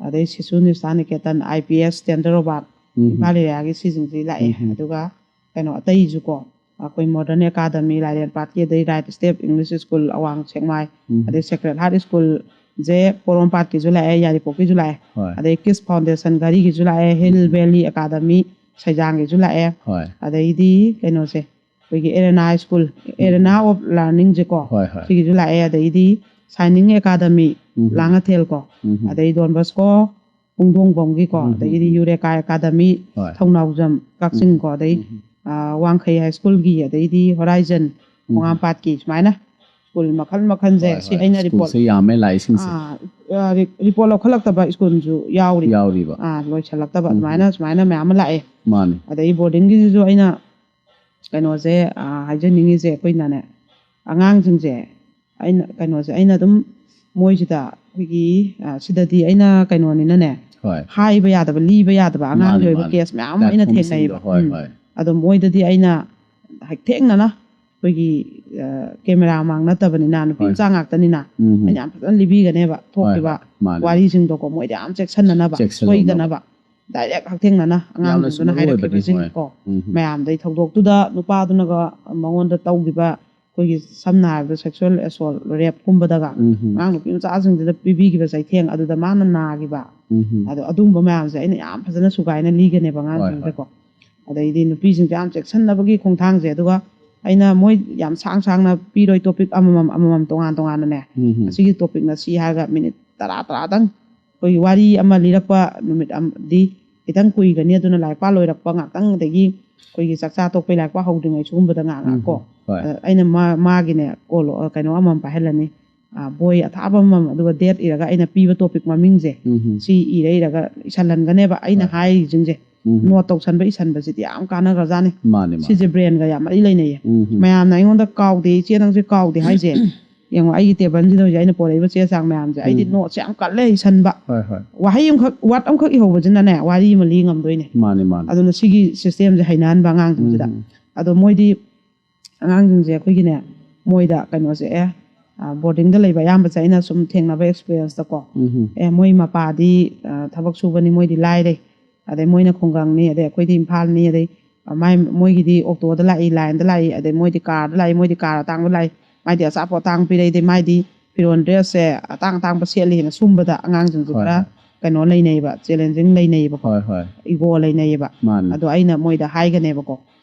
ꯑꯗꯩ ꯁꯤꯁꯨ ꯅꯤꯁꯥ ꯅꯤꯀꯦꯇꯟ, ꯑꯥꯏ ꯄꯤ ꯑꯦꯁ, ꯇꯦꯟꯗꯔꯣꯕꯥꯠ, ꯎꯝ ꯏꯝꯐꯥꯜ ꯑꯦꯔꯤꯌꯥꯒꯤ ꯁꯤꯁꯤꯡꯁꯤ ꯂꯥꯛꯑꯦ꯫ ꯎꯝ ꯑꯗꯨꯒ ꯀꯩꯅꯣ ꯑꯇꯩꯁꯨꯀꯣ, ꯑꯩꯈꯣꯏ ꯃꯣꯗꯔꯟ ꯑꯦꯀꯥꯗꯃꯤ, ꯂꯥꯏꯔꯦꯟ ꯄꯥꯠꯀꯤ, ꯑꯗꯩ ꯔꯥꯏꯠ ꯁ꯭ꯇꯦꯞ ꯏꯪꯂꯤꯁ ꯁ꯭ꯀꯨꯜ, ꯑꯋꯥꯡ ꯁꯦꯛꯃꯥꯏ, ꯎꯝ ꯑꯗꯩ ꯁꯦꯀ꯭ꯔꯦꯠ ꯍꯥꯔꯠ ꯁ꯭ꯀꯨꯜꯁꯦ ꯄꯣꯔꯣꯝꯄꯥꯠꯀꯤꯁꯨ ꯂꯥꯛꯑꯦ, ꯌꯥꯏꯔꯤꯄꯣꯛꯀꯤꯁꯨ ꯂꯥꯛꯑꯦ, ꯍꯣꯏ ꯑꯗꯩ ꯀꯤꯁ ꯐꯥꯎꯟꯗꯦꯁꯟ ꯘꯔꯤꯒꯤꯁꯨ ꯂꯥꯛꯑꯦ, ꯍꯤꯜ ꯎꯝ ꯚꯦꯂꯤ ꯑꯦꯀꯥꯗꯃꯤ ꯁꯩꯖꯥꯡꯒꯤꯁꯨ ꯂꯥꯛꯑꯦ, ꯍꯣꯏ ꯑꯗꯩꯗꯤ ꯀꯩꯅꯣꯁꯦ, ꯑꯩꯈꯣꯏꯒꯤ ꯑꯦꯔꯦꯅꯥ ꯁ꯭ꯀꯨꯜ, ꯑꯦꯔꯦꯅꯥ ꯑꯣꯐ ꯂꯔꯅꯤꯡꯁꯦꯀꯣ, ꯍꯣꯏ ꯍꯣꯏ ꯁꯤꯒꯤꯁꯨ ꯂꯥꯛꯑꯦ, ꯑꯗꯩꯗꯤ ꯁꯥꯏꯅꯤꯡ ꯑꯦꯀꯥꯗꯃꯤ ꯎꯝ ꯂꯥꯡꯉꯊꯦꯜ ꯀꯣ, ꯎꯝ ꯑꯗꯩ ꯗꯣꯟ ꯕꯣꯁꯀꯣ ꯄꯨꯡꯗꯣꯡꯕꯝꯒꯤꯀꯣ, ꯎꯝ ꯑꯗꯒꯤꯗꯤ ꯌꯨꯔꯦꯀꯥ ꯑꯦꯀꯥꯗꯃꯤ ꯍꯣꯏ ꯊꯧꯅꯥꯎꯖꯝ ꯀꯛꯆꯤꯡ ꯀꯣ, ꯑꯗꯩ ꯎꯝ ꯑ, ꯋꯥꯡꯈꯩ ꯍꯥꯏ ꯁ꯭ꯀꯨꯜꯒꯤ, ꯑꯗꯩꯗꯤ ꯍꯣꯔꯥꯏꯖꯟ ꯎꯝ ꯈꯣꯡꯉꯥꯝꯄꯥꯠꯀꯤ, ꯁꯨꯃꯥꯏꯅ ꯁ꯭ꯀꯨꯜ ꯃꯈꯜ ꯃꯈꯜꯁꯦ ꯍꯣꯏ ꯁꯤ ꯍꯣꯏ ꯑꯩꯅ ꯔꯤꯄꯣꯔꯠ ꯁ꯭ꯀꯨꯜꯁꯦ ꯌꯥꯝꯃꯦ ꯂꯥꯛꯏꯁꯤꯡꯁꯦ ꯑꯥ, ꯑ, ꯔꯤ- ꯔꯤꯄꯣꯔꯠ ꯂꯧꯈꯠꯂꯛꯇꯕ ꯁ꯭ꯀꯨꯜꯁꯨ ꯌꯥꯎꯔꯤ꯫ ꯌꯥꯎꯔꯤꯕ ꯑꯥ, ꯂꯣꯏꯁꯤꯜꯂꯛꯇꯕ ꯎꯝ ꯑꯗꯨꯃꯥꯏꯅ, ꯁꯨꯃꯥꯏꯅ ꯃꯌꯥꯝ ꯑꯃ ꯂꯥꯛꯑꯦ꯫ ꯃꯥꯅꯤ ꯑꯗꯩ ꯕꯣꯔꯗꯤꯡꯒꯤꯁꯤꯁꯨ ꯑꯩꯅ ꯀꯩꯅꯣꯁꯦ, ꯑ, ꯍꯥꯏꯖꯅꯤꯡꯉꯤꯁꯦ, ꯑꯩꯈꯣꯏꯅꯅꯦ, ꯑꯉꯥꯡꯁꯤꯡꯁꯦ, ꯑꯩꯅ ꯀꯩꯅꯣꯁꯦ, ꯑꯩꯅ ꯑꯗꯨꯝ ꯃꯣꯏꯁꯤꯗ ꯑꯩꯈꯣꯏꯒꯤ, ꯑ, ꯁꯤꯗꯗꯤ ꯑꯩꯅ ꯀꯩꯅꯣꯅꯤꯅꯅꯦ, ꯍꯣꯏ ꯍꯥꯏꯕ ꯌꯥꯗꯕ, ꯂꯤꯕ ꯌꯥꯗꯕ ꯑꯉꯥꯡꯒꯤ ꯃꯥꯅꯤ, ꯑꯣꯏꯕ ꯃꯥꯅꯤ꯫ ꯀꯦꯁ ꯃꯌꯥꯝ ꯑꯃ ꯑꯩꯅ Platformꯁꯤꯡꯗꯣ, ꯊꯦꯡꯅꯩꯌꯦꯕ꯫ ꯍꯣꯏ, ꯎꯝ꯫ ꯍꯣꯏ꯫ ꯑꯗꯣ ꯃꯣꯏꯗꯗꯤ ꯑꯩꯅ ꯍꯛꯊꯦꯡꯅꯅ ꯑꯩꯈꯣꯏꯒꯤ, ꯑ, ꯀꯦꯃꯦꯔꯥ ꯃꯥꯡ ꯅꯠꯇꯕꯅꯤꯅ, ꯅꯨꯄꯤ ꯍꯣꯏ, ꯃꯆꯥ ꯉꯥꯛꯇꯅꯤꯅ, ꯎꯝ꯫ ꯑꯩꯅ ꯌꯥꯝ ꯐꯖꯅ ꯂꯤꯕꯤꯒꯅꯦꯕ ꯊꯣꯛꯈꯤꯕ ꯍꯣꯏ, ꯃꯥꯅꯤ꯫ ꯋꯥꯔꯤꯁꯤꯡꯗꯣꯀꯣ, ꯃꯣꯏꯗ ꯌꯥꯝ ꯆꯦꯛꯁꯤꯟꯅꯅꯕ, ꯆꯦꯛꯁꯤꯟꯅꯅꯕ꯫ ꯁꯣꯏꯗꯅꯕ, ꯗꯥꯏꯔꯦꯛ ꯍꯛꯊꯦꯡꯅꯅ ꯌꯥꯝꯅꯁꯨ ꯑꯉꯥꯡꯁꯤꯡꯗꯨꯅ ꯃꯔꯨ ꯑꯣꯏꯕꯅꯤ, ꯍꯥꯏꯔꯛꯈꯤꯕꯁꯤꯡꯀꯣ, ꯍꯣꯏ꯫ ꯎꯝ꯫ ꯃꯌꯥꯝꯗꯩ ꯊꯧꯗꯣꯛꯇꯨꯗ ꯅꯨꯄꯥꯗꯨꯅꯒ ꯃꯉꯣꯟꯗ ꯇꯧꯈꯤꯕ, ꯑꯩꯈꯣꯏꯒꯤ ꯁꯝꯅ ꯍꯥꯏꯔꯕꯗ ꯁꯦꯛꯁꯨꯋꯦꯜ ꯑꯦꯁꯣꯜ, ꯔꯦꯞꯀꯨꯝꯕꯗꯒ ꯎꯝ꯫ ꯑꯉꯥꯡ ꯅꯨꯄꯤ ꯃꯆꯥꯁꯤꯡꯗꯨꯗ ꯄꯤꯕꯤꯈꯤꯕ ꯆꯩꯊꯦꯡ, ꯑꯗꯨꯗ ꯃꯥꯅ ꯅꯥꯈꯤꯕ, ꯎꯝ꯫ ꯑꯗꯣ ꯑꯗꯨꯒꯨꯝꯕ ꯃꯌꯥꯝꯁꯦ ꯑꯩꯅ ꯌꯥꯝ ꯐꯖꯅ ꯁꯨꯒꯥꯏꯅ ꯂꯤꯒꯅꯦꯕ ꯍꯣꯏ, ꯑꯉꯥꯡꯁꯤꯡꯗꯀꯣ꯫ ꯑꯗꯩꯗꯤ ꯅꯨꯄꯤꯁꯤꯡꯁꯦ ꯌꯥꯝ ꯆꯦꯛꯁꯤꯟꯅꯕꯒꯤ ꯈꯣꯡꯊꯥꯡꯁꯦ, ꯑꯗꯨꯒ ꯑꯩꯅ ꯃꯣꯏ ꯌꯥꯝ ꯁꯥꯡ ꯁꯥꯡꯅ ꯄꯤꯔꯣꯏ, ꯇꯣꯄꯤꯛ ꯑꯃꯃꯝ ꯑꯃꯃꯝ ꯇꯣꯉꯥꯟ ꯇꯣꯉꯥꯟꯅꯅꯦ, ꯎꯝ꯫ ꯑꯁꯤꯒꯤ ꯇꯣꯄꯤꯛꯅ ꯁꯤ ꯍꯥꯏꯔꯒ ꯃꯤꯅꯤꯠ ꯇꯔꯥ ꯇꯔꯥꯗꯪ ꯑꯩꯈꯣꯏꯒꯤ ꯋꯥꯔꯤ ꯑꯃ ꯂꯤꯔꯛꯄ ꯅꯨꯃꯤꯠ ꯑꯃꯗꯤ ꯈꯤꯇꯪ ꯀꯨꯏꯒꯅꯤ, ꯑꯗꯨꯅ ꯂꯥꯏꯔꯤꯛ ꯄꯥ ꯂꯣꯏꯔꯛꯄ ꯉꯥꯛꯇꯪ, ꯑꯗꯒꯤ ꯑꯩꯈꯣꯏꯒꯤ ꯆꯥꯛꯆꯥ ꯇꯣꯛꯄꯩ ꯂꯥꯏꯔꯤꯛ ꯄꯥ ꯍꯧꯗ꯭ꯔꯤꯉꯩ ꯁꯤꯒꯨꯝꯕꯗ ꯉꯥꯏꯍꯥꯛ ꯉꯥꯏꯍꯥꯛ ꯀꯣ꯫ ꯎꯝ, ꯍꯣꯏ꯫ ꯑ, ꯑꯩꯅ ꯃꯥ-, ꯃꯥꯒꯤꯅꯦ ꯀꯣꯂꯣ-, ꯑ, ꯀꯩꯅꯣ ꯑꯃꯃꯝ ꯄꯥꯏꯍꯜꯂꯅꯤ, ꯑ, ꯕꯣꯏ ꯑꯊꯥꯕ ꯑꯃꯃꯝ, ꯑꯗꯨꯒ ꯗꯦꯠ ꯏꯔꯒ ꯑꯩꯅ ꯄꯤꯕ ꯇꯣꯄꯤꯛ ꯃꯃꯤꯡꯁꯦ ꯎꯝ, ꯁꯤ ꯏꯔ ꯏꯔꯒ ꯏꯁꯜꯍꯟꯒꯅꯦꯕ ꯑꯩꯅ ꯍꯣꯏ꯫ ꯍꯥꯏꯔꯤꯁꯤꯡꯁꯦ꯫ ꯎꯝ꯫ ꯅꯣꯠ ꯇꯧꯁꯟꯕ ꯏꯁꯟꯕꯁꯤꯗꯤ ꯌꯥꯝ ꯀꯥꯟꯅꯈ꯭ꯔꯖꯥꯠꯅꯤ꯫ ꯃꯥꯅꯦ, ꯃꯥꯅꯦ꯫ ꯁꯤꯁꯦ ꯕ꯭ꯔꯦꯟꯒ ꯌꯥꯝ ꯃꯔꯤ ꯂꯩꯅꯩꯌꯦ꯫ ꯎꯝ, ꯎꯝ꯫ ꯃꯌꯥꯝꯅ ꯑꯩꯉꯣꯟꯗ "ꯀꯥꯎꯗꯦ ꯏꯆꯦ, ꯅꯪꯁꯦ ꯀꯥꯎꯗꯦ" ꯍꯥꯏꯁꯦ꯫ ꯌꯦꯡꯉꯣ, ꯑꯩꯒꯤ ꯇꯦꯕꯜꯁꯤꯗ ꯍꯧꯖꯤꯛ ꯑꯩꯅ ꯄꯣꯔꯛꯏꯕ ꯆꯦ ꯆꯥꯡ ꯃꯌꯥꯝꯁꯦ, ꯑꯩꯗꯤ ꯎꯝ꯫ ꯅꯣꯠꯁꯦ ꯌꯥꯝ ꯀꯜꯂꯦ ꯏꯁꯟꯕ꯫ ꯍꯣꯏ, ꯍꯣꯏ꯫ ꯋꯥꯍꯩ ꯑꯃꯈꯛ, ꯋꯥꯔꯗ ꯑꯃꯈꯛ ꯏꯍꯧꯕꯁꯤꯅꯅꯦ, ꯋꯥꯔꯤ ꯑꯃ ꯂꯤ ꯉꯝꯗꯣꯏꯅꯦ꯫ ꯃꯥꯅꯦ, ꯃꯥꯅꯦ꯫ ꯑꯗꯨꯅ ꯁꯤꯒꯤ ꯁꯤꯁꯇꯦꯝꯁꯦ ꯍꯩꯅꯍꯟꯕ ꯑꯉꯥꯡꯁꯤꯡꯁꯤꯗ꯫ ꯎꯝ, ꯎꯝ꯫ ꯑꯗꯣ ꯃꯣꯏꯗꯤ, ꯑꯉꯥꯡꯁꯤꯡꯁꯦ ꯑꯩꯈꯣꯏꯒꯤꯅꯦ, ꯃꯣꯏꯗ ꯀꯩꯅꯣꯁꯦ, ꯑꯦ, ꯑ, ꯕꯣꯔꯗꯤꯡꯗ ꯂꯩꯕ ꯑꯌꯥꯝꯕꯁꯦ ꯑꯩꯅ ꯁꯨꯝ ꯊꯦꯡꯅꯕ ꯑꯦꯛꯁꯄꯤꯔꯤꯌꯦꯟꯁꯇꯀꯣ, ꯎꯝ, ꯎꯝ꯫ ꯑꯦ, ꯃꯣꯏ ꯃꯄꯥꯗꯤ, ꯑ, ꯊꯕꯛ ꯁꯨꯕꯅꯤ, ꯃꯣꯏꯗꯤ ꯂꯥꯏꯔꯦ, ꯑꯗꯩ ꯃꯣꯏꯅ ꯈꯨꯡꯒꯪꯅꯤ, ꯑꯗꯩ ꯑꯩꯈꯣꯏꯗꯤ ꯏꯝꯐꯥꯜꯅꯤ, ꯑꯗꯩ, ꯑ, ꯃꯥꯏ, ꯃꯣꯏꯒꯤꯗꯤ ꯑꯣꯛꯇꯣꯗ ꯂꯥꯛꯏ, ꯂꯥꯏꯟꯗ ꯂꯥꯛꯏ, ꯑꯗꯩ ꯃꯣꯏꯗꯤ ꯀꯥꯔꯗ ꯂꯥꯛꯏ, ꯃꯣꯏꯗꯤ ꯀꯥꯔ ꯑꯇꯥꯡꯕ ꯂꯥꯛꯏ, ꯃꯥꯏꯗꯤ ꯑꯆꯥꯄꯣꯠ ꯑꯇꯥꯡꯕ ꯄꯤꯔꯛꯏ, ꯑꯗꯩ ꯃꯥꯏꯗꯤ ꯐꯤꯔꯣꯟ ꯗ꯭ꯔꯦꯁꯁꯦ ꯑꯇꯥꯡ ꯑꯇꯥꯡꯕ ꯁꯦꯠꯂꯤꯅ ꯁꯨꯝꯕꯗ ꯑꯉꯥꯡꯁꯤꯡꯁꯦ ꯍꯣꯏ, ꯈꯔ ꯍꯣꯏ꯫ ꯀꯩꯅꯣ ꯂꯩꯅꯩꯌꯦꯕ, ꯆꯦꯂꯦꯟꯖꯤꯡ ꯂꯩꯅꯩꯌꯦꯕꯀꯣ, ꯍꯣꯏ, ꯍꯣꯏ꯫ ꯏꯒꯣ ꯂꯩꯅꯩꯌꯦꯕ꯫ ꯃꯥꯅꯤ꯫ ꯑꯗꯣ ꯑꯩꯅ ꯃꯣꯏꯗ ꯍꯥꯏꯒꯅꯦꯕꯀꯣ,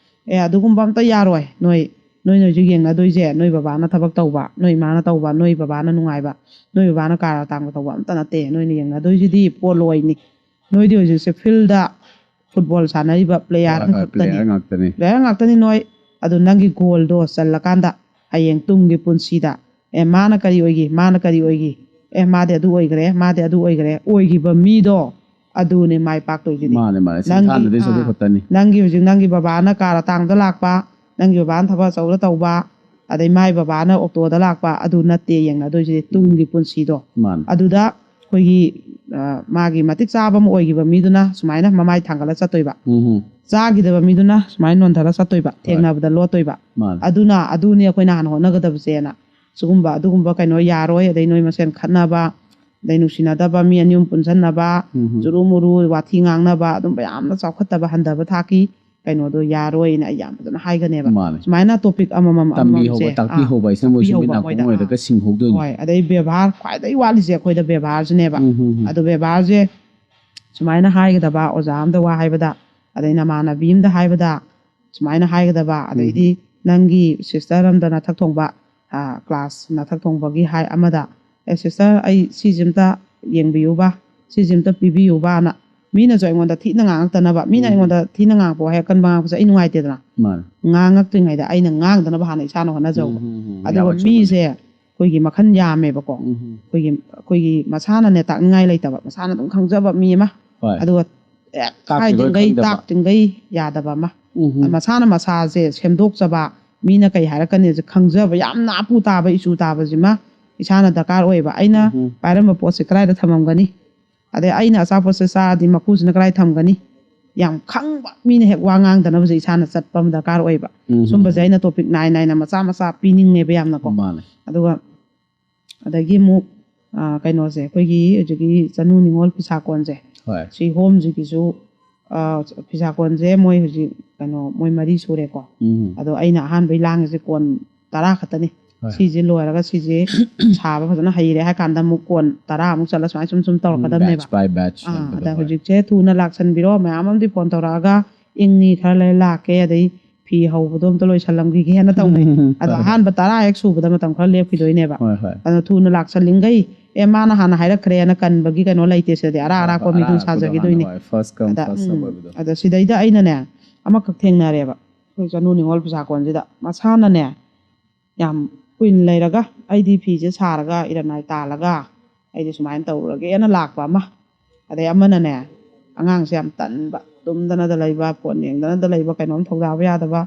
"ꯑꯦ, ꯑꯗꯨꯒꯨꯝꯕ ꯑꯝꯇ ꯌꯥꯔꯣꯏ꯫ ꯅꯣꯏ, ꯅꯣꯏ, ꯅꯣꯏꯁꯨ ꯌꯦꯡꯅꯗꯣꯏꯁꯦ ꯅꯣꯏ ꯕꯕꯥꯅ ꯊꯕꯛ ꯇꯧꯕ, ꯅꯣꯏ ꯏꯃꯥꯅ ꯇꯧꯕ, ꯅꯣꯏ ꯕꯕꯥꯅ ꯅꯨꯡꯉꯥꯏꯕ, ꯅꯣꯏ ꯕꯕꯥꯅ ꯀꯥꯔ ꯑꯇꯥꯡꯕ ꯊꯧꯕ ꯑꯝꯇ ꯅꯠꯇꯦ꯫ ꯅꯣꯏꯅ ꯌꯦꯡꯅꯗꯣꯏꯁꯤꯗꯤ ꯄꯣꯠꯂꯣꯏꯅꯤ꯫ ꯅꯣꯏꯗꯤ ꯍꯧꯖꯤꯛꯁꯦ ꯐꯤꯜꯗ ꯐꯨꯠꯕꯣꯜ ꯁꯥꯟꯅꯔꯤꯕ ꯄ꯭ꯂꯦꯌꯥꯔ ꯍꯣꯏ, ꯍꯣꯏ, ꯉꯥꯛꯇꯅꯤ꯫ ꯄ꯭ꯂꯦꯌꯥꯔ ꯉꯥꯛꯇꯅꯤ꯫ ꯄ꯭ꯂꯦꯌꯥꯔ ꯉꯥꯛꯇꯅꯤ ꯅꯣꯏ꯫ ꯑꯗꯨ ꯅꯪꯒꯤ ꯒꯣꯜꯗꯣ ꯆꯜꯂꯀꯥꯟꯗ ꯍꯌꯦꯡ ꯇꯨꯡꯒꯤ ꯄꯨꯟꯁꯤꯗ, ꯑꯦ, ꯃꯥꯅ ꯀꯔꯤ ꯑꯣꯏꯈꯤ, ꯃꯥꯅ ꯀꯔꯤ ꯑꯣꯏꯈꯤ, ꯑꯦ, ꯃꯥꯗꯤ ꯑꯗꯨ ꯑꯣꯏꯈ꯭ꯔꯦ, ꯃꯥꯗꯤ ꯑꯗꯨ ꯑꯣꯏꯈ꯭ꯔꯦ, ꯑꯣꯏꯈꯤꯕ ꯃꯤꯗꯣ ꯑꯗꯨꯅꯦ ꯃꯥꯏ ꯄꯥꯛꯇꯣꯏꯁꯤꯗꯤ꯫ ꯃꯥꯅꯦ, ꯃꯥꯅꯦ꯫ ꯅꯪꯒꯤ, ꯁꯤꯡꯊꯥꯅꯗꯣꯏ ꯁꯔꯨꯛ ꯑꯥ, ꯈꯛꯇꯅꯤ꯫ ꯅꯪꯒꯤ ꯍꯧꯖꯤꯛ ꯅꯪꯒꯤ ꯕꯕꯥꯅ ꯀꯥꯔ ꯑꯇꯥꯡꯕꯗ ꯂꯥꯛꯄ, ꯅꯪꯒꯤ ꯕꯕꯥꯅ ꯊꯕꯛ ꯑꯆꯧꯕꯗ ꯇꯧꯕ, ꯑꯗꯩ ꯃꯥꯏ ꯕꯕꯥꯅ ꯑꯣꯛꯇꯣꯗ ꯂꯥꯛꯄ, ꯑꯗꯨ ꯅꯠꯇꯦ ꯌꯦꯡꯅꯗꯣꯏꯁꯤꯗꯤ ꯇꯨꯡꯒꯤ ꯄꯨꯟꯁꯤꯗꯣ꯫ ꯃꯥꯅꯦ꯫ ꯑꯗꯨꯗ ꯑꯩꯈꯣꯏꯒꯤ, ꯑ, ꯃꯥꯒꯤ ꯃꯇꯤꯛ ꯆꯥꯕ ꯑꯃ ꯑꯣꯏꯈꯤꯕ ꯃꯤꯗꯨꯅ ꯁꯨꯃꯥꯏꯅ ꯃꯃꯥꯏ ꯊꯥꯡꯒꯠꯂ ꯆꯠꯇꯣꯏꯕ꯫ ꯎꯝ, ꯎꯝ꯫ ꯆꯥꯈꯤꯗꯕ ꯃꯤꯗꯨꯅ ꯁꯨꯃꯥꯏꯅ ꯅꯣꯟꯊꯔ ꯆꯠꯇꯣꯏꯕ, ꯍꯣꯏ꯫ ꯊꯦꯡꯅꯕꯗ ꯂꯣꯠꯇꯣꯏꯕ꯫ ꯃꯥꯅꯦ꯫ ꯑꯗꯨꯅ, ꯑꯗꯨꯅꯤ ꯑꯩꯈꯣꯏꯅ ꯍꯥꯟꯅ ꯍꯣꯠꯅꯒꯗꯕꯁꯦꯅ꯫ ꯁꯤꯒꯨꯝꯕ, ꯑꯗꯨꯒꯨꯝꯕ ꯀꯩꯅꯣ ꯌꯥꯔꯣꯏ꯫ ꯑꯗꯩ ꯅꯣꯏ ꯃꯁꯦꯟ ꯈꯠꯅꯕ, ꯑꯗꯩ ꯅꯨꯡꯁꯤꯅꯗꯕ, ꯃꯤ ꯑꯅꯤ ꯑꯍꯨꯝ ꯄꯨꯟꯁꯟꯅꯕ, ꯎꯝ, ꯎꯝ꯫ ꯆꯨꯔꯨ ꯃꯨꯔꯨ ꯋꯥꯊꯤ ꯉꯥꯡꯅꯕ, ꯑꯗꯨꯝꯕ ꯌꯥꯝꯅ ꯆꯥꯎꯈꯠꯇꯕ, ꯍꯟꯊꯕ ꯊꯥꯛꯀꯤ ꯀꯩꯅꯣꯗꯣ ꯌꯥꯔꯣꯏꯅ ꯑꯩ ꯌꯥꯝ ꯐꯖꯅ ꯍꯥꯏꯒꯅꯦꯕ꯫ ꯃꯥꯅꯦ꯫ ꯁꯨꯃꯥꯏꯅ ꯇꯣꯄꯤꯛ ꯑꯃꯃꯝ, ꯇꯝꯕꯤꯍꯧꯕ, ꯑꯃꯃꯝꯁꯦ, ꯑꯥ, ꯇꯥꯛꯄꯤꯍꯧꯕ ꯍꯥꯏꯁꯤꯅ ꯃꯣꯏꯁꯨ ꯃꯤꯠ ꯇꯥꯛꯄꯤꯍꯧꯕ ꯅꯥꯀꯣꯡ ꯃꯣꯏꯗ, ꯑꯣꯏꯔꯒ ꯑꯥ꯫ ꯁꯤꯡꯍꯧꯗꯣꯏꯅꯤ꯫ ꯍꯣꯏ, ꯑꯗꯩ ꯕꯦꯕꯥꯔ, ꯈ꯭ꯋꯥꯏꯗꯒꯤ ꯋꯥꯠꯂꯤꯁꯦ ꯑꯩꯈꯣꯏꯗ ꯕꯦꯕꯥꯔꯁꯤꯅꯦꯕ꯫ ꯎꯝ, ꯎꯝ, ꯎꯝ꯫ ꯑꯗꯣ ꯕꯦꯕꯥꯔꯁꯦ ꯁꯨꯃꯥꯏꯅ ꯍꯥꯏꯒꯗꯕ, ꯑꯣꯖꯥ ꯑꯝꯗ ꯋꯥ ꯍꯥꯏꯕꯗ, ꯑꯗꯩ ꯅꯃꯥꯟꯅꯕꯤ ꯑꯝꯗ ꯍꯥꯏꯕꯗ ꯁꯨꯃꯥꯏꯅ ꯍꯥꯏꯒꯗꯕ, ꯎꯝ꯫ ꯑꯗꯩꯗꯤ ꯅꯪꯒꯤ ꯁꯤꯁꯇꯔ ꯑꯝꯗ ꯅꯊꯛ ꯊꯣꯡꯕ, ꯑꯥ, ꯀ꯭ꯂꯥꯁ ꯅꯊꯛ ꯊꯣꯡꯕꯒꯤ ꯍꯥꯏ ꯑꯃꯗ, "ꯑꯦ, ꯁꯤꯁꯇꯔ, ꯑꯩ ꯁꯤꯁꯦ ꯑꯝꯇ ꯌꯦꯡꯕꯤꯌꯨꯕ, ꯁꯤꯁꯦ ꯑꯝꯇ ꯄꯤꯕꯤꯌꯨꯕꯅ꯫ ꯃꯤꯅꯁꯨ ꯑꯩꯉꯣꯟꯗ ꯊꯤꯅ ꯉꯥꯡꯉꯛꯇꯅꯕ, ꯃꯤꯅ ꯎꯝ꯫ ꯑꯩꯉꯣꯟꯗ ꯊꯤꯅ ꯉꯥꯡꯉꯛꯄ ꯋꯥꯍꯩ ꯑꯀꯟꯕ ꯉꯥꯡꯉꯛꯄꯁꯦ ꯑꯩ ꯅꯨꯡꯉꯥꯏꯇꯦꯗꯅ꯫ ꯃꯥꯅꯦ꯫ ꯉꯥꯡꯉꯛꯇ꯭ꯔꯤꯉꯩꯗ ꯑꯩꯅ ꯉꯥꯡꯗꯅꯕ ꯍꯥꯟꯅ ꯏꯁꯥꯅ ꯍꯣꯠꯅꯖꯧꯕ꯫ ꯎꯝ, ꯎꯝ, ꯎꯝ꯫ ꯑꯗꯨꯒ ꯌꯥꯝꯅ ꯆꯨꯝꯃꯦ꯫ ꯃꯤꯁꯦ ꯑꯩꯈꯣꯏꯒꯤ ꯃꯈꯜ ꯌꯥꯝꯃꯦꯕꯀꯣ꯫ ꯎꯝ, ꯎꯝ꯫ ꯑꯩꯈꯣꯏꯒꯤ, ꯑꯩꯈꯣꯏꯒꯤ ꯃꯁꯥꯅꯅꯦ ꯇꯥꯛꯅꯤꯡꯉꯥꯏ ꯂꯩꯇꯕ, ꯃꯁꯥꯅ ꯑꯗꯨꯝ ꯈꯪꯖꯕ ꯃꯤ ꯑꯃ꯫ ꯍꯣꯏ꯫ ꯑꯗꯨꯒ ꯍꯦꯛ ꯇꯥꯛꯇ꯭ꯔꯤꯉꯩ ꯍꯥꯏꯗ꯭ꯔꯤꯉꯩ, ꯈꯪꯗꯕ꯫ ꯇꯥꯛꯇ꯭ꯔꯤꯉꯩ ꯌꯥꯗꯕ ꯑꯃ꯫ ꯎꯝ, ꯎꯝ꯫ ꯃꯁꯥꯅ ꯃꯁꯥꯁꯦ ꯁꯦꯝꯗꯣꯛꯆꯕ, ꯃꯤꯅ ꯀꯩ ꯍꯥꯏꯔꯛꯀꯅꯤꯁꯦ ꯈꯪꯖꯕ, ꯌꯥꯝꯅ ꯑꯄꯨ ꯇꯥꯕ, ꯏꯆꯨ ꯇꯥꯕꯁꯤꯃ ꯏꯁꯥꯅ ꯗꯔꯀꯥꯔ ꯑꯣꯏꯌꯦꯕ꯫ ꯑꯩꯅ ꯎꯝ, ꯎꯝ꯫ ꯄꯥꯏꯔꯝꯕ ꯄꯣꯠꯁꯦ ꯀꯗꯥꯏꯗ ꯊꯝꯃꯝꯒꯅꯤ? ꯑꯗꯩ ꯑꯩꯅ ꯑꯆꯥꯄꯣꯠꯁꯦ ꯆꯥꯔꯗꯤ ꯃꯀꯨꯁꯤꯅ ꯀꯗꯥꯏ ꯊꯝꯒꯅꯤ? ꯌꯥꯝ ꯈꯪꯕ ꯃꯤꯅ ꯍꯦꯛ ꯋꯥ ꯉꯥꯡꯗꯅꯕꯁꯦ ꯏꯁꯥꯅ ꯆꯠꯄ ꯑꯃ ꯗꯔꯀꯥꯔ ꯑꯣꯏꯕ꯫ ꯎꯝ, ꯁꯨꯝꯕꯁꯦ ꯎꯝ꯫ ꯑꯩꯅ topic ꯅꯥꯏ ꯅꯥꯏꯅ ꯃꯆꯥ ꯃꯆꯥ ꯄꯤꯅꯤꯡꯉꯦꯕ ꯌꯥꯝꯅꯀꯣ꯫ ꯃꯥꯅꯦ꯫ ꯑꯗꯨꯒ ꯑꯗꯒꯤ ꯑꯃꯨꯛ, ꯑ, ꯀꯩꯅꯣꯁꯦ, ꯑꯩꯈꯣꯏꯒꯤ ꯍꯧꯖꯤꯛꯀꯤ ꯆꯅꯨ ꯅꯤꯉꯣꯜ ꯐꯤꯁꯥꯀꯣꯟꯁꯦ, ꯍꯣꯏ꯫ ꯁꯤ ꯍꯣꯝꯁꯤꯒꯤꯁꯨ, ꯑ, ꯐꯤꯁꯥꯀꯣꯟꯁꯦ ꯃꯣꯏ ꯍꯧꯖꯤꯛ ꯀꯩꯅꯣ, ꯃꯣꯏ ꯃꯔꯤ ꯁꯨꯔꯦꯀꯣ꯫ ꯎꯝ꯫ ꯑꯗꯣ ꯑꯩꯅ ꯑꯍꯥꯟꯕꯩ ꯂꯥꯡꯉꯤꯁꯦ ꯀꯣꯟ ꯇꯔꯥ ꯈꯛꯇꯅꯤ꯫ ꯍꯣꯏ꯫ ꯁꯤꯁꯦ ꯂꯣꯏꯔꯒ ꯁꯤꯁꯦ ꯁꯥꯕ ꯐꯖꯅ ꯍꯩꯔꯦ ꯍꯥꯏ ꯀꯥꯟꯗ ꯑꯃꯨꯛ ꯀꯣꯟ ꯇꯔꯥ ꯑꯃꯨꯛ ꯆꯠꯂ ꯁꯨꯃꯥꯏꯅ ꯁꯨꯝ ꯁꯨꯝ ꯎꯝ, ꯇꯧꯔꯛꯀꯗꯕꯅꯦꯕ꯫ Batch by batch ꯑꯥ, ꯑꯣꯏꯒꯗꯕ ꯑꯗ ꯑꯣꯏ꯫ ꯍꯧꯖꯤꯛꯁꯦ ꯊꯨꯅ ꯂꯥꯛꯁꯟꯕꯤꯔꯣ, ꯃꯌꯥꯝ ꯑꯃꯗꯤ phone ꯇꯧꯔꯛꯑꯒ, "ꯏꯪꯉꯤ, ꯈꯔ ꯂꯩꯔ ꯂꯥꯛꯀꯦ, ꯑꯗꯩ ꯐꯤ ꯍꯧꯕꯗꯣ ꯑꯝꯇ ꯂꯣꯏꯁꯜꯂꯝꯈꯤꯒꯦꯅ" ꯇꯧꯅꯩ꯫ ꯎꯝ, ꯑꯗꯣ ꯍꯣꯏ꯫ ꯑꯍꯥꯟꯕ ꯇꯔꯥ ꯍꯦꯛ ꯁꯨꯕꯗ ꯃꯇꯝ ꯈꯔ ꯂꯦꯞꯈꯤꯗꯣꯏꯅꯦꯕ꯫ ꯍꯣꯏ, ꯍꯣꯏ꯫ ꯑꯗꯣ ꯊꯨꯅ ꯂꯥꯛꯁꯜꯂꯤꯡꯈꯩ, "ꯑꯦ, ꯃꯥꯅ ꯍꯥꯟꯅ ꯍꯥꯏꯔꯛꯈ꯭ꯔꯦꯅ" ꯀꯟꯕꯒꯤ ꯀꯩꯅꯣ ꯂꯩꯇꯦ ꯁꯤꯗꯗꯤ, ꯑꯔꯥꯛ ꯍꯣꯏ, ꯑꯔꯥꯛꯄ ꯍꯣꯏ, ꯃꯤꯗꯨꯅ ꯑꯔꯥꯛ ꯑꯔꯥꯛꯄꯗꯣ ꯁꯥꯖꯈꯤꯗꯣꯏꯅꯦ꯫ ꯍꯥꯟꯅ, ꯍꯣꯏ, first come, ꯑꯗ, first serve ꯎꯝ, ꯑꯣꯏꯕꯗꯣ꯫ ꯑꯗ ꯁꯤꯗꯩꯗ ꯑꯩꯅꯅꯦ, ꯑꯃꯈꯛ ꯊꯦꯡꯅꯔꯦꯕ, ꯑꯩꯈꯣꯏ ꯆꯅꯨ ꯅꯤꯉꯣꯜ ꯐꯤꯁꯥꯀꯣꯟꯁꯤꯗ꯫ ꯃꯁꯥꯅꯅꯦ, ꯌꯥꯝ ꯀꯨꯏꯅ ꯂꯩꯔꯒ, ꯑꯩꯗꯤ ꯐꯤꯁꯦ ꯁꯥꯔꯒ, ꯏꯔꯟ ꯅꯥꯏ ꯇꯥꯜꯂꯒ, ꯑꯩꯗꯤ ꯁꯨꯃꯥꯏꯅ ꯇꯧꯔꯒꯦꯅ ꯂꯥꯛꯄ ꯑꯃ꯫ ꯑꯗꯩ ꯑꯃꯅꯅꯦ, ꯑꯉꯥꯡꯁꯦ ꯌꯥꯝ ꯇꯟꯕ, ꯇꯨꯝꯗꯅꯗ ꯂꯩꯕ, phone ꯌꯦꯡꯗꯅꯗ ꯂꯩꯕ, ꯀꯩꯅꯣꯝ ꯊꯧꯗꯥꯕ ꯌꯥꯗꯕ,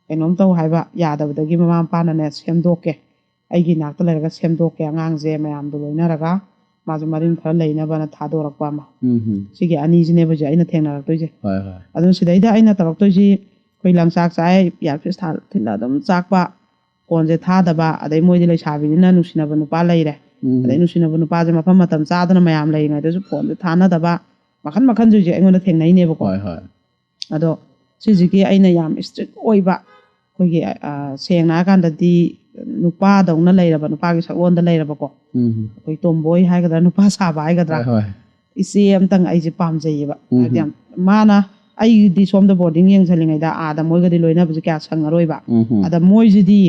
ꯀꯩꯅꯣꯝ ꯇꯧ ꯍꯥꯏꯕ ꯌꯥꯗꯕꯗꯒꯤ ꯃꯃꯥ ꯃꯄꯥꯅꯅꯦ, "ꯁꯦꯝꯗꯣꯛꯀꯦ, ꯑꯩꯒꯤ ꯏꯅꯥꯛꯇ ꯂꯩꯔꯒ ꯁꯦꯝꯗꯣꯛꯀꯦ ꯑꯉꯥꯡꯁꯦ" ꯃꯌꯥꯝꯗꯣ ꯂꯣꯏꯅꯔꯒ, ꯃꯥꯁꯨ ꯃꯔꯤꯟ ꯈꯔ ꯂꯩꯅꯕꯅ ꯊꯥꯗꯣꯔꯛꯄ ꯑꯃ꯫ ꯎꯝ, ꯎꯝ꯫ ꯁꯤꯒꯤ ꯑꯅꯤꯁꯤꯅꯦꯕ ꯍꯧꯖꯤꯛ ꯑꯩꯅ ꯊꯦꯡꯅꯔꯛꯇꯣꯏꯁꯦ꯫ ꯍꯣꯏ, ꯍꯣꯏ꯫ ꯑꯗꯨꯅ ꯁꯤꯗꯩꯗ ꯑꯩꯅ ꯇꯧꯔꯛꯇꯣꯏꯁꯤ, ꯑꯩꯈꯣꯏ ꯂꯪꯆꯥꯛ ꯆꯥꯛꯑꯦ, earpiece ꯊꯥ-, ꯊꯤꯜꯂ ꯑꯗꯨꯝ ꯆꯥꯛꯄ, phoneꯁꯦ ꯊꯥꯗꯕ, ꯑꯗꯩ ꯃꯣꯏꯗꯤ ꯂꯩꯁꯥꯕꯤꯅꯤꯅ ꯅꯨꯡꯁꯤꯅꯕ ꯅꯨꯄꯥ ꯂꯩꯔꯦ꯫ ꯎꯝ꯫ ꯑꯗꯩ ꯅꯨꯡꯁꯤꯅꯕ ꯅꯨꯄꯥꯁꯦ ꯃꯐꯝ ꯃꯇꯝ ꯆꯥꯗꯅ ꯃꯌꯥꯝ ꯂꯩꯔꯤꯉꯩꯗꯁꯨ phoneꯁꯦ ꯊꯥꯅꯗꯕ, ꯃꯈꯟ ꯃꯈꯟꯁꯦ ꯍꯧꯖꯤꯛ ꯑꯩꯉꯣꯟꯗ ꯊꯦꯡꯅꯩꯅꯦꯕꯀꯣ꯫ ꯍꯣꯏ, ꯍꯣꯏ꯫ ꯑꯗꯣ ꯁꯤꯁꯤꯒꯤ ꯑꯩꯅ ꯌꯥꯝ strict ꯑꯣꯏꯕ, ꯑꯩꯈꯣꯏꯒꯤ, ꯑ, ꯁꯦꯡꯅ ꯍꯥꯏꯔꯀꯥꯟꯗꯗꯤ ꯅꯨꯄꯥꯗꯧꯅ ꯂꯩꯔꯕ, ꯅꯨꯄꯥꯒꯤ ꯁꯛꯂꯣꯟꯗ ꯂꯩꯔꯕꯀꯣ꯫ ꯎꯝ꯫ ꯑꯩꯈꯣꯏ tomboy ꯍꯥꯏꯒꯗ꯭ꯔꯥ, ꯅꯨꯄꯥ ꯁꯥꯕ ꯍꯥꯏꯒꯗ꯭ꯔꯥ? ꯍꯣꯏ, ꯍꯣꯏ꯫ ꯏꯆꯦ ꯑꯝꯇꯪ ꯑꯩꯁꯦ ꯄꯥꯝꯖꯩꯌꯦꯕ꯫ ꯎꯝ꯫ ꯍꯥꯏꯗꯤ ꯌꯥꯝ, ꯃꯥꯅ, ꯑꯩꯗꯤ ꯁꯣꯝꯗ boarding ꯌꯦꯡꯁꯜꯂꯤꯉꯩꯗ ꯑꯥꯗ ꯃꯣꯏꯒꯗꯤ ꯂꯣꯏꯅꯕꯁꯦ ꯀꯌꯥ ꯁꯪꯉꯔꯣꯏꯕ꯫ ꯎꯝ꯫ ꯑꯗ ꯃꯣꯏꯁꯤꯗꯤ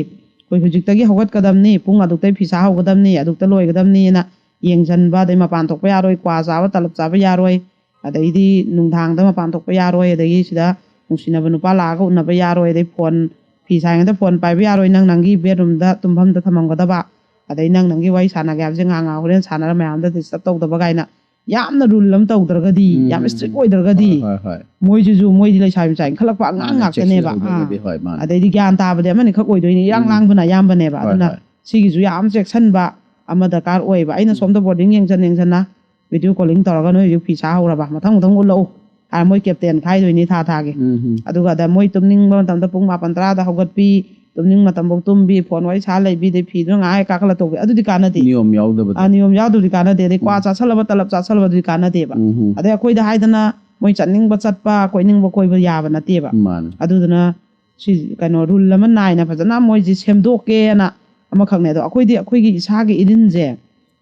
ꯑꯩꯈꯣꯏ ꯍꯧꯖꯤꯛꯇꯒꯤ ꯍꯧꯒꯠꯀꯗꯕꯅꯤ, ꯄꯨꯡ ꯑꯗꯨꯛꯇꯩ ꯐꯤ ꯁꯥ ꯍꯧꯒꯗꯕꯅꯤ, ꯑꯗꯨꯛꯇ ꯂꯣꯏꯒꯗꯕꯅꯤꯅ ꯌꯦꯡꯁꯤꯟꯕ, ꯑꯗꯩ ꯃꯄꯥꯟ ꯊꯣꯛꯄ ꯌꯥꯔꯣꯏ, ꯀ꯭ꯋꯥ ꯆꯥꯕ, ꯇꯂꯞ ꯆꯥꯕ ꯌꯥꯔꯣꯏ, ꯑꯗꯩꯗꯤ ꯅꯨꯡꯗꯥꯡꯗ ꯃꯄꯥꯟ ꯊꯣꯛꯄ ꯌꯥꯔꯣꯏ, ꯑꯗꯒꯤ ꯁꯤꯗ ꯅꯨꯡꯁꯤꯅꯕ ꯅꯨꯄꯥ ꯂꯥꯛꯑꯒ ꯎꯅꯕ ꯌꯥꯔꯣꯏ, ꯑꯗꯩ ꯐꯣꯟ, ꯐꯤ ꯁꯥꯔꯤꯉꯩꯗ ꯐꯣꯟ ꯄꯥꯏꯕ ꯌꯥꯔꯣꯏ, ꯅꯪ ꯅꯪꯒꯤ ꯕꯦꯗꯔꯨꯝꯗ ꯇꯨꯝꯐꯝꯗ ꯊꯝꯃꯝꯒꯗꯕ, ꯑꯗꯩ ꯅꯪ ꯅꯪꯒꯤ ꯋꯥꯔꯤ ꯁꯥꯟꯅꯒꯦ ꯍꯥꯏꯕꯁꯦ ꯉꯥ ꯉꯥ ꯍꯣꯔꯦꯟ ꯁꯥꯟꯅꯔ ꯃꯌꯥꯝꯗ ꯗꯤꯁꯇꯔꯕ ꯇꯧꯗꯕ ꯀꯥꯏꯅ ꯌꯥꯝꯅ ꯔꯨꯜ ꯑꯃ ꯇꯧꯗ꯭ꯔꯒꯗꯤ, ꯎꯝ, ꯌꯥꯝ ꯎꯝ, ꯏꯁꯇ꯭ꯔꯤꯛ ꯎꯝ꯫ ꯑꯣꯏꯗ꯭ꯔꯒꯗꯤ, ꯍꯣꯏ, ꯍꯣꯏ, ꯍꯣꯏ꯫ ꯃꯣꯏꯁꯤꯁꯨ, ꯃꯣꯏꯗꯤ ꯂꯩꯁꯥꯕꯤ ꯃꯆꯥ ꯏꯟꯈꯠꯂꯛꯄ ꯑꯉꯥꯡ ꯃꯥꯅꯦ, ꯉꯥꯛꯇꯅꯦꯕ꯫ ꯆꯦꯛꯁꯤꯜꯍꯧꯗ꯭ꯔꯒꯗꯤ, ꯑꯥ꯫ ꯍꯣꯏ, ꯃꯥꯅꯦ꯫ ꯑꯗꯩꯗꯤ ꯒ꯭ꯌꯥꯟ ꯇꯥꯕꯗꯤ ꯑꯃꯅꯤꯈꯛ ꯑꯣꯏꯗꯣꯏꯅꯤ, ꯏꯔꯥꯡ ꯎꯝ꯫ ꯂꯥꯡꯕꯅ ꯑꯌꯥꯝꯕꯅꯦꯕ꯫ ꯍꯣꯏ, ꯑꯗꯨꯅ ꯍꯣꯏ꯫ ꯁꯤꯒꯤꯁꯨ ꯌꯥꯝ ꯆꯦꯛꯁꯤꯟꯕ ꯑꯃ ꯗꯔꯀꯥꯔ ꯑꯣꯏꯌꯦꯕ꯫ ꯑꯩꯅ ꯎꯝ꯫ ꯁꯣꯝꯗ ꯕꯣꯔꯗꯤꯡ ꯌꯦꯡꯁꯟ ꯌꯦꯡꯁꯟꯅ ꯚꯤꯗꯤꯑꯣ ꯀꯣꯂꯤꯡ ꯇꯧꯔꯒ, "ꯅꯣꯏ ꯍꯧꯖꯤꯛ ꯐꯤ ꯁꯥ ꯍꯧꯔꯕ? ꯃꯊꯪ ꯃꯊꯪ ꯎꯠꯂꯛꯎ" ꯍꯥꯏꯔ ꯃꯣꯏ ꯀꯦꯞꯇꯦꯟ ꯈꯥꯏꯗꯣꯏꯅꯤ ꯊꯥ ꯊꯥꯒꯤ꯫ ꯎꯝ, ꯎꯝ꯫ ꯑꯗꯨꯒ ꯑꯗ ꯃꯣꯏ ꯇꯨꯝꯅꯤꯡꯕ ꯃꯇꯝꯗ ꯄꯨꯡ ꯃꯥꯄꯟ ꯇꯔꯥꯗ ꯍꯧꯒꯠꯄꯤ, ꯇꯨꯝꯅꯤꯡ ꯃꯇꯝꯐꯥꯎ ꯇꯨꯝꯕꯤ, ꯐꯣꯟ ꯋꯥꯔꯤ ꯁꯥ ꯂꯩꯕꯤ, ꯑꯗꯩ ꯐꯤꯗꯨꯅ ꯉꯥꯏꯍꯥꯛ ꯀꯥꯈꯠꯂ ꯇꯧꯕꯤ, ꯑꯗꯨꯗꯤ ꯀꯥꯟꯅꯗꯦ꯫ ꯅꯤꯌꯣꯝ ꯌꯥꯎꯗꯕꯗꯣ꯫ ꯑꯥ, ꯅꯤꯌꯣꯝ ꯌꯥꯎꯗꯕꯗꯤ ꯀꯥꯟꯅꯗꯦ꯫ ꯑꯗꯩ ꯀ꯭ꯋꯥ ꯎꯝ꯫ ꯆꯥꯁꯜꯂꯕ, ꯇꯂꯞ ꯆꯥꯁꯜꯂꯕ, ꯑꯗꯨꯗꯤ ꯀꯥꯟꯅꯗꯦꯕ꯫ ꯎꯝ, ꯎꯝ꯫ ꯑꯗꯩ ꯑꯩꯈꯣꯏꯗ ꯍꯥꯏꯗꯅ ꯃꯣꯏ ꯆꯠꯅꯤꯡꯕ ꯆꯠꯄ, ꯀꯣꯏꯅꯤꯡꯕ ꯀꯣꯏꯕ ꯌꯥꯕ ꯅꯠꯇꯦꯕ꯫ ꯃꯥꯅꯦ꯫ ꯑꯗꯨꯗꯨꯅ ꯁꯤ ꯀꯩꯅꯣ ꯔꯨꯜ ꯑꯃ ꯅꯥꯏꯅ ꯐꯖꯅ ꯃꯣꯏꯁꯤ ꯁꯦꯝꯗꯣꯛꯀꯦꯅ ꯑꯃꯈꯛꯅꯦ꯫ ꯑꯗꯣ ꯑꯩꯈꯣꯏꯗꯤ ꯑꯩꯈꯣꯏꯒꯤ ꯏꯁꯥꯒꯤ ꯏꯔꯤꯟꯁꯦ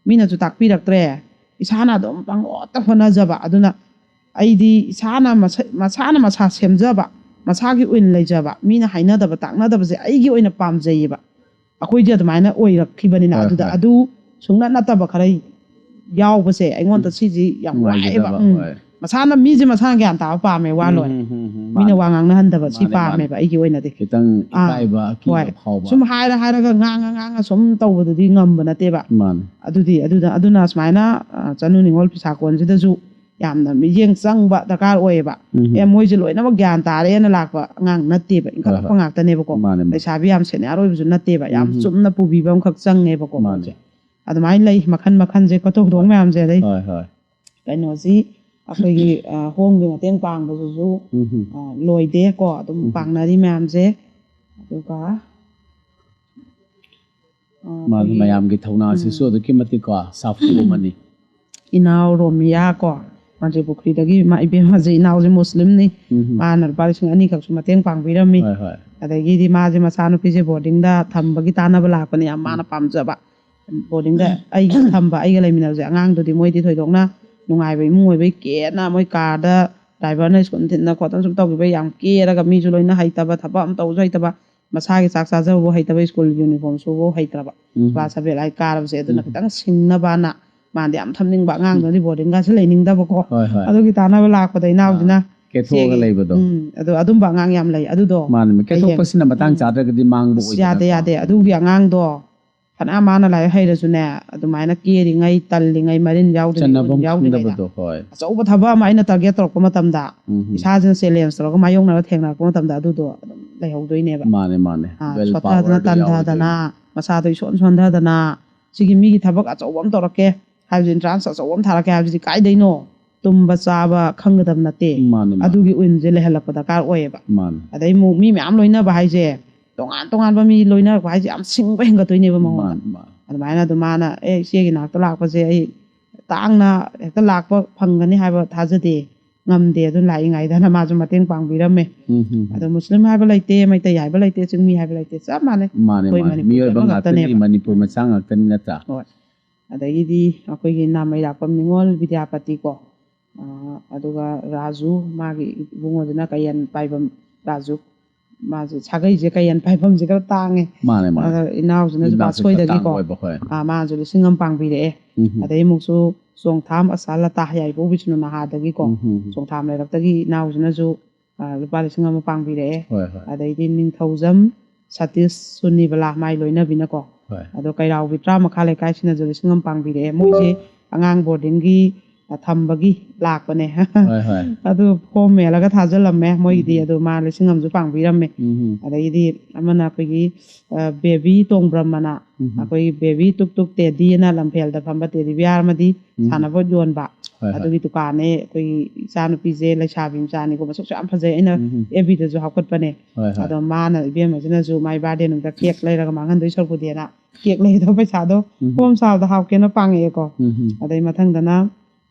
ꯃꯤꯅꯁꯨ ꯇꯥꯛꯄꯤꯔꯛꯇ꯭ꯔꯦ, ꯏꯁꯥꯅ ꯑꯗꯨꯝ ꯄꯪꯍꯣꯠꯇ ꯍꯣꯠꯅꯖꯕ꯫ ꯑꯗꯨꯅ ꯑꯩꯗꯤ ꯏꯁꯥꯅ ꯃꯁꯥ, ꯃꯁꯥꯅ ꯃꯁꯥ ꯁꯦꯝꯖꯕ, ꯃꯁꯥꯒꯤ ꯑꯣꯏꯅ ꯂꯩꯖꯕ, ꯃꯤꯅ ꯍꯥꯏꯅꯗꯕ ꯇꯥꯛꯅꯗꯕꯁꯦ ꯑꯩꯒꯤ ꯑꯣꯏꯅ ꯄꯥꯝꯖꯩꯌꯦꯕ꯫ ꯑꯩꯈꯣꯏꯗꯤ ꯑꯗꯨꯃꯥꯏꯅ ꯑꯣꯏꯔꯛꯈꯤꯕꯅꯤꯅ꯫ ꯍꯣꯏ, ꯑꯗꯨꯗ ꯍꯣꯏ꯫ ꯑꯗꯨ ꯁꯨꯡꯅ ꯅꯠꯇꯕ ꯈꯔ ꯌꯥꯎꯕꯁꯦ ꯑꯩꯉꯣꯟꯗ ꯎꯝ꯫ ꯁꯤꯁꯤ ꯌꯥꯝ ꯋꯥꯏꯑꯦꯕ꯫ ꯅꯨꯡꯉꯥꯏꯖꯗꯕ, ꯎꯝ꯫ ꯍꯣꯏ꯫ ꯃꯁꯥꯅ, ꯃꯤꯁꯦ ꯃꯁꯥꯅ ꯒ꯭ꯌꯥꯟ ꯇꯥꯕ ꯄꯥꯝꯃꯦ, ꯋꯥ ꯎꯝ, ꯂꯣꯏꯔꯦ꯫ ꯎꯝ, ꯎꯝ, ꯎꯝ, ꯃꯤꯅ ꯃꯥꯅꯦ꯫ ꯋꯥ ꯉꯥꯡꯅꯍꯟꯗꯕ ꯁꯤ ꯃꯥꯅꯦ, ꯄꯥꯝꯃꯦꯕ ꯃꯥꯅꯦ꯫ ꯑꯩꯒꯤ ꯑꯣꯏꯅꯗꯤ꯫ ꯈꯤꯇꯪ ꯑꯥ, ꯏꯀꯥꯏꯕ, ꯑꯀꯤꯕ ꯍꯣꯏ꯫ ꯐꯥꯎꯕ꯫ ꯁꯨꯝ ꯍꯥꯏꯔ ꯍꯥꯏꯔꯒ ꯉꯥꯡꯉ ꯉꯥꯡꯉ ꯁꯨꯝ ꯇꯧꯕꯗꯨꯗꯤ ꯉꯝꯕ ꯅꯠꯇꯦꯕ꯫ ꯃꯥꯅꯦ꯫ ꯑꯗꯨꯗꯤ, ꯑꯗꯨꯗ, ꯑꯗꯨꯅ ꯁꯨꯃꯥꯏꯅ, ꯑ, ꯆꯅꯨ ꯅꯤꯉꯣꯜ ꯐꯤꯁꯥ ꯀꯣꯟꯁꯤꯗꯁꯨ ꯌꯥꯝꯅ ꯃꯤꯠꯌꯦꯡ ꯆꯪꯕ ꯗꯔꯀꯥꯔ ꯑꯣꯏꯌꯦꯕ꯫ ꯎꯝ꯫ ꯑꯦ, ꯃꯣꯏꯁꯦ ꯂꯣꯏꯅꯃꯛ ꯒ꯭ꯌꯥꯟ ꯇꯥꯔꯦꯅ ꯂꯥꯛꯄ ꯑꯉꯥꯡ ꯅꯠꯇꯦꯕ, ꯍꯣꯏ, ꯏꯟꯈꯠꯂꯛꯄ ꯍꯣꯏ꯫ ꯉꯥꯛꯇꯅꯦꯕꯀꯣ꯫ ꯃꯥꯅꯦ, ꯃꯥꯅꯦ꯫ ꯂꯩꯁꯥꯕꯤ ꯌꯥꯝ ꯁꯦꯅꯤꯌꯥꯔ ꯑꯣꯏꯕꯁꯨ ꯅꯠꯇꯦꯕ, ꯌꯥꯝ ꯎꯝ꯫ ꯆꯨꯝꯅ ꯄꯨꯕꯤꯕ ꯑꯃꯈꯛ ꯆꯪꯉꯦꯕꯀꯣ ꯃꯥꯅꯦ꯫ ꯃꯣꯏꯁꯦ꯫ ꯑꯗꯨꯃꯥꯏꯅ ꯂꯩ ꯃꯈꯟ ꯃꯈꯟꯁꯦ, ꯀꯣ, ꯊꯧꯗꯣꯛ ꯍꯣꯏ꯫ ꯃꯌꯥꯝꯁꯦ꯫ ꯑꯗꯩ ꯍꯣꯏ, ꯍꯣꯏ꯫ ꯀꯩꯅꯣꯁꯤ ꯑꯩꯈꯣꯏꯒꯤ, ꯑ, ꯍꯣꯝꯒꯤ ꯃꯇꯦꯡ ꯄꯥꯡꯕꯗꯨꯁꯨ, ꯎꯝ꯫ ꯑ, ꯂꯣꯏꯗꯦꯀꯣ, ꯑꯗꯨꯝ ꯎꯝ꯫ ꯄꯥꯡꯅꯔꯤ ꯃꯌꯥꯝꯁꯦ꯫ ꯑꯗꯨꯒ, ꯑ, ꯃꯥꯅꯤ, ꯑꯩꯈꯣꯏꯒꯤ ꯃꯌꯥꯝꯒꯤ ꯊꯧꯅꯥꯁꯤꯁꯨ ꯎꯝ꯫ ꯑꯗꯨꯛꯀꯤ ꯃꯇꯤꯛꯀꯣ ꯁꯥꯐꯨ ꯑꯃꯅꯤ꯫ ꯏꯅꯥꯎ ꯔꯣꯃꯤꯌꯥ ꯀꯣ, ꯃꯟꯇ꯭ꯔꯤ ꯄꯨꯈ꯭ꯔꯤꯗꯒꯤ ꯃꯥ ꯏꯕꯦꯝꯃꯁꯦ, ꯏꯅꯥꯎꯁꯦ ꯃꯨꯁꯂꯤꯝꯅꯤ꯫ ꯎꯝ꯫ ꯃꯥꯅ ꯂꯨꯄꯥ ꯂꯤꯁꯤꯡ ꯑꯅꯤꯈꯛꯁꯨ ꯃꯇꯦꯡ ꯄꯥꯡꯕꯤꯔꯝꯃꯤ꯫ ꯍꯣꯏ, ꯍꯣꯏ꯫ ꯑꯗꯒꯤꯗꯤ ꯃꯥꯁꯦ ꯃꯆꯥꯅꯨꯄꯤꯁꯦ ꯕꯣꯔꯗꯤꯡꯗ ꯊꯝꯕꯒꯤ ꯇꯥꯟꯅꯕ ꯂꯥꯛꯄꯅꯦ, ꯌꯥꯝ ꯃꯥꯅ ꯎꯝ꯫ ꯄꯥꯝꯖꯕ꯫ ꯕꯣꯔꯗꯤꯡꯗ ꯑꯩꯒꯤ ꯊꯝꯕ, ꯑꯩꯒ ꯂꯩꯃꯤꯟꯅꯕꯁꯦ, ꯑꯉꯥꯡꯗꯨꯗꯤ ꯃꯣꯏꯗꯤ ꯊꯣꯏꯗꯣꯛꯅ ꯅꯨꯡꯉꯥꯏꯕ ꯏꯃꯨꯡ ꯑꯣꯏꯕꯒꯤ ꯀꯦꯅ ꯃꯣꯏ ꯀꯥꯔꯗ ꯗ꯭ꯔꯥꯏꯚꯔꯅ ꯁ꯭ꯀꯨꯜ ꯊꯤꯟꯗꯅ ꯈꯣꯠꯇꯅ ꯁꯨꯝ ꯇꯧꯈꯤꯕ, ꯌꯥꯝ ꯀꯦꯔꯒ, ꯃꯤꯁꯨ ꯂꯣꯏꯅ ꯍꯩꯇꯕ, ꯊꯕꯛ ꯑꯃ ꯇꯧꯕꯁꯨ ꯍꯩꯇꯕ, ꯃꯁꯥꯒꯤ ꯆꯥꯛ ꯆꯥꯖꯕꯕꯨ ꯍꯩꯇꯕ, ꯁ꯭ꯀꯨꯜ ꯌꯨꯅꯤꯐꯣꯔꯝ ꯁꯨꯕꯕꯨ ꯍꯩꯇ꯭ꯔꯕ꯫ ꯎꯝ꯫ ꯀ꯭ꯂꯥꯁ ꯁꯚꯦꯟ, ꯑꯩꯠ ꯀꯥꯔꯕꯁꯦ꯫ ꯑꯗꯨꯅ ꯎꯝ꯫ ꯈꯤꯇꯪ ꯁꯤꯡꯅꯕꯅ ꯃꯥꯗꯤ ꯌꯥꯝ ꯊꯝꯅꯤꯡꯕ ꯑꯉꯥꯡꯗꯨꯅꯗꯤ ꯕꯣꯔꯗꯤꯡꯒꯁꯦ ꯂꯩꯅꯤꯡꯗꯕꯀꯣ꯫ ꯍꯣꯏ, ꯍꯣꯏ꯫ ꯑꯗꯨꯒꯤ ꯇꯥꯟꯅꯕ ꯂꯥꯛꯄꯗ ꯏꯅꯥꯎꯁꯤꯅ ꯀꯦꯊꯣꯛꯑꯒ ꯏꯆꯦꯒꯤ- ꯂꯩꯕꯗꯣ꯫ ꯎꯝ, ꯑꯗꯣ ꯑꯗꯨꯝꯕ ꯑꯉꯥꯡ ꯌꯥꯝ ꯂꯩ ꯑꯗꯨꯗꯣ꯫ ꯃꯥꯅꯦ, ꯃꯥꯅꯦ꯫ ꯀꯦꯊꯣꯛꯄꯁꯤꯅ ꯃꯇꯥꯡ ꯎꯝ꯫ ꯆꯥꯗ꯭ꯔꯒꯗꯤ ꯃꯥꯡꯕ ꯑꯁ, ꯌꯥꯗꯦ ꯑꯣꯏꯗꯅꯀꯣ꯫ ꯌꯥꯗꯦ ꯑꯗꯨꯒꯤ ꯑꯉꯥꯡꯗꯣ ꯐꯅꯌꯥꯝ ꯃꯥꯅ ꯂꯥꯏꯔꯤꯛ ꯍꯩꯔꯁꯨꯅꯦ, ꯑꯗꯨꯃꯥꯏꯅ ꯀꯦꯔꯤꯉꯩ, ꯇꯜꯂꯤꯉꯩ, ꯃꯔꯤꯟ ꯌꯥꯎꯗ꯭ꯔꯤꯉꯩ, ꯆꯟꯅꯐꯝ ꯒꯨꯟ ꯌꯥꯎꯗ꯭ꯔꯤꯉꯩꯗ ꯈꯪꯗꯕꯗꯣ꯫ ꯍꯣꯏ꯫ ꯑꯆꯧꯕ ꯊꯕꯛ ꯑꯃ ꯑꯩꯅ ꯇꯥꯔꯒꯦꯠ ꯇꯧꯔꯛꯄ ꯃꯇꯝꯗ ꯎꯝ, ꯎꯝ꯫ ꯏꯁꯥꯁꯤꯅ ꯆꯦꯂꯦꯟꯖ ꯇꯧꯔꯒ ꯃꯥꯌꯣꯛꯅꯔ ꯊꯦꯡꯅꯔꯛꯄ ꯃꯇꯝꯗ ꯑꯗꯨꯗꯣ ꯑꯗꯨꯝ ꯂꯩꯍꯧꯗꯣꯏꯅꯦꯕ꯫ ꯃꯥꯅꯦ, ꯃꯥꯅꯦ꯫ ꯑꯥ, Will ꯁꯣꯠꯊꯗꯅ power ꯗꯣ ꯇꯟꯊꯗꯅ ꯌꯥꯎꯔꯣꯏꯗꯣꯏꯅꯦ꯫ ꯃꯁꯥꯗꯣ ꯏꯁꯣꯟ ꯁꯣꯟꯊꯗꯅ ꯁꯤꯒꯤ ꯃꯤꯒꯤ ꯊꯕꯛ ꯑꯆꯧꯕ ꯑꯃ ꯇꯧꯔꯛꯀꯦ ꯍꯥꯏꯕꯁꯤ, ꯑꯦꯟꯇ꯭ꯔꯥꯟꯁ ꯑꯆꯧꯕ ꯑꯃ ꯊꯥꯔꯛꯀꯦ ꯍꯥꯏꯕꯁꯤꯗꯤ ꯀꯥꯏꯗꯩꯅꯣ? ꯇꯨꯝꯕ ꯆꯥꯕ ꯈꯪꯒꯗꯕ ꯅꯠꯇꯦ꯫ ꯃꯥꯅꯦ, ꯃꯥꯅꯦ꯫ ꯑꯗꯨꯒꯤ ꯎꯏꯟꯁꯦ ꯂꯩꯍꯜꯂꯛꯄ ꯗꯔꯀꯥꯔ ꯑꯣꯏꯌꯦꯕ꯫ ꯃꯥꯅꯦ꯫ ꯑꯗꯩ ꯑꯃꯨꯛ ꯃꯤ ꯃꯌꯥꯝ ꯂꯣꯏꯅꯕ ꯍꯥꯏꯁꯦ, ꯇꯣꯉꯥꯟ ꯇꯣꯉꯥꯟꯕ ꯃꯤ ꯂꯣꯏꯅꯔꯛꯄ ꯍꯥꯏꯁꯦ ꯌꯥꯝ ꯁꯤꯡꯕ ꯍꯦꯟꯒꯠꯇꯣꯏꯅꯦꯕ ꯃꯉꯣꯟꯗ꯫ ꯃꯥꯅꯦ, ꯃꯥꯅꯦ꯫ ꯑꯗꯨꯃꯥꯏꯅ ꯑꯗꯨ ꯃꯥꯅ, "ꯑꯦ, ꯏꯆꯦꯒꯤ ꯅꯥꯛꯇ ꯂꯥꯛꯄꯁꯦ ꯑꯩ ꯇꯥꯡꯅ ꯍꯦꯛꯇ ꯂꯥꯛꯄ ꯐꯪꯒꯅꯤ ꯍꯥꯏꯕ ꯊꯥꯖꯗꯦ, ꯉꯝꯗꯦ, ꯑꯗꯨꯅ ꯂꯥꯛꯏꯉꯩꯗꯅ ꯃꯥꯁꯨ ꯃꯇꯦꯡ ꯄꯥꯡꯕꯤꯔꯝꯃꯦ"꯫ ꯎꯝ, ꯎꯝ, ꯎꯝ꯫ ꯑꯗꯣ ꯃꯨꯁꯂꯤꯝ ꯍꯥꯏꯕ ꯂꯩꯇꯦ, ꯃꯩꯇꯩ ꯍꯥꯏꯕ ꯂꯩꯇꯦ, ꯆꯤꯡꯃꯤ ꯍꯥꯏꯕ ꯂꯩꯇꯦ, ꯆꯞ ꯃꯥꯟꯅꯩ꯫ ꯃꯥꯅꯦ, ꯑꯩꯈꯣꯏ ꯃꯥꯅꯦ꯫ ꯃꯅꯤꯄꯨꯔ ꯃꯤꯑꯣꯏꯕ ꯑꯃꯈꯛꯇꯅꯦꯕ꯫ ꯉꯥꯛꯇꯅꯤ, ꯃꯅꯤꯄꯨꯔ ꯃꯆꯥ ꯉꯥꯛꯇꯅꯤ ꯅꯠꯇ꯭ꯔꯥ? ꯍꯣꯏ꯫ ꯑꯗꯒꯤꯗꯤ ꯑꯩꯈꯣꯏꯒꯤ ꯅꯥꯃꯩꯔꯥꯛꯄꯝ ꯅꯤꯉꯣꯜ ꯕꯤꯗ꯭ꯌꯥꯄꯇꯤ ꯀꯣ, ꯑꯥ, ꯑꯗꯨꯒ ꯔꯥꯖꯨ, ꯃꯥꯒꯤ ꯏꯕꯨꯡꯉꯣꯗꯨꯅ ꯀꯌꯦꯟ ꯄꯥꯏꯕꯝ ꯔꯥꯖꯨ, ꯃꯥꯁꯦ ꯁꯥꯒꯩꯁꯦ ꯀꯌꯦꯟ ꯄꯥꯏꯕꯝꯁꯦ ꯈꯔ ꯇꯥꯡꯉꯦ꯫ ꯃꯥꯅꯦ, ꯃꯥꯅꯦ꯫ ꯑꯗ ꯏꯅꯥꯎꯁꯤꯅꯁꯨ ꯏꯅꯥꯎꯁꯦ ꯄꯥꯠꯁꯣꯏꯗꯒꯤꯀꯣ, ꯈꯔ ꯇꯥꯡꯕ ꯑꯣꯏꯕ, ꯍꯣꯏ꯫ ꯑꯥ, ꯃꯥꯁꯨ ꯂꯤꯁꯤꯡ ꯑꯃ ꯄꯥꯡꯕꯤꯔꯛꯑꯦ꯫ ꯎꯝ, ꯎꯝ꯫ ꯑꯗꯩ ꯑꯃꯨꯛꯁꯨ ꯆꯣꯡꯊꯥꯝ ꯑꯁꯥ ꯂꯇꯥ ꯍꯌꯥꯏꯕꯧ ꯕꯤꯁꯅꯨ ꯅꯍꯥꯗꯒꯤꯀꯣ, ꯎꯝ, ꯎꯝ, ꯎꯝ꯫ ꯆꯣꯡꯊꯥꯝ ꯂꯩꯔꯛꯇꯒꯤ ꯏꯅꯥꯎꯁꯤꯅꯁꯨ, ꯑꯥ, ꯂꯨꯄꯥ ꯂꯤꯁꯤꯡ ꯑꯃ ꯄꯥꯡꯕꯤꯔꯛꯑꯦ꯫ ꯍꯣꯏ, ꯍꯣꯏ꯫ ꯑꯗꯩꯗꯤ ꯅꯤꯡꯊꯧꯖꯝ ꯁꯇꯤꯁ ꯁꯨꯅꯤꯕꯂꯥ ꯃꯥꯏ ꯂꯣꯏꯅꯕꯤꯅꯀꯣ, ꯍꯣꯏ꯫ ꯑꯗꯣ ꯀꯩꯔꯥꯎꯕꯤ ꯇꯔꯥ ꯃꯈꯥ ꯂꯩꯀꯥꯏꯁꯤꯅꯁꯨ ꯂꯤꯁꯤꯡ ꯑꯃ ꯄꯥꯡꯕꯤꯔꯛꯑꯦ꯫ ꯃꯣꯏꯁꯦ ꯑꯉꯥꯡ ꯕꯣꯔꯗꯤꯡꯒꯤ, ꯑ, ꯊꯝꯕꯒꯤ ꯂꯥꯛꯄꯅꯦ꯫ ꯍꯣꯏ, ꯍꯣꯏ꯫ ꯑꯗꯨ ꯐꯣꯝ ꯃꯦꯜꯂꯒ ꯊꯥꯖꯤꯜꯂꯝꯃꯦ ꯃꯣꯏꯒꯤꯗꯤ, ꯎꯝ꯫ ꯑꯗꯨ ꯃꯥ ꯂꯤꯁꯤꯡ ꯑꯃꯁꯨ ꯄꯥꯡꯕꯤꯔꯝꯃꯦ꯫ ꯎꯝ꯫ ꯑꯗꯒꯤꯗꯤ ꯑꯃꯅ ꯑꯩꯈꯣꯏꯒꯤ, ꯑ, ꯕꯦꯕꯤ ꯇꯣꯡꯕ꯭ꯔꯝꯑꯅ, ꯎꯝ꯫ ꯑꯩꯈꯣꯏꯒꯤ ꯕꯦꯕꯤ ꯇꯨꯛ ꯇꯨꯛ ꯇꯦꯗꯤꯑꯅ ꯂꯝꯐꯦꯜꯗ ꯐꯝꯕ ꯇꯦꯗꯤ ꯕꯤꯌꯥꯔ ꯑꯃꯗꯤ, ꯎꯝ꯫ ꯁꯥꯟꯅꯄꯣꯠ ꯌꯣꯟꯕ꯫ ꯍꯣꯏ, ꯍꯣꯏ꯫ ꯑꯗꯨꯒꯤ ꯗꯨꯀꯥꯟꯅꯦ꯫ ꯑꯩꯈꯣꯏꯒꯤ ꯏꯆꯥꯅꯨꯄꯤꯁꯦ ꯂꯩꯁꯥꯕꯤ ꯃꯆꯥꯅꯤꯀꯣ, ꯃꯁꯛꯁꯨ ꯌꯥꯝ ꯐꯖꯩ꯫ ꯑꯩꯅ, ꯎꯝ꯫ ꯑꯦꯐ ꯕꯤꯗꯁꯨ ꯍꯥꯞꯀꯠꯄꯅꯦ꯫ ꯍꯣꯏ, ꯍꯣꯏ꯫ ꯑꯗꯣ ꯃꯥꯅ, ꯏꯕꯦꯝꯃꯁꯤꯅꯁꯨ ꯃꯥꯏ ꯕꯥꯔꯗꯦ ꯅꯨꯃꯤꯠꯇ ꯀꯦꯛ ꯂꯩꯔꯒ ꯃꯥꯡꯍꯟꯗꯣꯏ ꯁꯔꯨꯛꯄꯨꯗꯤꯅ ꯀꯦꯛ ꯂꯩꯗꯧ ꯄꯩꯁꯥꯗꯣ ꯎꯝ꯫ ꯐꯣꯝ ꯁꯥꯕꯗ ꯍꯥꯞꯀꯦꯅ ꯄꯥꯡꯉꯛꯑꯦꯀꯣ꯫ ꯎꯝ꯫ ꯑꯗꯩ ꯃꯊꯪꯗꯅ,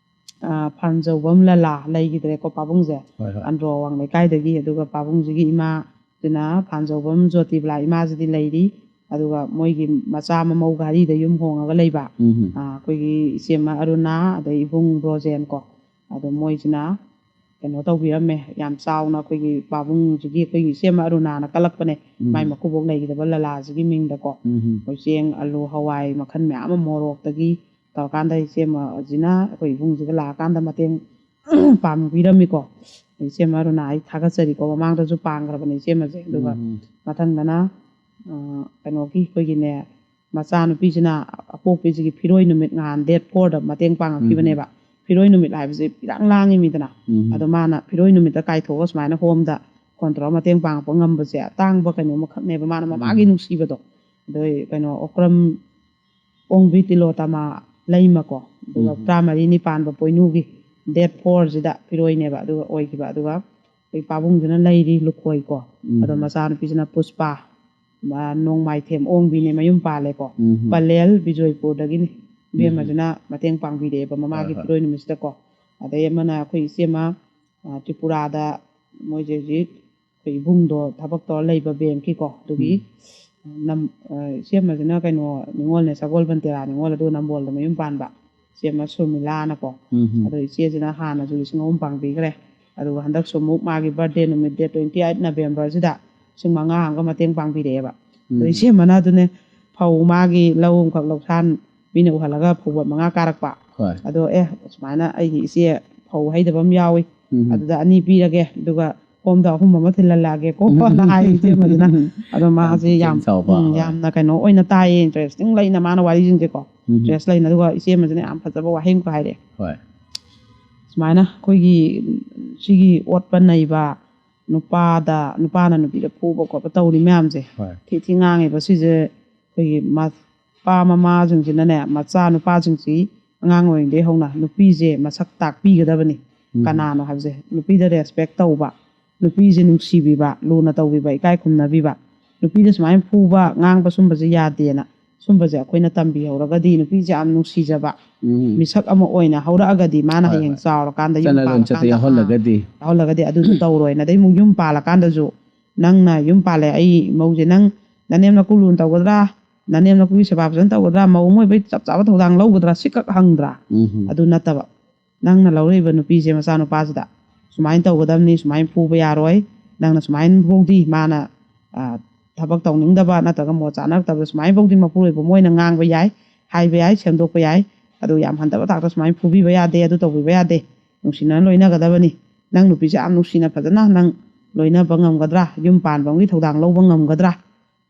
ꯑ, ꯐꯥꯟꯖꯧꯕꯝ ꯂꯂꯥ ꯂꯩꯈꯤꯗ꯭ꯔꯦꯀꯣ ꯄꯥꯕꯨꯡꯁꯦ꯫ ꯍꯣꯏ, ꯍꯣꯏ꯫ ꯑꯟꯗ꯭ꯔꯣ ꯑꯋꯥꯡ ꯂꯩꯀꯥꯏꯗꯒꯤ꯫ ꯑꯗꯨꯒ ꯄꯥꯕꯨꯡꯁꯤꯒꯤ ꯏꯃꯥꯁꯤꯅ ꯐꯥꯟꯖꯧꯕꯝ ꯖꯣꯇꯤꯕꯂꯥ ꯏꯃꯥꯁꯤꯗꯤ ꯂꯩꯔꯤ꯫ ꯑꯗꯨꯒ ꯃꯣꯏꯒꯤ ꯃꯆꯥ ꯃꯃꯧ ꯘꯥꯔꯤꯗ ꯌꯨꯝ ꯍꯣꯡꯉꯒ ꯂꯩꯕ, ꯎꯝ꯫ ꯑ, ꯑꯩꯈꯣꯏꯒꯤ ꯏꯆꯦꯃ ꯑꯔꯨꯅꯥ, ꯑꯗꯩ ꯏꯕꯨꯡ ꯕ꯭ꯔꯣꯖꯦꯟ ꯀꯣ꯫ ꯑꯗꯣ ꯃꯣꯏꯁꯤꯅ ꯀꯩꯅꯣ ꯇꯧꯕꯤꯔꯝꯃꯦ, ꯌꯥꯝ ꯆꯥꯎꯅ ꯑꯩꯈꯣꯏꯒꯤ ꯄꯥꯕꯨꯡꯁꯤꯒꯤ, ꯑꯩꯈꯣꯏꯒꯤ ꯏꯆꯦꯃ ꯑꯔꯨꯅꯥꯅ ꯀꯜꯂꯛꯄꯅꯦ, ꯎꯝ꯫ ꯃꯥꯏ ꯃꯀꯨꯕꯣꯛ ꯂꯩꯈꯤꯗꯕ ꯂꯂꯥꯁꯤꯒꯤ ꯃꯤꯡꯗꯀꯣ꯫ ꯎꯝ꯫ ꯑꯩꯈꯣꯏ ꯆꯦꯡ, ꯑꯂꯨ, ꯍꯋꯥꯏ ꯃꯈꯜ ꯃꯌꯥꯝ ꯑꯃ, ꯃꯣꯔꯣꯛꯇꯒꯤ ꯇꯧꯔꯀꯥꯟꯗ ꯏꯆꯦꯃꯁꯤꯅ ꯑꯩꯈꯣꯏ ꯏꯕꯨꯡꯁꯤꯒ ꯂꯥꯛꯑꯀꯥꯟꯗ ꯃꯇꯦꯡ ꯄꯥꯡꯕꯤꯔꯝꯃꯤꯀꯣ꯫ ꯏꯆꯦꯃ ꯑꯔꯨꯅꯥ, ꯑꯩ ꯊꯥꯒꯠꯆꯔꯤꯀꯣ, ꯃꯃꯥꯡꯗꯁꯨ ꯄꯥꯡꯈ꯭ꯔꯕꯅꯦ ꯏꯆꯦꯃꯁꯦ꯫ ꯑꯗꯨꯒ ꯎꯝ꯫ ꯃꯊꯪꯗꯅ ꯑ, ꯀꯩꯅꯣꯒꯤ ꯑꯩꯈꯣꯏꯒꯤꯅꯦ, ꯃꯆꯥꯅꯨꯄꯤꯁꯤꯅ, ꯑꯄꯣꯛꯄꯤꯁꯤꯒꯤ ꯐꯤꯔꯣꯏ ꯅꯨꯃꯤꯠ ꯉꯍꯥꯟ date fourꯗ ꯃꯇꯦꯡ ꯄꯥꯡꯉꯛꯈꯤꯕꯅꯦꯕ꯫ ꯎꯝ꯫ ꯐꯤꯔꯣꯏ ꯅꯨꯃꯤꯠ ꯍꯥꯏꯕꯁꯦ ꯏꯔꯥꯡ ꯂꯥꯡꯉꯤꯃꯤꯗꯅ꯫ ꯎꯝ꯫ ꯑꯗꯣ ꯃꯥꯅ ꯐꯤꯔꯣꯏ ꯅꯨꯃꯤꯠꯇ ꯀꯥꯏꯊꯣꯛꯑꯒ ꯁꯨꯃꯥꯏꯅ ꯍꯣꯝꯗ ꯐꯣꯟ ꯇꯧꯔꯒ ꯃꯇꯦꯡ ꯄꯥꯡꯉꯛꯄ ꯉꯝꯕꯁꯦ ꯑꯇꯥꯡꯕ ꯀꯩꯅꯣ ꯑꯃꯈꯛꯅꯦꯕ, ꯃꯥꯅ ꯃꯃꯥꯒꯤ ꯎꯝ꯫ ꯅꯨꯡꯁꯤꯕꯗꯣ꯫ ꯑꯗꯩ ꯀꯩꯅꯣ, ꯑꯣꯀ꯭ꯔꯝ ꯑꯣꯡꯕꯤ ꯇꯤꯂꯣꯇꯃꯥ ꯂꯩꯃꯀꯣ, ꯑꯗꯨꯒ ꯎꯝ꯫ ꯇꯔꯥꯃꯔꯤꯅꯤ ꯄꯥꯟꯕ ꯄꯣꯏꯅꯨꯒꯤ date fourꯁꯤꯗ ꯐꯤꯔꯣꯏꯅꯦꯕ ꯑꯗꯨꯒ ꯑꯣꯏꯈꯤꯕ꯫ ꯑꯗꯨꯒ ꯑꯩꯈꯣꯏ ꯄꯥꯕꯨꯡꯁꯤꯅ ꯂꯩꯔꯤ ꯂꯨꯈꯣꯏꯀꯣ꯫ ꯎꯝ꯫ ꯑꯗꯣ ꯃꯆꯥꯅꯨꯄꯤꯁꯤꯅ ꯄꯨꯁꯄꯥ, ꯃꯥ ꯅꯣꯡꯃꯥꯏꯊꯦꯝ ꯑꯣꯡꯕꯤꯅꯦ, ꯃꯌꯨꯝ ꯄꯥꯜꯂꯦꯀꯣ꯫ ꯎꯝ꯫ ꯄꯂꯦꯜ ꯕꯤꯖꯣꯏꯄꯨꯔꯗꯒꯤꯅꯤ꯫ ꯎꯝ꯫ ꯏꯕꯦꯝꯃꯁꯤꯅ ꯃꯇꯦꯡ ꯄꯥꯡꯕꯤꯔꯛꯑꯦꯕ ꯃꯃꯥꯒꯤ ꯍꯣꯏ, ꯍꯣꯏ꯫ ꯐꯤꯔꯣꯏ ꯅꯨꯃꯤꯠꯁꯤꯗꯀꯣ꯫ ꯑꯗꯩ ꯑꯃꯅ ꯑꯩꯈꯣꯏ ꯏꯆꯦ ꯑꯃ, ꯑ, ꯇ꯭ꯔꯤꯄꯨꯔꯥꯗ ꯃꯣꯏꯁꯦ ꯍꯧꯖꯤꯛ ꯑꯩꯈꯣꯏ ꯏꯕꯨꯡꯗꯣ ꯊꯕꯛ ꯇꯧꯔ ꯂꯩꯕ bankꯀꯤꯀꯣ꯫ ꯑꯗꯨꯒꯤ ꯎꯝ꯫ ꯅꯝ-, ꯑ, ꯏꯆꯦ ꯑꯃꯁꯤꯅ ꯀꯩꯅꯣ ꯅꯤꯉꯣꯜꯅꯦ, ꯁꯒꯣꯜꯕꯟ ꯇꯦꯔꯥ ꯅꯤꯉꯣꯜ, ꯑꯗꯨꯒ ꯅꯝꯕꯣꯜꯗ ꯃꯌꯨꯝ ꯄꯥꯟꯕ꯫ ꯏꯆꯦ ꯑꯃ ꯁꯨꯔꯃꯤꯂꯥꯅꯀꯣ꯫ ꯎꯝ꯫ ꯑꯗꯣ ꯏꯆꯦꯁꯤꯅ ꯍꯥꯟꯅꯁꯨ ꯂꯤꯁꯤꯡ ꯑꯍꯨꯝ ꯄꯥꯡꯕꯤꯈ꯭ꯔꯦ꯫ ꯑꯗꯨꯒ ꯍꯟꯗꯛꯁꯨ ꯑꯃꯨꯛ ꯃꯥꯒꯤ birthday ꯅꯨꯃꯤꯠ date twenty eight Novemberꯁꯤꯗ ꯂꯤꯁꯤꯡ ꯃꯉꯥ ꯑꯃꯒ ꯃꯇꯦꯡ ꯄꯥꯡꯕꯤꯔꯛꯑꯦꯕ꯫ ꯑꯗꯣ ꯎꯝ꯫ ꯏꯆꯦ ꯑꯃꯅ ꯑꯗꯨꯅꯦ, ꯐꯧ ꯃꯥꯒꯤ ꯂꯧ ꯑꯃꯈꯛ ꯂꯧꯁꯥꯟ ꯃꯤꯅ ꯎꯍꯜꯂꯒ ꯐꯧꯕꯣꯠ ꯃꯉꯥ ꯀꯥꯔꯛꯄ꯫ ꯍꯣꯏ꯫ ꯑꯗꯣ ꯑꯦ, ꯁꯨꯃꯥꯏꯅ ꯑꯩꯒꯤ ꯏꯆꯦ ꯐꯧ ꯍꯩꯗꯕ ꯑꯃ ꯌꯥꯎꯏ, ꯎꯝ꯫ ꯑꯗꯨꯗ ꯑꯅꯤ ꯄꯤꯔꯒꯦ, ꯑꯗꯨꯒ ꯍꯣꯝꯗ ꯑꯍꯨꯝ ꯑꯃ ꯊꯤꯜꯍꯜꯂꯛꯑꯒꯦꯀꯣ ꯅ ꯍꯥꯏ ꯏꯆꯦ ꯑꯃꯗꯨꯅ꯫ ꯑꯗꯣ ꯌꯥꯝ ꯃꯥꯁꯦ ꯄꯨꯛꯆꯦꯜ ꯌꯥꯝ, ꯆꯥꯎꯕ, ꯎꯝ, ꯍꯣꯏ꯫ ꯌꯥꯝꯅ ꯀꯩꯅꯣ ꯑꯣꯏꯅ ꯇꯥꯏꯌꯦ, interesting ꯂꯩꯅ ꯃꯥꯅ ꯋꯥꯔꯤꯁꯤꯡꯁꯦꯀꯣ꯫ ꯎꯝ꯫ Interest ꯂꯩꯅ꯫ ꯑꯗꯨꯒ ꯏꯆꯦ ꯑꯃꯁꯤꯅ ꯌꯥꯝ ꯐꯖꯕ ꯋꯥꯍꯩ ꯑꯃꯈꯛ ꯍꯥꯏꯔꯛꯑꯦ꯫ ꯍꯣꯏ꯫ ꯁꯨꯃꯥꯏꯅ ꯑꯩꯈꯣꯏꯒꯤ ꯁꯤꯒꯤ ꯑꯣꯠꯄ ꯅꯩꯕ, ꯅꯨꯄꯥꯗ, ꯅꯨꯄꯥꯅ ꯅꯨꯄꯤꯗ ꯐꯨꯕ ꯈꯣꯠꯄ ꯇꯧꯔꯤ ꯃꯌꯥꯝꯁꯦ, ꯍꯣꯏ꯫ ꯊꯤ ꯊꯤ ꯉꯥꯡꯉꯦꯕ ꯁꯤꯁꯦ꯫ ꯑꯩꯈꯣꯏꯒꯤ ꯃꯄꯥ ꯃꯃꯥꯁꯤꯡꯁꯤꯅꯅꯦ, ꯃꯆꯥ ꯅꯨꯄꯥꯁꯤꯡꯁꯤ ꯑꯉꯥꯡ ꯑꯣꯏꯔꯤꯉꯩꯗꯒꯤ ꯍꯧꯅ ꯅꯨꯄꯤꯁꯦ ꯃꯁꯛ ꯇꯥꯛꯄꯤꯒꯗꯕꯅꯤ꯫ ꯎꯝ꯫ ꯀꯅꯥꯅꯣ ꯍꯥꯏꯕꯁꯦ, ꯅꯨꯄꯤꯗ respect ꯇꯧꯕ, ꯅꯨꯄꯤꯁꯦ ꯅꯨꯡꯁꯤꯕꯤꯕ, ꯂꯨꯅ ꯇꯧꯕꯤꯕ, ꯏꯀꯥꯏ ꯈꯨꯝꯅꯕꯤꯕ, ꯅꯨꯄꯤꯗ ꯁꯨꯃꯥꯏꯅ ꯐꯨꯕ, ꯉꯥꯡꯕ ꯁꯨꯝꯕꯁꯦ ꯌꯥꯗꯦꯅ, ꯁꯨꯝꯕꯁꯦ ꯑꯩꯈꯣꯏꯅ ꯇꯝꯕꯤꯍꯧꯔꯒꯗꯤ, ꯅꯨꯄꯤꯁꯦ ꯌꯥꯝ ꯅꯨꯡꯁꯤꯖꯕ ꯎꯝ꯫ ꯃꯤꯁꯛ ꯑꯃ ꯑꯣꯏꯅ ꯍꯧꯔꯛꯑꯒꯗꯤ, ꯃꯥꯅ ꯍꯣꯏ, ꯍꯌꯦꯡ ꯍꯣꯏ꯫ ꯆꯥꯎꯔꯀꯥꯟꯗ ꯌꯨꯝ ꯆꯠꯅ ꯂꯣꯟꯆꯠꯇ ꯄꯥꯜꯂꯀꯥꯟꯗ, ꯌꯥꯎꯍꯜꯂꯒꯗꯤ꯫ ꯑꯥ, ꯌꯥꯎꯍꯜꯂꯒꯗꯤ ꯑꯗꯨꯗꯣ ꯇꯧꯔꯣꯏꯅ꯫ ꯑꯗꯩ ꯑꯃꯨꯛ ꯌꯨꯝ ꯄꯥꯜꯂꯀꯥꯟꯗꯁꯨ, "ꯅꯪꯅ ꯌꯨꯝ ꯄꯥꯜꯂꯦ, ꯑꯩ ꯃꯧꯁꯦ, ꯅꯪ ꯅꯅꯦꯝ ꯅꯀꯨ ꯂꯨꯅ ꯇꯧꯒꯗ꯭ꯔꯥ? ꯅꯅꯦꯝ ꯅꯀꯨꯒꯤ ꯁꯦꯕꯥ ꯐꯖꯅ ꯇꯧꯒꯗ꯭ꯔꯥ? ꯃꯧ ꯑꯃ ꯑꯣꯏꯕꯩ ꯆꯞ ꯆꯥꯕ ꯊꯧꯗꯥꯡ ꯂꯧꯒꯗ꯭ꯔꯥ?" ꯁꯤꯈꯛ ꯍꯪꯗ꯭ꯔꯥ? ꯎꯝ꯫ ꯑꯗꯨ ꯅꯠꯇꯕ, ꯅꯪꯅ ꯂꯧꯔꯛꯏꯕ ꯅꯨꯄꯤꯁꯦ, ꯃꯆꯥꯅꯨꯄꯥꯁꯤꯗ ꯁꯨꯃꯥꯏꯅ ꯇꯧꯒꯗꯕꯅꯤ, ꯁꯨꯃꯥꯏꯅ ꯐꯨꯕ ꯌꯥꯔꯣꯏ, ꯅꯪꯅ ꯁꯨꯃꯥꯏꯅ ꯐꯧꯗꯤ ꯃꯥꯅ, ꯑ, ꯊꯕꯛ ꯇꯧꯅꯤꯡꯗꯕ ꯅꯠꯇ꯭ꯔꯒ ꯃꯣꯠ ꯆꯥꯅꯔꯛꯇꯕꯗ ꯁꯨꯃꯥꯏꯅ ꯐꯧꯗꯤ ꯃꯄꯨꯔꯣꯏꯕ ꯃꯣꯏꯅ ꯉꯥꯡꯕ ꯌꯥꯏ, ꯍꯥꯏꯕ ꯌꯥꯏ, ꯁꯦꯝꯗꯣꯛꯄ ꯌꯥꯏ꯫ ꯑꯗꯨ ꯌꯥꯝ ꯍꯟꯊꯕ ꯊꯥꯛꯇ ꯁꯨꯃꯥꯏꯅ ꯐꯨꯕꯤꯕ ꯌꯥꯗꯦ, ꯑꯗꯨ ꯇꯧꯕꯤꯕ ꯌꯥꯗꯦ, ꯅꯨꯡꯁꯤꯅꯅ ꯂꯣꯏꯅꯒꯗꯕꯅꯤ, ꯅꯪ ꯅꯨꯄꯤꯁꯦ ꯌꯥꯝ ꯅꯨꯡꯁꯤꯅ ꯐꯖꯅ ꯅꯪ ꯂꯣꯏꯅꯕ ꯉꯝꯒꯗ꯭ꯔꯥ, ꯌꯨꯝ ꯄꯥꯟꯕ ꯑꯃꯒꯤ ꯊꯧꯗꯥꯡ ꯂꯧꯕ ꯉꯝꯒꯗ꯭ꯔꯥ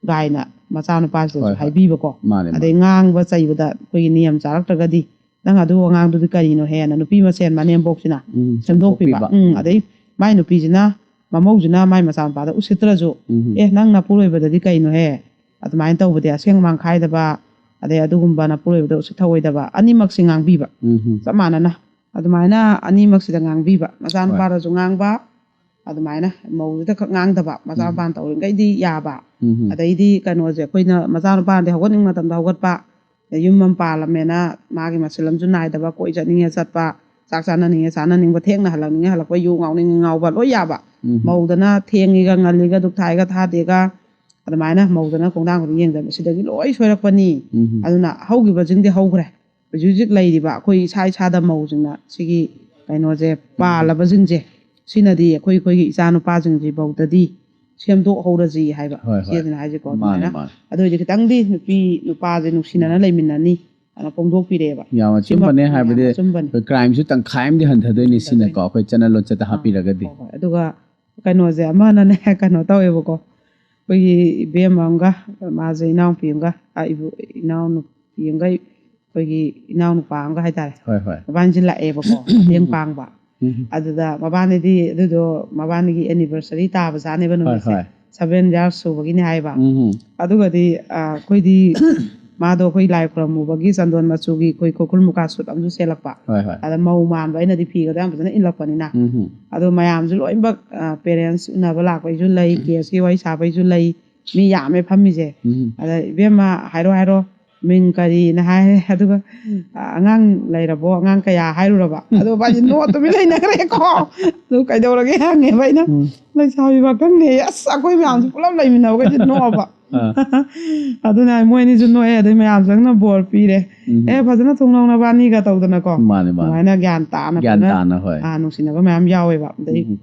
ꯀꯥꯏꯅ ꯃꯆꯥꯅꯨꯄꯥꯁꯤꯗꯁꯨ ꯍꯣꯏ, ꯍꯣꯏ꯫ ꯍꯥꯏꯕꯤꯕꯀꯣ꯫ ꯃꯥꯅꯦ, ꯑꯗꯩ ꯃꯥꯅꯦ꯫ ꯉꯥꯡꯕ ꯆꯩꯕꯗ ꯑꯩꯈꯣꯏꯒꯤ ꯅꯤꯌꯝ ꯆꯥꯔꯛꯇ꯭ꯔꯒꯗꯤ, "ꯅꯪ ꯑꯗꯨ ꯑꯉꯥꯡꯗꯨꯗꯤ ꯀꯔꯤꯅꯣ ꯍꯦꯅ?" ꯅꯨꯄꯤ ꯃꯁꯦꯟ ꯃꯅꯦꯝꯕꯣꯛꯁꯤꯅ ꯎꯝ, ꯁꯦꯝꯗꯣꯛꯄꯤꯕ꯫ ꯁꯦꯝꯗꯣꯛꯄꯤꯕ꯫ ꯎꯝ, ꯑꯗꯩ ꯃꯥꯏ ꯅꯨꯄꯤꯁꯤꯅ, ꯃꯃꯧꯁꯤꯅ ꯃꯥꯏ ꯃꯆꯥꯅꯨꯄꯥꯗ ꯎꯁꯤꯠꯇ꯭ꯔꯁꯨ, ꯎꯝ꯫ "ꯑꯦ, ꯅꯪ ꯅꯄꯨꯔꯣꯏꯕꯗꯗꯤ ꯀꯩꯅꯣꯍꯦ? ꯑꯗꯨꯃꯥꯏꯅ ꯇꯧꯕꯗꯤ ꯑꯁꯦꯡ ꯃꯥꯡꯈꯥꯏꯗꯕ, ꯑꯗꯩ ꯑꯗꯨꯒꯨꯝꯕ ꯅꯄꯨꯔꯣꯏꯕꯗ ꯎꯁꯤꯠ ꯊꯑꯣꯏꯗꯕ", ꯑꯅꯤꯃꯛꯁꯤ ꯉꯥꯡꯕꯤꯕ꯫ ꯎꯝ꯫ ꯆꯞ ꯃꯥꯟꯅꯅ ꯑꯗꯨꯃꯥꯏꯅ ꯑꯅꯤꯃꯛꯁꯤꯗ ꯉꯥꯡꯕꯤꯕ, ꯃꯆꯥꯅꯨꯄꯥꯗꯁꯨ ꯉꯥꯡꯕ, ꯑꯗꯨꯃꯥꯏꯅ ꯃꯧꯁꯤꯗ ꯈꯛ ꯉꯥꯡꯗꯕ, ꯃꯆꯥꯅꯨꯄꯥꯅ ꯇꯧꯔꯤꯈꯩꯗꯤ ꯌꯥꯕ꯫ ꯎꯝ꯫ ꯑꯗꯩꯗꯤ ꯀꯩꯅꯣꯁꯦ, ꯑꯩꯈꯣꯏꯅ ꯃꯆꯥꯅꯨꯄꯥꯅꯗꯤ ꯍꯧꯒꯠꯅꯤꯡꯕ ꯃꯇꯝꯗ ꯍꯧꯒꯠꯄ, ꯑꯗꯩ ꯌꯨꯝ ꯑꯃ ꯄꯥꯜꯂꯝꯃꯦꯅ ꯃꯥꯒꯤ ꯃꯁꯤꯜ ꯑꯃꯁꯨ ꯅꯥꯏꯗꯕ, ꯀꯣꯏ ꯆꯠꯅꯤꯡꯉꯦ ꯆꯠꯄ, ꯆꯥꯛ ꯆꯥꯅꯅꯤꯡꯉꯦ ꯆꯥꯅꯅꯤꯡꯕ, ꯊꯦꯡꯅ ꯍꯜꯂꯛꯅꯤꯡꯉꯦ ꯍꯜꯂꯛꯄ, ꯌꯨ ꯉꯥꯎꯅꯤꯡꯉꯦ ꯉꯥꯎꯕ, ꯂꯣꯏ ꯌꯥꯕ꯫ ꯎꯝ꯫ ꯃꯧꯗꯅ ꯊꯦꯡꯉꯤꯒ ꯉꯜꯂꯤꯒ ꯗꯨꯛ ꯊꯥꯏꯒ ꯊꯥꯗꯦꯒ ꯑꯗꯨꯃꯥꯏꯅ ꯃꯧꯗꯅ ꯈꯣꯡꯗꯥꯡ ꯈꯨꯗꯤꯡ ꯌꯦꯡꯗꯕ, ꯁꯤꯗꯒꯤ ꯂꯣꯏ ꯁꯣꯏꯔꯛꯄꯅꯤ꯫ ꯎꯝ꯫ ꯑꯗꯨꯅ ꯍꯧꯈꯤꯕꯁꯤꯡꯗꯤ ꯍꯧꯈ꯭ꯔꯦ, ꯍꯧꯖꯤꯛ ꯍꯧꯖꯤꯛ ꯂꯩꯔꯤꯕ ꯑꯩꯈꯣꯏ ꯏꯁꯥ ꯏꯁꯥꯗ ꯃꯧꯁꯤꯡꯅ ꯁꯤꯒꯤ ꯀꯩꯅꯣꯁꯦ ꯄꯥꯜꯂꯕꯁꯤꯡꯁꯦ, ꯁꯤꯅꯗꯤ ꯑꯩꯈꯣꯏ ꯑꯩꯈꯣꯏꯒꯤ ꯏꯆꯥ ꯅꯨꯄꯥꯁꯤꯡꯁꯤꯐꯥꯎꯗꯗꯤ ꯁꯦꯝꯗꯣꯛꯍꯧꯔꯁꯤ ꯍꯥꯏꯕ ꯍꯣꯏ, ꯍꯣꯏ꯫ ꯏꯆꯦꯗꯨꯅ ꯍꯥꯏꯁꯦꯀꯣ꯫ ꯃꯥꯅꯦ, ꯑꯗꯨꯃꯥꯏꯅ ꯃꯥꯅꯦ꯫ ꯑꯗꯨ ꯑꯣꯏꯗꯤ ꯈꯤꯇꯪꯗꯤ ꯅꯨꯄꯤ ꯅꯨꯄꯥꯁꯦ ꯅꯨꯡꯁꯤꯅꯅ ꯂꯩꯃꯤꯟꯅꯅꯤ ꯑꯅ ꯐꯣꯡꯗꯣꯛꯄꯤꯔꯛꯑꯦꯕ꯫ ꯌꯥꯝ ꯑꯆꯨꯝꯕꯅꯦ꯫ ꯁꯤꯃ ꯍꯥꯏꯕꯗꯤ ꯌꯥꯝ ꯑꯆꯨꯝꯕꯅꯦ꯫ ꯑꯩꯈꯣꯏ crimeꯁꯨ ꯇꯪꯈꯥꯏ ꯑꯃꯗꯤ ꯍꯟꯊꯗꯣꯏꯅꯤ ꯁꯤꯅꯀꯣ, ꯍꯟꯊꯗꯣꯏꯅꯤ꯫ ꯑꯩꯈꯣꯏ ꯆꯠꯅ ꯂꯣꯟꯆꯠꯇ ꯑꯥ, ꯍꯥꯞꯄꯤꯔꯒꯗꯤ꯫ ꯍꯣꯏ, ꯍꯣꯏ꯫ ꯑꯗꯨꯒ ꯀꯩꯅꯣꯁꯦ ꯑꯃꯅꯅꯦ ꯀꯩꯅꯣ ꯇꯧꯋꯦꯕꯀꯣ, ꯑꯩꯈꯣꯏꯒꯤ ꯏꯕꯦꯝꯃ ꯑꯃꯒ, ꯃꯥꯁꯦ ꯏꯅꯥꯎꯄꯤ ꯑꯃꯒ, ꯑꯥ, ꯏꯕꯨ-, ꯏꯅꯥꯎꯅꯨꯄꯤ ꯑꯃꯒ, ꯑꯩꯈꯣꯏꯒꯤ ꯏꯅꯥꯎꯅꯨꯄꯥ ꯑꯃꯒ ꯍꯥꯏꯇꯥꯔꯦ꯫ ꯍꯣꯏ, ꯍꯣꯏ꯫ ꯃꯕꯥꯅꯤꯁꯦ ꯂꯥꯛꯑꯦꯕꯀꯣ, ꯃꯇꯦꯡ ꯄꯥꯡꯕ꯫ ꯎꯝ꯫ ꯑꯗꯨꯗ ꯃꯕꯥꯅꯤꯗꯤ ꯑꯗꯨꯗꯣ ꯃꯕꯥꯅꯤꯒꯤ anniversary ꯇꯥꯕꯖꯥꯠꯅꯦꯕ ꯍꯣꯏ, ꯅꯨꯃꯤꯠꯁꯦ꯫ ꯍꯣꯏ꯫ Seven years ꯁꯨꯕꯒꯤꯅꯦ ꯍꯥꯏꯕ꯫ ꯎꯝ꯫ ꯑꯗꯨꯒꯗꯤ, ꯑ, ꯑꯩꯈꯣꯏꯗꯤ ꯃꯥꯗꯣ ꯑꯩꯈꯣꯏ ꯂꯥꯏ ꯈꯨꯔꯝꯃꯨꯕꯒꯤ ꯆꯟꯗꯣꯟ ꯃꯆꯨꯒꯤ ꯑꯩꯈꯣꯏ ꯈꯨꯔꯈꯨꯜ ꯃꯨꯀꯥ suit ꯑꯃꯁꯨ ꯁꯦꯠꯂꯛꯄ꯫ ꯍꯣꯏ, ꯍꯣꯏ꯫ ꯑꯗ ꯃꯧ ꯃꯥꯟꯕ ꯑꯩꯅꯗꯤ ꯐꯤꯒꯗꯣ ꯌꯥꯝ ꯐꯖꯅ ꯏꯜꯂꯛꯄꯅꯤꯅ꯫ ꯎꯝ꯫ ꯑꯗꯣ ꯃꯌꯥꯝꯁꯨ ꯂꯣꯏꯅꯃꯛ, ꯑ, parents ꯎꯅꯕ ꯂꯥꯛꯄꯩꯁꯨ ꯂꯩ, caseꯀꯤ ꯋꯥꯔꯤ ꯁꯥꯕꯩꯁꯨ ꯂꯩ, ꯃꯤ ꯌꯥꯝꯃꯦ ꯐꯝꯃꯤꯁꯦ꯫ ꯎꯝ꯫ ꯑꯗ, "ꯏꯕꯦꯝꯃ, ꯍꯥꯏꯔꯣ, ꯍꯥꯏꯔꯣ, ꯃꯤꯡ ꯀꯔꯤꯅ?" ꯍꯥꯏꯔꯦ꯫ ꯑꯗꯨꯒ, "ꯑ, ꯑꯉꯥꯡ ꯂꯩꯔꯕꯣ? ꯑꯉꯥꯡ ꯀꯌꯥ?" ꯍꯥꯏꯔꯨꯔꯕ꯫ ꯑꯗꯣ ꯃꯥꯁꯦ ꯅꯣꯛꯑ ꯇꯨꯃꯤꯟ ꯂꯩꯅꯈ꯭ꯔꯦꯀꯣ꯫ ꯑꯗꯨ ꯀꯩꯗꯧꯔꯒꯦ ꯍꯪꯉꯦꯕ ꯑꯩꯅ꯫ ꯎꯝ꯫ "ꯂꯩꯁꯥꯕꯤ ꯄꯥꯈꯪꯅꯦ"꯫ ꯑꯁ, ꯑꯩꯈꯣꯏ ꯃꯌꯥꯝꯁꯦ ꯄꯨꯂꯞ ꯂꯩꯃꯤꯟꯅꯕꯈꯩꯁꯦ ꯅꯣꯛꯑꯕ꯫ ꯑꯥ꯫ ꯑꯗꯨꯅ ꯃꯣꯏ ꯑꯅꯤꯁꯨ ꯅꯣꯛꯑꯦ, ꯑꯗꯩ ꯃꯌꯥꯝ ꯆꯪꯅ ꯕꯣꯔ ꯄꯤꯔꯦ꯫ ꯎꯝ꯫ "ꯑꯦ, ꯐꯖꯅ ꯊꯣꯡꯅꯧ ꯅꯕꯥꯅꯤꯒ" ꯇꯧꯗꯅꯀꯣ꯫ ꯃꯥꯅꯦ, ꯃꯥꯅꯦ꯫ ꯑꯗꯨꯃꯥꯏꯅ ꯒ꯭ꯌꯥꯟ ꯇꯥꯅ ꯒ꯭ꯌꯥꯟ ꯐꯖꯅ, ꯇꯥꯅ, ꯍꯣꯏ꯫ ꯑꯥ, ꯅꯨꯡꯁꯤꯅꯕ ꯃꯌꯥꯝ ꯌꯥꯎꯋꯦꯕ꯫ ꯑꯗꯩ ꯎꯝ꯫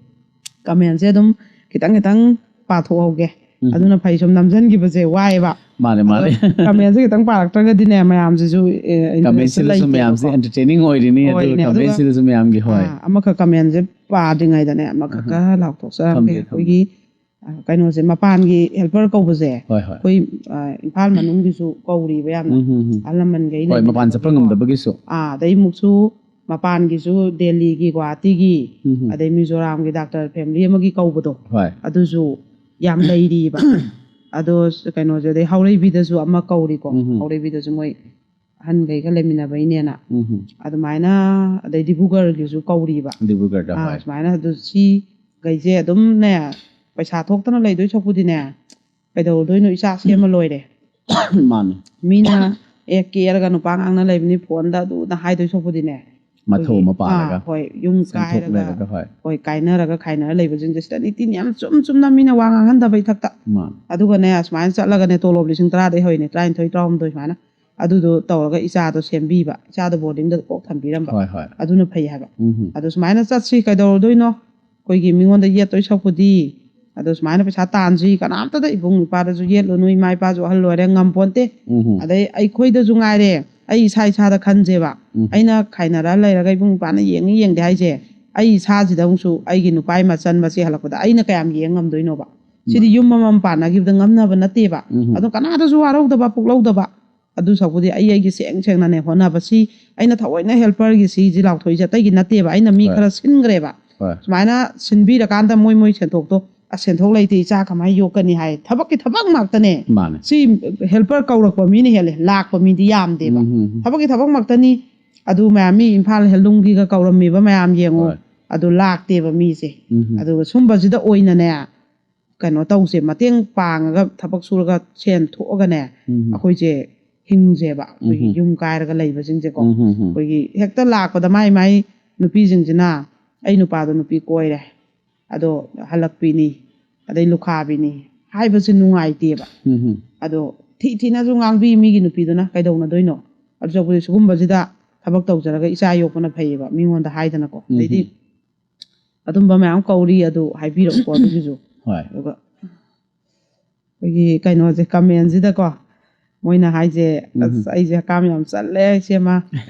Commentꯁꯦ ꯑꯗꯨꯝ ꯈꯤꯇꯪ ꯈꯤꯇꯪ ꯄꯥꯊꯣꯛꯍꯧꯒꯦ꯫ ꯎꯝ꯫ ꯑꯗꯨꯅ ꯐꯩ, ꯁꯨꯝ ꯅꯝꯖꯟꯈꯤꯕꯁꯦ ꯋꯥꯏꯑꯦꯕ꯫ ꯃꯥꯅꯦ, ꯃꯥꯅꯦ꯫ ꯀꯃꯦꯟꯁꯦ ꯈꯤꯇꯪ ꯄꯥꯔꯛꯇ꯭ꯔꯒꯗꯤꯅꯦ, ꯃꯌꯥꯝꯁꯤꯁꯨ ꯏꯟꯇꯔꯦꯁ ꯀꯃꯦꯟꯁꯤꯗꯁꯨ ꯃꯌꯥꯝꯁꯦ ꯂꯩꯇꯦꯕꯀꯣ꯫ ꯑꯦꯟꯇꯔꯇꯦꯅꯤꯡ ꯑꯣꯏꯔꯤꯅꯤ, ꯑꯗꯨꯒ ꯑꯣꯏꯔꯤꯅꯦ, ꯑꯗꯨꯒ ꯀꯃꯦꯟꯁꯤꯗꯁꯨ ꯃꯌꯥꯝꯒꯤ ꯍꯣꯏ꯫ ꯑꯥ, ꯑꯃꯈꯛ ꯀꯃꯦꯟꯁꯦ ꯄꯥꯗ꯭ꯔꯤꯉꯩꯗꯅꯦ, ꯑꯃꯈꯛꯀ ꯂꯥꯎꯊꯣꯛꯆꯔꯝꯒꯦ꯫ ꯊꯝꯒꯦ, ꯊꯝꯒꯦ꯫ ꯑꯩꯈꯣꯏꯒꯤ ꯑ, ꯀꯩꯅꯣꯁꯦ, ꯃꯄꯥꯟꯒꯤ ꯍꯦꯜꯄꯔ ꯀꯧꯕꯁꯦ ꯍꯣꯏ, ꯍꯣꯏ꯫ ꯑꯩꯈꯣꯏ ꯑ, ꯏꯝꯐꯥꯜ ꯃꯅꯨꯡꯒꯤꯁꯨ ꯀꯧꯔꯤꯕ ꯌꯥꯝꯅ, ꯎꯝ, ꯎꯝ, ꯎꯝ꯫ ꯑꯍꯜ ꯂꯃꯟꯈꯩ ꯍꯣꯏ, ꯃꯄꯥꯟ ꯆꯠꯄ ꯂꯩꯃꯤꯟꯅꯕꯒꯤꯀꯣ꯫ ꯉꯝꯗꯕꯒꯤꯁꯨ꯫ ꯑꯥ, ꯑꯗꯩ ꯑꯃꯨꯛꯁꯨ ꯃꯄꯥꯟꯒꯤꯁꯨ, ꯗꯦꯜꯂꯤꯒꯤ, ꯒꯨꯋꯥꯍꯥꯇꯤꯒꯤ, ꯎꯝ, ꯎꯝ꯫ ꯑꯗꯩ ꯃꯤꯖꯣꯔꯥꯝꯒꯤ ꯗꯥꯛꯇꯔ ꯐꯦꯃꯤꯂꯤ ꯑꯃꯒꯤ ꯀꯧꯕꯗꯣ, ꯍꯣꯏ꯫ ꯑꯗꯨꯁꯨ ꯌꯥꯝ ꯂꯩꯔꯤꯕ꯫ ꯑꯗꯣ ꯀꯩꯅꯣꯁꯦ, ꯑꯗꯩ ꯍꯥꯎꯔꯩꯕꯤꯗꯁꯨ ꯑꯃ ꯀꯧꯔꯤꯀꯣ꯫ ꯎꯝ, ꯎꯝ꯫ ꯍꯥꯎꯔꯩꯕꯤꯗꯁꯨ ꯃꯣꯏ ꯑꯍꯟꯈꯩꯒ ꯂꯩꯃꯤꯟꯅꯕꯩꯅꯦꯅ꯫ ꯎꯝ, ꯎꯝ꯫ ꯑꯗꯨꯃꯥꯏꯅ, ꯑꯗꯩ ꯗꯤꯕ꯭ꯔꯨꯒꯔꯒꯤꯁꯨ ꯀꯧꯔꯤꯕ꯫ ꯗꯤꯕ꯭ꯔꯨꯒꯔꯗ ꯑꯥ, ꯍꯣꯏ꯫ ꯁꯨꯃꯥꯏꯅ ꯑꯗꯨ ꯁꯤꯈꯩꯁꯦ ꯑꯗꯨꯝꯅꯦ, ꯄꯩꯁꯥ ꯊꯣꯛꯇꯅ ꯂꯩꯗꯣꯏ ꯁꯔꯨꯛꯄꯨꯗꯤꯅꯦ, ꯀꯩꯗꯧꯔꯗꯣꯏꯅꯣ, ꯏꯆꯥ ꯁꯦꯝꯃ ꯂꯣꯏꯔꯦ꯫ ꯃꯥꯅꯤ꯫ ꯃꯤꯅ ꯑꯦ ꯀꯦꯔꯒ ꯅꯨꯄꯥ ꯉꯥꯡꯅ ꯂꯩꯕꯅꯤ ꯐꯣꯟꯗ ꯑꯗꯨꯗ ꯍꯥꯏꯗꯣꯏ ꯁꯔꯨꯛꯄꯨꯗꯤꯅꯦ, ꯃꯊꯧ ꯑꯩꯈꯣꯏꯒꯤ, ꯑꯃ ꯄꯥꯜꯂꯒ, ꯑꯥ, ꯍꯣꯏ, ꯌꯨꯝ ꯁꯦꯟꯊꯣꯛ ꯀꯥꯏꯔꯒ, ꯂꯩꯔꯒ, ꯍꯣꯏ꯫ ꯍꯣꯏ, ꯀꯥꯏꯅꯔꯒ ꯈꯥꯏꯅꯔ ꯂꯩꯕꯁꯤꯡꯁꯦ ꯁꯤꯗ ꯅꯤꯇꯤ ꯅꯤꯌꯝ ꯆꯨꯝ ꯆꯨꯝꯅ ꯃꯤꯅ ꯋꯥ ꯉꯥꯡꯍꯟꯗꯕ ꯏꯊꯛꯇ꯫ ꯃꯥꯅꯤ꯫ ꯑꯗꯨꯒꯅꯦ, ꯁꯨꯃꯥꯏꯅ ꯆꯠꯂꯒꯅꯦ, ꯇꯣꯂꯣꯞ ꯂꯤꯁꯤꯡ ꯇꯔꯥꯗꯩ ꯍꯧꯔꯤꯅꯦ, ꯇꯔꯥꯅꯤꯊꯣꯏ, ꯇꯔꯥꯍꯨꯝꯗꯣꯏ ꯁꯨꯃꯥꯏꯅ, ꯑꯗꯨꯗꯣ ꯇꯧꯔꯒ ꯏꯆꯥꯗꯣ ꯁꯦꯝꯕꯤꯕ, ꯏꯆꯥꯗꯣ ꯕꯣꯔꯗꯤꯡꯗ ꯀꯣꯛ ꯊꯝꯕꯤꯔꯝꯕ꯫ ꯍꯣꯏ, ꯍꯣꯏ꯫ ꯑꯗꯨꯅ ꯐꯩ ꯍꯥꯏꯕ꯫ ꯎꯝ, ꯎꯝ꯫ ꯑꯗꯣ ꯁꯨꯃꯥꯏꯅ ꯆꯠꯁꯤ, ꯀꯩꯗꯧꯔꯗꯣꯏꯅꯣ? ꯑꯩꯈꯣꯏꯒꯤ ꯃꯤꯉꯣꯟꯗ ꯌꯦꯠꯇꯣꯏ ꯁꯔꯨꯛꯄꯨꯗꯤ, ꯑꯗꯣ ꯁꯨꯃꯥꯏꯅ ꯄꯩꯁꯥ ꯇꯥꯟꯁꯤ, ꯀꯅꯥꯝꯇꯗ ꯏꯕꯨꯡ ꯏꯄꯥꯗꯁꯨ ꯌꯦꯠꯂꯨꯅꯨ, ꯏꯃꯥ ꯏꯄꯥꯁꯨ ꯑꯍꯜ ꯑꯣꯏꯔꯦ, ꯉꯝꯄꯣꯟꯇꯦ꯫ ꯎꯝ, ꯎꯝ꯫ ꯑꯗꯩ ꯑꯩꯈꯣꯏꯗꯁꯨ ꯉꯥꯏꯔꯦ, ꯑꯩ ꯏꯁꯥ ꯏꯁꯥꯗ ꯈꯟꯖꯦꯕ, ꯎꯝ꯫ ꯑꯩꯅ ꯈꯥꯏꯅꯔ ꯂꯩꯔꯒ ꯏꯕꯨꯡ ꯏꯄꯥꯅ ꯌꯦꯡꯉꯤ ꯌꯦꯡꯗꯦ ꯍꯥꯏꯁꯦ, ꯑꯩ ꯏꯁꯥꯁꯤꯗ ꯑꯃꯨꯛꯁꯨ ꯑꯩꯒꯤ ꯅꯨꯄꯥꯒꯤ ꯃꯆꯟ ꯃꯆꯦ ꯍꯜꯂꯛꯄꯗ ꯑꯩꯅ ꯀꯌꯥꯝ ꯌꯦꯡ ꯉꯝꯗꯣꯏꯅꯣꯕ? ꯁꯤꯗꯤ ꯌꯨꯝ ꯑꯃꯃꯝ ꯄꯥꯟꯅꯈꯤꯕꯗ ꯉꯝꯅꯕ ꯅꯠꯇꯦꯕ꯫ ꯎꯝ꯫ ꯑꯗꯣ ꯀꯅꯥꯗꯁꯨ ꯋꯥꯔꯧꯗꯕ, ꯄꯨꯛꯂꯧꯗꯕ꯫ ꯑꯗꯨ ꯁꯔꯨꯛꯄꯨꯗꯤ ꯑꯩ ꯑꯩꯒꯤ ꯁꯦꯡ ꯁꯦꯡꯅꯅꯦ ꯍꯣꯠꯅꯕ꯫ ꯁꯤ ꯑꯩꯅ ꯊꯑꯣꯏꯅ ꯍꯦꯜꯄꯔꯒꯤ ꯁꯤꯁꯤ ꯂꯥꯎꯊꯣꯛꯏꯁꯦ ꯑꯇꯩꯒꯤ ꯅꯠꯇꯦꯕ, ꯑꯩꯅ ꯃꯤ ꯍꯣꯏ꯫ ꯈꯔ ꯁꯤꯟꯈ꯭ꯔꯦꯕ꯫ ꯍꯣꯏ꯫ ꯁꯨꯃꯥꯏꯅ ꯁꯤꯟꯕꯤꯔꯀꯥꯟꯗ ꯃꯣꯏ ꯃꯣꯏ ꯁꯦꯟꯊꯣꯛꯇꯣ, "ꯑꯁ, ꯁꯦꯟꯊꯣꯛ ꯂꯩꯇꯦ, ꯏꯆꯥ ꯀꯃꯥꯏꯅ ꯌꯣꯛꯀꯅꯤ?" ꯍꯥꯏ꯫ ꯊꯕꯛꯀꯤ ꯊꯕꯛ ꯉꯥꯛꯇꯅꯦ꯫ ꯃꯥꯅꯦ꯫ ꯁꯤ ꯍꯦꯜꯄꯔ ꯀꯧꯔꯛꯄ ꯃꯤꯅ ꯍꯦꯜꯂꯦ, ꯂꯥꯛꯄ ꯃꯤꯗꯤ ꯌꯥꯝꯗꯦꯕ꯫ ꯎꯝ, ꯎꯝ, ꯎꯝ꯫ ꯊꯕꯛꯀꯤ ꯊꯕꯛ ꯉꯥꯛꯇꯅꯤ꯫ ꯑꯗꯨ ꯃꯌꯥꯝ ꯃꯤ ꯏꯝꯐꯥꯜ ꯍꯦꯟꯂꯨꯝꯒꯤꯒ ꯀꯧꯔꯝꯃꯤꯕ ꯃꯌꯥꯝ ꯌꯦꯡꯉꯣ꯫ ꯍꯣꯏ꯫ ꯑꯗꯨ ꯂꯥꯛꯇꯦꯕ ꯃꯤꯁꯦ꯫ ꯎꯝ, ꯎꯝ꯫ ꯑꯗꯨꯒ ꯁꯨꯝꯕꯁꯤꯗ ꯑꯣꯏꯅꯅꯦ, ꯀꯩꯅꯣ ꯇꯧꯁꯦ, ꯃꯇꯦꯡ ꯄꯥꯡꯉꯒ ꯊꯕꯛ ꯁꯨꯔꯒ ꯁꯦꯟ ꯊꯣꯛꯑꯒꯅꯦ, ꯎꯝ꯫ ꯑꯩꯈꯣꯏꯁꯦ ꯍꯤꯡꯁꯦꯕ, ꯑꯩꯈꯣꯏꯒꯤ ꯎꯝ꯫ ꯌꯨꯝ ꯀꯥꯏꯔꯒ ꯂꯩꯕꯁꯤꯡꯁꯦꯀꯣ꯫ ꯎꯝ, ꯎꯝ, ꯎꯝ꯫ ꯑꯩꯈꯣꯏꯒꯤ ꯍꯦꯛꯇ ꯂꯥꯛꯄꯗ ꯃꯥꯏ ꯃꯥꯏ ꯅꯨꯄꯤꯁꯤꯡꯁꯤꯅ, "ꯑꯩ ꯅꯨꯄꯥꯗꯣ ꯅꯨꯄꯤ ꯀꯣꯏꯔꯦ, ꯑꯗꯣ ꯍꯜꯂꯛꯄꯤꯅꯤ, ꯑꯗꯩ ꯂꯨꯈꯥꯕꯤꯅꯤ" ꯍꯥꯏꯕꯁꯦ ꯅꯨꯡꯉꯥꯏꯇꯦꯕ꯫ ꯎꯝ, ꯎꯝ꯫ ꯑꯗꯣ ꯊꯤ ꯊꯤꯅꯁꯨ ꯉꯥꯡꯕꯤ ꯃꯤꯒꯤ ꯅꯨꯄꯤꯗꯨꯅ, ꯀꯩꯗꯧꯅꯗꯣꯏꯅꯣ? ꯑꯗꯨ ꯁꯔꯨꯛꯄꯨꯗꯤ ꯁꯤꯒꯨꯝꯕꯁꯤꯗ ꯊꯕꯛ ꯇꯧꯖꯔꯒ ꯏꯆꯥ ꯌꯣꯛꯄꯅ ꯐꯩꯌꯦꯕ, ꯃꯤꯉꯣꯟꯗ ꯍꯥꯏꯗꯅꯀꯣ꯫ ꯑꯗꯩꯗꯤ ꯎꯝ꯫ ꯑꯗꯨꯝꯕ ꯃꯌꯥꯝ ꯀꯧꯔꯤ, ꯑꯗꯨ ꯍꯥꯏꯕꯤꯔꯛꯎꯀꯣ ꯑꯗꯨꯒꯤꯁꯨ꯫ ꯍꯣꯏ꯫ ꯑꯗꯨꯒ ꯑꯩꯈꯣꯏꯒꯤ ꯀꯩꯅꯣꯁꯦ, ꯀꯃꯦꯟꯁꯤꯗꯀꯣ, ꯃꯣꯏꯅ ꯍꯥꯏꯁꯦ, "ꯑꯁ, ꯑꯩꯁꯦ ꯍꯀꯥꯝ ꯌꯥꯝ ꯆꯜꯂꯦ, ꯏꯆꯦꯃ,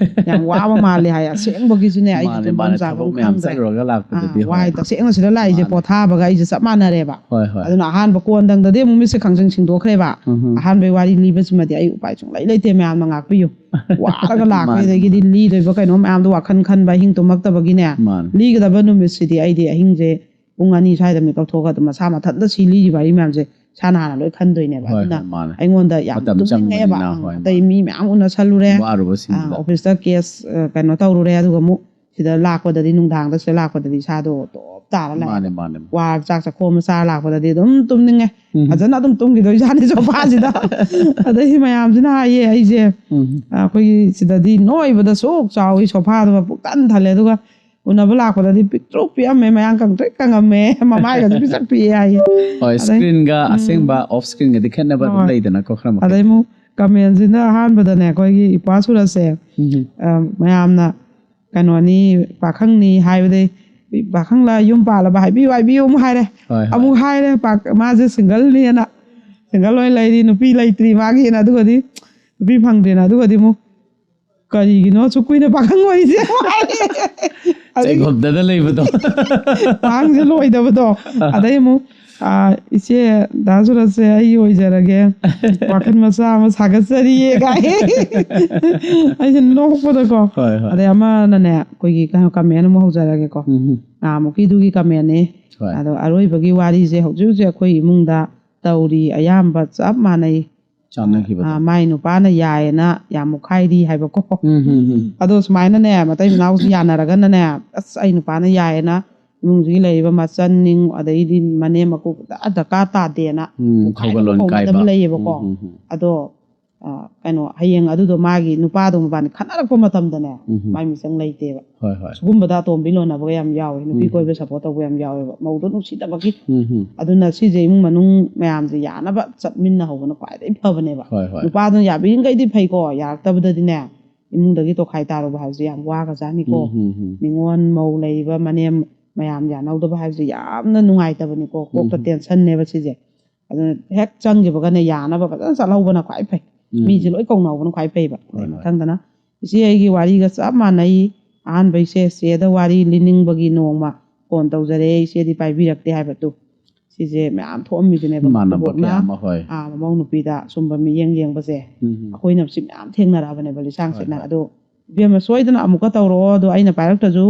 ꯌꯥꯝ ꯋꯥꯕ ꯃꯥꯜꯂꯦ" ꯍꯥꯏ꯫ ꯑꯁꯦꯡꯕꯒꯤꯁꯨꯅꯦ, ꯑꯩꯁꯨ ꯃꯥꯅꯦ, ꯇꯨꯝꯐꯝ ꯃꯥꯅꯦ, ꯆꯥꯐꯝ ꯊꯕꯛ ꯃꯌꯥꯝ ꯈꯪꯗ꯭ꯔꯦ꯫ ꯆꯠꯂꯨꯔꯒ ꯂꯥꯛꯄꯗꯗꯤ, ꯑꯥ, ꯍꯣꯏ꯫ ꯋꯥꯏ, ꯇꯁꯦꯡꯅ ꯁꯤꯗ ꯂꯥꯛꯏꯁꯦ ꯃꯥꯅꯦ꯫ ꯄꯣꯊꯥꯕꯒ ꯑꯩꯁꯦ ꯆꯞ ꯃꯥꯟꯅꯔꯦꯕ꯫ ꯍꯣꯏ, ꯍꯣꯏ꯫ ꯑꯗꯨꯅ ꯑꯍꯥꯟꯕ ꯀꯣꯟꯗꯪꯗꯗꯤ ꯑꯃꯨꯛ ꯃꯤꯠꯁꯦ ꯈꯪꯁꯤꯡ ꯁꯤꯡꯗꯣꯛꯈ꯭ꯔꯦꯕ꯫ ꯎꯝ꯫ ꯑꯍꯥꯟꯕꯩ ꯋꯥꯔꯤ ꯂꯤꯕꯁꯤꯃꯗꯤ ꯑꯩ ꯎꯄꯥꯏ ꯁꯨꯡꯂꯩ ꯂꯩꯇꯦ, ꯃꯌꯥꯝꯅ ꯉꯥꯛꯄꯤꯌꯨ꯫ ꯋꯥꯔꯒ ꯂꯥꯛꯄ, ꯃꯥꯅꯦ, ꯑꯗꯒꯤꯗꯤ ꯃꯥꯅꯦ꯫ ꯂꯤꯗꯣꯏꯕ ꯀꯩꯅꯣ ꯃꯌꯥꯝꯗꯣ ꯋꯥꯈꯜ ꯈꯟꯕ, ꯑꯍꯤꯡ ꯇꯨꯝꯃꯛꯇꯕꯒꯤꯅꯦ꯫ ꯃꯥꯅꯦ꯫ ꯂꯤꯒꯗꯕ ꯅꯨꯃꯤꯠꯁꯤꯗꯤ ꯑꯩꯗꯤ ꯑꯍꯤꯡꯁꯦ ꯄꯨꯡ ꯑꯅꯤ ꯁ꯭ꯋꯥꯏꯗ ꯃꯤꯀꯞ ꯊꯣꯛꯑꯒ ꯑꯗꯨꯝ ꯃꯁꯥ ꯃꯊꯟꯇ ꯁꯤ ꯂꯤꯔꯤꯕ ꯋꯥꯔꯤ ꯃꯌꯥꯝꯁꯦ ꯏꯁꯥꯅ ꯍꯥꯟꯅ ꯂꯣꯏ ꯈꯟꯗꯣꯏꯅꯦꯕ꯫ ꯍꯣꯏ, ꯑꯗꯨꯅ ꯍꯣꯏ, ꯃꯥꯅꯦ꯫ ꯑꯩꯉꯣꯟꯗ ꯌꯥꯝ ꯃꯇꯝ ꯇꯨꯝꯅꯤꯡꯉꯦꯕ꯫ ꯆꯪꯕꯅꯤꯅ, ꯑꯥ, ꯍꯣꯏ, ꯑꯇꯩ ꯃꯥꯅꯦ꯫ ꯃꯤ ꯃꯌꯥꯝ ꯎꯅꯁꯜꯂꯨꯔꯦ꯫ ꯋꯥꯔꯨꯕꯁꯤꯡꯗꯨꯗ꯫ ꯑꯥ, ꯑꯣꯐꯤꯁꯇ ꯀꯦꯁ, ꯑ, ꯀꯩꯅꯣ ꯇꯧꯔꯨꯔꯦ꯫ ꯑꯗꯨꯒ ꯑꯃꯨꯛ ꯁꯤꯗ ꯂꯥꯛꯄꯗꯗꯤ, ꯅꯨꯡꯗꯥꯡꯗ ꯁꯤꯗ ꯂꯥꯛꯄꯗꯗꯤ ꯏꯁꯥꯗꯣ ꯇꯣꯞ ꯇꯥꯔ ꯂꯥꯛꯑꯦ꯫ ꯃꯥꯅꯦ, ꯃꯥꯅꯦ꯫ ꯋꯥꯔ ꯆꯥꯛ ꯆꯥꯛꯈꯣꯝ ꯑꯃ ꯆꯥꯔ ꯂꯥꯛꯄꯗꯗꯤ ꯑꯗꯨꯝ ꯇꯨꯝꯅꯤꯡꯉꯦ꯫ ꯎꯝ꯫ ꯐꯖꯅ ꯑꯗꯨꯝ ꯇꯨꯝꯈꯤꯗꯣꯏꯖꯥꯠꯅꯤ ꯁꯣꯐꯥꯁꯤꯗ꯫ ꯑꯗꯩ ꯃꯌꯥꯝꯁꯤꯅ ꯍꯥꯏꯌꯦ ꯑꯩꯁꯦ, ꯎꯝ꯫ ꯑ, ꯑꯩꯈꯣꯏꯒꯤ ꯁꯤꯗꯗꯤ ꯅꯣꯏꯕꯗ ꯁꯨꯛ ꯆꯥꯎꯏ, ꯁꯣꯐꯥꯗꯨꯃ ꯄꯨꯛꯊꯟ ꯊꯜꯂꯦ꯫ ꯑꯗꯨꯒ ꯎꯅꯕ ꯂꯥꯛꯄꯗꯗꯤ ꯄꯤꯛꯇ꯭ꯔꯨ ꯄꯤꯛꯑꯝꯃꯦ, ꯃꯌꯥꯡ ꯀꯪꯇ꯭ꯔꯤꯛ ꯀꯪꯉꯝꯃꯦ, ꯃꯃꯥꯏꯒꯁꯦ ꯄꯤꯛꯁꯛ ꯄꯤꯛꯑꯦ ꯍꯥꯏꯌꯦ꯫ ꯍꯣꯏ, ꯑꯗꯩ, screenꯒ ꯎꯝ꯫ ꯑꯁꯦꯡꯕ off screenꯒꯗꯤ ꯈꯦꯠꯅꯕ ꯑꯗꯨꯝ ꯍꯣꯏ꯫ ꯂꯩꯗꯅꯀꯣ, ꯈꯔ ꯃꯈꯩ꯫ ꯑꯗꯩ ꯑꯃꯨꯛ ꯀꯃꯦꯟꯁꯤꯅ ꯑꯍꯥꯟꯕꯗꯅꯦ, ꯑꯩꯈꯣꯏꯒꯤ ꯏꯄ꯭ꯋꯥ ꯁꯨꯔꯁꯦ, ꯎꯝ꯫ ꯑ, ꯃꯌꯥꯝꯅ ꯀꯩꯅꯣꯅꯤ, ꯄꯥꯈꯪꯅꯤ ꯍꯥꯏꯕꯗꯩ, "ꯄꯥꯈꯪꯂ ꯌꯨꯝ ꯄꯥꯜꯂꯕ ꯍꯥꯏꯕꯤꯌꯨ, ꯍꯥꯏꯕꯤꯌꯨ" ꯑꯃꯨꯛ ꯍꯥꯏꯔꯦ꯫ ꯍꯣꯏ, ꯍꯣꯏ꯫ ꯑꯃꯨꯛ ꯍꯥꯏꯔꯦ, ꯄꯥꯛ-, ꯃꯥꯁꯦ single ꯅꯦꯅ, single ꯑꯣꯏꯅ ꯂꯩꯔꯤ, ꯅꯨꯄꯤ ꯂꯩꯇ꯭ꯔꯤ ꯃꯥꯒꯤꯅ, ꯑꯗꯨꯒꯗꯤ ꯅꯨꯄꯤ ꯐꯪꯗ꯭ꯔꯦꯅ, ꯑꯗꯨꯒꯗꯤ ꯑꯃꯨꯛ "ꯀꯔꯤꯒꯤꯅꯣ ꯑꯁꯨꯛ ꯀꯨꯏꯅ ꯄꯥꯈꯪ ꯑꯣꯏꯔꯤꯁꯦ?" ꯑꯗꯒꯤ ꯆꯩꯈꯣꯝꯗꯅ ꯂꯩꯕꯗꯣ꯫ ꯃꯍꯥꯡꯁꯦ ꯂꯣꯏꯗꯕꯗꯣ꯫ ꯑꯗꯩ ꯑꯃꯨꯛ, "ꯑꯥ, ꯏꯆꯦ, ꯗꯥ ꯁꯨꯔꯖꯁꯦ ꯑꯩ ꯑꯣꯏꯖꯔꯒꯦ, ꯋꯥꯈꯜ ꯃꯆꯥ ꯑꯃ ꯁꯥꯒꯠꯆꯔꯤꯌꯦ" ꯀꯥꯏ꯫ ꯑꯩꯁꯦ ꯅꯣꯛꯄꯗꯀꯣ꯫ ꯍꯣꯏ, ꯍꯣꯏ꯫ ꯑꯗꯩ ꯑꯃꯅꯅꯦ, ꯑꯩꯈꯣꯏꯒꯤ ꯀꯩꯅꯣ, ꯀꯃꯦꯟ ꯑꯃ ꯍꯧꯖꯔꯒꯦꯀꯣ꯫ ꯎꯝ, ꯎꯝ꯫ ꯅꯍꯥꯟꯃꯨꯛꯀꯤꯗꯨꯒꯤ ꯀꯃꯦꯟꯅꯦ꯫ ꯍꯣꯏ꯫ ꯑꯗꯣ ꯑꯔꯣꯏꯕꯒꯤ ꯋꯥꯔꯤꯁꯦ ꯍꯧꯖꯤꯛ ꯍꯧꯖꯤꯛ ꯑꯩꯈꯣꯏ ꯏꯃꯨꯡꯗ ꯇꯧꯔꯤ, ꯑꯌꯥꯝꯕ ꯆꯞ ꯃꯥꯟꯅꯩ꯫ ꯆꯥꯟꯅꯈꯤꯕꯗꯣ꯫ ꯑꯥ, ꯃꯥꯏ ꯅꯨꯄꯥꯅ ꯌꯥꯏꯌꯦꯅ ꯌꯥꯝ ꯃꯨꯛꯈꯥꯏꯔꯤ ꯍꯥꯏꯕꯀꯣ꯫ ꯎꯝ, ꯎꯝ, ꯎꯝ꯫ ꯑꯗꯣ ꯁꯨꯃꯥꯏꯅꯅꯦ, ꯃꯇꯩ ꯃꯅꯥꯎꯁꯤ ꯌꯥꯅꯔꯒꯅꯅꯦ, "ꯑꯁ, ꯑꯩ ꯅꯨꯄꯥꯅ ꯌꯥꯏꯌꯦꯅ ꯏꯃꯨꯡꯁꯤꯒꯤ ꯂꯩꯔꯤꯕ ꯃꯆꯟ ꯅꯤꯡ, ꯑꯗꯩꯗꯤ ꯃꯅꯦꯝ ꯃꯀꯨ ꯄꯨꯔꯥ ꯗꯔꯀꯥꯔ ꯇꯥꯗꯦꯅ" ꯎꯝ, ꯃꯨꯛꯈꯥꯏꯕ ꯊꯧꯒꯜꯂꯣꯟ ꯈꯣꯡꯕꯗꯕ ꯀꯥꯏꯕ꯫ ꯂꯩꯌꯦꯕꯀꯣ꯫ ꯎꯝ, ꯎꯝ, ꯎꯝ꯫ ꯑꯗꯣ, ꯑꯥ, ꯀꯩꯅꯣ, ꯍꯌꯦꯡ ꯑꯗꯨꯗꯣ ꯃꯥꯒꯤ ꯅꯨꯄꯥꯗꯣ ꯃꯕꯥꯅꯤ ꯈꯠꯅꯔꯛꯄ ꯃꯇꯝꯗꯅꯦ, ꯎꯝ, ꯎꯝ꯫ ꯃꯥꯏ ꯃꯤꯆꯪ ꯂꯩꯇꯦꯕ꯫ ꯍꯣꯏ, ꯍꯣꯏ꯫ ꯁꯤꯒꯨꯝꯕꯗ ꯑꯇꯣꯝꯕꯤ ꯂꯣꯟꯅꯕꯒ ꯌꯥꯝ ꯌꯥꯎꯋꯦ, ꯅꯨꯄꯤ ꯎꯝ, ꯎꯝ꯫ ꯀꯣꯏꯕ support ꯇꯧꯕ ꯌꯥꯝ ꯌꯥꯎꯋꯦꯕ, ꯃꯧꯗꯣ ꯅꯨꯡꯁꯤꯗꯕꯒꯤ꯫ ꯎꯝ, ꯎꯝ꯫ ꯑꯗꯨꯅ ꯁꯤꯁꯦ ꯏꯃꯨꯡ ꯃꯅꯨꯡ ꯃꯌꯥꯝꯁꯦ ꯌꯥꯅꯕ ꯆꯠꯃꯤꯟꯅꯍꯧꯕꯅ ꯈ꯭ꯋꯥꯏꯗꯒꯤ ꯐꯕꯅꯦꯕ꯫ ꯍꯣꯏ, ꯍꯣꯏ꯫ ꯅꯨꯄꯥꯗꯨꯅ ꯌꯥꯕꯤꯔꯤꯈꯩꯗꯤ ꯐꯩꯀꯣ, ꯌꯥꯔꯛꯇꯕꯗꯗꯤꯅꯦ, ꯏꯃꯨꯡꯗꯒꯤ ꯇꯣꯈꯥꯏ ꯇꯥꯔꯨꯕ ꯍꯥꯏꯕꯁꯦ ꯌꯥꯝ ꯋꯥꯒ꯭ꯔꯖꯥꯠꯅꯤꯀꯣ꯫ ꯎꯝ, ꯎꯝ, ꯎꯝ꯫ ꯅꯤꯉꯣꯜ ꯃꯧ ꯂꯩꯔꯤꯕ ꯃꯅꯦꯝ ꯃꯌꯥꯝ ꯌꯥꯅꯧꯗꯕ ꯍꯥꯏꯕꯁꯦ ꯌꯥꯝꯅ ꯅꯨꯡꯉꯥꯏꯇꯕꯅꯤꯀꯣ, ꯀꯣꯛꯇ ꯎꯝ꯫ Tensionꯅꯦꯕ ꯁꯤꯁꯦ꯫ ꯑꯗꯨꯅ ꯍꯦꯛ ꯆꯪꯈꯤꯕꯒꯅꯦ ꯌꯥꯅꯕ ꯐꯖꯅ ꯆꯠꯍꯧꯕꯅ ꯈ꯭ꯋꯥꯏ ꯐꯩ꯫ ꯎꯝ꯫ ꯃꯤꯁꯦ ꯂꯣꯏ ꯀꯧꯅꯍꯧꯕꯅ ꯈ꯭ꯋꯥꯏ ꯐꯩꯕ꯫ ꯍꯣꯏ, ꯍꯣꯏ꯫ ꯃꯊꯪꯗꯅ ꯏꯆꯦ ꯑꯩꯒꯤ ꯋꯥꯔꯤꯒ ꯆꯞ ꯃꯥꯟꯅꯩ꯫ ꯑꯍꯥꯟꯕ ꯏꯆꯦ, ꯆꯦꯗ ꯋꯥꯔꯤ ꯂꯤꯅꯤꯡꯕꯒꯤ ꯅꯣꯡꯃ ꯐꯣꯟ ꯇꯧꯖꯔꯦ, ꯏꯆꯦꯗꯤ ꯄꯥꯏꯕꯤꯔꯛꯇꯦ ꯍꯥꯏꯕꯗꯨ꯫ ꯁꯤꯁꯦ ꯃꯌꯥꯝ ꯊꯣꯛꯑꯝꯃꯤꯗꯨꯅꯦꯕ꯫ ꯏꯃꯥꯟꯅꯕ ꯏꯕꯣꯛꯅ, ꯀꯌꯥ ꯑꯃ, ꯍꯣꯏ꯫ ꯑꯥ, ꯃꯃꯧ ꯅꯨꯄꯤꯗ ꯁꯨꯝꯕ ꯃꯤꯠꯌꯦꯡ ꯌꯦꯡꯕꯁꯦ꯫ ꯎꯝ꯫ ꯑꯩꯈꯣꯏꯅ ꯁꯤ ꯃꯌꯥꯝ ꯊꯦꯡꯅꯔꯛꯑꯕꯅꯦꯕ ꯂꯤꯁꯥꯡ ꯍꯣꯏ, ꯁꯤꯠꯅ꯫ ꯍꯣꯏ꯫ ꯑꯗꯣ ꯏꯕꯦꯝꯃ, ꯁꯣꯏꯗꯅ ꯑꯃꯨꯛꯀ ꯇꯧꯔꯛꯑꯣ꯫ ꯑꯗꯣ ꯑꯩꯅ ꯄꯥꯏꯔꯛꯇ꯭ꯔꯁꯨ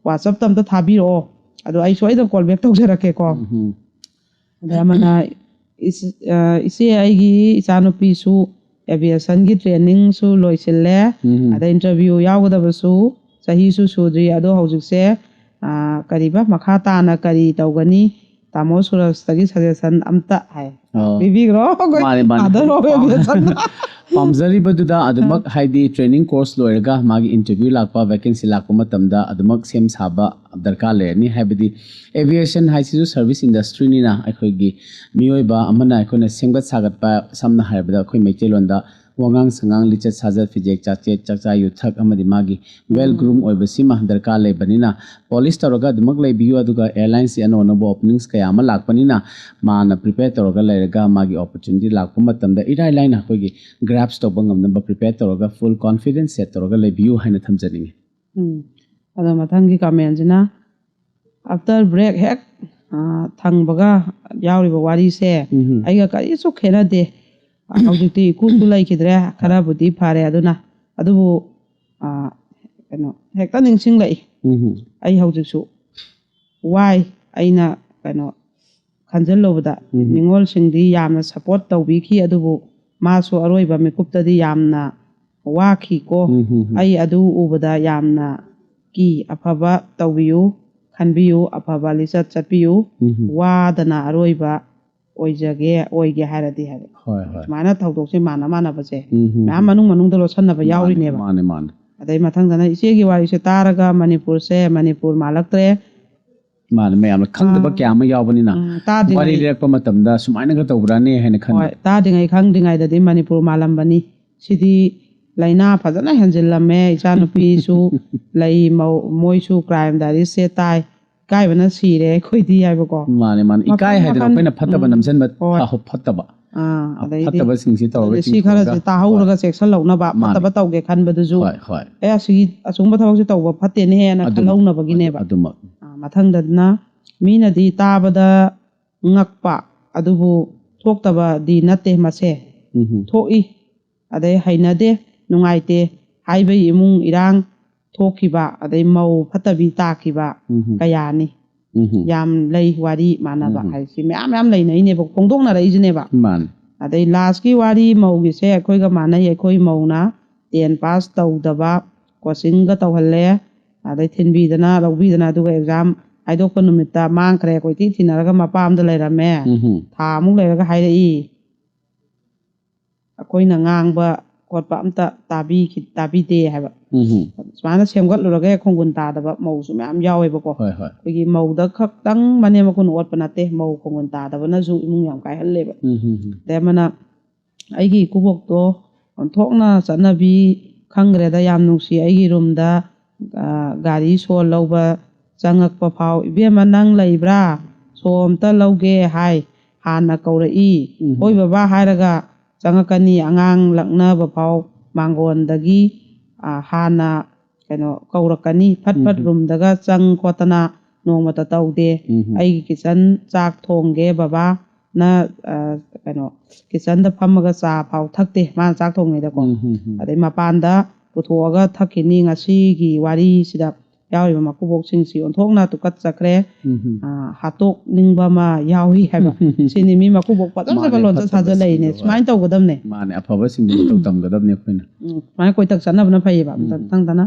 WhatsApp-ꯇ ꯑꯝꯇ ꯊꯥꯕꯤꯔꯛꯑꯣ꯫ ꯑꯗꯣ ꯑꯩ ꯁꯣꯏꯗꯅ call back ꯇꯧꯖꯔꯛꯀꯦꯀꯣ꯫ ꯎꯝ꯫ ꯑꯗ ꯑꯃꯅ ꯏꯆ-, ꯑ, ꯏꯆꯦ, ꯑꯩꯒꯤ ꯏꯆꯥꯅꯨꯄꯤꯁꯨ aviation-ꯒꯤ training-ꯁꯨ ꯂꯣꯏꯁꯤꯜꯂꯦ꯫ ꯎꯝ꯫ ꯑꯗ interview ꯌꯥꯎꯒꯗꯕꯁꯨ ꯆꯍꯤꯁꯨ ꯁꯨꯗ꯭ꯔꯤ꯫ ꯑꯗꯣ ꯍꯧꯖꯤꯛꯁꯦ, ꯑ, ꯀꯔꯤꯕ, ꯃꯈꯥ ꯇꯥꯅ ꯀꯔꯤ ꯇꯧꯒꯅꯤ? ꯇꯥꯃꯣ ꯁꯨꯔꯖꯇꯒꯤ suggestion ꯑꯝꯇ ꯍꯥꯏ꯫ ꯑꯣ꯫ ꯄꯤꯕꯤꯈ꯭ꯔꯣ꯫ ꯑꯩꯈꯣꯏ ꯃꯥꯅꯦ, ꯃꯥꯅꯦ꯫ father of aviation꯫ ꯄꯥꯝꯖꯔꯤꯕꯗꯨꯗ ꯑꯗꯨꯃꯛ, ꯍꯥꯏꯗꯤ training course ꯂꯣꯏꯔꯒ ꯃꯥꯒꯤ interview ꯂꯥꯛꯄ, vacancy ꯂꯥꯛꯄ ꯃꯇꯝꯗ ꯑꯗꯨꯃꯛ ꯁꯦꯝ ꯁꯥꯕ ꯗꯔꯀꯥꯔ ꯂꯩꯔꯅꯤ꯫ ꯍꯥꯏꯕꯗꯤ aviation ꯍꯥꯏꯁꯤꯁꯨ service industry-ꯅꯤꯅ ꯑꯩꯈꯣꯏꯒꯤ ꯃꯤꯑꯣꯏꯕ ꯑꯃꯅ ꯑꯩꯈꯣꯏꯅ ꯁꯦꯝꯒꯠ ꯁꯥꯒꯠꯄ, ꯁꯝꯅ ꯍꯥꯏꯔꯕꯗ ꯑꯩꯈꯣꯏ ꯃꯩꯇꯩꯂꯣꯟꯗ ꯋꯥꯉꯥꯡ ꯁꯉꯥꯡ, ꯂꯤꯆꯠ ꯁꯥꯖꯠ, ꯐꯤꯖꯦꯛ ꯆꯥꯆꯦꯠ, ꯆꯥꯛꯆꯥ ꯌꯨꯊꯛ ꯑꯃꯗꯤ ꯃꯥꯒꯤ well groom ꯑꯣꯏꯕꯁꯤꯃ ꯗꯔꯀꯥꯔ ꯂꯩꯕꯅꯤꯅ, polish ꯇꯧꯔꯒ ꯑꯗꯨꯃꯛ ꯂꯩꯕꯤꯌꯨ꯫ ꯑꯗꯨꯒ airline-ꯁꯤ ꯑꯅꯧ ꯑꯅꯧꯕ openings ꯀꯌꯥ ꯑꯃ ꯂꯥꯛꯄꯅꯤꯅ, ꯃꯥꯅ prepare ꯇꯧꯔꯒ ꯂꯩꯔꯒ ꯃꯥꯒꯤ opportunity ꯂꯥꯛꯄ ꯃꯇꯝꯗ ꯏꯔꯥꯏ ꯂꯥꯏꯅ ꯑꯩꯈꯣꯏꯒꯤ grasp ꯇꯧꯕ ꯉꯝꯅꯕ prepare ꯇꯧꯔꯒ full confidence set ꯇꯧꯔꯒ ꯂꯩꯕꯤꯌꯨ ꯍꯥꯏꯅ ꯊꯝꯖꯅꯤꯡꯉꯤ꯫ ꯎꯝ꯫ ꯑꯗꯣ ꯃꯊꯪꯒꯤ comment-ꯁꯤꯅ, after break ꯍꯦꯛ, ꯑ, ꯊꯪꯕꯒ ꯌꯥꯎꯔꯤꯕ ꯋꯥꯔꯤꯁꯦ ꯎꯝ꯫ ꯑꯩꯒ ꯀꯔꯤꯁꯨ ꯈꯦꯠꯅꯗꯦ꯫ ꯍꯧꯖꯤꯛꯇꯤ ꯏꯀꯨꯁꯨ ꯂꯩꯈꯤꯗ꯭ꯔꯦ, ꯈꯔꯕꯨꯗꯤ ꯐꯔꯦ꯫ ꯑꯗꯨꯅ ꯑꯗꯨꯕꯨ, ꯑ, ꯀꯩꯅꯣ, ꯍꯦꯛꯇ ꯅꯤꯡꯁꯤꯡꯂꯛꯏ꯫ ꯎꯝ꯫ ꯑꯩ ꯍꯧꯖꯤꯛꯁꯨ ꯋꯥꯏ꯫ ꯑꯩꯅ, ꯀꯩꯅꯣ, ꯈꯟꯖꯤꯜꯂꯨꯕꯗ ꯎꯝ꯫ ꯅꯤꯉꯣꯜꯁꯤꯡꯗꯤ ꯌꯥꯝꯅ support ꯇꯧꯕꯤꯈꯤ, ꯑꯗꯨꯕꯨ ꯃꯥꯁꯨ ꯑꯔꯣꯏꯕ ꯃꯤꯀꯨꯞꯇꯗꯤ ꯌꯥꯝꯅ ꯋꯥꯈꯤꯀꯣ꯫ ꯎꯝ, ꯎꯝ, ꯎꯝ꯫ ꯑꯩ ꯑꯗꯨ ꯎꯕꯗ ꯌꯥꯝꯅ ꯀꯤ꯫ ꯑꯐꯕ ꯇꯧꯕꯤꯌꯨ, ꯈꯟꯕꯤꯌꯨ, ꯑꯐꯕ ꯂꯤꯆꯠ ꯆꯠꯄꯤꯌꯨ꯫ ꯎꯝ, ꯎꯝ꯫ ꯋꯥꯗꯅ ꯑꯔꯣꯏꯕ ꯑꯣꯏꯖꯒꯦ, ꯑꯣꯏꯒꯦ ꯍꯥꯏꯔꯗꯤ ꯍꯥꯏꯕ꯫ ꯍꯣꯏ, ꯍꯣꯏ꯫ ꯁꯨꯃꯥꯏꯅ ꯊꯧꯗꯣꯛꯁꯦ ꯃꯥꯟꯅ ꯃꯥꯟꯅꯕꯁꯦ ꯎꯝ, ꯎꯝ, ꯃꯌꯥꯝ ꯎꯝ꯫ ꯃꯅꯨꯡ ꯃꯅꯨꯡꯗ ꯂꯣꯠꯁꯟꯅꯕ ꯃꯥꯅꯦ, ꯌꯥꯎꯔꯤꯅꯦꯕ꯫ ꯃꯥꯅꯦ, ꯃꯥꯅꯦ꯫ ꯑꯗꯩ ꯃꯊꯪꯗꯅ ꯏꯆꯦꯒꯤ ꯋꯥꯔꯤꯁꯦ ꯇꯥꯔꯒ ꯃꯅꯤꯄꯨꯔꯁꯦ ꯃꯅꯤꯄꯨꯔ ꯃꯥꯜꯂꯛꯇ꯭ꯔꯦ꯫ ꯃꯥꯅꯦ, ꯃꯌꯥꯝꯅ ꯈꯪꯗꯕ ꯑꯥ꯫ ꯀꯌꯥ ꯑꯃ ꯌꯥꯎꯕꯅꯤꯅ, ꯎꯝ, ꯇꯥꯗ꯭ꯔꯤꯉꯩ-, ꯋꯥꯔꯤ ꯂꯤꯔꯛꯄ ꯃꯇꯝꯗ ꯁꯨꯃꯥꯏꯅꯒ ꯇꯧꯕ꯭ꯔꯥꯅꯦ ꯍꯥꯏꯅ ꯈꯟꯕ꯫ ꯍꯣꯏ, ꯇꯥꯗ꯭ꯔꯤꯉꯩ ꯈꯪꯗ꯭ꯔꯤꯉꯩꯗꯗꯤ ꯃꯅꯤꯄꯨꯔ ꯃꯥꯜꯂꯝꯕꯅꯤ꯫ ꯁꯤꯗꯤ ꯂꯥꯏꯅꯥ ꯐꯖꯅ ꯍꯦꯟꯖꯤꯜꯂꯝꯃꯦ꯫ ꯏꯆꯥꯅꯨꯄꯤꯁꯨ ꯂꯩ, ꯃꯧ-, ꯃꯣꯏꯁꯨ crime diary-ꯁꯦ ꯇꯥꯏ꯫ ꯏꯀꯥꯏꯕꯅ ꯁꯤꯔꯦ ꯑꯩꯈꯣꯏꯗꯤ ꯍꯥꯏꯕꯀꯣ꯫ ꯃꯥꯅꯦ ꯃꯥꯅꯦ ꯃꯈꯜ ꯏꯀꯥꯏ ꯍꯥꯏꯗꯅ ꯃꯈꯜ, ꯑꯩꯈꯣꯏꯅ ꯐꯠꯇꯕ ꯎꯝ, ꯅꯝꯁꯤꯟꯕ ꯍꯣꯏ꯫ ꯐ- ꯐꯠꯇꯕ ꯑꯥ, ꯑꯗꯩꯗꯤ ꯐꯠꯇꯕꯁꯤꯡꯁꯤ ꯇꯧꯔꯒ ꯑꯗꯨꯅꯦ ꯁꯤ ꯈꯔꯁꯦ ꯆꯤꯡꯊꯣꯛꯑꯒ ꯇꯥꯍꯧꯔꯒ ꯍꯣꯏ꯫ ꯆꯦꯛꯁꯤꯜꯍꯧꯅꯕ ꯃꯥꯅꯦ꯫ ꯐꯠꯇꯕ ꯇꯧꯒꯦ ꯈꯟꯕꯗꯨꯁꯨ ꯍꯣꯏ ꯍꯣꯏ ꯑꯦ ꯑꯁꯤꯒꯤ ꯑꯁꯨꯝꯕ ꯊꯕꯛꯁꯦ ꯇꯧꯕ ꯐꯠꯇꯦꯅꯦꯅ ꯑꯗꯨꯃꯛ, ꯈꯜꯍꯧꯅꯕꯒꯤꯅꯦꯕ꯫ ꯑꯗꯨꯃꯛ ꯑꯥ, ꯃꯊꯪꯗꯅ ꯃꯤꯅꯗꯤ ꯇꯥꯕꯗ ꯉꯛꯄ ꯑꯗꯨꯕꯨ ꯊꯣꯛꯇꯕꯗꯤ ꯅꯠꯇꯦ ꯃꯁꯦ꯫ ꯎꯝ ꯊꯣꯛꯏ, ꯑꯗꯩ ꯍꯩꯅꯗꯦ, ꯅꯨꯡꯉꯥꯏꯇꯦ ꯍꯥꯏꯕꯒꯤ ꯏꯃꯨꯡ ꯏꯔꯥꯡ ꯊꯣꯛꯈꯤꯕ, ꯑꯗꯩ ꯃꯧ ꯐꯠꯇꯕꯤ ꯇꯥꯈꯤꯕ ꯎꯝ ꯀꯌꯥꯅꯤ꯫ ꯎꯝ ꯌꯥꯝ ꯂꯩ ꯋꯥꯔꯤ ꯃꯥꯟꯅꯕ ꯎꯝ꯫ ꯍꯥꯏꯁꯤ ꯃꯌꯥꯝ ꯃꯌꯥꯝ ꯂꯩꯅꯩꯅꯦꯕ, ꯐꯣꯡꯗꯣꯛꯅꯔꯛꯏꯁꯤꯅꯦꯕ꯫ ꯃꯥꯅꯦ꯫ ꯑꯗꯩ ꯂꯥꯁꯀꯤ ꯋꯥꯔꯤ ꯃꯧꯒꯤꯁꯦ ꯑꯩꯈꯣꯏꯒ ꯃꯥꯟꯅꯩ꯫ ꯑꯩꯈꯣꯏ ꯃꯧꯅ ꯇꯦꯟ ꯄꯥꯁ ꯇꯧꯗꯕ ꯀꯣꯆꯤꯡꯒ ꯇꯧꯍꯜꯂꯦ, ꯑꯗꯩ ꯊꯤꯟꯕꯤꯗꯅ ꯂꯧꯕꯤꯗꯅ, ꯑꯗꯨꯒ ꯑꯦꯛꯖꯥꯝ ꯍꯥꯏꯗꯣꯛꯄ ꯅꯨꯃꯤꯠꯇ ꯃꯥꯡꯈ꯭ꯔꯦ꯫ ꯀꯣꯏꯊꯤ ꯊꯤꯅꯔꯒ ꯃꯄꯥꯝꯗ ꯂꯩꯔꯝꯃꯦ꯫ ꯎꯝ ꯊꯥ ꯑꯃꯨꯛ ꯂꯩꯔꯒ ꯍꯥꯏꯔꯛꯏ, ꯑꯩꯈꯣꯏꯅ ꯉꯥꯡꯕ ꯈꯣꯠꯄ ꯑꯝꯇ ꯇꯥꯕꯤꯈꯤ ꯇꯥꯕꯤꯗꯦ ꯍꯥꯏꯕ꯫ ꯎꯝ ꯁꯨꯃꯥꯏꯅ ꯁꯦꯝꯒꯠꯂꯨꯔꯒ ꯈꯣꯡꯒꯨꯟ ꯇꯥꯗꯕ ꯃꯧꯁꯨ ꯃꯌꯥꯝ ꯌꯥꯎꯋꯦꯕꯀꯣ꯫ ꯍꯣꯏ ꯍꯣꯏ ꯑꯩꯈꯣꯏꯒꯤ ꯃꯧꯗ ꯈꯛꯇꯪ ꯃꯅꯦꯝ ꯃꯀꯨꯟ ꯑꯣꯠꯄ ꯅꯠꯇꯦ, ꯃꯧ ꯈꯣꯡꯒꯨꯟ ꯇꯥꯗꯕꯅꯁꯨ ꯏꯃꯨꯡ ꯌꯥꯝ ꯀꯥꯏꯍꯜꯂꯦꯕ꯫ ꯎꯝ ꯎꯝ ꯎꯝ ꯑꯗꯩ ꯑꯃꯅ ꯑꯩꯒꯤ ꯏꯀꯨꯕꯣꯛꯇꯣ ꯑꯣꯟꯊꯣꯛꯅ ꯆꯠꯅꯕꯤ ꯈꯪꯈ꯭ꯔꯦꯗ, ꯌꯥꯝ ꯅꯨꯡꯁꯤ꯫ ꯑꯩꯒꯤ ꯔꯨꯝꯗ, ꯑ, ꯒꯥꯔꯤ ꯁꯣ ꯂꯧꯕ ꯆꯪꯉꯛꯄ ꯐꯥꯎ, "ꯏꯕꯦꯝꯃ, ꯅꯪ ꯂꯩꯕ꯭ꯔꯥ? ꯁꯣ ꯑꯝꯇ ꯂꯧꯒꯦ" ꯍꯥꯏ ꯍꯥꯟꯅ ꯀꯧꯔꯛꯏ꯫ ꯎꯝ꯫ "ꯍꯣꯏ ꯕꯕꯥ" ꯍꯥꯏꯔꯒ ꯆꯪꯉꯛꯀꯅꯤ꯫ ꯑꯉꯥꯡ ꯂꯛꯅꯕ ꯐꯥꯎ ꯃꯥꯡꯒꯣꯟꯗꯒꯤ, ꯑ, ꯍꯥꯟꯅ ꯀꯩꯅꯣ ꯀꯧꯔꯛꯀꯅꯤ꯫ ꯐꯠ ꯐꯠ ꯎꯝ꯫ ꯔꯨꯝꯗꯒ ꯆꯪ ꯈꯣꯠꯇꯅ ꯅꯣꯡꯃꯇ ꯇꯧꯗꯦ꯫ ꯎꯝ꯫ "ꯑꯩꯒꯤ ꯀꯤꯠꯆꯟ ꯆꯥꯛ ꯊꯣꯡꯒꯦ ꯕꯕꯥ", ꯅ, ꯑ, ꯀꯩꯅꯣ ꯀꯤꯠꯆꯟꯗ ꯐꯝꯃꯒ ꯆꯥ ꯐꯥꯎ ꯊꯛꯇꯦ ꯃꯥꯅ ꯆꯥꯛ ꯊꯣꯡꯉꯩꯗꯀꯣ꯫ ꯎꯝ ꯎꯝ ꯎꯝ꯫ ꯑꯗꯩ ꯃꯄꯥꯟꯗ ꯄꯨꯊꯣꯛꯑꯒ ꯊꯛꯈꯤꯅꯤ꯫ ꯉꯁꯤꯒꯤ ꯋꯥꯔꯤꯁꯤꯗ ꯌꯥꯎꯔꯤꯕ ꯃꯀꯨꯕꯣꯛꯁꯤꯡꯁꯤ ꯑꯣꯟꯊꯣꯛꯅ ꯇꯨꯀꯠꯆꯈ꯭ꯔꯦ꯫ ꯎꯝ ꯎꯝ꯫ ꯑ, ꯍꯥꯠꯇꯣꯛꯅꯤꯡꯕ ꯑꯃ ꯌꯥꯎꯏ ꯍꯥꯏꯕ꯫ ꯁꯤꯅꯤ ꯃꯤ ꯃꯀꯨꯕꯣꯛ ꯐꯖ ꯐꯖꯕ ꯃꯥꯅꯦ, ꯂꯣꯟꯆꯠ ꯐꯠꯇꯕꯁꯤꯡꯗꯣ, ꯁꯥꯖꯜꯂꯛꯏꯅꯦ꯫ ꯍꯣꯏ꯫ ꯁꯨꯃꯥꯏꯅ ꯇꯧꯒꯗꯕꯅꯦ꯫ ꯃꯥꯅꯦ, ꯑꯐꯕꯁꯤꯡꯗꯨ ꯃꯇꯧ ꯇꯝꯒꯗꯕꯅꯤ ꯑꯩꯈꯣꯏꯅ꯫ ꯎꯝ, ꯁꯨꯃꯥꯏꯅ ꯀꯣꯏꯇꯛ ꯆꯠꯅꯕꯅ ꯐꯩꯌꯦꯕ꯫ ꯎꯝ꯫ ꯃꯊꯪꯗꯅ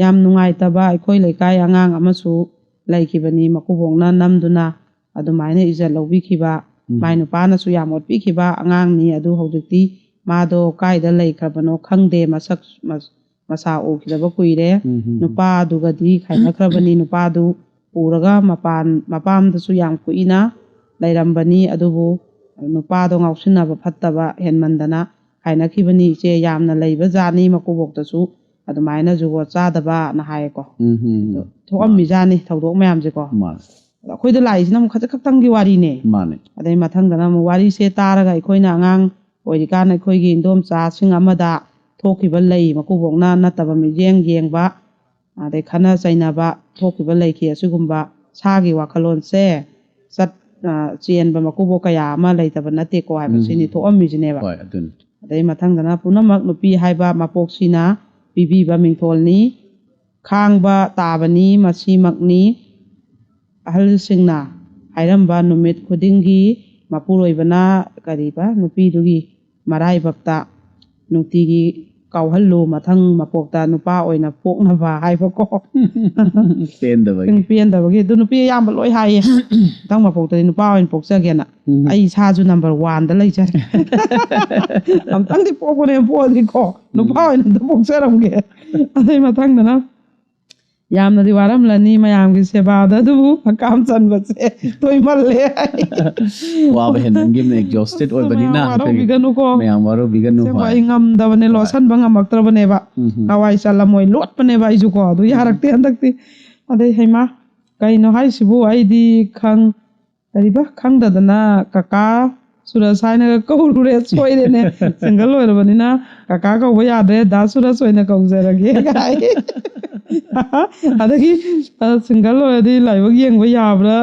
ꯌꯥꯝ ꯅꯨꯡꯉꯥꯏꯇꯕ ꯑꯩꯈꯣꯏ ꯂꯩꯀꯥꯏ ꯑꯉꯥꯡ ꯑꯃꯁꯨ ꯂꯩꯈꯤꯕꯅꯤ, ꯃꯀꯨꯕꯣꯛꯅ ꯅꯝꯗꯨꯅ ꯑꯗꯨꯃꯥꯏꯅ ꯏꯖꯠ ꯂꯧꯕꯤꯈꯤꯕ꯫ ꯎꯝ꯫ ꯃꯥꯏ ꯅꯨꯄꯥꯅꯁꯨ ꯌꯥꯝ ꯑꯣꯠꯄꯤꯈꯤꯕ ꯑꯉꯥꯡꯅꯤ꯫ ꯑꯗꯨ ꯍꯧꯖꯤꯛꯇꯤ ꯃꯥꯗꯣ ꯀꯥꯏꯗ ꯂꯩꯈ꯭ꯔꯕꯅꯣ ꯈꯪꯗꯦ, ꯃꯁꯛ ꯃꯁ-, ꯃꯁꯥ ꯎꯈꯤꯗꯕ ꯀꯨꯏꯔꯦ꯫ ꯎꯝ ꯎꯝ꯫ ꯅꯨꯄꯥꯗꯨꯒꯗꯤ ꯈꯥꯏꯅꯈ꯭ꯔꯕꯅꯤ꯫ ꯅꯨꯄꯥꯗꯨ ꯄꯨꯔꯒ ꯃꯄꯥꯟ ꯃꯄꯥꯝꯗꯁꯨ ꯌꯥꯝ ꯀꯨꯏꯅ ꯂꯩꯔꯝꯕꯅꯤ꯫ ꯑꯗꯨꯕꯨ ꯅꯨꯄꯥꯗꯣ ꯉꯥꯎꯁꯤꯟꯅꯕ ꯐꯠꯇꯕ ꯍꯦꯟꯃꯟꯗꯅ ꯈꯥꯏꯅꯈꯤꯕꯅꯤ꯫ "ꯏꯆꯦ, ꯌꯥꯝꯅ ꯂꯩꯕ ꯖꯥꯠꯅꯤ, ꯃꯀꯨꯕꯣꯛꯇꯁꯨ ꯑꯗꯨꯃꯥꯏꯅ ꯖꯨꯒꯣꯠ ꯆꯥꯗꯕꯅ ꯍꯥꯏꯌꯦꯀꯣ꯫ ꯎꯝ ꯎꯝ ꯎꯝ꯫ ꯊꯣꯛꯑꯝꯃꯤꯖꯥꯠꯅꯤ ꯊꯧꯗꯣꯛ ꯃꯌꯥꯝꯁꯦꯀꯣ꯫ ꯃꯥꯅꯦ ꯑꯗꯣ ꯑꯩꯈꯣꯏꯗ ꯂꯥꯛꯏꯁꯤꯅ ꯑꯃꯨꯛ ꯈꯖꯤꯛ ꯈꯛꯇꯪꯒꯤ ꯋꯥꯔꯤꯅꯦ꯫ ꯃꯥꯅꯦ꯫ ꯑꯗꯩ ꯃꯊꯪꯗꯅ ꯑꯃꯨꯛ ꯋꯥꯔꯤꯁꯦ ꯇꯥꯔꯒ ꯑꯩꯈꯣꯏꯅ ꯑꯉꯥꯡ ꯑꯣꯏꯔꯤꯀꯥꯟꯗ ꯑꯩꯈꯣꯏꯒꯤ ꯏꯟꯗꯣꯝꯆꯥꯁꯤꯡ ꯑꯃꯗ ꯊꯣꯛꯈꯤꯕ ꯂꯩ, ꯃꯀꯨꯕꯣꯛꯅ ꯅꯠꯇꯕ ꯃꯤꯠꯌꯦꯡ ꯌꯦꯡꯕ, ꯑꯗꯩ ꯈꯠꯅ ꯆꯩꯅꯕ ꯊꯣꯛꯈꯤꯕ ꯂꯩꯈꯤ꯫ ꯑꯁꯤꯒꯨꯝꯕ ꯁꯥꯒꯤ ꯋꯥꯈꯜꯂꯣꯟꯁꯦ ꯆꯠ-, ꯑ, ꯆꯦꯟꯕ ꯃꯀꯨꯕꯣꯛ ꯀꯌꯥ ꯑꯃ ꯂꯩꯇꯕ ꯅꯠꯇꯦꯀꯣ ꯍꯥꯏꯕ ꯎꯝ꯫ ꯁꯤꯅꯤ ꯊꯣꯛꯑꯝꯃꯤꯁꯤꯅꯦꯕ꯫ ꯍꯣꯏ ꯑꯗꯨꯅꯤ꯫ ꯑꯗꯩ ꯃꯊꯪꯗꯅ ꯄꯨꯝꯅꯃꯛ ꯅꯨꯄꯤ ꯍꯥꯏꯕ ꯃꯄꯣꯛꯁꯤꯅ ꯄꯤꯕꯤꯕ ꯃꯤꯡꯊꯣꯜꯅꯤ, ꯈꯥꯡꯕ ꯇꯥꯕꯅꯤ, ꯃꯁꯤꯃꯛꯅꯤ꯫ ꯑꯍꯜꯁꯤꯡꯅ ꯍꯥꯏꯔꯝꯕ ꯅꯨꯃꯤꯠ ꯈꯨꯗꯤꯡꯒꯤ ꯃꯄꯨꯔꯣꯏꯕꯅ ꯀꯔꯤꯕ ꯅꯨꯄꯤꯗꯨꯒꯤ ꯃꯔꯥꯏꯕꯛꯇ ꯅꯨꯡꯇꯤꯒꯤ ꯀꯥꯎꯍꯜꯂꯨ, ꯃꯊꯪ ꯃꯄꯣꯛꯇ ꯅꯨꯄꯥ ꯑꯣꯏꯅ ꯄꯣꯛꯅꯕ ꯍꯥꯏꯕꯀꯣ꯫ ꯄꯦꯟꯗꯕꯒꯤ꯫ ꯄꯦꯟꯗꯕꯒꯤ꯫ ꯑꯗꯨ ꯅꯨꯄꯤ ꯑꯌꯥꯝꯕ ꯂꯣꯏ ꯍꯥꯏꯌꯦ, "ꯃꯊꯪ ꯃꯄꯣꯛꯇꯗꯤ ꯅꯨꯄꯥ ꯑꯣꯏꯅ ꯄꯣꯛꯆꯒꯦꯅ"꯫ ꯎꯝ꯫ ꯑꯩ ꯏꯁꯥꯁꯨ ꯅꯝꯕꯔ ꯋꯥꯟꯗ ꯂꯩꯖꯔꯦ꯫ ꯑꯝꯇꯪꯗꯤ ꯄꯣꯛꯄꯅꯦ, ꯄꯣꯛꯑꯗꯤꯀꯣ ꯅꯨꯄꯥ ꯎꯝ꯫ ꯑꯣꯏꯅ ꯑꯝꯇ ꯄꯣꯛꯆꯔꯝꯒꯦ꯫ ꯑꯗꯩ ꯃꯊꯪꯗꯅ, "ꯌꯥꯝꯅꯗꯤ ꯋꯥꯔꯝꯂꯅꯤ ꯃꯌꯥꯝꯒꯤ ꯁꯦꯕꯥꯗ, ꯑꯗꯨꯕꯨ ꯍꯀꯥꯝ ꯆꯟꯕꯁꯦ ꯇꯣꯏꯃꯜꯂꯦ" ꯍꯥꯏ꯫ ꯋꯥꯕ ꯍꯦꯟꯃꯟꯈꯤꯕꯅ, exhausted ꯑꯣꯏꯕꯅꯤꯅ ꯃꯌꯥꯝ ꯑꯩꯈꯣꯏꯒꯤ ꯋꯥꯔꯧꯕꯤꯒꯅꯨꯀꯣ꯫ ꯃꯌꯥꯝ ꯋꯥꯔꯧꯕꯤꯒꯅꯨ꯫ ꯑꯁꯦꯡꯕ ꯍꯣꯏ꯫ ꯑꯩ ꯉꯝꯗꯕꯅꯦ, ꯍꯣꯏ꯫ ꯂꯣꯠꯁꯟꯕ ꯉꯝꯃꯛꯇ꯭ꯔꯕꯅꯦꯕ꯫ ꯎꯝ ꯍꯝ꯫ ꯍꯋꯥꯏ ꯆꯜꯂꯝꯃꯣꯏ ꯂꯣꯠꯄꯅꯦꯕ ꯑꯩꯁꯨꯀꯣ, ꯑꯗꯨ ꯌꯥꯔꯛꯇꯦ ꯍꯟꯗꯛꯇꯤ꯫ ꯑꯗꯩ ꯍꯩꯃꯥ, ꯀꯩꯅꯣ ꯍꯥꯏꯁꯤꯕꯨ, ꯑꯩꯗꯤ ꯈꯪ-, ꯀꯔꯤꯕ, ꯈꯪꯗꯗꯅ ꯀꯀꯥ ꯁꯨꯔꯁ ꯍꯥꯏꯅꯒ ꯀꯧꯔꯨꯔꯦ, ꯁꯣꯏꯔꯦꯅꯦ꯫ ꯁꯤꯡꯒꯜ ꯑꯣꯏꯔꯕꯅꯤꯅ ꯀꯀꯥ ꯀꯧꯕ ꯌꯥꯗ꯭ꯔꯦ, ꯗꯥ ꯁꯨꯔꯁ ꯑꯣꯏꯅ ꯀꯧꯖꯔꯒꯦ ꯀꯥꯏ꯫ ꯑꯗꯒꯤ, ꯑ, ꯁꯤꯡꯒꯜ ꯑꯣꯏꯔꯗꯤ ꯂꯥꯏꯕꯛ ꯌꯦꯡꯕ ꯌꯥꯕ꯭ꯔꯥ?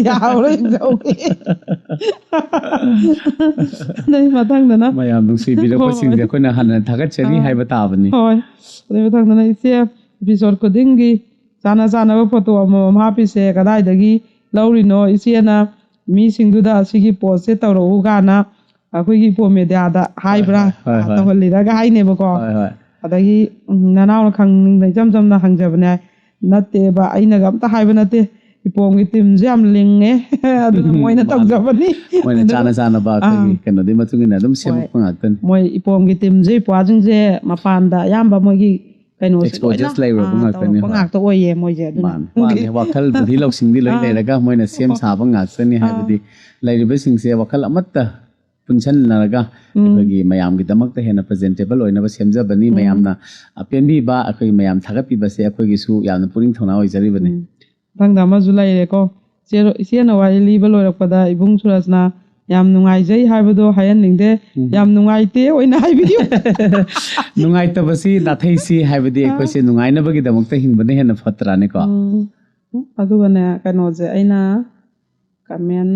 ꯌꯥꯕ꯭ꯔꯥ ꯌꯦꯡꯖꯍꯧꯒꯦ꯫ ꯑꯗꯩ ꯃꯊꯪꯗꯅ, ꯃꯌꯥꯝ ꯅꯨꯡꯁꯤꯕꯤꯔꯛꯄꯁꯤꯡꯁꯦ ꯍꯣꯏ꯫ ꯑꯩꯈꯣꯏꯅ ꯍꯥꯟꯅ ꯊꯥꯒꯠꯆꯔꯤ ꯑꯥ꯫ ꯍꯥꯏꯕ ꯇꯥꯕꯅꯤ꯫ ꯍꯣꯏ꯫ ꯑꯗꯩ ꯃꯊꯪꯗꯅ, "ꯏꯆꯦ, episode ꯈꯨꯗꯤꯡꯒꯤ ꯆꯥꯅ ꯆꯥꯅꯕ ꯐꯣꯇꯣ ꯑꯃꯃꯝ ꯍꯥꯞꯄꯤꯁꯦ ꯀꯗꯥꯏꯗꯒꯤ ꯂꯧꯔꯤꯅꯣ? ꯏꯆꯦꯅ ꯃꯤꯁꯤꯡꯗꯨꯗ ꯑꯁꯤꯒꯤ ꯄꯣꯁꯁꯦ ꯇꯧꯔꯛꯎ" ꯀꯥꯏꯅ ꯑꯩꯈꯣꯏꯒꯤ ꯏꯄꯣꯝ ꯃꯦꯗꯤꯌꯥꯗ ꯍꯥꯏꯕ꯭ꯔꯥ? ꯍꯣꯏ, ꯍꯣꯏ, ꯍꯣꯏ꯫ ꯇꯧꯍꯜꯂꯤꯔꯒ ꯍꯥꯏꯅꯦꯕꯀꯣ꯫ ꯍꯣꯏ, ꯍꯣꯏ꯫ ꯑꯗꯒꯤ, ꯎꯝ, ꯅꯅꯥꯎꯅ ꯈꯪꯅꯤꯡꯗꯅ ꯏꯆꯝ ꯆꯝꯅ ꯍꯪꯖꯕꯅꯦ꯫ ꯅꯠꯇꯦꯕ, ꯑꯩꯅꯒ ꯑꯝꯇ ꯍꯥꯏꯕ ꯅꯠꯇꯦ꯫ ꯏꯄꯣꯝꯒꯤ ꯇꯤꯝꯁꯦ ꯌꯥꯝ ꯂꯤꯡꯉꯦ꯫ ꯑꯗꯨꯅ ꯃꯣꯏꯅ ꯃꯥꯅꯦ꯫ ꯇꯧꯖꯕꯅꯤ꯫ ꯃꯣꯏꯅ ꯑꯗꯨꯒ, ꯆꯥꯅ ꯆꯥꯅꯕ ꯑꯩꯈꯣꯏꯒꯤ ꯑꯥ꯫ ꯀꯩꯅꯣꯗꯨꯒꯤ ꯃꯇꯨꯡ ꯏꯟꯅ ꯑꯗꯨꯝ ꯍꯣꯏ꯫ ꯁꯦꯝꯃꯛꯄ ꯉꯥꯛꯇꯅꯤ꯫ ꯃꯣꯏ ꯏꯄꯣꯝꯒꯤ ꯇꯤꯝꯁꯦ ꯏꯄ꯭ꯋꯥꯁꯤꯡꯁꯦ ꯃꯄꯥꯟꯗ ꯑꯌꯥꯝꯕ ꯃꯣꯏꯒꯤ ꯀꯩꯅꯣꯁꯦ Exposures ꯂꯣꯏꯅ, ꯂꯩꯔꯕ ꯑꯥ, ꯉꯥꯛꯇꯅꯤ, ꯇꯧꯔꯛꯄ ꯍꯣꯏ꯫ ꯉꯥꯛꯇ ꯑꯣꯏꯌꯦ ꯃꯣꯏꯁꯦ꯫ ꯑꯗꯨꯅ ꯃꯥꯅꯦ꯫ ꯃꯥꯅꯦ꯫ ꯋꯥꯈꯜ ꯕꯨꯙꯤ ꯂꯧꯁꯤꯡꯗꯤ ꯂꯣꯏ ꯑꯥ꯫ ꯂꯩꯔꯒ ꯃꯣꯏꯅ ꯁꯦꯝ ꯁꯥꯕ ꯉꯥꯛꯇꯅꯤ꯫ ꯑꯥ꯫ ꯍꯥꯏꯕꯗꯤ ꯂꯩꯔꯤꯕꯁꯤꯡꯁꯦ ꯋꯥꯈꯜ ꯑꯃꯠꯇ ꯄꯨꯟꯁꯤꯟꯅꯔꯒ ꯑꯩꯈꯣꯏꯒꯤ ꯃꯌꯥꯝꯒꯤꯗꯃꯛꯇ ꯍꯦꯟꯅ ꯄ꯭ꯔꯖꯦꯟꯇꯦꯕꯜ ꯑꯣꯏꯅꯕ ꯁꯦꯝꯖꯕꯅꯤ꯫ ꯃꯌꯥꯝꯅ ꯑ, ꯄꯦꯟꯕꯤꯕ, ꯑꯩꯈꯣꯏꯒꯤ ꯃꯌꯥꯝ ꯊꯥꯒꯠꯄꯤꯕꯁꯦ ꯑꯩꯈꯣꯏꯒꯤꯁꯨ ꯌꯥꯝꯅ ꯄꯨꯛꯅꯤꯡ ꯊꯧꯅꯥ ꯑꯣꯏꯖꯔꯤꯕꯅꯤ꯫ ꯎꯝ꯫ ꯃꯊꯪꯗ ꯑꯃꯁꯨ ꯂꯩꯔꯦꯀꯣ꯫ ꯏꯆꯦ-, ꯏꯆꯦꯅ ꯋꯥꯔꯤ ꯂꯤꯕ ꯂꯣꯏꯔꯛꯄꯗ ꯏꯕꯨꯡ ꯁꯨꯔꯖꯅ "ꯌꯥꯝ ꯅꯨꯡꯉꯥꯏꯖꯩ" ꯍꯥꯏꯕꯗꯣ ꯍꯥꯏꯍꯟꯅꯤꯡꯗꯦ, "ꯌꯥꯝ ꯅꯨꯡꯉꯥꯏꯇꯦ" ꯑꯣꯏꯅ ꯍꯥꯏꯕꯤꯌꯨ꯫ ꯅꯨꯡꯉꯥꯏꯇꯕꯁꯤ ꯅꯥꯊꯩꯁꯤ ꯍꯥꯏꯕꯗꯤ ꯑꯥ꯫ ꯑꯩꯈꯣꯏꯁꯦ ꯅꯨꯡꯉꯥꯏꯅꯕꯒꯤꯗꯃꯛꯇ ꯍꯤꯡꯕꯅ ꯍꯦꯟꯅ ꯐꯠꯇ꯭ꯔꯥꯅꯦꯀꯣ? ꯎꯝ꯫ ꯑꯗꯨꯒꯅꯦ, ꯀꯩꯅꯣꯁꯦ, ꯑꯩꯅ ꯀꯃꯦꯟ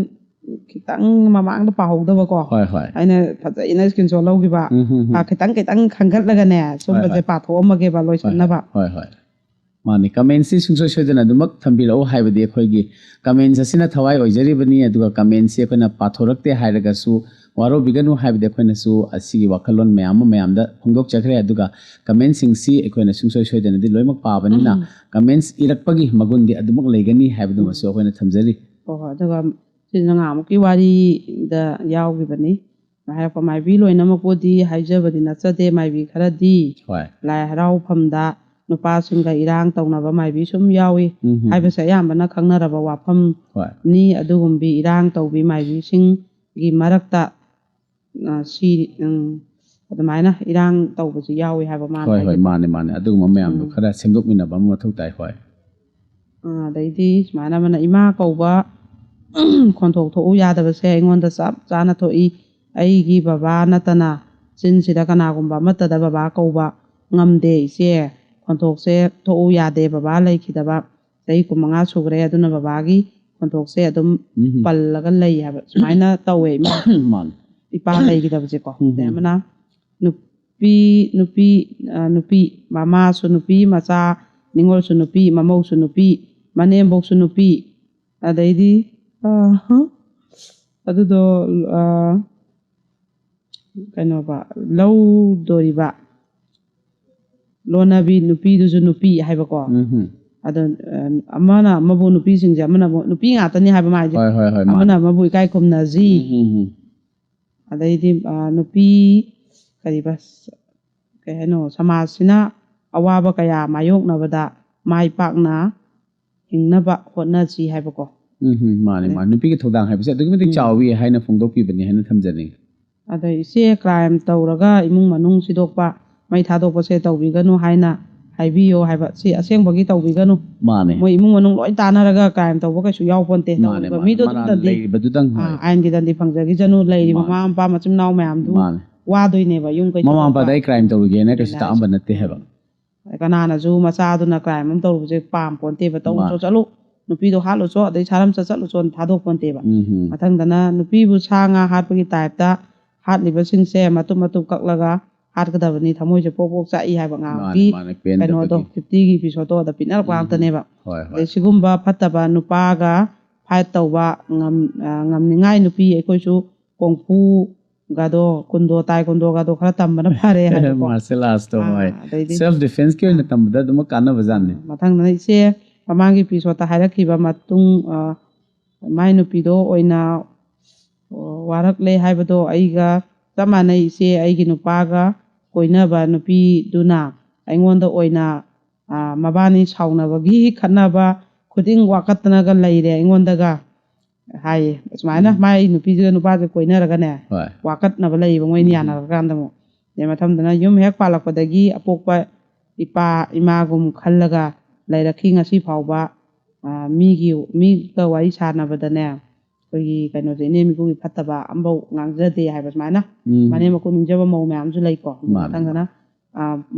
ꯈꯤꯇꯪ ꯃꯃꯥꯡꯗ ꯄꯥꯍꯧꯗꯕꯀꯣ꯫ ꯍꯣꯏ, ꯍꯣꯏ꯫ ꯑꯩꯅ ꯐꯖꯅ ꯁ꯭ꯀ꯭ꯔꯤꯟꯁꯣꯠ ꯂꯧꯈꯤꯕ꯫ ꯎꯝ, ꯍꯝ, ꯍꯝ꯫ ꯑꯥ, ꯈꯤꯇꯪ ꯈꯤꯇꯪ ꯈꯟꯒꯠꯂꯒꯅꯦ, ꯍꯣꯏ, ꯁꯨꯝꯕꯁꯦ ꯍꯣꯏ꯫ ꯄꯥꯊꯣꯛꯑꯝꯃꯒꯦꯕ ꯍꯣꯏ, ꯍꯣꯏ꯫ ꯂꯣꯏꯁꯤꯟꯅꯕ꯫ ꯍꯣꯏ, ꯍꯣꯏ꯫ ꯃꯥꯅꯤ, ꯀꯃꯦꯟꯁꯤ ꯁꯨꯡꯁꯣꯏ ꯁꯣꯏꯗꯅ ꯑꯗꯨꯃꯛ ꯊꯝꯕꯤꯔꯛꯎ, ꯍꯥꯏꯕꯗꯤ ꯑꯩꯈꯣꯏꯒꯤ ꯀꯃꯦꯟꯁ ꯑꯁꯤꯅ ꯊꯋꯥꯏ ꯑꯣꯏꯖꯔꯤꯕꯅꯤ꯫ ꯑꯗꯨꯒ ꯀꯃꯦꯟꯁꯤ ꯑꯩꯈꯣꯏꯅ ꯄꯥꯊꯣꯔꯛꯇꯦ ꯍꯥꯏꯔꯒꯁꯨ ꯋꯥꯔꯧꯕꯤꯒꯅꯨ, ꯍꯥꯏꯕꯗꯤ ꯑꯩꯈꯣꯏꯅꯁꯨ ꯑꯁꯤꯒꯤ ꯋꯥꯈꯜꯂꯣꯟ ꯃꯌꯥꯝ ꯑꯃ ꯃꯌꯥꯝꯗ ꯐꯣꯡꯗꯣꯛꯆꯈ꯭ꯔꯦ꯫ ꯑꯗꯨꯒ ꯀꯃꯦꯟꯁꯤꯡꯁꯤ ꯑꯩꯈꯣꯏꯅ ꯁꯨꯡꯁꯣꯏ ꯁꯣꯏꯗꯅꯗꯤ ꯂꯣꯏꯅꯃꯛ ꯄꯥꯕꯅꯤꯅ, ꯎꯝ꯫ ꯀꯃꯦꯟꯁ ꯏꯔꯛꯄꯒꯤ ꯃꯒꯨꯟꯗꯤ ꯑꯗꯨꯃꯛ ꯂꯩꯒꯅꯤ ꯍꯥꯏꯕꯗꯨꯃꯁꯨ ꯎꯝ꯫ ꯑꯩꯈꯣꯏꯅ ꯊꯝꯖꯔꯤ꯫ ꯍꯣꯏ, ꯍꯣꯏ꯫ ꯑꯗꯨꯒ ꯁꯤꯁꯨ ꯉꯍꯥꯟꯃꯨꯛꯀꯤ ꯋꯥꯔꯤꯗ ꯌꯥꯎꯈꯤꯕꯅꯤ꯫ ꯍꯥꯏꯔꯛꯄ ꯃꯥꯏꯕꯤ ꯂꯣꯏꯅꯃꯛꯄꯨꯗꯤ ꯍꯥꯏꯖꯕꯗꯤ ꯅꯠꯆꯗꯦ, ꯃꯥꯏꯕꯤ ꯈꯔꯗꯤ ꯍꯣꯏ꯫ ꯂꯥꯏ ꯍꯔꯥꯎꯐꯝꯗ ꯅꯨꯄꯥꯁꯤꯡꯒ ꯏꯔꯥꯡ ꯇꯧꯅꯕ ꯃꯥꯏꯕꯤ ꯁꯨꯝ ꯌꯥꯎꯏ ꯎꯝ, ꯎꯝ, ꯍꯥꯏꯕꯁꯦ ꯑꯌꯥꯝꯕꯅ ꯈꯪꯅꯔꯕ ꯋꯥꯐꯝꯅꯤ꯫ ꯍꯣꯏ꯫ ꯑꯗꯨꯒꯨꯝꯕꯤ ꯏꯔꯥꯡ ꯇꯧꯕꯤ ꯃꯥꯏꯕꯤꯁꯤꯡꯒꯤ ꯃꯔꯛꯇ, ꯑ, ꯁꯤ, ꯎꯝ, ꯑꯗꯨꯃꯥꯏꯅ ꯏꯔꯥꯡ ꯇꯧꯕꯁꯨ ꯌꯥꯎꯏ ꯍꯥꯏꯕ ꯃꯥꯅ ꯍꯣꯏ, ꯍꯣꯏ, ꯍꯥꯏꯕꯤꯕ꯫ ꯃꯥꯅꯦ, ꯃꯥꯅꯦ꯫ ꯑꯗꯨꯒꯨꯝꯕ ꯃꯌꯥꯝꯗꯣ ꯎꯝ꯫ ꯈꯔ ꯁꯦꯝꯗꯣꯛꯃꯤꯟꯅꯕ ꯑꯃ ꯃꯊꯧ ꯇꯥꯏ꯫ ꯍꯣꯏ꯫ ꯑ, ꯑꯗꯩꯗꯤ ꯁꯨꯃꯥꯏꯅ ꯑꯃꯅ, "ꯏꯃꯥ ꯀꯧꯕ ꯈꯣꯟꯊꯣꯛ ꯊꯣꯛꯎ ꯌꯥꯗꯕꯁꯦ ꯑꯩꯉꯣꯟꯗ ꯆꯞ ꯆꯥꯅ ꯊꯣꯛꯏ꯫ ꯑꯩꯒꯤ ꯕꯕꯥ ꯅꯠꯇꯅ ꯆꯤꯟꯁꯤꯗ ꯀꯅꯥꯒꯨꯝꯕ ꯑꯃꯠꯇꯗ ꯕꯕꯥ ꯀꯧꯕ ꯉꯝꯗꯦ ꯏꯆꯦ꯫ ꯈꯣꯟꯊꯣꯛꯁꯦ ꯊꯣꯛꯎ ꯌꯥꯗꯦ, ꯕꯕꯥ ꯂꯩꯈꯤꯗꯕ ꯆꯍꯤ ꯀꯨꯟꯃꯉꯥ ꯁꯨꯈ꯭ꯔꯦ, ꯑꯗꯨꯅ ꯕꯕꯥꯒꯤ ꯈꯣꯟꯊꯣꯛꯁꯦ ꯑꯗꯨꯝ ꯎꯝ꯫ ꯄꯜꯂꯒ ꯂꯩ" ꯍꯥꯏꯕ꯫ ꯁꯨꯃꯥꯏꯅ ꯇꯧꯋꯦ ꯏꯃꯥ꯫ ꯃꯥꯅꯤ꯫ ꯏꯄꯥ ꯂꯩꯈꯤꯗꯕꯁꯦꯀꯣ꯫ ꯎꯝ꯫ ꯑꯗꯩ ꯑꯃꯅ ꯅꯨꯄꯤ, ꯅꯨꯄꯤ, ꯑ, ꯅꯨꯄꯤ, ꯃꯃꯥꯁꯨ ꯅꯨꯄꯤ, ꯃꯆꯥ ꯅꯤꯉꯣꯜꯁꯨ ꯅꯨꯄꯤ, ꯃꯃꯧꯁꯨ ꯅꯨꯄꯤ, ꯃꯅꯦꯝꯕꯣꯛꯁꯨ ꯅꯨꯄꯤ, ꯑꯗꯩꯗꯤ, ꯑ, ꯍ? ꯑꯗꯨꯗꯣ, ꯑ, ꯀꯩꯅꯣꯕ, ꯂꯧꯗꯣꯔꯤꯕ ꯂꯣꯟꯅꯕꯤ ꯅꯨꯄꯤꯗꯨꯁꯨ ꯅꯨꯄꯤ ꯍꯥꯏꯕꯀꯣ꯫ ꯎꯝ꯫ ꯑꯗꯣ, ꯑ, ꯑꯃꯅ ꯑꯃꯕꯨ, ꯅꯨꯄꯤꯁꯤꯡꯁꯦ ꯑꯃꯅ ꯑꯃꯨꯛ, ꯅꯨꯄꯤ ꯉꯥꯛꯇꯅꯤ ꯍꯥꯏꯕ ꯃꯥ ꯍꯥꯏꯁꯦ꯫ ꯍꯣꯏ, ꯍꯣꯏ, ꯍꯣꯏ, ꯃꯥꯅꯦ꯫ ꯑꯃꯅ ꯑꯃꯕꯨ ꯏꯀꯥꯏ ꯈꯨꯝꯅꯁꯤ꯫ ꯎꯝ, ꯎꯝ, ꯎꯝ꯫ ꯑꯗꯩꯗꯤ, ꯑ, ꯅꯨꯄꯤ, ꯀꯔꯤꯕ, ꯀꯩ ꯍꯥꯏꯅꯣ, ꯁꯃꯥꯖꯁꯤꯅ ꯑꯋꯥꯕ ꯀꯌꯥ ꯃꯥꯌꯣꯛꯅꯕꯗ ꯃꯥꯏ ꯄꯥꯛꯅ ꯍꯤꯡꯅꯕ ꯍꯣꯠꯅꯁꯤ ꯍꯥꯏꯕꯀꯣ꯫ ꯎꯝ, ꯎꯝ, ꯃꯥꯅꯦ, ꯑꯗꯩ ꯃꯥꯅꯦ꯫ ꯅꯨꯄꯤꯒꯤ ꯊꯧꯗꯥꯡ ꯍꯥꯏꯕꯁꯦ ꯑꯗꯨꯛꯀꯤ ꯃꯇꯤꯛ ꯎꯝ꯫ ꯆꯥꯎꯋꯤ ꯍꯥꯏꯅ ꯐꯣꯡꯗꯣꯛꯄꯤꯕꯅꯤ ꯍꯥꯏꯅ ꯊꯝꯖꯅꯤꯡꯉꯤ꯫ ꯑꯗꯣ ꯏꯆꯦ, ꯀ꯭ꯔꯥꯏꯝ ꯇꯧꯔꯒ ꯏꯃꯨꯡ ꯃꯅꯨꯡ ꯁꯤꯗꯣꯛꯄ, ꯃꯩ ꯊꯥꯗꯣꯛꯄꯁꯦ ꯇꯧꯕꯤꯒꯅꯨ ꯍꯥꯏꯅ ꯍꯥꯏꯕꯤꯌꯣ ꯍꯥꯏꯕ꯫ ꯁꯤ ꯑꯁꯦꯡꯕꯒꯤ ꯇꯧꯕꯤꯒꯅꯨ꯫ ꯃꯥꯅꯦ꯫ ꯃꯣꯏ ꯏꯃꯨꯡ ꯃꯅꯨꯡ ꯂꯣꯏ ꯇꯥꯟꯅꯔꯒ ꯀ꯭ꯔꯥꯏꯝ ꯇꯧꯕ ꯀꯩꯁꯨ ꯌꯥꯎꯄꯣꯟꯇꯦ꯫ ꯃꯥꯅꯦ, ꯇꯧꯔꯤꯕ ꯃꯥꯅꯦ꯫ ꯃꯤꯗꯣ ꯑꯗꯨꯝ ꯃꯔꯥꯜ ꯇꯗꯤ, ꯂꯩꯔꯤꯕꯗꯨꯗꯪ ꯑꯥ, ꯍꯥꯏ꯫ ꯑꯥꯏꯟꯒꯤ ꯗꯟꯗꯤ ꯐꯪꯖꯈꯤꯁꯅꯨ꯫ ꯂꯩꯔꯤꯕ ꯃꯥꯅꯦ꯫ ꯃꯃꯥ ꯃꯄꯥ ꯃꯆꯤꯟ ꯃꯅꯥꯎ ꯃꯌꯥꯝꯗꯨ ꯃꯥꯅꯦ꯫ ꯋꯥꯗꯣꯏꯅꯦꯕ, ꯌꯨꯝ ꯀꯩ ꯃꯃꯥ ꯁꯤꯗꯣꯛꯄ꯫ ꯃꯄꯥꯗ ꯑꯩ ꯀ꯭ꯔꯥꯏꯝ ꯇꯧꯔꯤꯒꯦꯅ ꯀꯩꯁꯨ ꯑꯗꯨꯅ ꯇꯥꯛꯑꯝꯕ ꯍꯥꯏꯁꯦ꯫ ꯅꯠꯇꯦ ꯍꯥꯏꯕ꯫ ꯀꯅꯥꯅꯁꯨ ꯃꯆꯥꯗꯨꯅ ꯀ꯭ꯔꯥꯏꯝ ꯑꯃ ꯇꯧꯔꯨꯕꯁꯦ ꯄꯥꯝ ꯄꯣꯟꯇꯦꯕ꯫ ꯇꯧꯔꯨꯆꯣ ꯃꯥꯅꯦ꯫ ꯆꯠꯂꯨ, ꯅꯨꯄꯤꯗꯣ ꯍꯥꯠꯂꯨꯆꯣ, ꯑꯗꯩ ꯁꯥꯔꯝꯆꯠ ꯆꯠꯂꯨꯆꯣꯅ ꯊꯥꯗꯣꯛ ꯄꯣꯟꯇꯦꯕ꯫ ꯎꯝ ꯍꯝ꯫ ꯃꯊꯪꯗꯅ ꯅꯨꯄꯤꯕꯨ ꯁꯥ ꯉꯥ ꯍꯥꯠꯄꯒꯤ ꯇꯥꯏꯞꯇ ꯍꯥꯠꯂꯤꯕꯁꯤꯡꯁꯦ ꯃꯇꯨꯞ ꯃꯇꯨꯞ ꯀꯛꯂꯒ ꯍꯥꯠꯀꯗꯕꯅꯤ꯫ ꯊꯃꯣꯏꯁꯦ ꯄꯣꯛ ꯄꯣꯛ ꯆꯥꯛꯏ ꯍꯥꯏꯕ꯫ ꯉꯥꯏꯍꯥꯛꯀꯤ ꯃꯥꯅꯦ, ꯃꯥꯅꯦ꯫ ꯄꯦꯟꯗꯕꯒꯤ꯫ ꯀꯩꯅꯣꯗꯣ, ꯐꯤꯐꯇꯤꯒꯤ ꯏꯄꯤꯁꯣꯗꯇꯣ ꯑꯗ ꯄꯤꯛꯅꯔꯛꯄ ꯎꯝ꯫ ꯉꯥꯛꯇꯅꯦꯕ꯫ ꯍꯣꯏ, ꯍꯣꯏ꯫ ꯑꯗꯩ ꯁꯤꯒꯨꯝꯕ ꯐꯠꯇꯕ ꯅꯨꯄꯥꯒ ꯐꯥꯏꯠ ꯇꯧꯕ ꯉꯝ-, ꯑ, ꯉꯝꯅꯤꯡꯉꯥꯏ ꯅꯨꯄꯤ ꯑꯩꯈꯣꯏꯁꯨ ꯀꯣꯡꯐꯨꯒꯗꯣ, ꯀꯨꯟꯗꯣ, ꯇꯥꯏ ꯀꯨꯟꯗꯣꯒꯗꯣ ꯈꯔ ꯇꯝꯕꯅ ꯐꯔꯦ ꯍꯥꯏꯕꯀꯣ꯫ ꯃꯥꯔꯁꯦꯜ ꯑꯥꯔꯠꯁꯇꯣ ꯑꯥ, ꯃꯣꯏ ꯑꯗꯩꯗꯤ ꯁꯦꯜꯐ ꯗꯤꯐꯦꯟꯁꯀꯤ ꯑꯣꯏꯅ ꯇꯝꯕꯗ ꯑꯗꯨꯃꯛ ꯀꯥꯟꯅꯕꯖꯥꯠꯅꯤ꯫ ꯃꯊꯪꯗꯅ ꯏꯆꯦ, ꯃꯃꯥꯡꯒꯤ ꯏꯄꯤꯁꯣꯗꯇ ꯍꯥꯏꯔꯛꯈꯤꯕ ꯃꯇꯨꯡ, ꯑ, ꯃꯥꯏ ꯅꯨꯄꯤꯗꯣ ꯑꯣꯏꯅ, ꯑ, ꯋꯥꯔꯛꯂꯦ ꯍꯥꯏꯕꯗꯣ ꯑꯩꯒ ꯆꯞ ꯃꯥꯟꯅꯩ ꯏꯆꯦ꯫ ꯑꯩꯒꯤ ꯅꯨꯄꯥꯒ ꯀꯣꯏꯅꯕ ꯅꯨꯄꯤꯗꯨꯅ ꯑꯩꯉꯣꯟꯗ ꯑꯣꯏꯅ, ꯑ, ꯃꯕꯥꯅꯤ ꯁꯥꯎꯅꯕꯒꯤ ꯈꯠꯅꯕ ꯈꯨꯗꯤꯡ ꯋꯥꯀꯠꯇꯅꯒ ꯂꯩꯔꯦ ꯑꯩꯉꯣꯟꯗꯒ ꯍꯥꯏꯌꯦ꯫ ꯑꯁꯨꯃꯥꯏꯅ ꯎꯝ꯫ ꯃꯥꯏ ꯅꯨꯄꯤꯗꯨꯒ ꯅꯨꯄꯥꯁꯦ ꯀꯣꯏꯅꯔꯒꯅꯦ, ꯍꯣꯏ꯫ ꯋꯥꯀꯠꯅꯕ ꯂꯩꯌꯦꯕ ꯃꯣꯏꯅ ꯎꯝ꯫ ꯌꯥꯅꯔꯀꯥꯟꯗ ꯑꯃꯨꯛ꯫ ꯑꯗꯩ ꯃꯊꯪꯗꯅ ꯌꯨꯝ ꯍꯦꯛ ꯄꯥꯜꯂꯛꯄꯗꯒꯤ ꯑꯄꯣꯛꯄ ꯏꯄꯥ ꯏꯃꯥꯒꯨꯝ ꯈꯜꯂꯒ ꯂꯩꯔꯛꯈꯤ ꯉꯁꯤ ꯐꯥꯎꯕ꯫ ꯑ, ꯃꯤꯒꯤ, ꯃꯤꯒ ꯋꯥꯔꯤ ꯁꯥꯟꯅꯕꯗꯅꯦ, ꯑꯩꯈꯣꯏꯒꯤ ꯀꯩꯅꯣꯁꯦ, ꯏꯅꯦꯝ ꯏꯀꯨꯒꯤ ꯐꯠꯇꯕ ꯑꯝꯐꯥꯎ ꯉꯥꯡꯖꯗꯦ ꯍꯥꯏꯕ ꯁꯨꯃꯥꯏꯅ꯫ ꯎꯝ꯫ ꯃꯅꯦꯝ ꯃꯀꯨ ꯅꯤꯡꯖꯕ ꯃꯧ ꯃꯌꯥꯝꯁꯨ ꯂꯩꯀꯣ꯫ ꯃꯥꯅꯦ, ꯃꯊꯪꯗꯅ, ꯑ,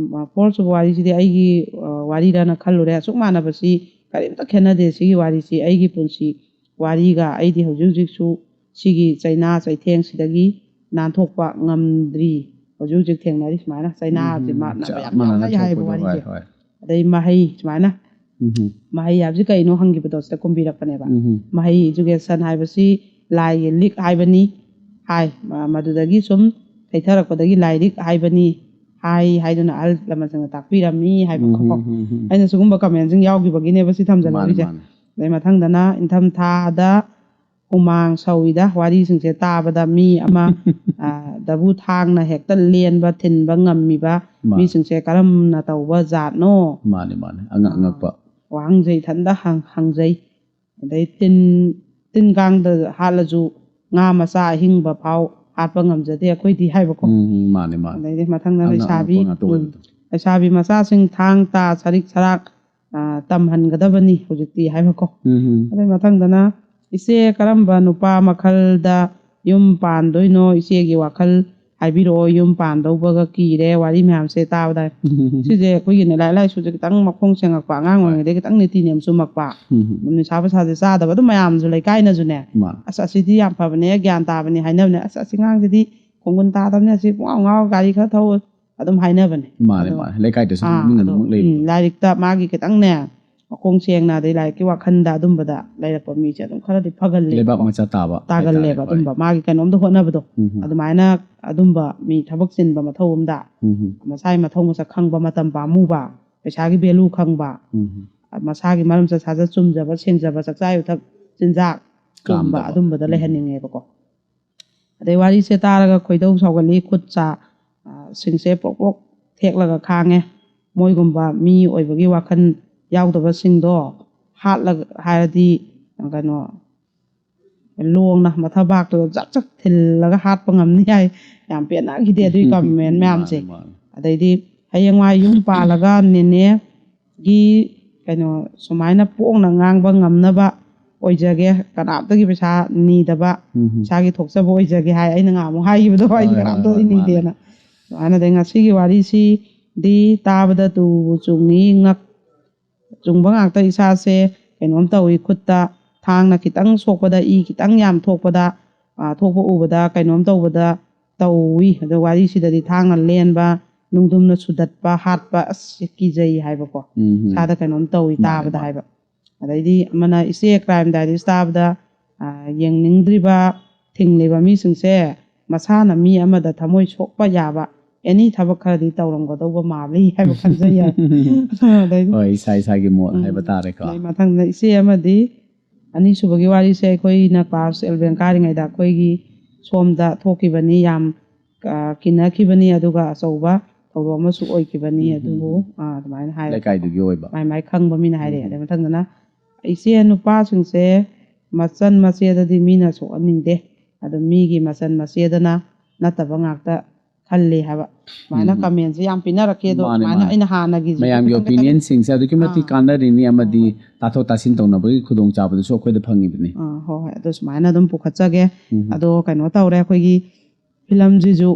ꯐꯣꯔꯠ ꯁꯨꯕ ꯋꯥꯔꯤꯁꯤꯗꯤ ꯑꯩꯒꯤ, ꯑ, ꯋꯥꯔꯤꯔꯅ ꯈꯜꯂꯨꯔꯦ꯫ ꯑꯁꯨꯛ ꯃꯥꯟꯅꯕꯁꯤ ꯀꯔꯤꯝꯇ ꯈꯦꯠꯅꯗꯦ꯫ ꯁꯤꯒꯤ ꯋꯥꯔꯤꯁꯤ ꯑꯩꯒꯤ ꯄꯨꯟꯁꯤ ꯋꯥꯔꯤꯒ ꯑꯩꯗꯤ ꯍꯧꯖꯤꯛ ꯍꯧꯖꯤꯛꯁꯨ ꯁꯤꯒꯤ ꯆꯩꯅꯥ ꯆꯩꯊꯦꯡꯁꯤꯗꯒꯤ ꯅꯥꯟꯊꯣꯛꯄ ꯉꯝꯗ꯭ꯔꯤ꯫ ꯍꯧꯖꯤꯛ ꯍꯧꯖꯤꯛ ꯊꯦꯡꯅꯔꯤ ꯁꯨꯃꯥꯏꯅ ꯆꯩꯅꯥꯁꯤ ꯎꯝ, ꯃꯥꯟꯅꯕ ꯆꯞ ꯌꯥꯝ ꯃꯥꯟꯅꯅ ꯌꯥꯎꯅꯩ ꯍꯥꯏꯕ ꯊꯣꯛꯄꯗꯣ, ꯍꯣꯏ, ꯋꯥꯔꯤꯁꯦ꯫ ꯍꯣꯏ꯫ ꯑꯗꯩ ꯃꯍꯩ ꯁꯨꯃꯥꯏꯅ, ꯎꯝ ꯍꯝ꯫ ꯃꯍꯩ ꯍꯥꯏꯕꯁꯤ ꯀꯩꯅꯣ ꯍꯪꯈꯤꯕꯗꯣ ꯁꯤꯗ ꯈꯨꯝꯕꯤꯔꯛꯄꯅꯦꯕ꯫ ꯎꯝ ꯍꯝ꯫ ꯃꯍꯩ, ꯏꯖꯨꯀꯦꯁꯟ ꯍꯥꯏꯕꯁꯤ ꯂꯥꯏꯒꯤ ꯂꯤꯛ ꯍꯥꯏꯕꯅꯤ ꯍꯥꯏ꯫ ꯃ-, ꯃꯗꯨꯗꯒꯤ ꯁꯨꯝ ꯊꯩꯊꯔꯛꯄꯗꯒꯤ ꯂꯥꯏꯔꯤꯛ ꯍꯥꯏꯕꯅꯤ ꯍꯥꯏ ꯍꯥꯏꯗꯨꯅ ꯑꯍꯜ ꯂꯃꯟꯁꯤꯡꯅ ꯇꯥꯛꯄꯤꯔꯝꯃꯤ ꯍꯥꯏꯕꯀꯣ꯫ ꯎꯝ ꯍꯝ, ꯍꯝ, ꯍꯝ꯫ ꯑꯩꯅ ꯁꯤꯒꯨꯝꯕ ꯀꯃꯦꯟꯁꯤꯡ ꯌꯥꯎꯈꯤꯕꯒꯤꯅꯦꯕ ꯁꯤ ꯃꯥꯅꯦ, ꯊꯝꯖꯜꯍꯧꯔꯤꯁꯦ꯫ ꯃꯥꯅꯦ꯫ ꯑꯗꯩ ꯃꯊꯪꯗꯅ ꯏꯪꯊꯝꯊꯥꯗ ꯍꯨꯃꯥꯡ ꯁꯧꯏꯗ ꯋꯥꯔꯤꯁꯤꯡꯁꯦ ꯇꯥꯕꯗ꯫ ꯃꯤ ꯑꯃ, ꯑ, ꯗꯕꯨ ꯊꯥꯡꯅ ꯍꯦꯛꯇ ꯂꯦꯟꯕ ꯊꯤꯟꯕ ꯉꯝꯃꯤꯕ ꯃꯥ꯫ ꯃꯤꯁꯤꯡꯁꯦ ꯀꯔꯝꯅ ꯇꯧꯕ ꯖꯥꯠꯅꯣ? ꯃꯥꯅꯦ, ꯃꯥꯅꯦ꯫ ꯑꯉꯛ ꯑꯉꯛꯄ꯫ ꯋꯥꯍꯪꯁꯦ ꯏꯊꯟꯇ ꯍꯪ-, ꯍꯪꯖꯩ꯫ ꯑꯗꯩ ꯇꯤꯟ, ꯇꯤꯟ ꯀꯥꯡꯗ ꯍꯥꯠꯂꯁꯨ ꯉꯥ ꯃꯆꯥ ꯑꯍꯤꯡꯕ ꯐꯥꯎ ꯍꯥꯠꯄ ꯉꯝꯖꯗꯦ ꯑꯩꯈꯣꯏꯗꯤ ꯍꯥꯏꯕꯀꯣ꯫ ꯎꯝ, ꯃꯥꯅꯦ, ꯃꯥꯅꯦ꯫ ꯑꯗꯩꯗꯤ ꯃꯊꯪꯗ ꯑꯉꯛ ꯂꯩꯁꯥꯕꯤ ꯑꯉꯛꯄ ꯉꯥꯛꯇ ꯎꯝ, ꯑꯣꯏꯕꯗꯣ꯫ ꯂꯩꯁꯥꯕꯤ ꯃꯆꯥꯁꯤꯡ ꯊꯥꯡ ꯇꯥ ꯁꯔꯤꯛ ꯁꯔꯥꯛ ꯑ, ꯇꯝꯍꯟꯒꯗꯕꯅꯤ ꯍꯧꯖꯤꯛꯇꯤ ꯍꯥꯏꯕꯀꯣ꯫ ꯎꯝ, ꯎꯝ꯫ ꯑꯗꯩ ꯃꯊꯪꯗꯅ, "ꯏꯆꯦ ꯀꯔꯝꯕ ꯅꯨꯄꯥ ꯃꯈꯜꯗ ꯌꯨꯝ ꯄꯥꯟꯗꯣꯏꯅꯣ? ꯏꯆꯦꯒꯤ ꯋꯥꯈꯜ ꯍꯥꯏꯕꯤꯔꯛꯑꯣ, ꯌꯨꯝ ꯄꯥꯟꯗꯧꯕꯒ ꯀꯤꯔꯦ", ꯋꯥꯔꯤ ꯃꯌꯥꯝꯁꯦ ꯇꯥꯕꯗ꯫ ꯁꯤꯁꯦ ꯑꯩꯈꯣꯏꯒꯤꯅꯦ, ꯂꯥꯏꯔꯤꯛ ꯂꯥꯏꯁꯨꯁꯦ ꯈꯤꯇꯪ ꯃꯈꯣꯡ ꯁꯦꯡꯉꯛꯄ, ꯑꯉꯥꯡ ꯑꯣꯏꯔꯤꯉꯩꯗꯒꯤ ꯈꯤꯇꯪ ꯅꯤꯇꯤ ꯅꯤꯌꯝ ꯆꯨꯝꯃꯛꯄ, ꯎꯝ, ꯎꯝ꯫ ꯅꯤꯁꯥ ꯄꯁꯥꯁꯦ ꯆꯥꯗꯕ ꯑꯗꯨꯝ ꯃꯌꯥꯝꯁꯨ ꯂꯩꯀꯥꯏꯅꯁꯨꯅꯦ, ꯃꯥꯅꯦ꯫ "ꯑꯁ, ꯑꯁꯤꯗꯤ ꯌꯥꯝ ꯐꯕꯅꯦ, ꯒ꯭ꯌꯥꯟ ꯇꯥꯕꯅꯦ" ꯍꯥꯏꯅꯕꯅꯦ꯫ "ꯑꯁ, ꯑꯁꯤ ꯑꯉꯥꯡꯁꯤꯗꯤ ꯈꯣꯡꯒꯨꯟ ꯇꯥꯗꯕꯅꯦ, ꯑꯁꯤ ꯄꯨꯡꯉꯥꯎ ꯉꯥꯎꯔ ꯒꯥꯔꯤ ꯈꯔ ꯊꯧ", ꯑꯗꯨꯝ ꯍꯥꯏꯅꯕꯅꯦ꯫ ꯃꯥꯅꯦ, ꯑꯗꯣ ꯃꯥꯅꯦ꯫ ꯂꯩꯀꯥꯏꯗꯁꯨ ꯑꯥ, ꯃꯤꯅ ꯑꯗꯣ, ꯑꯗꯨꯃꯛ ꯂꯩꯕꯗꯣ꯫ ꯎꯝ, ꯂꯥꯏꯔꯤꯛꯇ ꯃꯥꯒꯤ ꯈꯤꯇꯪꯅꯦ, ꯃꯈꯣꯡ ꯁꯦꯡꯅ, ꯑꯗꯩ ꯂꯥꯏꯔꯤꯛꯀꯤ ꯋꯥꯈꯜꯗ ꯑꯗꯨꯝꯕꯗ ꯂꯩꯔꯛꯄ ꯃꯤꯁꯦ ꯑꯗꯨꯝ ꯈꯔꯗꯤ ꯐꯒꯜꯂꯦꯕꯀꯣ꯫ ꯂꯩꯕꯥꯛ ꯃꯆꯥ ꯇꯥꯕ ꯇꯥꯒꯜꯂꯦꯕ ꯍꯥꯏꯇꯥꯔꯦ, ꯍꯣꯏ꯫ ꯑꯗꯨꯝꯕ ꯃꯥꯒꯤ ꯀꯩꯅꯣꯝꯗ ꯍꯣꯠꯅꯕꯗꯣ꯫ ꯎꯝ, ꯎꯝ꯫ ꯑꯗꯨꯃꯥꯏꯅ ꯑꯗꯨꯝꯕ ꯃꯤ ꯊꯕꯛ ꯆꯤꯟꯕ ꯃꯊꯧ ꯑꯃꯗ ꯎꯝ, ꯎꯝ꯫ ꯃꯁꯥꯒꯤ ꯃꯊꯧ ꯃꯁꯛ ꯈꯪꯕ, ꯃꯇꯝ ꯄꯥꯝꯃꯨꯕ, ꯄꯩꯁꯥꯒꯤ value ꯈꯪꯕ, ꯎꯝ, ꯎꯝ꯫ ꯃꯁꯥꯒꯤ ꯃꯔꯝ ꯆꯠ ꯁꯥꯖꯠ ꯆꯨꯝꯖꯕ, ꯁꯦꯡꯖꯕ, ꯆꯥꯛꯆꯥ ꯌꯨꯊꯛ ꯆꯤꯟꯖꯥꯛ ꯆꯨꯝꯕ, ꯀꯥꯝꯗꯕ꯫ ꯑꯗꯨꯝꯕꯗ ꯎꯝ꯫ ꯂꯩꯍꯟꯅꯤꯡꯉꯦꯕꯀꯣ꯫ ꯑꯗꯩ ꯋꯥꯔꯤꯁꯦ ꯇꯥꯔꯒ ꯈꯣꯏꯗꯧ ꯁꯥꯎꯒꯠꯂꯤ, ꯈꯨꯠ ꯁꯥ, ꯑ, ꯁꯤꯡꯁꯦ ꯄ꯭ꯔꯣꯛ ꯄ꯭ꯔꯣꯛ ꯊꯦꯛꯂꯒ ꯈꯥꯡꯉꯦ꯫ ꯃꯣꯏꯒꯨꯝꯕ ꯃꯤ ꯑꯣꯏꯕꯒꯤ ꯋꯥꯈꯜ ꯌꯥꯎꯗꯕꯁꯤꯡꯗꯣ ꯍꯥꯠꯂꯒ ꯍꯥꯏꯔꯗꯤ, ꯀꯩꯅꯣ, ꯂꯣꯡꯅ ꯃꯊꯕꯥꯛꯇꯨꯗ ꯆꯛ ꯆꯛ ꯊꯤꯜꯂꯒ ꯍꯥꯠꯄ ꯉꯝꯅꯤ ꯍꯥꯏ꯫ ꯌꯥꯝ ꯄꯦꯟꯅꯈꯤꯗꯦ ꯑꯗꯨꯒꯤ comment ꯃꯌꯥꯝꯁꯦ꯫ ꯃꯥꯅꯦ, ꯃꯥꯅꯦ꯫ ꯑꯗꯩꯗꯤ ꯍꯌꯦꯡꯋꯥꯏ ꯌꯨꯝ ꯄꯥꯜꯂꯒ ꯅꯦꯅꯦꯒꯤ ꯀꯩꯅꯣ ꯁꯨꯃꯥꯏꯅ ꯄꯣꯡꯅ ꯉꯥꯡꯕ ꯉꯝꯅꯕ ꯑꯣꯏꯖꯒꯦ, ꯀꯅꯥꯝꯇꯒꯤ ꯄꯩꯁꯥ ꯅꯤꯗꯕ, ꯎꯝ, ꯎꯝ꯫ ꯏꯁꯥꯒꯤ ꯊꯣꯛꯆꯕ ꯑꯣꯏꯖꯒꯦ ꯍꯥꯏ꯫ ꯑꯩꯅ ꯉꯥꯃꯨꯛ ꯍꯥꯏꯈꯤꯕꯗꯣ, "ꯑꯩꯗꯤ ꯍꯣꯏ, ꯍꯣꯏ, ꯀꯅꯥꯝꯇ ꯍꯣꯏ, ꯃꯥꯅꯦ꯫ ꯅꯤꯗꯦꯅ"꯫ ꯑꯗꯨꯃꯥꯏꯅ ꯑꯗꯩ ꯉꯁꯤꯒꯤ ꯋꯥꯔꯤꯁꯤꯗꯤ ꯇꯥꯕꯗ ꯇꯨꯕꯨ ꯆꯨꯡꯉꯤ, ꯉꯛ ꯆꯨꯡꯕ ꯉꯥꯛꯇ, ꯏꯁꯥꯁꯦ ꯀꯩꯅꯣꯝ ꯇꯧꯏ, ꯈꯨꯠꯇ ꯊꯥꯡꯅ ꯈꯤꯇꯪ ꯁꯣꯛꯄꯗ, ꯏ ꯈꯤꯇꯪ ꯌꯥꯝ ꯊꯣꯛꯄꯗ, ꯑ, ꯊꯣꯛꯄ ꯎꯕꯗ ꯀꯩꯅꯣꯝ ꯇꯧꯕꯗ ꯇꯧꯏ꯫ ꯑꯗꯣ ꯋꯥꯔꯤꯁꯤꯗꯗꯤ ꯊꯥꯡꯅ ꯂꯦꯟꯕ, ꯅꯨꯡꯗꯨꯝꯅ ꯁꯨꯗꯠꯄ, ꯍꯥꯠꯄ, ꯑꯁ, ꯀꯤꯖꯩ ꯍꯥꯏꯕꯀꯣ꯫ ꯎꯝ, ꯎꯝ꯫ ꯏꯁꯥꯗ ꯀꯩꯅꯣꯝ ꯇꯧꯏ ꯃꯥꯅꯦ, ꯇꯥꯕꯗ ꯃꯥꯅꯦ꯫ ꯍꯥꯏꯕ꯫ ꯑꯗꯩꯗꯤ ꯑꯃꯅ, "ꯏꯆꯦ, crime diaries ꯇꯥꯕꯗ, ꯑ, ꯌꯦꯡꯅꯤꯡꯗ꯭ꯔꯤꯕ, ꯊꯤꯡꯂꯤꯕ ꯃꯤꯁꯤꯡꯁꯦ ꯃꯁꯥꯅ ꯃꯤ ꯑꯃꯗ ꯊꯃꯣꯏ ꯁꯣꯛꯄ ꯌꯥꯕ any ꯊꯕꯛ ꯈꯔꯗꯤ ꯇꯧꯔꯝꯒꯗꯧꯕ ꯃꯥꯜꯂꯤ" ꯍꯥꯏꯕ ꯈꯟꯖꯩ ꯍꯥꯏ꯫ ꯑꯗꯩꯗꯤ ꯍꯣꯏ, ꯏꯁꯥ ꯏꯁꯥꯒꯤ ꯃꯣꯠ ꯎꯝ꯫ ꯍꯥꯏꯕ ꯇꯥꯔꯦꯀꯣ꯫ ꯑꯗꯩ ꯃꯊꯪꯗ ꯏꯆꯦ ꯑꯃꯗꯤ, ꯑꯅꯤꯁꯨꯕꯒꯤ ꯋꯥꯔꯤꯁꯦ ꯑꯩꯈꯣꯏꯅ class eleven ꯀꯥꯔꯤꯉꯩꯗ ꯑꯩꯈꯣꯏꯒꯤ ꯁꯣꯝꯗ ꯊꯣꯛꯈꯤꯕꯅꯤ, ꯌꯥꯝ, ꯑ, ꯀꯤꯅꯈꯤꯕꯅꯤ, ꯑꯗꯨꯒ ꯑꯆꯧꯕ ꯊꯧꯗꯣꯛ ꯑꯃꯁꯨ ꯑꯣꯏꯈꯤꯕꯅꯤ꯫ ꯎꯝ, ꯑꯗꯨꯕꯨ, ꯎꯝ꯫ ꯑ, ꯑꯗꯨꯃꯥꯏꯅ ꯍꯥꯏꯔꯦ꯫ ꯂꯩꯀꯥꯏꯗꯨꯒꯤ ꯑꯣꯏꯕ꯫ ꯃꯥꯏ ꯃꯥꯏ ꯈꯪꯕ ꯃꯤꯅ ꯍꯥꯏꯔꯛꯑꯦ꯫ ꯎꯝ, ꯎꯝ꯫ ꯑꯗꯩ ꯃꯊꯪꯗꯅ, "ꯏꯆꯦ, ꯅꯨꯄꯥꯁꯤꯡꯁꯦ ꯃꯆꯟ ꯃꯆꯦꯗꯗꯤ ꯃꯤꯅ ꯁꯣꯛꯍꯟꯅꯤꯡꯗꯦ, ꯑꯗꯨ ꯃꯤꯒꯤ ꯃꯆꯟ ꯃꯆꯦꯗꯅ ꯅꯠꯇꯕ ꯉꯥꯛꯇ ꯈꯜꯂꯤ ꯍꯥꯏꯕ꯫ ꯁꯨꯃꯥꯏꯅ ꯎꯝ꯫ ꯀꯃꯦꯟꯁꯦ ꯌꯥꯝ ꯄꯤꯅꯔꯛꯀꯦ꯫ ꯑꯗꯣ ꯃꯥꯅꯦ, ꯁꯨꯃꯥꯏꯅ ꯃꯥꯅꯦ꯫ ꯑꯩꯅ ꯍꯥꯟꯅꯒꯤꯁꯦ ꯃꯌꯥꯝꯒꯤ ꯈꯤꯇꯪ, ꯈꯤꯇꯪ ꯑꯣꯄꯤꯅꯤꯌꯟꯁꯤꯡꯁꯦ ꯑꯗꯨꯛꯀꯤ ꯃꯇꯤꯛ ꯑꯥ꯫ ꯀꯥꯟꯅꯔꯤꯅꯤ ꯑꯃꯗꯤ ꯇꯥꯊꯣꯛ ꯇꯥꯁꯤꯟ ꯇꯧꯅꯕꯒꯤ ꯈꯨꯗꯣꯡꯆꯥꯕꯗꯨꯁꯨ ꯑꯩꯈꯣꯏꯗ ꯐꯪꯉꯤꯕꯅꯤ꯫ ꯑꯥ, ꯍꯣꯏ, ꯍꯣꯏ, ꯑꯗꯨ ꯁꯨꯃꯥꯏꯅ ꯑꯗꯨꯝ ꯄꯨꯈꯠꯆꯒꯦ꯫ ꯎꯝ꯫ ꯑꯗꯣ ꯀꯩꯅꯣ ꯇꯧꯔꯦ, ꯑꯩꯈꯣꯏꯒꯤ ꯐꯤꯂꯝꯁꯤꯁꯨ,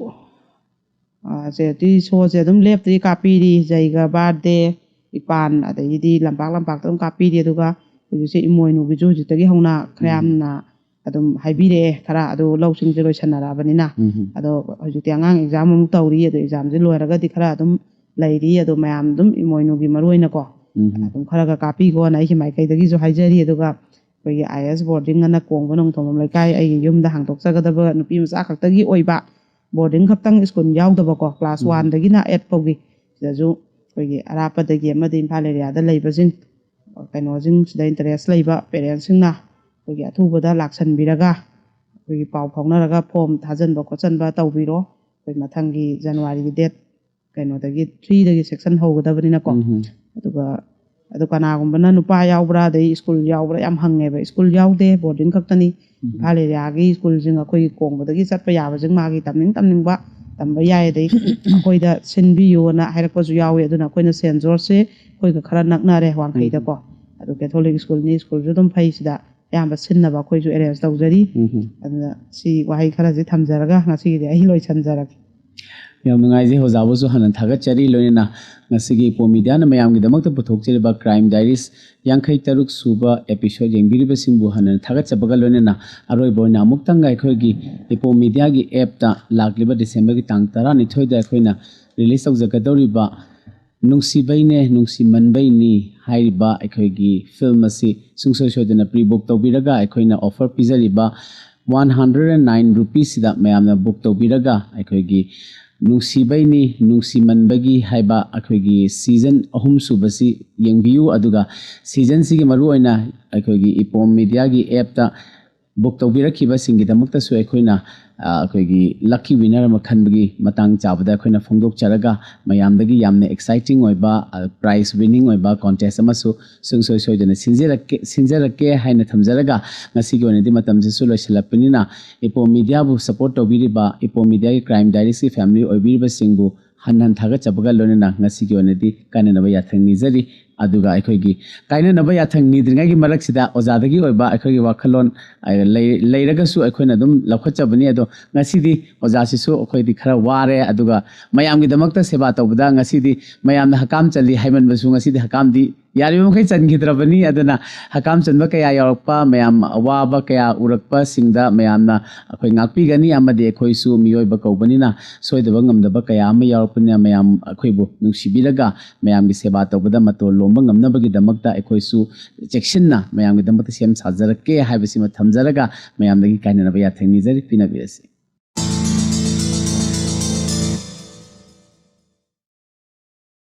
ꯑꯥ, ꯆꯦꯇꯤ ꯁꯣꯁꯦ ꯑꯗꯨꯝ ꯂꯦꯞꯇ꯭ꯔꯤ, ꯀꯥꯞꯄꯤꯔꯤ꯫ ꯖꯩꯒ, ꯕꯥꯔꯗꯦ, ꯏꯄꯥꯟ, ꯑꯗꯒꯤꯗꯤ ꯂꯝꯄꯥꯛ ꯂꯝꯄꯥꯛꯇ ꯑꯗꯨꯝ ꯀꯥꯞꯄꯤꯔꯤ꯫ ꯑꯗꯨꯒ ꯍꯧꯖꯤꯛꯁꯦ ꯏꯃꯣꯏꯅꯨꯒꯤꯁꯨ ꯍꯧꯖꯤꯛꯇꯒꯤ ꯍꯧꯅ ꯈꯔ ꯎꯝ꯫ ꯌꯥꯝꯅ ꯑꯗꯨꯝ ꯍꯥꯏꯕꯤꯔꯛꯑꯦ ꯈꯔ, ꯑꯗꯨ ꯂꯧꯁꯤꯡꯁꯦ ꯂꯣꯏꯁꯟꯅꯔꯛꯑꯕꯅꯤꯅ꯫ ꯎꯝ꯫ ꯑꯗꯣ ꯍꯧꯖꯤꯛꯇꯤ ꯑꯉꯥꯡ ꯑꯦꯛꯖꯥꯝ ꯑꯃꯨꯛ ꯇꯧꯔꯤ, ꯑꯗꯣ ꯑꯦꯛꯖꯥꯝꯁꯦ ꯂꯣꯏꯔꯒꯗꯤ ꯈꯔ ꯑꯗꯨꯝ ꯂꯩꯔꯤ꯫ ꯑꯗꯣ ꯃꯌꯥꯝ ꯑꯗꯨꯝ ꯏꯃꯣꯏꯅꯨꯒꯤ ꯃꯔꯨ ꯑꯣꯏꯅꯀꯣ ꯎꯝ꯫ ꯑꯗꯨꯝ ꯈꯔꯒ ꯀꯥꯞꯄꯤꯈꯣꯅ ꯑꯩꯒꯤ ꯃꯥꯏꯀꯩꯗꯒꯤꯁꯨ ꯍꯥꯏꯖꯔꯤ꯫ ꯑꯗꯨꯒ ꯑꯩꯈꯣꯏꯒꯤ ꯑꯥꯏ ꯑꯦꯁ ꯕꯣꯔꯗꯤꯡ ꯑꯅ ꯀꯣꯡꯕ ꯅꯣꯡꯊꯣꯡꯕꯝ ꯂꯩꯀꯥꯏ, ꯑꯩꯒꯤ ꯌꯨꯝꯗ ꯍꯥꯡꯗꯣꯛꯆꯒꯗꯕ ꯅꯨꯄꯤ ꯃꯆꯥ ꯈꯛꯇꯒꯤ ꯑꯣꯏꯕ ꯕꯣꯔꯗꯤꯡ ꯈꯛꯇꯪ, ꯁ꯭ꯀꯨꯜ ꯌꯥꯎꯗꯕꯀꯣ, ꯀ꯭ꯂꯥꯁ ꯎꯝ꯫ ꯋꯥꯟꯗꯒꯤꯅ ꯑꯦꯠ ꯐꯥꯎꯒꯤ, ꯁꯤꯗꯁꯨ ꯑꯩꯈꯣꯏꯒꯤ ꯑꯔꯥꯞꯄꯗꯒꯤ ꯑꯃꯗꯤ ꯏꯝꯐꯥꯜ ꯑꯦꯔꯤꯌꯥꯗ ꯂꯩꯕꯁꯤꯡ, ꯀꯩꯅꯣꯁꯤꯡ, ꯁꯤꯗ ꯏꯟꯇꯔꯦꯁ ꯂꯩꯕ ꯄꯦꯔꯦꯟꯁꯁꯤꯡꯅ ꯑꯩꯈꯣꯏꯒꯤ ꯑꯊꯨꯕꯗ ꯂꯥꯛꯁꯟꯕꯤꯔꯒ ꯑꯩꯈꯣꯏꯒꯤ ꯄꯥꯎ ꯐꯥꯎꯅꯔꯒ ꯐꯣꯝ ꯊꯥꯖꯟꯕ ꯈꯣꯠꯆꯟꯕ ꯇꯧꯕꯤꯔꯣ꯫ ꯑꯩꯈꯣꯏ ꯃꯊꯪꯒꯤ ꯖꯅꯋꯥꯔꯤꯒꯤ ꯗꯦꯠ ꯀꯩꯅꯣꯗꯒꯤ, ꯊ꯭ꯔꯤꯗꯒꯤ ꯁꯦꯛꯁꯟ ꯍꯧꯒꯗꯕꯅꯤꯅꯀꯣ꯫ ꯎꯝ꯫ ꯑꯗꯨꯒ ꯑꯗꯨ ꯀꯅꯥꯒꯨꯝꯕꯅ ꯅꯨꯄꯥ ꯌꯥꯎꯕ꯭ꯔꯥ, ꯑꯗꯩ ꯁ꯭ꯀꯨꯜ ꯌꯥꯎꯕ꯭ꯔꯥ ꯌꯥꯝ ꯍꯪꯉꯦꯕ꯫ ꯁ꯭ꯀꯨꯜ ꯌꯥꯎꯗꯦ, ꯕꯣꯔꯗꯤꯡ ꯈꯛꯇꯅꯤ꯫ ꯎꯝ꯫ ꯏꯝꯐꯥꯜ ꯑꯦꯔꯤꯌꯥꯒꯤ ꯁ꯭ꯀꯨꯜꯁꯤꯡ ꯑꯩꯈꯣꯏꯒꯤ ꯀꯣꯡꯕꯗꯒꯤ ꯆꯠꯄ ꯌꯥꯕꯁꯤꯡ ꯃꯥꯒꯤ ꯇꯝꯅꯤꯡ ꯇꯝꯅꯤꯡꯕ ꯇꯝꯕ ꯌꯥꯏ꯫ ꯑꯗꯩ ꯑꯩꯈꯣꯏꯗ ꯁꯤꯟꯕꯤꯌꯣꯅ ꯍꯥꯏꯔꯛꯄꯁꯨ ꯌꯥꯎꯋꯤ꯫ ꯑꯗꯨꯅ ꯑꯩꯈꯣꯏꯅ ꯁꯦꯟ ꯖꯣꯔꯖꯁꯦ ꯑꯩꯈꯣꯏꯒ ꯈꯔ ꯅꯛꯅꯔꯦ ꯋꯥꯡꯈꯩꯗꯀꯣ꯫ ꯑꯗꯨ ꯀꯦꯊꯣꯂꯤꯛ ꯁ꯭ꯀꯨꯜꯅꯤ, ꯁ꯭ꯀꯨꯜꯁꯨ ꯑꯗꯨꯝ ꯐꯩ꯫ ꯁꯤꯗ ꯑꯌꯥꯝꯕ ꯁꯤꯟꯅꯕ ꯑꯩꯈꯣꯏꯁꯨ ꯑꯦꯔꯦꯟꯖ ꯇꯧꯖꯔꯤ꯫ ꯎꯝ꯫ ꯑꯗꯨꯅ ꯁꯤ ꯋꯥꯍꯩ ꯈꯔꯁꯤ ꯊꯝꯖꯔꯒ ꯉꯁꯤꯒꯤꯗꯤ ꯑꯩ ꯂꯣꯏꯁꯤꯟꯖꯔꯒꯦ꯫ ꯌꯥꯝ ꯅꯨꯡꯉꯥꯏꯖꯩ ꯑꯣꯖꯥꯕꯨꯁꯨ ꯍꯥꯟꯅ ꯊꯥꯒꯠꯆꯔꯤ꯫ ꯂꯣꯏꯅꯅ ꯉꯁꯤꯒꯤ ꯏꯄꯣꯝ ꯃꯤꯗꯤꯌꯥꯅ ꯃꯌꯥꯝꯒꯤꯗꯃꯛꯇ ꯄꯨꯊꯣꯛꯆꯔꯤꯕ ꯀ꯭ꯔꯥꯏꯝ ꯗꯥꯏꯔꯤꯁ ꯌꯥꯡꯈꯩ ꯇꯔꯨꯛ ꯁꯨꯕ ꯑꯦꯄꯤꯁꯣꯗ ꯌꯦꯡꯕꯤꯔꯤꯕꯁꯤꯡꯕꯨ ꯍꯥꯟꯅ ꯊꯥꯒꯠꯆꯕꯒ ꯂꯣꯏꯅꯅ ꯑꯔꯣꯏꯕ ꯑꯣꯏꯅ ꯑꯃꯨꯛꯇꯪꯒ ꯑꯩꯈꯣꯏꯒꯤ ꯏꯄꯣꯝ ꯃꯤꯗꯤꯌꯥꯒꯤ ꯑꯦꯞꯇ ꯂꯥꯛꯂꯤꯕ ꯗꯤꯁꯦꯝꯕꯔꯒꯤ ꯇꯥꯡ ꯇꯔꯥꯅꯤꯊꯣꯏꯗ ꯑꯩꯈꯣꯏꯅ ꯔꯤꯂꯤꯁ ꯇꯧꯖꯒꯗꯧꯔꯤꯕ ꯅꯨꯡꯁꯤꯕꯩꯅꯦ ꯅꯨꯡꯁꯤꯃꯟꯕꯩꯅꯤ ꯍꯥꯏꯔꯤꯕ ꯑꯩꯈꯣꯏꯒꯤ ꯐꯤꯂꯝ ꯑꯁꯤ ꯁꯨꯡꯁꯣꯏ ꯁꯣꯏꯗꯅ ꯄ꯭ꯔꯤ ꯕꯨꯛ ꯇꯧꯕꯤꯔꯒ ꯑꯩꯈꯣꯏꯅ ꯑꯣꯐꯔ ꯄꯤꯖꯔꯤꯕ one hundred and nine rupeesꯁꯤꯗ ꯃꯌꯥꯝꯅ ꯕꯨꯛ ꯇꯧꯕꯤꯔꯒ ꯑꯩꯈꯣꯏꯒꯤ ꯅꯨꯡꯁꯤꯕꯩꯅꯤ ꯅꯨꯡꯁꯤꯃꯟꯕꯒꯤ ꯍꯥꯏꯕ ꯑꯩꯈꯣꯏꯒꯤ ꯁꯤꯖꯟ ꯑꯍꯨꯝ ꯁꯨꯕꯁꯤ ꯌꯦꯡꯕꯤꯌꯨ꯫ ꯑꯗꯨꯒ ꯁꯤꯖꯟꯁꯤꯒꯤ ꯃꯔꯨꯑꯣꯏꯅ ꯑꯩꯈꯣꯏꯒꯤ ꯏꯄꯣꯝ ꯃꯤꯗꯤꯌꯥꯒꯤ ꯑꯦꯞꯇ ꯕꯨꯛ ꯇꯧꯕꯤꯔꯛꯈꯤꯕꯁꯤꯡꯒꯤꯗꯃꯛꯇꯁꯨ ꯑꯩꯈꯣꯏꯅ ꯑ, ꯑꯩꯈꯣꯏꯒꯤ ꯂꯛꯀꯤ ꯋꯤꯅꯔ ꯑꯃ ꯈꯟꯕꯒꯤ ꯃꯇꯥꯡ ꯆꯥꯕꯗ ꯑꯩꯈꯣꯏꯅ ꯐꯣꯡꯗꯣꯛꯆꯔꯒ, ꯃꯌꯥꯝꯗꯒꯤ ꯌꯥꯝꯅ ꯑꯦꯛꯁꯥꯏꯇꯤꯡ ꯑꯣꯏꯕ, ꯄ꯭ꯔꯥꯏꯖ ꯋꯤꯅꯤꯡ ꯑꯣꯏꯕ ꯀꯣꯟꯇꯦꯁ ꯑꯃꯁꯨ ꯁꯨꯡꯁꯣꯏ ꯁꯣꯏꯗꯅ ꯁꯤꯟꯖꯔꯛꯀꯦ ꯁꯤꯟꯖꯔꯛꯀꯦ ꯍꯥꯏꯅ ꯊꯝꯖꯔꯒ, ꯉꯁꯤꯒꯤ ꯑꯣꯏꯅꯗꯤ ꯃꯇꯝꯁꯤꯁꯨ ꯂꯣꯏꯁꯤꯜꯂꯛꯄꯅꯤꯅ, ꯏꯄꯣꯝ ꯃꯤꯗꯤꯌꯥꯕꯨ ꯁꯄꯣꯔꯠ ꯇꯧꯕꯤꯔꯤꯕ ꯏꯄꯣꯝ ꯃꯤꯗꯤꯌꯥꯒꯤ ꯀ꯭ꯔꯥꯏꯝ ꯗꯥꯏꯔꯤꯁꯀꯤ ꯐꯦꯃꯤꯂꯤ ꯑꯣꯏꯕꯤꯔꯤꯕꯁꯤꯡꯕꯨ ꯍꯟꯅ ꯍꯟꯅ ꯊꯥꯒꯠꯆꯕꯒ ꯂꯣꯏꯅꯅ ꯉꯁꯤꯒꯤ ꯑꯣꯏꯅꯗꯤ ꯀꯥꯏꯅꯅꯕ ꯌꯥꯊꯪ ꯅꯤꯖꯔꯤ꯫ ꯑꯗꯨꯒ ꯑꯩꯈꯣꯏꯒꯤ ꯀꯥꯏꯅꯅꯕ ꯌꯥꯊꯪ ꯅꯤꯗ꯭ꯔꯤꯉꯩꯒꯤ ꯃꯔꯛꯁꯤꯗ ꯑꯣꯖꯥꯗꯒꯤ ꯑꯣꯏꯕ ꯑꯩꯈꯣꯏꯒꯤ ꯋꯥꯈꯜꯂꯣꯟ, ꯑ, ꯂꯩ-, ꯂꯩꯔꯒꯁꯨ ꯑꯩꯈꯣꯏꯅ ꯑꯗꯨꯝ ꯂꯧꯈꯠꯆꯕꯅꯤ꯫ ꯑꯗꯣ ꯉꯁꯤꯗꯤ ꯑꯣꯖꯥꯁꯤꯁꯨ ꯑꯩꯈꯣꯏꯗꯤ ꯈꯔ ꯋꯥꯔꯦ, ꯑꯗꯨꯒ ꯃꯌꯥꯝꯒꯤꯗꯃꯛꯇ ꯁꯦꯕꯥ ꯇꯧꯕꯗ ꯉꯁꯤꯗꯤ ꯃꯌꯥꯝꯅ ꯍꯀꯥꯝ ꯆꯜꯂꯤ ꯍꯥꯏꯃꯟꯕꯁꯨ ꯉꯁꯤꯗꯤ ꯍꯀꯥꯝꯗꯤ ꯌꯥꯔꯤꯕ ꯃꯈꯩ ꯆꯟꯈꯤꯗ꯭ꯔꯕꯅꯤ꯫ ꯑꯗꯨꯅ ꯍꯀꯥꯝ ꯆꯟꯕ ꯀꯌꯥ ꯌꯥꯎꯔꯛꯄ, ꯃꯌꯥꯝ ꯑꯋꯥꯕ ꯀꯌꯥ ꯎꯔꯛꯄꯁꯤꯡꯗ ꯃꯌꯥꯝꯅ ꯑꯩꯈꯣꯏ ꯉꯥꯛꯄꯤꯒꯅꯤ, ꯑꯃꯗꯤ ꯑꯩꯈꯣꯏꯁꯨ ꯃꯤꯑꯣꯏꯕ ꯀꯧꯕꯅꯤꯅ ꯁꯣꯏꯗꯕ ꯉꯝꯗꯕ ꯀꯌꯥ ꯑꯃ ꯌꯥꯎꯔꯛꯄꯅꯤꯅ, ꯃꯌꯥꯝ ꯑꯩꯈꯣꯏꯕꯨ ꯅꯨꯡꯁꯤꯕꯤꯔꯒ ꯃꯌꯥꯝꯒꯤ ꯁꯦꯕꯥ ꯇꯧꯕꯗ ꯃꯇꯣꯟ ꯂꯣꯝꯕ ꯉꯝꯅꯕꯒꯤꯗꯃꯛꯇ ꯑꯩꯈꯣꯏꯁꯨ ꯆꯦꯛꯁꯤꯟꯅ ꯃꯌꯥꯝꯒꯤꯗꯃꯛꯇ ꯁꯦꯝ ꯁꯥꯖꯔꯛꯀꯦ ꯍꯥꯏꯕꯁꯤꯃ ꯊꯝꯖꯔꯒ, ꯃꯌꯥꯝꯗꯒꯤ ꯀꯥꯏꯅꯅꯕ ꯌꯥꯊꯪ ꯅꯤꯖꯔꯤ꯫ ꯄꯤꯅꯕꯤꯔꯁꯤ꯫